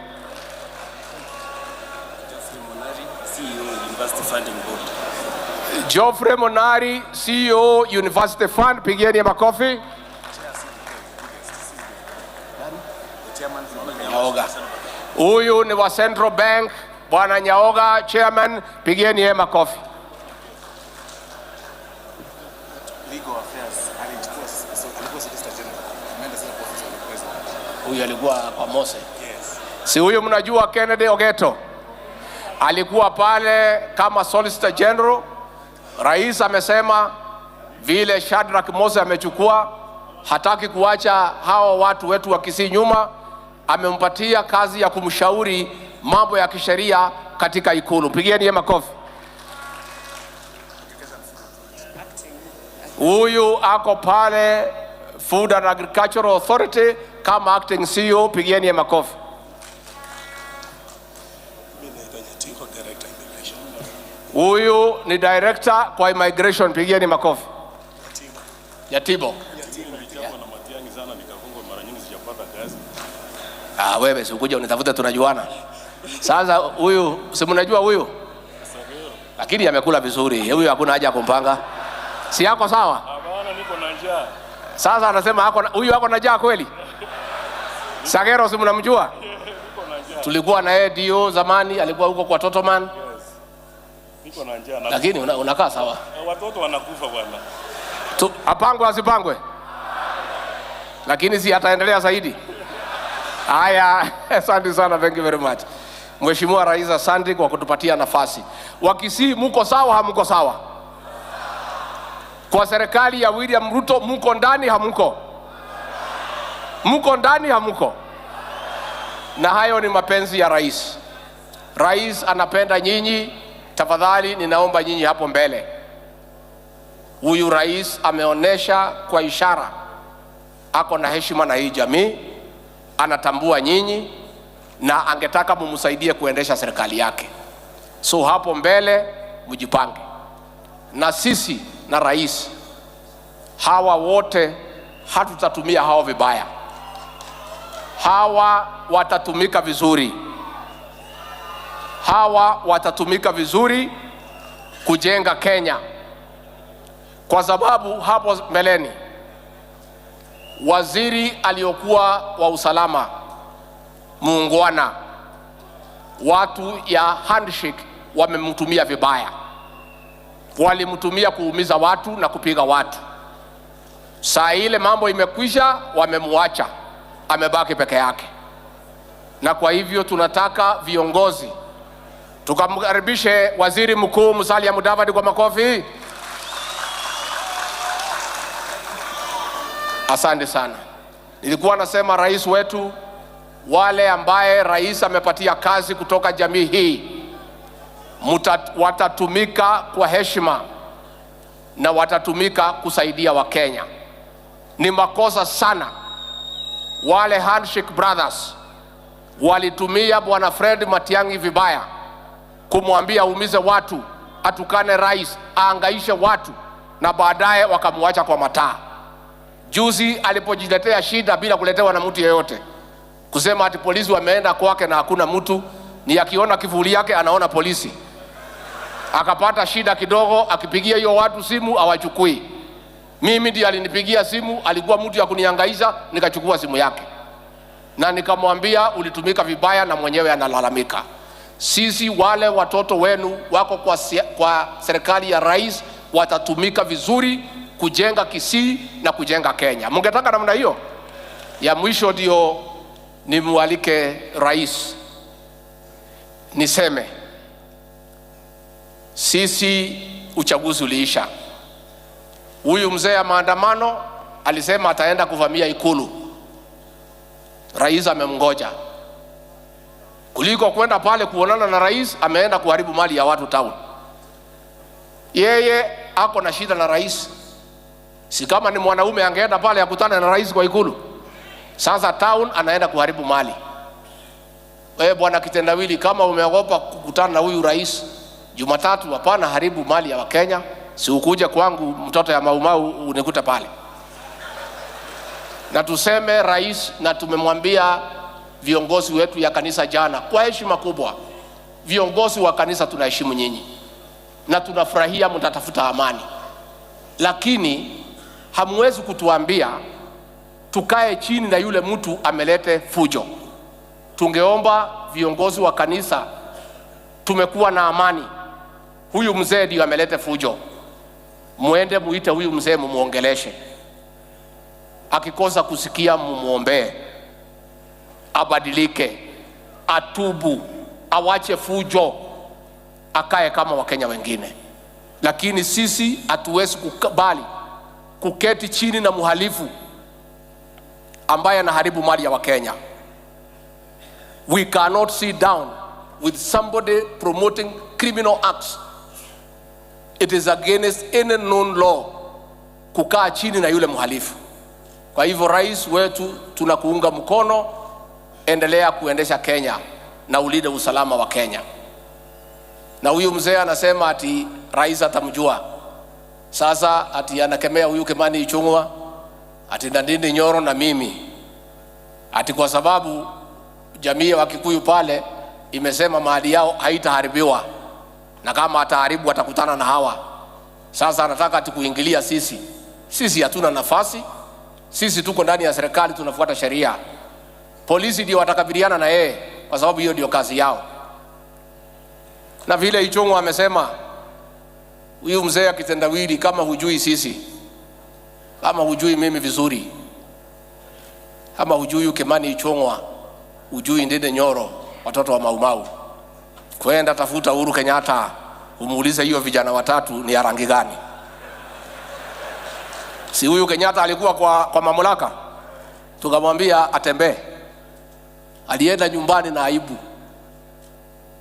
Geoffrey Monari, CEO University Fund, pigeni ya makofi. Nyaoga. Huyu ni wa Central Bank, Bwana Nyaoga, chairman, pigeni ya makofi. Huyu alikuwa kwa Mose. Si huyu mnajua Kennedy Ogeto alikuwa pale kama Solicitor General. Rais amesema vile Shadrack Mose amechukua, hataki kuacha hawa watu wetu wa Kisii nyuma. Amempatia kazi ya kumshauri mambo ya kisheria katika Ikulu. Pigeni ye makofi. Huyu ako pale Food and Agricultural Authority kama acting CEO, pigeni ye makofi. Huyu ni director kwa immigration, pigeni makofi. Yatibo. Ah, wewe si ukuja unitafuta, tunajuana. Sasa huyu si mnajua huyu? Lakini amekula vizuri. Huyu hakuna haja ya kumpanga. Si yako sawa? Hapana, niko na njaa. Sasa anasema huyu ako na njaa kweli? Sagero si mnamjua? Tulikuwa na yeye DO zamani, alikuwa huko kwa Totoman. Yes. Niko na njaa. Lakini unakaa sawa. Watoto wanakufa bwana. Apangwe asipangwe? Lakini si ataendelea zaidi. Haya, asante sana, thank you very much. Mheshimiwa Rais, asante kwa kutupatia nafasi. Wakisii mko sawa, hamko sawa? Kwa serikali ya William Ruto mko ndani, hamko? Mko ndani, hamko? Na hayo ni mapenzi ya rais. Rais anapenda nyinyi. Tafadhali ninaomba nyinyi hapo mbele. Huyu rais ameonesha kwa ishara ako na heshima na hii jamii, anatambua nyinyi na angetaka mumsaidie kuendesha serikali yake. So hapo mbele mjipange. Na sisi na rais, hawa wote hatutatumia hao vibaya. Hawa watatumika vizuri. Hawa watatumika vizuri kujenga Kenya. Kwa sababu hapo mbeleni waziri aliyokuwa wa usalama muungwana, watu ya handshake wamemtumia vibaya. Walimtumia kuumiza watu na kupiga watu. Saa ile mambo imekwisha, wamemwacha, amebaki peke yake. Na kwa hivyo tunataka viongozi, tukamkaribishe Waziri Mkuu Musalia Mudavadi kwa makofi. Asante sana. Nilikuwa nasema rais wetu, wale ambaye rais amepatia kazi kutoka jamii hii watatumika kwa heshima na watatumika kusaidia Wakenya. Ni makosa sana wale Handshake Brothers walitumia Bwana Fred Matiang'i vibaya, kumwambia aumize watu, atukane rais, aangaishe watu, na baadaye wakamwacha kwa mataa. Juzi alipojiletea shida bila kuletewa na mtu yeyote, kusema ati polisi wameenda kwake na hakuna mtu, ni akiona kivuli yake anaona polisi. Akapata shida kidogo, akipigia hiyo watu simu hawachukui. Mimi ndiye alinipigia simu, alikuwa mtu ya kunihangaisha, nikachukua simu yake. Na nikamwambia ulitumika vibaya, na mwenyewe analalamika. Sisi wale watoto wenu wako kwa serikali ya rais watatumika vizuri kujenga Kisii na kujenga Kenya. Mungetaka namna hiyo? Ya mwisho ndio nimwalike rais, niseme sisi uchaguzi uliisha. Huyu mzee ya maandamano alisema ataenda kuvamia Ikulu. Rais amemngoja. Kuliko kwenda pale kuonana na rais, ameenda kuharibu mali ya watu town. Yeye ako na shida na rais. Si kama ni mwanaume angeenda pale akutane na rais kwa Ikulu. Sasa town anaenda kuharibu mali. Wewe bwana kitendawili, kama umeogopa kukutana na huyu rais Jumatatu, hapana haribu mali ya Wakenya. Si ukuje kwangu mtoto ya Maumau unikute pale. Na tuseme rais, na tumemwambia viongozi wetu ya kanisa jana kwa heshima kubwa, viongozi wa kanisa tunaheshimu nyinyi na tunafurahia mtatafuta amani, lakini hamwezi kutuambia tukae chini na yule mtu amelete fujo. Tungeomba viongozi wa kanisa, tumekuwa na amani, huyu mzee ndio amelete fujo, muende muite huyu mzee mumuongeleshe, akikosa kusikia mumuombee, abadilike, atubu, awache fujo, akae kama Wakenya wengine. Lakini sisi hatuwezi kukubali kuketi chini na mhalifu ambaye anaharibu mali ya Wakenya. We cannot sit down with somebody promoting criminal acts. It is against any known law kukaa chini na yule mhalifu. Kwa hivyo rais wetu, tunakuunga mkono, endelea kuendesha Kenya na ulinde usalama wa Kenya. Na huyu mzee anasema ati rais atamjua. Sasa ati anakemea huyu Kimani Ichung'wa, ati Ndindi Nyoro na mimi, ati kwa sababu jamii ya Wakikuyu pale imesema mali yao haitaharibiwa, na kama ataharibu atakutana na hawa. Sasa anataka ati kuingilia sisi. Sisi hatuna nafasi, sisi tuko ndani ya serikali, tunafuata sheria. Polisi ndio watakabiliana na yeye, kwa sababu hiyo ndio kazi yao. Na vile Ichung'wa amesema, huyu mzee akitendawili, kama hujui sisi, kama hujui mimi vizuri, kama hujui Kimani Ichung'wa, hujui Ndindi Nyoro, watoto wa Maumau, kwenda tafuta Uhuru Kenyatta umuulize hiyo vijana watatu ni ya rangi gani. Si huyu Kenyatta alikuwa kwa mamlaka, tukamwambia atembee, alienda nyumbani na aibu.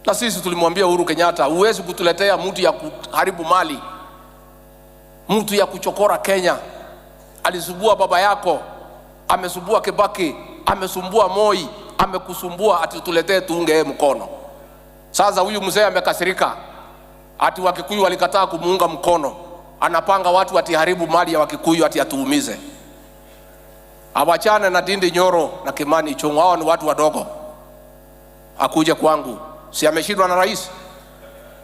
Na sisi tulimwambia Uhuru Kenyatta, huwezi kutuletea mtu ya kuharibu mali, mtu ya kuchokora Kenya. Alisumbua baba yako, amesumbua Kibaki, amesumbua Moi, amekusumbua, ati tuletee tuunge yeye mkono. Sasa huyu mzee amekasirika, ati Wakikuyu walikataa kumuunga mkono, anapanga watu atiharibu mali ya Wakikuyu ati atuumize. Awachane na Ndindi Nyoro na Kimani Ichung'wa, hao ni watu wadogo. Akuje kwangu, si ameshindwa na rais?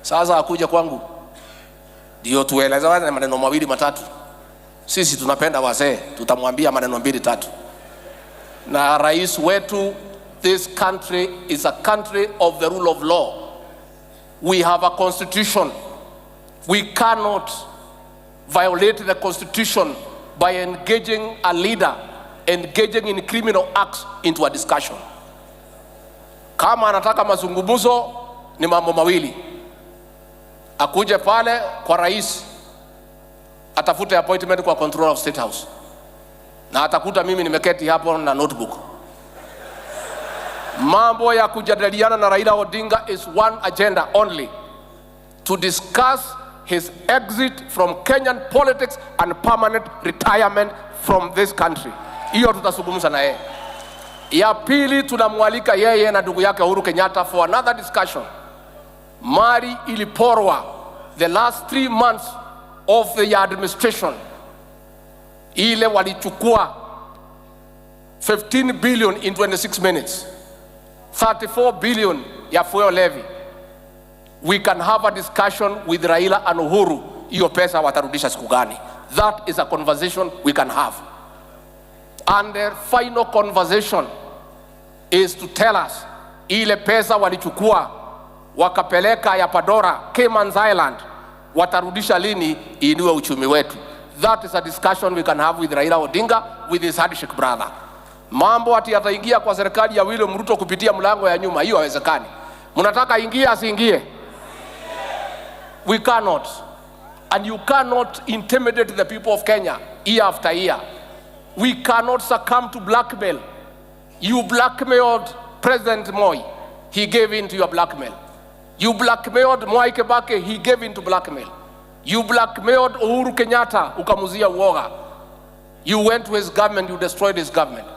Sasa akuje kwangu ndio tuelezane maneno mawili matatu. Sisi tunapenda wazee, tutamwambia maneno mbili tatu. Na rais wetu, this country is a country of the rule of law. We have a constitution. We cannot violate the constitution by engaging a leader, engaging in criminal acts into a discussion. Kama anataka mazungumzo ni mambo mawili. Akuje pale kwa rais, atafute appointment kwa controller of State House. Na atakuta mimi nimeketi hapo na notebook. Mambo ya kujadiliana na Raila Odinga is one agenda only: to discuss his exit from Kenyan politics and permanent retirement from this country. Hiyo tutazungumza na yeye. Ya pili, tunamwalika yeye na ndugu yake Uhuru Kenyatta for another discussion. Mali iliporwa the last 3 months of the administration, ile walichukua 15 billion in 26 minutes, 34 billion ya fuel levy. We can have a discussion with Raila and Uhuru, hiyo pesa watarudisha siku gani? That is a conversation we can have. And the final conversation is to tell us ile pesa walichukua wakapeleka ya Pandora, Caymans Island, watarudisha lini iinue uchumi wetu? That is a discussion we can have with Raila Odinga with his handshake brother. Mambo ati ataingia kwa serikali ya William Ruto kupitia mlango ya nyuma, hiyo haiwezekani. Mnataka ingie asiingie? We cannot. And you cannot intimidate the people of Kenya year after year. We cannot succumb to blackmail. You blackmailed President Moi. He gave in to your blackmail. You blackmailed Mwai Kibaki. He gave in to blackmail. You blackmailed Uhuru Kenyatta, ukamuzia uoga. You went to his government, you destroyed his government.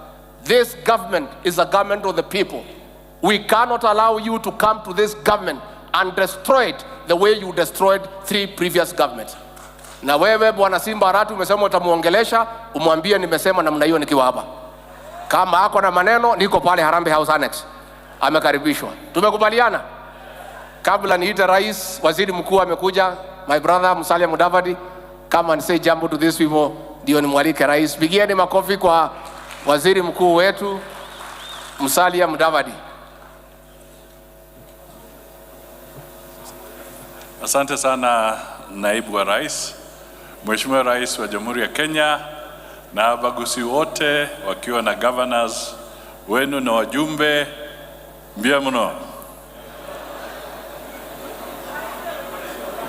This government is a government of the people. We cannot allow you to come to this government and destroy it the way you destroyed three previous governments. Na wewe Bwana Simba Arati umesema utamuongelesha, umwambie nimesema namna hiyo nikiwa hapa. Kama ako na maneno, niko pale Harambee House Annex. Amekaribishwa. Tumekubaliana? Kabla niite rais, waziri mkuu amekuja, my brother Musalia Mudavadi, come and say jambo to these people, ndio nimwalike rais. Pigieni makofi kwa waziri mkuu wetu Musalia Mudavadi. Asante sana naibu wa rais, Mheshimiwa Rais wa Jamhuri ya Kenya na wabaguzi wote wakiwa na governors wenu na wajumbe, mbia mno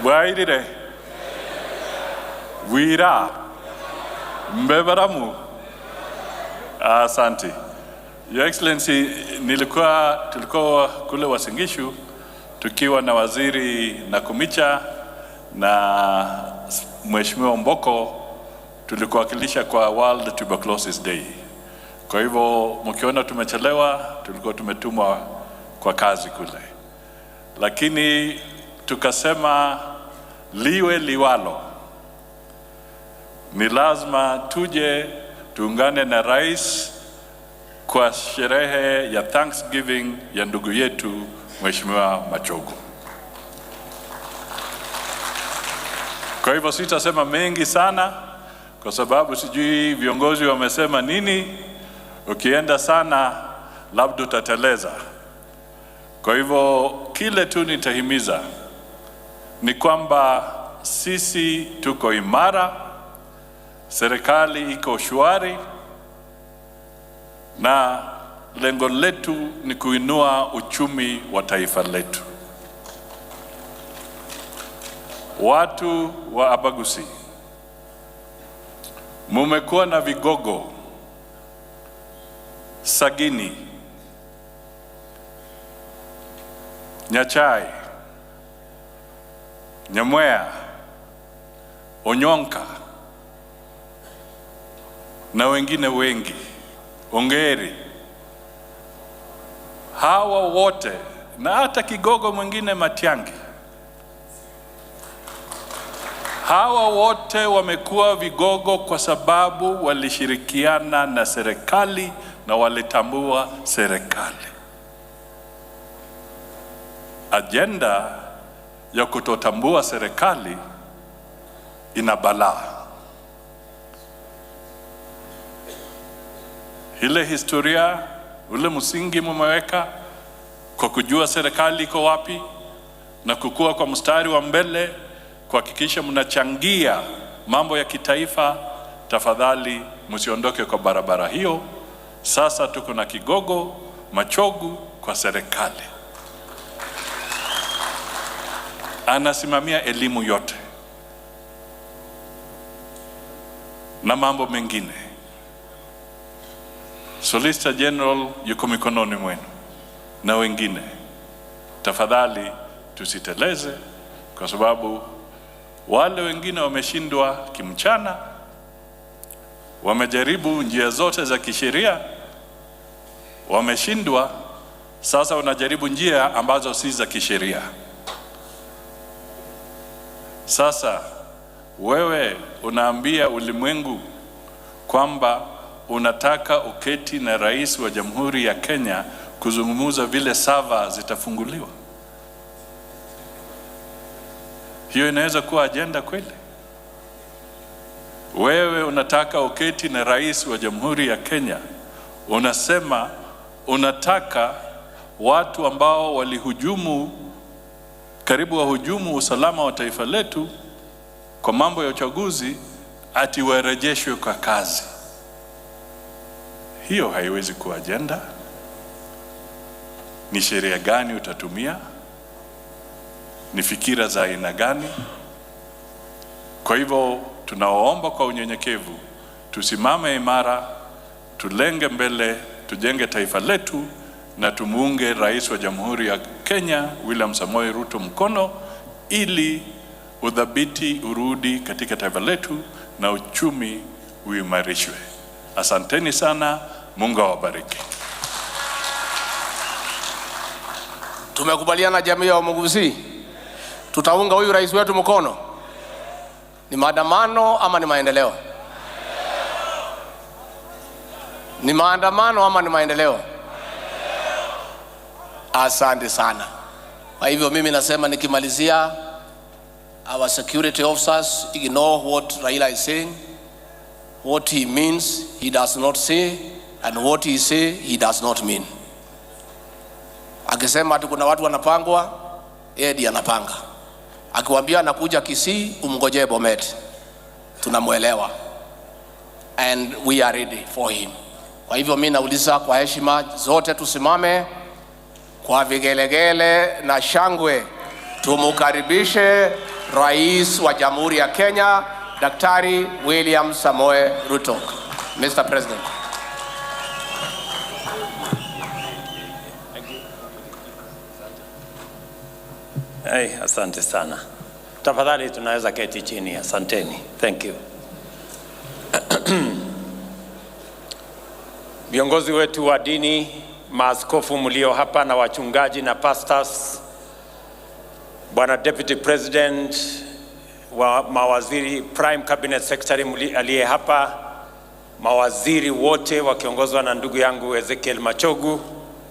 bwairire wira mbebaramu. Asante Your Excellency, tulikuwa kule Uasin Gishu tukiwa na waziri Nakhumicha na Mheshimiwa Mboko, tulikuwakilisha kwa World Tuberculosis Day. Kwa hivyo mkiona tumechelewa, tulikuwa tumetumwa kwa kazi kule, lakini tukasema liwe liwalo, ni lazima tuje tuungane na rais kwa sherehe ya Thanksgiving ya ndugu yetu Mheshimiwa Machogu. Kwa hivyo sitasema mengi sana kwa sababu sijui viongozi wamesema nini. Ukienda sana labda utateleza. Kwa hivyo kile tu nitahimiza ni kwamba sisi tuko imara, serikali iko shwari, na lengo letu ni kuinua uchumi wa taifa letu. Watu wa Abagusi, mumekuwa na vigogo Sagini, Nyachai, Nyamwea, Onyonka na wengine wengi, Ongeri. Hawa wote na hata kigogo mwingine Matiang'i, hawa wote wamekuwa vigogo kwa sababu walishirikiana na serikali na walitambua serikali. Agenda ya kutotambua serikali ina balaa. Ile historia, ule msingi mumeweka kwa kujua serikali iko wapi na kukua kwa mstari wa mbele kuhakikisha mnachangia mambo ya kitaifa, tafadhali msiondoke kwa barabara hiyo. Sasa tuko na kigogo Machogu kwa serikali, anasimamia elimu yote na mambo mengine. Solicitor General yuko mikononi mwenu na wengine. Tafadhali tusiteleze, kwa sababu wale wengine wameshindwa kimchana, wamejaribu njia zote za kisheria, wameshindwa. Sasa wanajaribu njia ambazo si za kisheria. Sasa wewe unaambia ulimwengu kwamba unataka uketi na rais wa Jamhuri ya Kenya kuzungumza vile sava zitafunguliwa. Hiyo inaweza kuwa agenda kweli? Wewe unataka uketi na rais wa Jamhuri ya Kenya, unasema Unataka watu ambao walihujumu, karibu wahujumu usalama wa taifa letu kwa mambo ya uchaguzi, ati warejeshwe kwa kazi. Hiyo haiwezi kuwa ajenda. Ni sheria gani utatumia? Ni fikira za aina gani? Kwa hivyo tunawaomba kwa unyenyekevu, tusimame imara, tulenge mbele, tujenge taifa letu na tumuunge Rais wa Jamhuri ya Kenya William Samoei Ruto mkono ili udhabiti urudi katika taifa letu na uchumi uimarishwe. Asanteni sana, Mungu awabariki. Tumekubaliana jamii ya Wamugusii, tutaunga huyu rais wetu mkono. Ni maandamano ama ni maendeleo? Ni maandamano ama ni maendeleo? Asante sana. Kwa hivyo mimi nasema nikimalizia, our security officers ignore what Raila is saying. What he means he does not say, and what he say he does not mean. Akisema ati kuna watu wanapangwa, yeye ndiye anapanga. Akiwaambia anakuja Kisii, umngojee Bomet. Tunamwelewa and we are ready for him. Kwa hivyo mimi nauliza kwa heshima zote, tusimame kwa vigelegele na shangwe, tumukaribishe Rais wa Jamhuri ya Kenya, Daktari William Samoei Ruto. Mr. President. Hey, asante sana. Tafadhali tunaweza keti chini. Asanteni. Thank you. Viongozi wetu wa dini, maaskofu mlio hapa na wachungaji na pastors, Bwana Deputy President wa mawaziri, Prime Cabinet Secretary aliye hapa, mawaziri wote wakiongozwa na ndugu yangu Ezekiel Machogu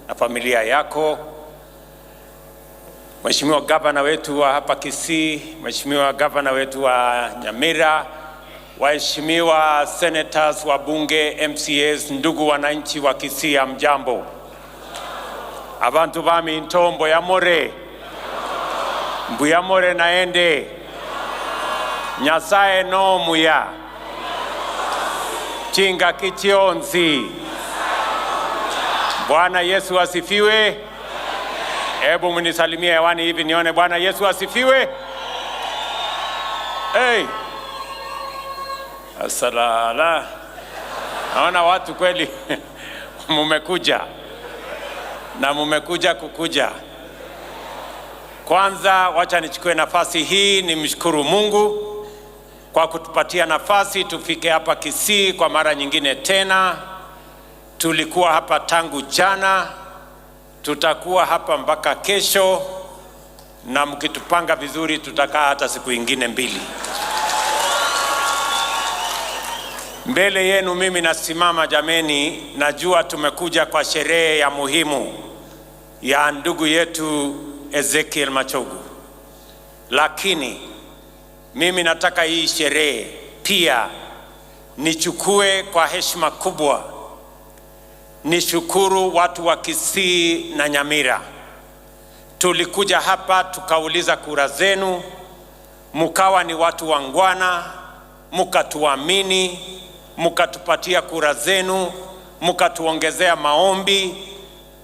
na familia yako, Mheshimiwa Gavana wetu wa hapa Kisii, Mheshimiwa Gavana wetu wa Nyamira, waheshimiwa senators wa bunge, MCAs, ndugu wananchi wa Kisii, hamjambo? Abantu bami ntombo yamore mbuyamore naende Nyasaye no muya chinga kichionzi. Bwana Yesu asifiwe. Hebu mnisalimie hewani hivi nione. Bwana Yesu asifiwe. Hey. Asalala. Naona watu kweli mumekuja na mumekuja kukuja. Kwanza wacha nichukue nafasi hii nimshukuru Mungu kwa kutupatia nafasi tufike hapa Kisii kwa mara nyingine tena. Tulikuwa hapa tangu jana, tutakuwa hapa mpaka kesho, na mkitupanga vizuri tutakaa hata siku ingine mbili. Mbele yenu mimi nasimama jameni, najua tumekuja kwa sherehe ya muhimu ya ndugu yetu Ezekiel Machogu, lakini mimi nataka hii sherehe pia nichukue kwa heshima kubwa, nishukuru watu wa Kisii na Nyamira. Tulikuja hapa tukauliza kura zenu, mukawa ni watu wangwana, mukatuamini, mukatupatia kura zenu, mukatuongezea maombi.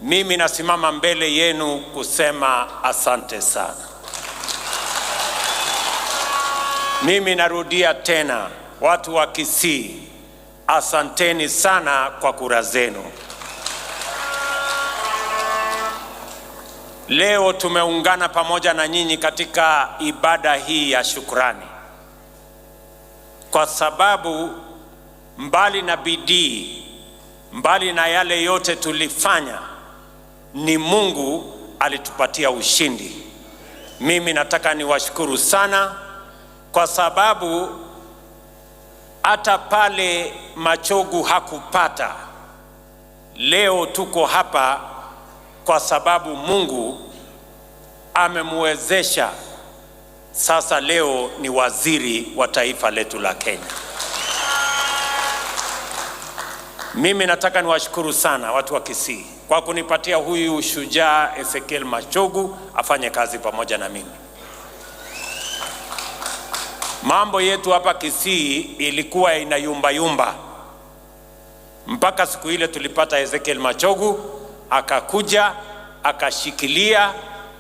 Mimi nasimama mbele yenu kusema asante sana. Mimi narudia tena, watu wa Kisii, asanteni sana kwa kura zenu. Leo tumeungana pamoja na nyinyi katika ibada hii ya shukrani, kwa sababu mbali na bidii, mbali na yale yote tulifanya, ni Mungu alitupatia ushindi. Mimi nataka niwashukuru sana kwa sababu hata pale Machogu hakupata, leo tuko hapa kwa sababu Mungu amemwezesha. Sasa leo ni waziri wa taifa letu la Kenya. Mimi nataka niwashukuru sana watu wa Kisii kwa kunipatia huyu shujaa Ezekiel Machogu afanye kazi pamoja na mimi. Mambo yetu hapa Kisii ilikuwa inayumbayumba mpaka siku ile tulipata Ezekiel Machogu, akakuja akashikilia,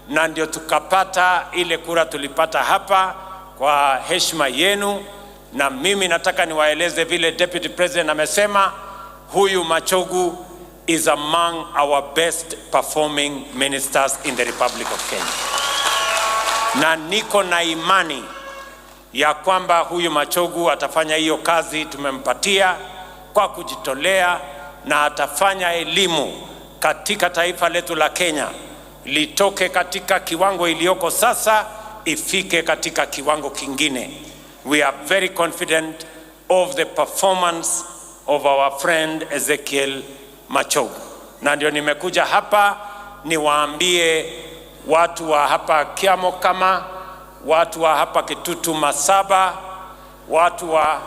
na ndio tukapata ile kura tulipata hapa kwa heshima yenu. Na mimi nataka niwaeleze vile Deputy President amesema, huyu Machogu is among our best performing ministers in the Republic of Kenya, na niko na imani ya kwamba huyu Machogu atafanya hiyo kazi tumempatia kwa kujitolea, na atafanya elimu katika taifa letu la Kenya litoke katika kiwango iliyoko sasa ifike katika kiwango kingine. We are very confident of the performance of our friend Ezekiel Machogu, na ndio nimekuja hapa niwaambie watu wa hapa Kiamokama, watu wa hapa Kitutu Masaba, watu wa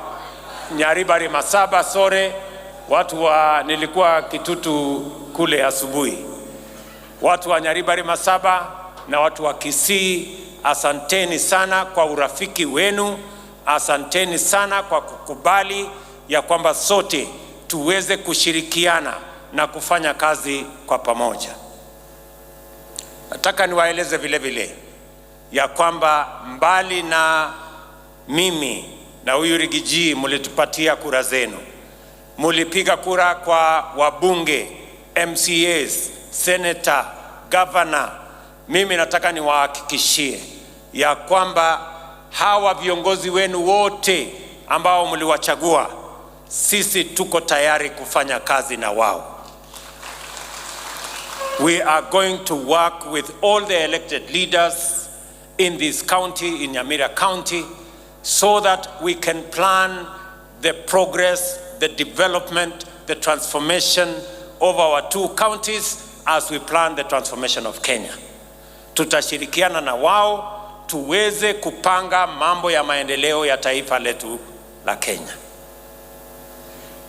Nyaribari Masaba, sore, watu wa nilikuwa Kitutu kule asubuhi, watu wa Nyaribari Masaba na watu wa Kisii, asanteni sana kwa urafiki wenu, asanteni sana kwa kukubali ya kwamba sote tuweze kushirikiana na kufanya kazi kwa pamoja. Nataka niwaeleze vile vile ya kwamba mbali na mimi na huyu Rigiji mlitupatia kura zenu, mulipiga kura kwa wabunge, MCAs, senator, governor. Mimi nataka niwahakikishie ya kwamba hawa viongozi wenu wote ambao mliwachagua, sisi tuko tayari kufanya kazi na wao. We are going to work with all the elected leaders in this county, in Nyamira County, so that we can plan the progress, the development, the transformation of our two counties as we plan the transformation of Kenya. Tutashirikiana na wao tuweze kupanga mambo ya maendeleo ya taifa letu la Kenya.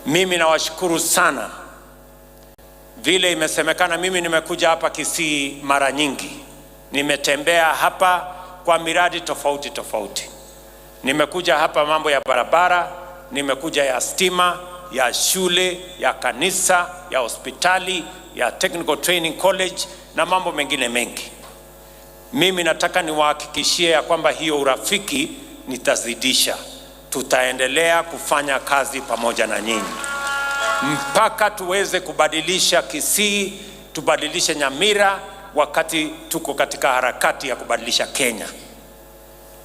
Mimi nawashukuru sana. Vile imesemekana, mimi nimekuja hapa Kisii mara nyingi, nimetembea hapa kwa miradi tofauti tofauti. Nimekuja hapa mambo ya barabara, nimekuja ya stima, ya shule, ya kanisa, ya hospitali, ya Technical Training College na mambo mengine mengi. Mimi nataka niwahakikishie ya kwamba hiyo urafiki nitazidisha. Tutaendelea kufanya kazi pamoja na nyinyi mpaka tuweze kubadilisha Kisii, tubadilishe Nyamira, wakati tuko katika harakati ya kubadilisha Kenya.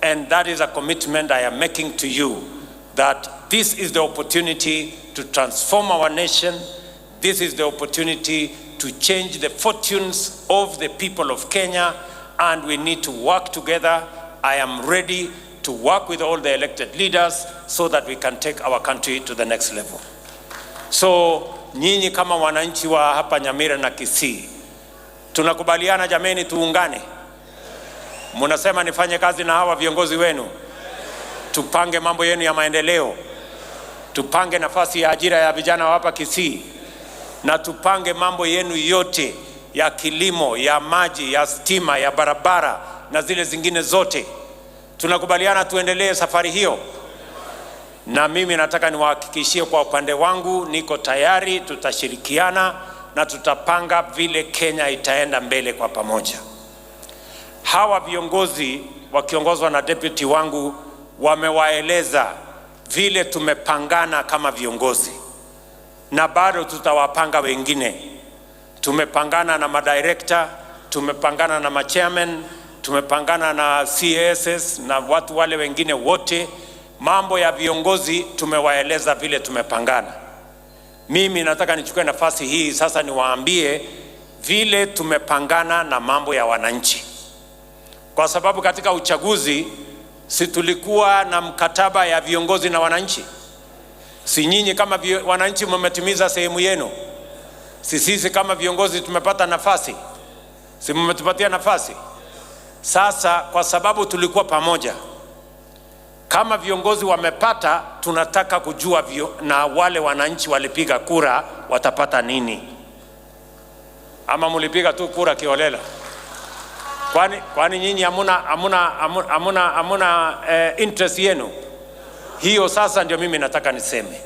And that is a commitment I am making to you, that this is the opportunity to transform our nation. This is the opportunity to change the fortunes of the people of Kenya, and we need to work together. I am ready to work with all the elected leaders so that we can take our country to the next level. So nyinyi kama wananchi wa hapa Nyamira na Kisii, tunakubaliana jameni, tuungane. Munasema nifanye kazi na hawa viongozi wenu, tupange mambo yenu ya maendeleo, tupange nafasi ya ajira ya vijana wa hapa Kisii, na tupange mambo yenu yote ya kilimo, ya maji, ya stima, ya barabara na zile zingine zote. Tunakubaliana tuendelee safari hiyo, na mimi nataka niwahakikishie kwa upande wangu niko tayari, tutashirikiana na tutapanga vile Kenya itaenda mbele kwa pamoja. Hawa viongozi wakiongozwa na deputy wangu wamewaeleza vile tumepangana kama viongozi, na bado tutawapanga wengine. Tumepangana na madirekta, tumepangana na machairman, tumepangana na CASs na watu wale wengine wote. Mambo ya viongozi tumewaeleza vile tumepangana. Mimi nataka nichukue nafasi hii sasa niwaambie vile tumepangana na mambo ya wananchi, kwa sababu katika uchaguzi si tulikuwa na mkataba ya viongozi na wananchi? Si nyinyi kama wananchi mmetimiza sehemu yenu? Si sisi kama viongozi tumepata nafasi? Si mmetupatia nafasi? Sasa kwa sababu tulikuwa pamoja, Kama viongozi wamepata, tunataka kujua na wale wananchi walipiga kura watapata nini? Ama mulipiga tu kura kiholela? Kwani nyinyi hamuna interest yenu? Hiyo sasa ndio mimi nataka niseme.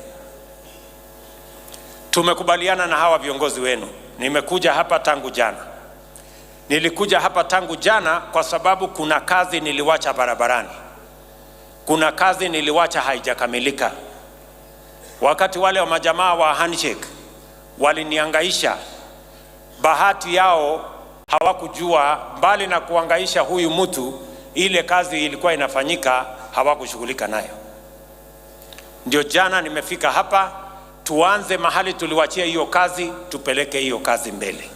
Tumekubaliana na hawa viongozi wenu. Nimekuja hapa tangu jana. Nilikuja hapa tangu jana kwa sababu kuna kazi niliwacha barabarani. Kuna kazi niliwacha haijakamilika. Wakati wale wa majamaa wa handshake waliniangaisha, bahati yao hawakujua, mbali na kuangaisha huyu mtu, ile kazi ilikuwa inafanyika hawakushughulika nayo. Ndio jana nimefika hapa, tuanze mahali tuliwachia hiyo kazi, tupeleke hiyo kazi mbele.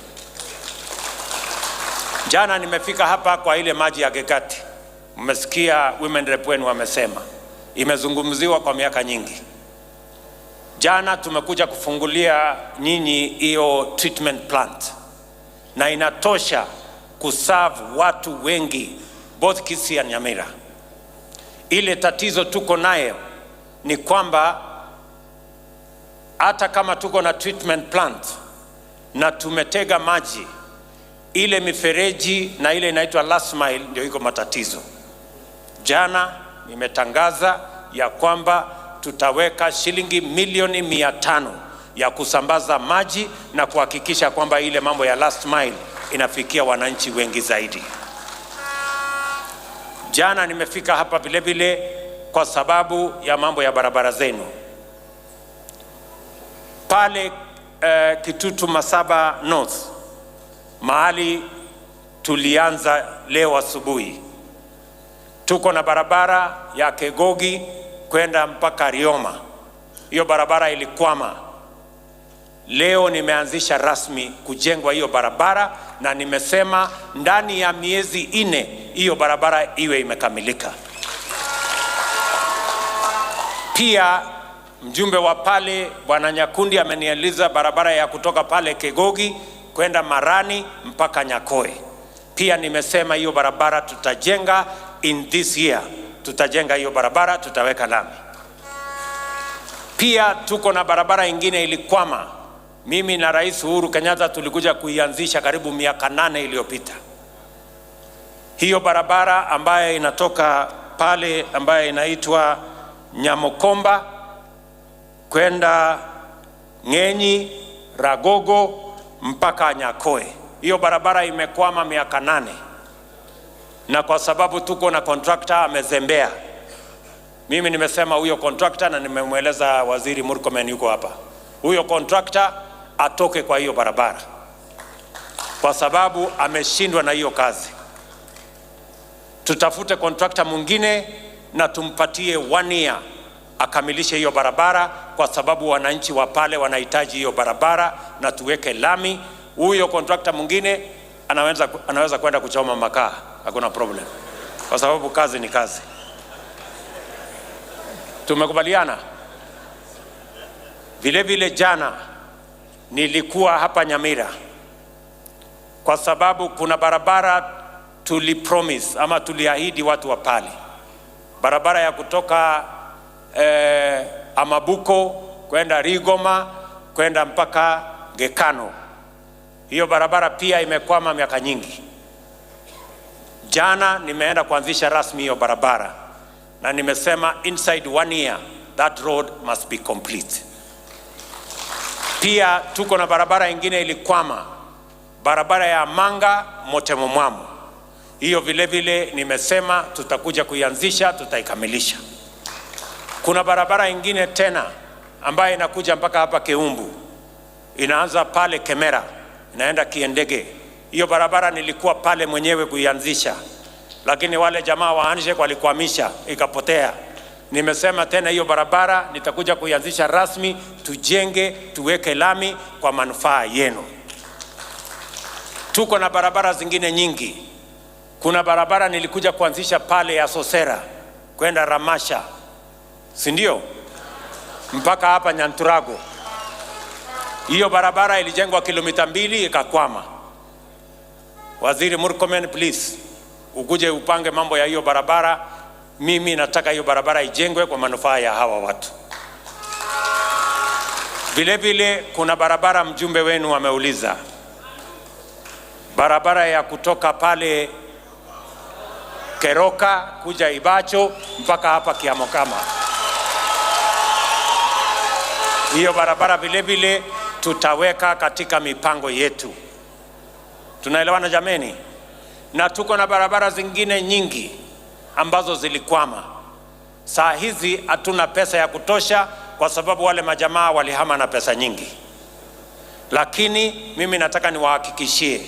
Jana nimefika hapa kwa ile maji ya Gekati. Mmesikia women rep wenu wamesema, imezungumziwa kwa miaka nyingi. Jana tumekuja kufungulia nyinyi hiyo treatment plant, na inatosha kuserve watu wengi both Kisii and Nyamira. Ile tatizo tuko nayo ni kwamba hata kama tuko na treatment plant na tumetega maji, ile mifereji na ile inaitwa last mile ndio iko matatizo. Jana nimetangaza ya kwamba tutaweka shilingi milioni 500 ya kusambaza maji na kuhakikisha kwamba ile mambo ya last mile inafikia wananchi wengi zaidi. Jana nimefika hapa vile vile kwa sababu ya mambo ya barabara zenu pale Kitutu Masaba North, mahali tulianza leo asubuhi. Tuko na barabara ya Kegogi kwenda mpaka Rioma. Hiyo barabara ilikwama. Leo nimeanzisha rasmi kujengwa hiyo barabara, na nimesema ndani ya miezi 4 hiyo barabara iwe imekamilika. Pia mjumbe wa pale Bwana Nyakundi amenieleza barabara ya kutoka pale Kegogi kwenda Marani mpaka Nyakoe. Pia nimesema hiyo barabara tutajenga in this year. Tutajenga hiyo barabara, tutaweka lami. Pia tuko na barabara ingine ilikwama. Mimi na Rais Uhuru Kenyatta tulikuja kuianzisha karibu miaka 8 iliyopita. Hiyo barabara ambayo inatoka pale ambayo inaitwa Nyamokomba kwenda Ng'enyi, Ragogo mpaka Nyakoe. Hiyo barabara imekwama miaka 8. Na kwa sababu tuko na contractor amezembea. Mimi nimesema huyo contractor, na nimemweleza Waziri Murkomen yuko hapa, huyo contractor atoke kwa hiyo barabara kwa sababu ameshindwa na hiyo kazi. Tutafute contractor mwingine na tumpatie 1 year akamilishe hiyo barabara, kwa sababu wananchi wa pale wanahitaji hiyo barabara, na tuweke lami. Huyo contractor mwingine anaweza kwenda kuchoma makaa, hakuna problem, kwa sababu kazi ni kazi. Tumekubaliana. Vile vile jana nilikuwa hapa Nyamira kwa sababu kuna barabara tulipromise ama tuliahidi watu wa pale, barabara ya kutoka Amabuko kwenda Rigoma kwenda mpaka Gekano. Hiyo barabara pia imekwama miaka nyingi. Jana nimeenda kuanzisha rasmi hiyo barabara, na nimesema inside 1 year that road must be complete. Pia tuko na barabara ingine ilikwama, barabara ya Manga Motemomwamo. Hiyo vile vile nimesema tutakuja kuianzisha, tutaikamilisha. Kuna barabara ingine tena ambayo inakuja mpaka hapa Keumbu, inaanza pale Kemera inaenda Kiendege. Hiyo barabara nilikuwa pale mwenyewe kuianzisha, lakini wale jamaa wa handshake walikwamisha, ikapotea. Nimesema tena hiyo barabara nitakuja kuianzisha rasmi, tujenge, tuweke lami kwa manufaa yenu. Tuko na barabara zingine nyingi. Kuna barabara nilikuja kuanzisha pale ya Sosera kwenda Ramasha, si ndio? Mpaka hapa Nyanturago. Hiyo barabara ilijengwa kilomita 2 ikakwama. Waziri Murkomen, please ukuje upange mambo ya hiyo barabara. Mimi nataka hiyo barabara ijengwe kwa manufaa ya hawa watu. Vile vile kuna barabara mjumbe wenu ameuliza, barabara ya kutoka pale Keroka kuja Ibacho mpaka hapa Kiamokama. Hiyo barabara vile vile tutaweka katika mipango yetu. Tunaelewana jameni? Na tuko na barabara zingine nyingi ambazo zilikwama. Saa hizi hatuna pesa ya kutosha, kwa sababu wale majamaa walihama na pesa nyingi, lakini mimi nataka niwahakikishie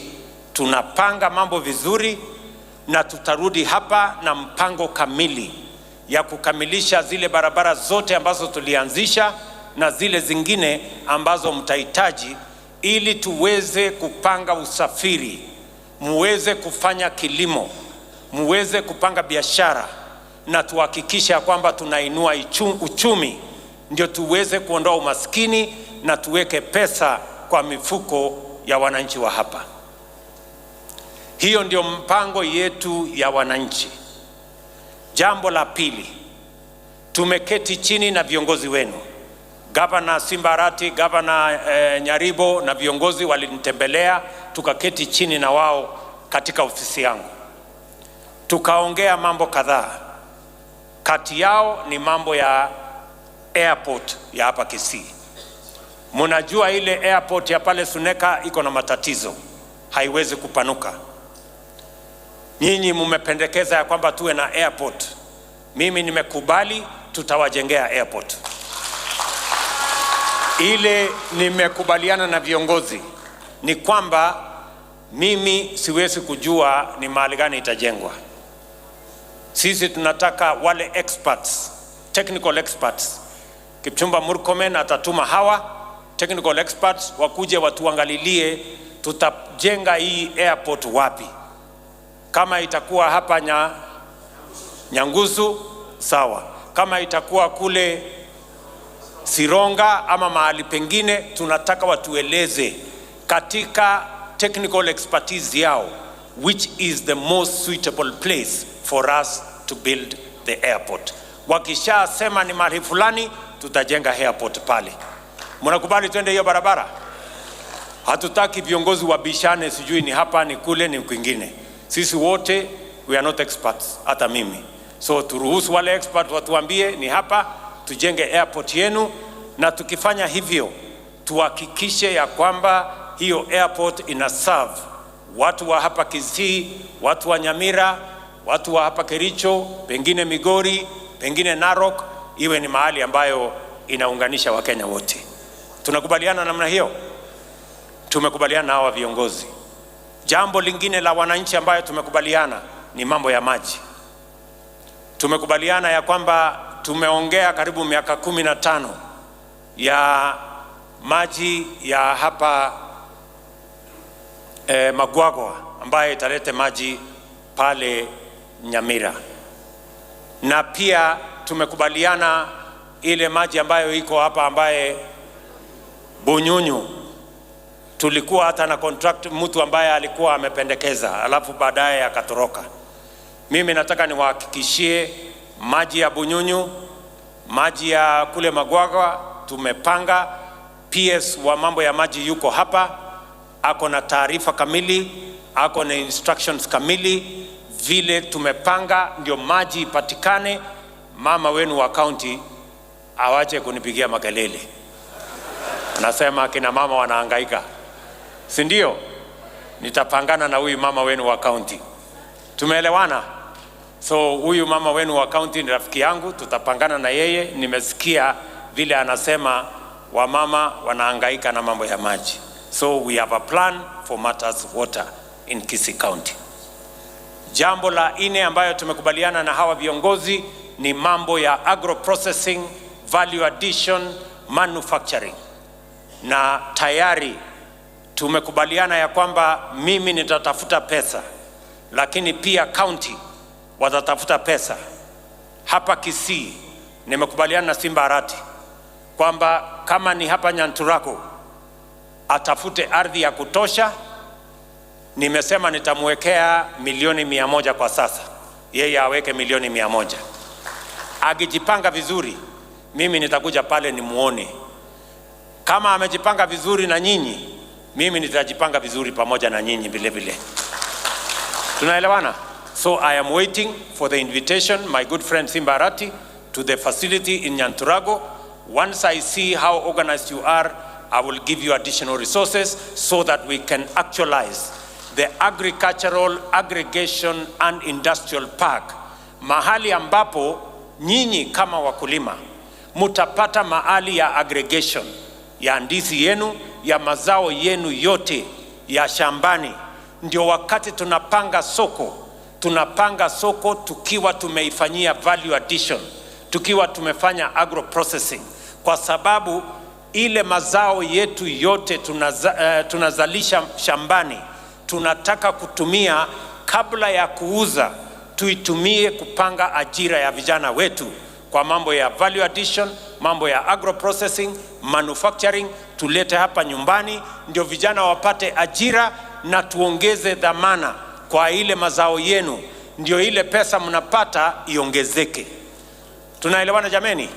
tunapanga mambo vizuri na tutarudi hapa na mpango kamili ya kukamilisha zile barabara zote ambazo tulianzisha na zile zingine ambazo mtahitaji, ili tuweze kupanga usafiri, muweze kufanya kilimo, muweze kupanga biashara, na tuhakikishe ya kwamba tunainua uchumi, ndio tuweze kuondoa umaskini na tuweke pesa kwa mifuko ya wananchi wa hapa. Hiyo ndio mpango yetu ya wananchi. Jambo la pili, tumeketi chini na viongozi wenu, Gavana Simba Arati, Gavana Nyaribo na viongozi walinitembelea, tukaketi chini na wao katika ofisi yangu, tukaongea mambo kadhaa. Kati yao ni mambo ya airport ya hapa Kisii. Mnajua ile airport ya pale Suneka iko na matatizo, haiwezi kupanuka. Nyinyi mmependekeza ya kwamba tuwe na airport. Mimi nimekubali, tutawajengea airport. Ile nimekubaliana na viongozi ni kwamba mimi siwezi kujua ni mahali gani itajengwa. Sisi tunataka wale experts, technical experts. Kipchumba Murkomen atatuma hawa technical experts wakuje watuangalilie tutajenga hii airport wapi. Kama itakuwa hapa Nyangusu, sawa. Kama itakuwa kule Sironga ama mahali pengine, tunataka watueleze katika technical expertise yao which is the most suitable place for us to build the airport. Wakishasema ni mahali fulani, tutajenga airport pale. Mnakubali twende hiyo barabara? Hatutaki viongozi wabishane, sijui ni hapa ni kule ni kwingine. Sisi wote we are not experts, hata mimi. So turuhusu wale expert watuambie ni hapa, tujenge airport yenu, na tukifanya hivyo tuhakikishe ya kwamba hiyo airport ina serve watu wa hapa Kisii, watu wa Nyamira, watu wa hapa Kericho, pengine Migori, pengine Narok, iwe ni mahali ambayo inaunganisha Wakenya wote. Tunakubaliana namna hiyo? Tumekubaliana na hawa viongozi. Jambo lingine la wananchi ambayo tumekubaliana ni mambo ya maji. Tumekubaliana ya kwamba tumeongea karibu miaka 15 ya maji ya hapa Magwagwa ambayo italete maji pale Nyamira, na pia tumekubaliana ile maji ambayo iko hapa ambaye Bunyunyu, tulikuwa hata na contract mtu ambaye alikuwa amependekeza alafu baadaye akatoroka. Mimi nataka niwahakikishie maji ya Bunyunyu, maji ya kule Magwagwa tumepanga. PS wa mambo ya maji yuko hapa, ako na taarifa kamili, ako na instructions kamili vile tumepanga ndio maji ipatikane. Mama wenu wa county awache kunipigia makelele, nasema akina mama wanahangaika, si ndio? Nitapangana na huyu mama wenu wa county, tumeelewana? So huyu mama wenu wa county ni rafiki yangu, tutapangana na yeye. Nimesikia vile anasema wamama wanahangaika na mambo ya maji, so we have a plan for matters water in Kisii County. Jambo la nne ambayo tumekubaliana na hawa viongozi ni mambo ya agro processing, value addition, manufacturing, na tayari tumekubaliana ya kwamba mimi nitatafuta pesa, lakini pia county watatafuta pesa. Hapa Kisii nimekubaliana na Simba Arati kwamba kama ni hapa Nyanturako atafute ardhi ya kutosha. Nimesema nitamwekea milioni 100 kwa sasa, yeye aweke milioni 100. Akijipanga vizuri, mimi nitakuja pale nimuone. Kama amejipanga vizuri na nyinyi, mimi nitajipanga vizuri pamoja na nyinyi vile vile. Tunaelewana? So I am waiting for the invitation, my good friend Simba Arati, to the facility in Nyanturago. Once I see how organized you are, I will give you additional resources so that we can actualize the agricultural aggregation and industrial park, mahali ambapo nyinyi kama wakulima mutapata mahali ya aggregation ya ndizi yenu, ya mazao yenu yote ya shambani. Ndio wakati tunapanga soko, tunapanga soko tukiwa tumeifanyia value addition, tukiwa tumefanya agro processing, kwa sababu ile mazao yetu yote tunazalisha shambani tunataka kutumia kabla ya kuuza, tuitumie kupanga ajira ya vijana wetu kwa mambo ya value addition, mambo ya agro processing, manufacturing, tulete hapa nyumbani ndio vijana wapate ajira na tuongeze dhamana kwa ile mazao yenu, ndio ile pesa mnapata iongezeke. Tunaelewana jameni?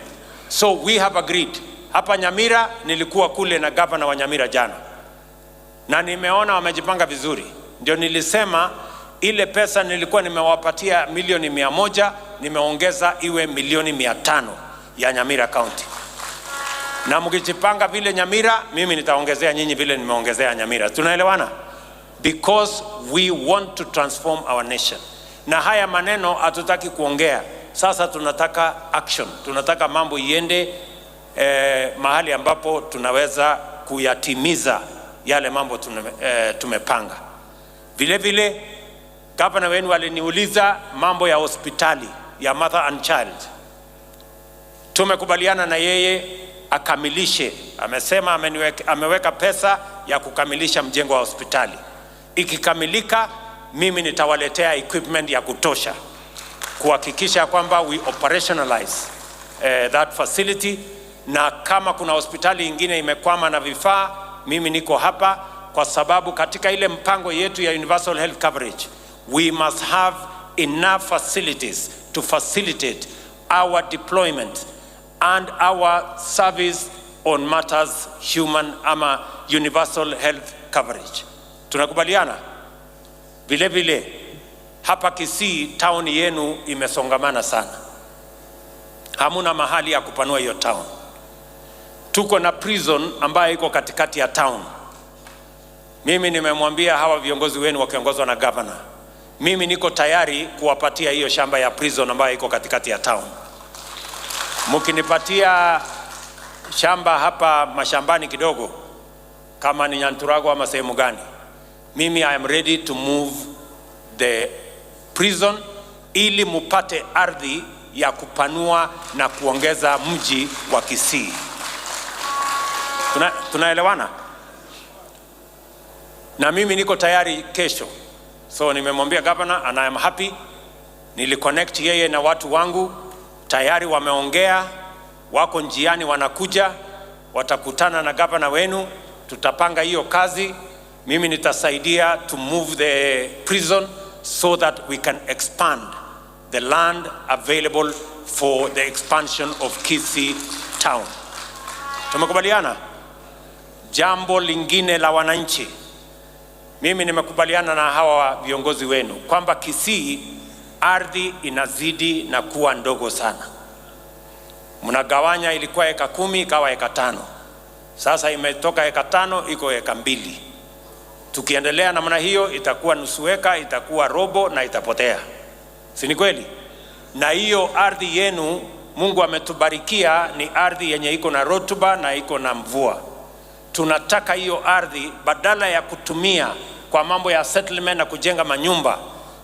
So we have agreed. Hapa Nyamira nilikuwa kule na gavana wa Nyamira jana na nimeona wamejipanga vizuri, ndio nilisema ile pesa nilikuwa nimewapatia milioni 100 nimeongeza iwe milioni 500 ya Nyamira County. Na mkijipanga vile Nyamira, mimi nitaongezea nyinyi vile nimeongezea Nyamira. Tunaelewana? Because we want to transform our nation. Na haya maneno hatutaki kuongea sasa, tunataka action, tunataka mambo iende mahali ambapo tunaweza kuyatimiza yale mambo tumepanga. Vile vile gavana wenu aliniuliza mambo ya hospitali ya Mother and Child. Tumekubaliana na yeye akamilishe, amesema ameweka pesa ya kukamilisha mjengo wa hospitali. Ikikamilika, mimi nitawaletea equipment ya kutosha kuhakikisha kwamba we operationalize that facility, na kama kuna hospitali ingine imekwama na vifaa, mimi niko hapa kwa sababu katika ile mpango yetu ya universal health coverage we must have enough facilities to facilitate our deployment and our service on matters human ama universal health coverage. Tunakubaliana? Vile vile hapa Kisii town yenu imesongamana sana, hamuna mahali ya kupanua hiyo town. Tuko na prison ambayo iko katikati ya town. Mimi nimemwambia hawa viongozi wenu wakiongozwa na governor, mimi niko tayari kuwapatia hiyo shamba ya prison ambayo iko katikati ya town. Mkinipatia shamba hapa mashambani kidogo, kama ni Nyanturago ama sehemu gani, mimi I am ready to move the prison ili mupate ardhi ya kupanua na kuongeza mji wa Kisii. Tunaelewana? Na mimi niko tayari kesho. So nimemwambia governor and I am happy. Niliconnect yeye na watu wangu tayari wameongea, wako njiani wanakuja, watakutana na governor wenu, tutapanga hiyo kazi. Mimi nitasaidia to move the prison so that we can expand the land available for the expansion of Kisii town. Tumekubaliana? Jambo lingine la wananchi, mimi nimekubaliana na hawa viongozi wenu kwamba Kisii ardhi inazidi na kuwa ndogo sana. Mnagawanya, ilikuwa eka 10 ikawa eka 5, sasa imetoka eka 5 iko eka 2. Tukiendelea namna hiyo itakuwa nusu eka, itakuwa robo na itapotea, si ni kweli? Na hiyo ardhi yenu Mungu ametubarikia ni ardhi yenye iko na rutuba na iko na mvua. Tunataka hiyo ardhi badala ya kutumia kwa mambo ya settlement na kujenga manyumba,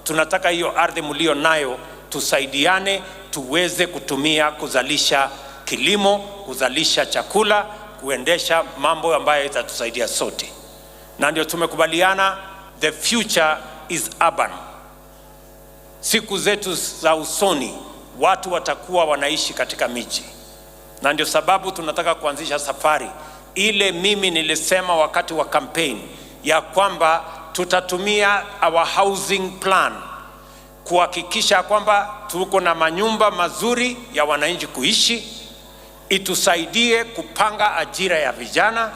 tunataka hiyo ardhi mlio nayo tusaidiane, tuweze kutumia kuzalisha kilimo, kuzalisha chakula, kuendesha mambo ambayo itatusaidia sote, na ndio tumekubaliana the future is urban. Siku zetu za usoni watu watakuwa wanaishi katika miji, na ndio sababu tunataka kuanzisha safari ile. Mimi nilisema wakati wa campaign ya kwamba tutatumia our housing plan kuhakikisha kwamba tuko na manyumba mazuri ya wananchi kuishi, itusaidie kupanga ajira ya vijana,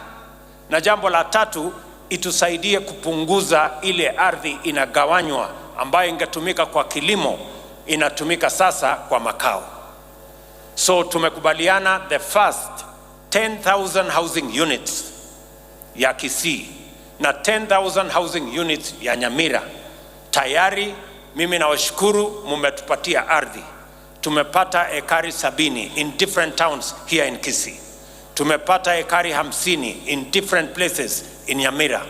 na jambo la tatu, itusaidie kupunguza ile ardhi inagawanywa ambayo ingetumika kwa kilimo inatumika sasa kwa makao. So tumekubaliana the first 10,000 housing units ya Kisii na 10,000 housing units ya Nyamira. Tayari mimi nawashukuru, mumetupatia ardhi. Tumepata ekari 70 in different towns here in Kisii. Tumepata ekari 50 in different places in Nyamira,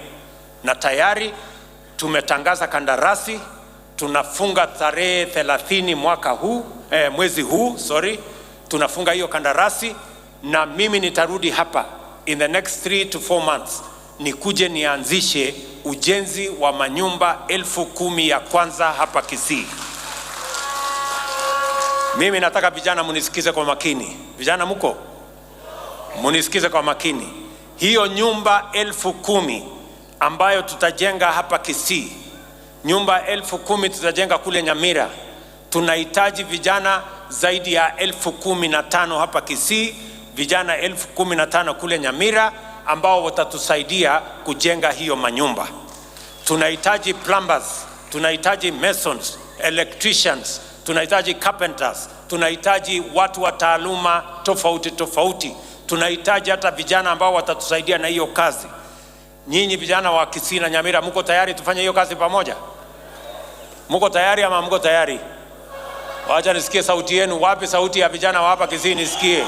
na tayari tumetangaza kandarasi. Tunafunga tarehe 30 mwaka huu, mwezi huu, sorry, tunafunga hiyo kandarasi, na mimi nitarudi hapa in the next 3 to 4 months nikuje nianzishe ujenzi wa manyumba 10,000 ya kwanza hapa Kisii. Mimi nataka vijana munisikize kwa makini. Vijana muko? Munisikize kwa makini. Hiyo nyumba 10,000 ambayo tutajenga hapa Kisii, nyumba 10,000 tutajenga kule Nyamira. Tunahitaji vijana zaidi ya 15,000 hapa Kisii, vijana 15,000 kule Nyamira ambao watatusaidia kujenga hiyo manyumba. Tunahitaji plumbers, tunahitaji masons, electricians, tunahitaji carpenters, tunahitaji watu wa taaluma tofauti tofauti, tunahitaji hata vijana ambao watatusaidia na hiyo kazi. Nyinyi vijana wa Kisii na Nyamira, mko tayari tufanye hiyo kazi pamoja? Mko tayari ama mko tayari? Wacha nisikie sauti yenu. Wapi sauti ya vijana wa hapa Kisii nisikie?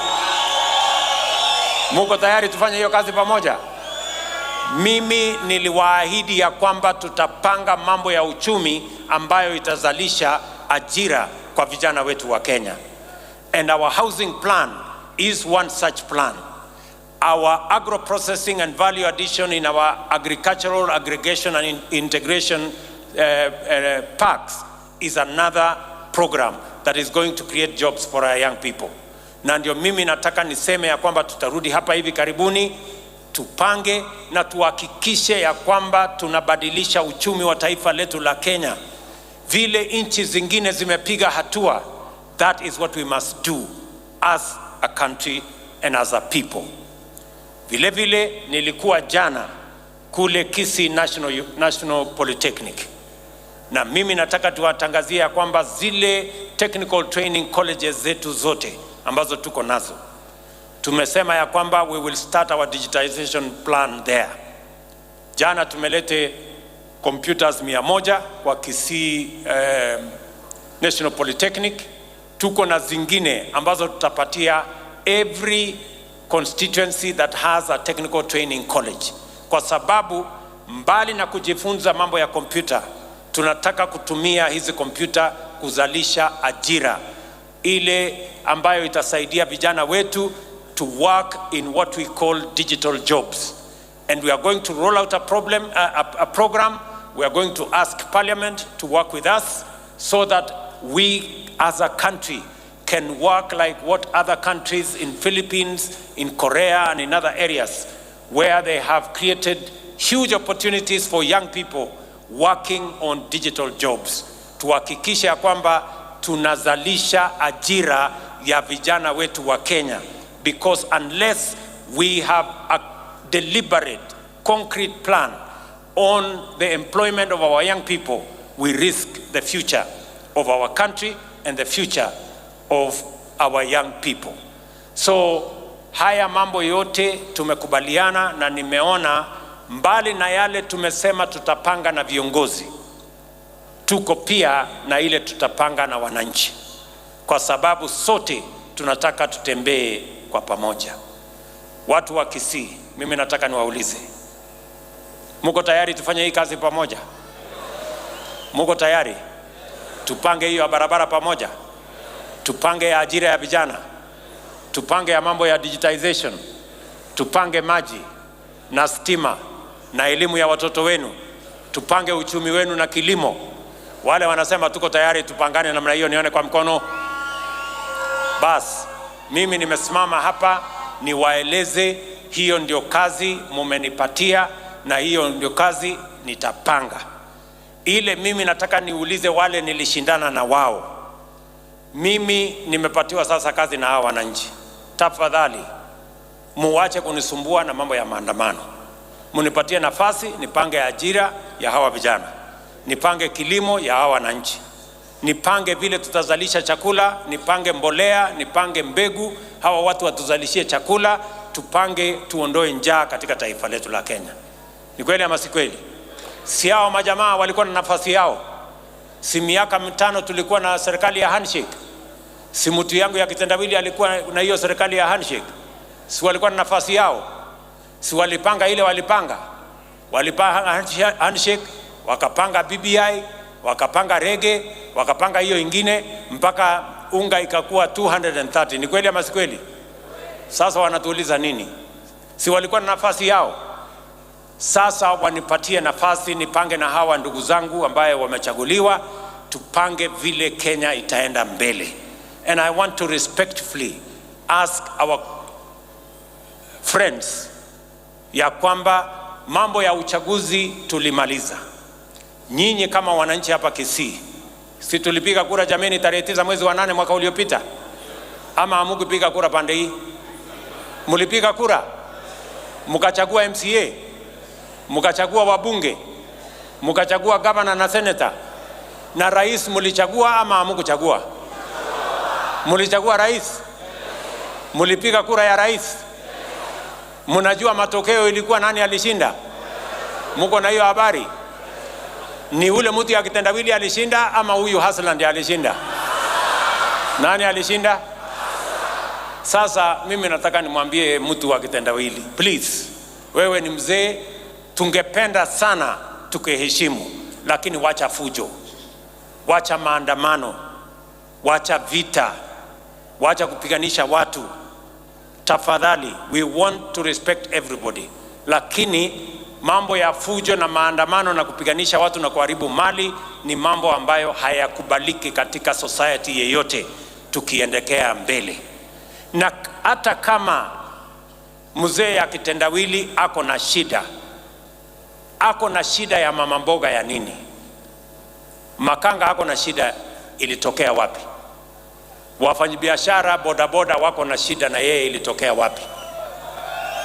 Muko tayari tufanye hiyo kazi pamoja? Mimi niliwaahidi ya kwamba tutapanga mambo ya uchumi ambayo itazalisha ajira kwa vijana wetu wa Kenya. And our housing plan is one such plan. Our agro-processing and value addition in our agricultural aggregation and integration parks is another program that is going to create jobs for our young people. Na ndio mimi nataka niseme ya kwamba tutarudi hapa hivi karibuni tupange na tuhakikishe ya kwamba tunabadilisha uchumi wa taifa letu la Kenya. Vile nchi zingine zimepiga hatua, that is what we must do as a country and as a people. Vile vile nilikuwa jana kule Kisii National Polytechnic, na mimi nataka tuwatangazie ya kwamba zile technical training colleges zetu zote ambazo tuko nazo, tumesema ya kwamba we will start our digitization plan there. Jana tumelete computers 100 kwa Kisii National Polytechnic. Tuko na zingine ambazo tutapatia every constituency that has a technical training college, kwa sababu mbali na kujifunza mambo ya kompyuta, tunataka kutumia hizi kompyuta kuzalisha ajira ile ambayo itasaidia vijana wetu to work in what we call digital jobs. And we are going to roll out a program. We are going to ask Parliament to work with us so that we as a country can work like what other countries in Philippines, in Korea, and in other areas where they have created huge opportunities for young people working on digital jobs. Tuhakikishe ya kwamba tunazalisha ajira ya vijana wetu wa Kenya, because unless we have a deliberate, concrete plan on the employment of our young people, we risk the future of our country and the future of our young people. So haya mambo yote tumekubaliana, na nimeona mbali na yale tumesema tutapanga na viongozi, tuko pia na ile tutapanga na wananchi, kwa sababu sote tunataka tutembee kwa pamoja. Watu wa Kisii, mimi nataka niwaulize, muko tayari tufanye hii kazi pamoja? Muko tayari tupange hiyo ya barabara pamoja? Tupange ya ajira ya vijana, tupange ya mambo ya digitization, tupange maji na stima na elimu ya watoto wenu, tupange uchumi wenu na kilimo. Wale wanasema tuko tayari tupangane namna hiyo, nione kwa mkono. Bas, mimi nimesimama hapa niwaeleze, hiyo ndio kazi mumenipatia na hiyo ndio kazi nitapanga. Ile mimi nataka niulize wale nilishindana na wao, mimi nimepatiwa sasa kazi na hawa wananchi, tafadhali muwache kunisumbua na mambo ya maandamano, munipatie nafasi nipange ajira ya hawa vijana, nipange kilimo ya hawa wananchi, nipange vile tutazalisha chakula, nipange mbolea, nipange mbegu, hawa watu watuzalishie chakula, tupange tuondoe njaa katika taifa letu la Kenya. Ni kweli ama si kweli? Si hao majamaa walikuwa na nafasi yao? Si miaka 5 tulikuwa na serikali ya handshake? Si mtu yangu ya kitendawili alikuwa na hiyo serikali ya handshake? Si walikuwa na nafasi yao? Si walipanga ile walipanga? Walipanga handshake, wakapanga BBI, wakapanga rege, wakapanga hiyo ingine mpaka unga ikakuwa 230. Ni kweli ama si kweli? Sasa wanatuuliza nini? Si walikuwa na nafasi yao? Sasa wanipatie nafasi nipange na hawa ndugu zangu ambaye wamechaguliwa, tupange vile Kenya itaenda mbele. And I want to respectfully ask our friends ya kwamba mambo ya uchaguzi tulimaliza. Nyinyi kama wananchi hapa Kisii, si tulipiga kura jameni tarehe 9 mwezi wa 8 mwaka uliopita? Ama hamukupiga kura pande hii? Mulipiga kura mkachagua MCA, mkachagua wabunge, mkachagua gavana na senator na rais. Mulichagua ama hamukuchagua? Mulichagua rais? Mulipiga kura ya rais? Mnajua matokeo ilikuwa nani alishinda? Muko na hiyo habari? Ni ule mtu ya kitendawili alishinda ama huyu hustler ndiye alishinda? Nani alishinda? Sasa mimi nataka nimwambie mtu wa kitendawili, please, wewe ni mzee, tungependa sana tukiheshimu, lakini wacha fujo, wacha maandamano, wacha vita, wacha kupiganisha watu. Tafadhali, we want to respect everybody, lakini mambo ya fujo na maandamano na kupiganisha watu na kuharibu mali ni mambo ambayo hayakubaliki katika society yeyote tukiendelea mbele. Na hata kama mzee ya kitendawili ako na shida, ako na shida ya mama mboga ya nini? Makanga ako na shida ilitokea wapi? Wafanyabiashara bodaboda wako na shida na yeye ilitokea wapi?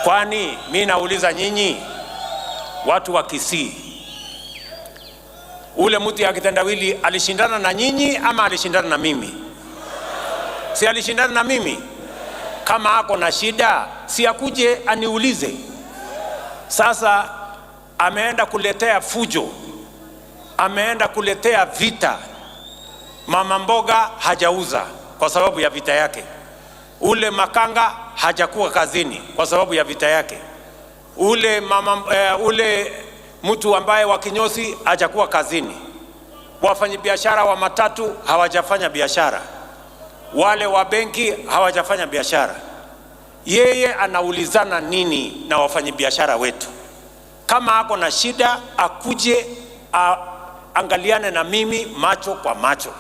Kwani mi nauliza nyinyi watu wa Kisii, ule mtu ya kitendawili alishindana na nyinyi ama alishindana na mimi? Si alishindana na mimi? Kama ako na shida, si akuje aniulize. Sasa ameenda kuletea fujo, ameenda kuletea vita. Mama mboga hajauza kwa sababu ya vita yake. Ule makanga hajakuwa kazini kwa sababu ya vita yake. Ule mama, ule mtu ambaye wa kinyozi hajakuwa kazini. Wafanyabiashara wa matatu hawajafanya biashara, wale wa benki hawajafanya biashara. Yeye anaulizana nini na wafanyabiashara wetu? Kama ako na shida akuje angaliane na mimi macho kwa macho.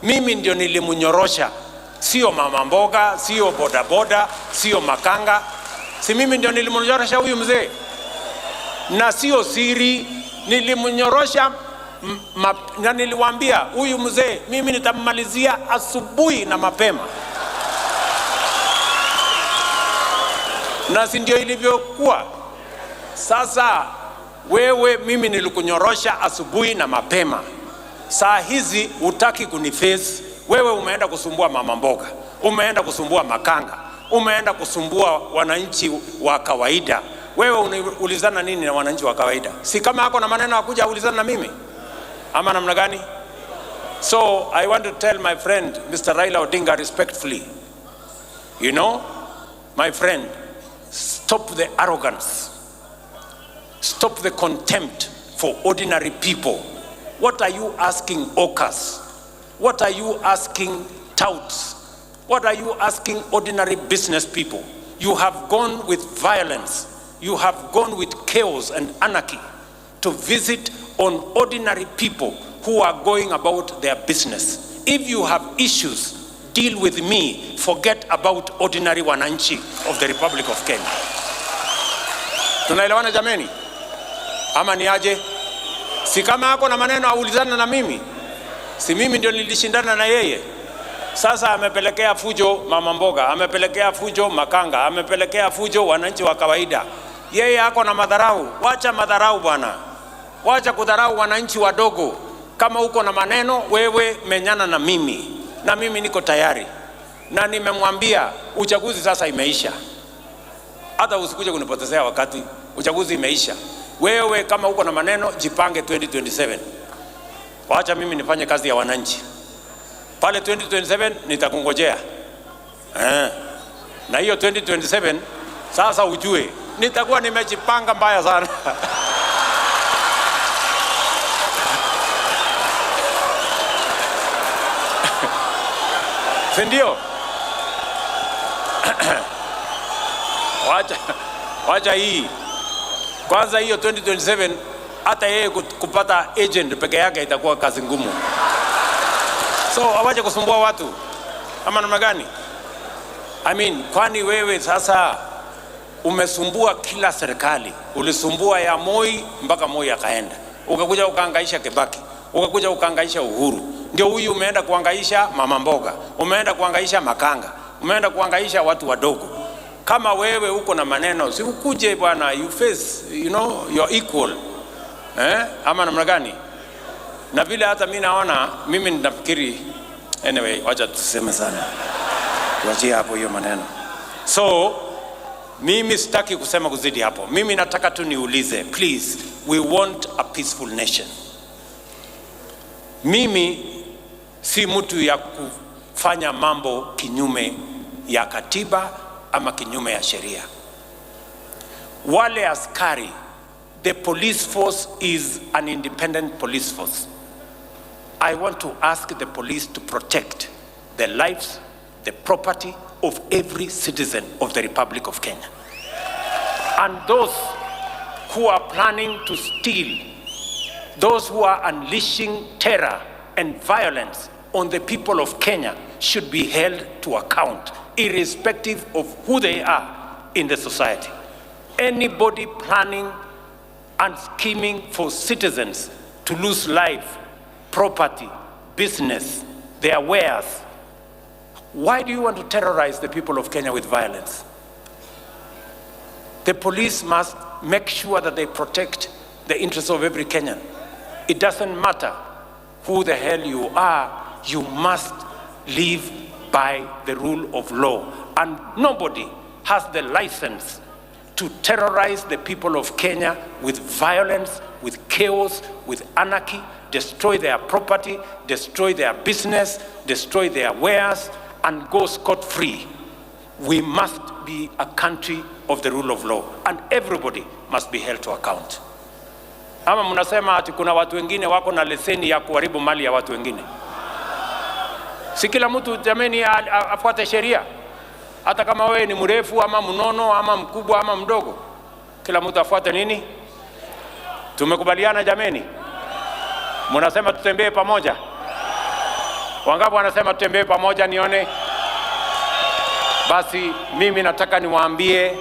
Mimi ndio nilimnyorosha, sio mama mboga, sio bodaboda, sio makanga. Si mimi ndio nilimnyorosha huyu mzee, na sio siri, nilimnyorosha na niliwaambia huyu mzee mimi nitammalizia asubuhi na mapema, na si ndio ilivyokuwa. Sasa wewe, mimi nilikunyorosha asubuhi na mapema, saa hizi hutaki kuniface. Wewe umeenda kusumbua mama mboga, umeenda kusumbua makanga, umeenda kusumbua wananchi wa kawaida. Wewe unaulizana nini na wananchi wa kawaida? Si kama ako na maneno akuja ulizana na mimi ama namna gani? So I want to tell my friend Mr. Raila Odinga respectfully, you know, my friend, stop the arrogance, stop the contempt for ordinary people. What are you asking hawkers? What are you asking touts? What are you asking ordinary business people? You have gone with violence. You have gone with chaos and anarchy to visit on ordinary people who are going about their business. If you have issues, deal with me. Forget about ordinary wananchi of the Republic of Kenya. Tunaelewana jameni? Ama ni aje? Si kama ako na maneno aulizana na mimi, si mimi ndio nilishindana na yeye? Sasa amepelekea fujo mama mboga, amepelekea fujo makanga, amepelekea fujo wananchi wa kawaida. Yeye ako na madharau. Wacha madharau bwana, wacha kudharau wananchi wadogo. Kama uko na maneno wewe, menyana na mimi, na mimi niko tayari, na nimemwambia uchaguzi sasa imeisha, hata usikuje kunipotezea wakati. Uchaguzi imeisha. Wewe kama uko na maneno, jipange 2027. Wacha mimi nifanye kazi ya wananchi pale 2027 nitakungojea eh. Na hiyo 2027 sasa ujue nitakuwa nimejipanga mbaya sana. Si ndio? Wacha hii kwanza, hiyo 2027 hata yeye kupata agent peke yake itakuwa kazi ngumu. So awache kusumbua watu ama namna gani? I mean, kwani wewe sasa umesumbua kila serikali, ulisumbua ya Moi mpaka Moi akaenda, ukakuja ukahangaisha Kibaki, ukakuja ukahangaisha Uhuru, ndio huyu umeenda kuhangaisha mama mboga, umeenda kuhangaisha makanga, umeenda kuhangaisha watu wadogo. Kama wewe uko na maneno, si ukuje bwana, you face, you're equal eh? Ama namna gani? Na vile hata mi naona, mimi ninafikiri, anyway, wacha tuseme sana, tuachie hapo hiyo maneno. So mimi sitaki kusema kuzidi hapo. Mimi nataka tu niulize, please, we want a peaceful nation. Mimi si mtu ya kufanya mambo kinyume ya katiba ama kinyume ya sheria. Wale askari, the police force is an independent police force. I want to ask the police to protect the lives, the property of every citizen of the Republic of Kenya. And those who are planning to steal, those who are unleashing terror and violence on the people of Kenya should be held to account, irrespective of who they are in the society. Anybody planning and scheming for citizens to lose life, property, business, their wares, why do you want to terrorize the people of Kenya with violence? The police must make sure that they protect the interests of every Kenyan. It doesn't matter who the hell you are, you must live by the rule of law. And nobody has the license to terrorize the people of Kenya with violence, with chaos, with anarchy, destroy their property, destroy their business, destroy their wares, and go scot-free. We must be a country of the rule of law, and everybody must be held to account. Ama mnasema ati kuna watu wengine wako na leseni ya kuharibu mali ya watu wengine? Si kila mtu jameni afuate sheria, hata kama wewe ni mrefu ama mnono ama mkubwa ama mdogo, kila mtu afuate nini? Tumekubaliana jameni? Mnasema tutembee pamoja? Wangapi wanasema tutembee pamoja nione? Basi mimi nataka niwaambie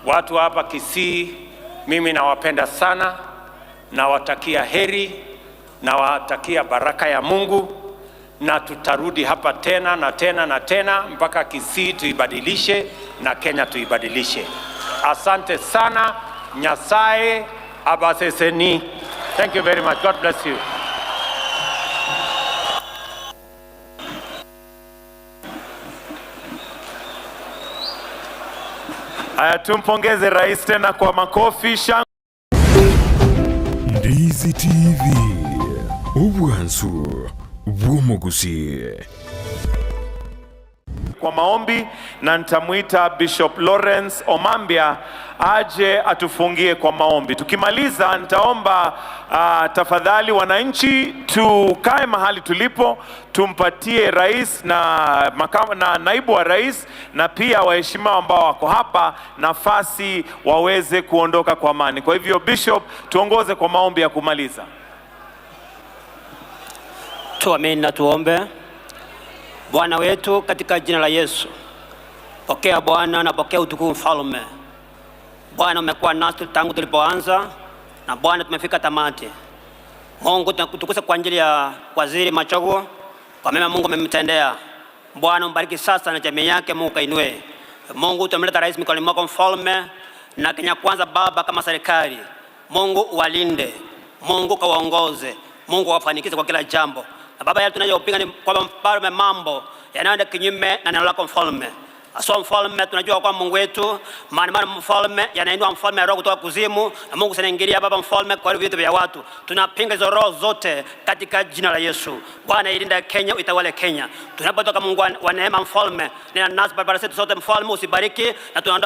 watu hapa Kisii, mimi nawapenda sana, nawatakia heri, nawatakia baraka ya Mungu, na tutarudi hapa tena na tena na tena mpaka Kisii tuibadilishe na Kenya tuibadilishe. Asante sana. Nyasaye abaseseni. Thank you very much. God bless you. Haya, tumpongeze rais tena kwa makofi. Ndizi TV, obwansu bw'omuguzi. Kwa maombi, na nitamuita Bishop Lawrence Omambia aje atufungie kwa maombi. Tukimaliza nitaomba tafadhali wananchi tukae mahali tulipo, tumpatie rais na makamu na naibu wa rais na pia waheshimiwa ambao wako hapa nafasi waweze kuondoka kwa amani. Kwa hivyo Bishop, tuongoze kwa maombi ya kumaliza. Tuamini na tuombe. Bwana wetu, katika jina la Yesu, pokea Bwana na pokea utukufu mfalme. Bwana, umekuwa nasi tangu tulipoanza na Bwana tumefika tamati. Mungu, tunakutukuza kwa ajili ya Waziri Machogu kwa mema Mungu amemtendea. Bwana umbariki sasa na jamii yake, Mungu kainue. Mungu, tumleta rais mikononi mwako mfalme, na Kenya Kwanza Baba kama serikali. Mungu uwalinde, Mungu kawaongoze, Mungu awafanikishe kwa kila jambo. Na Baba, yale tunayopinga ni kwamba mfalme, mambo yanayoenda kinyume na neno lako mfalme. Aswa mfalme, tunajua kwa Mungu wetu, maana mfalme yanainua mfalme ya roho kutoka kuzimu, na Mungu sinaingilia Baba mfalme kwa vitu vya watu. Tunapinga hizo roho zote katika jina la Yesu. Bwana, ilinda Kenya, uitawale Kenya. Tunapotoka Mungu wa neema mfalme, nena nasi barabara zetu zote mfalme, usibariki na tunaondoa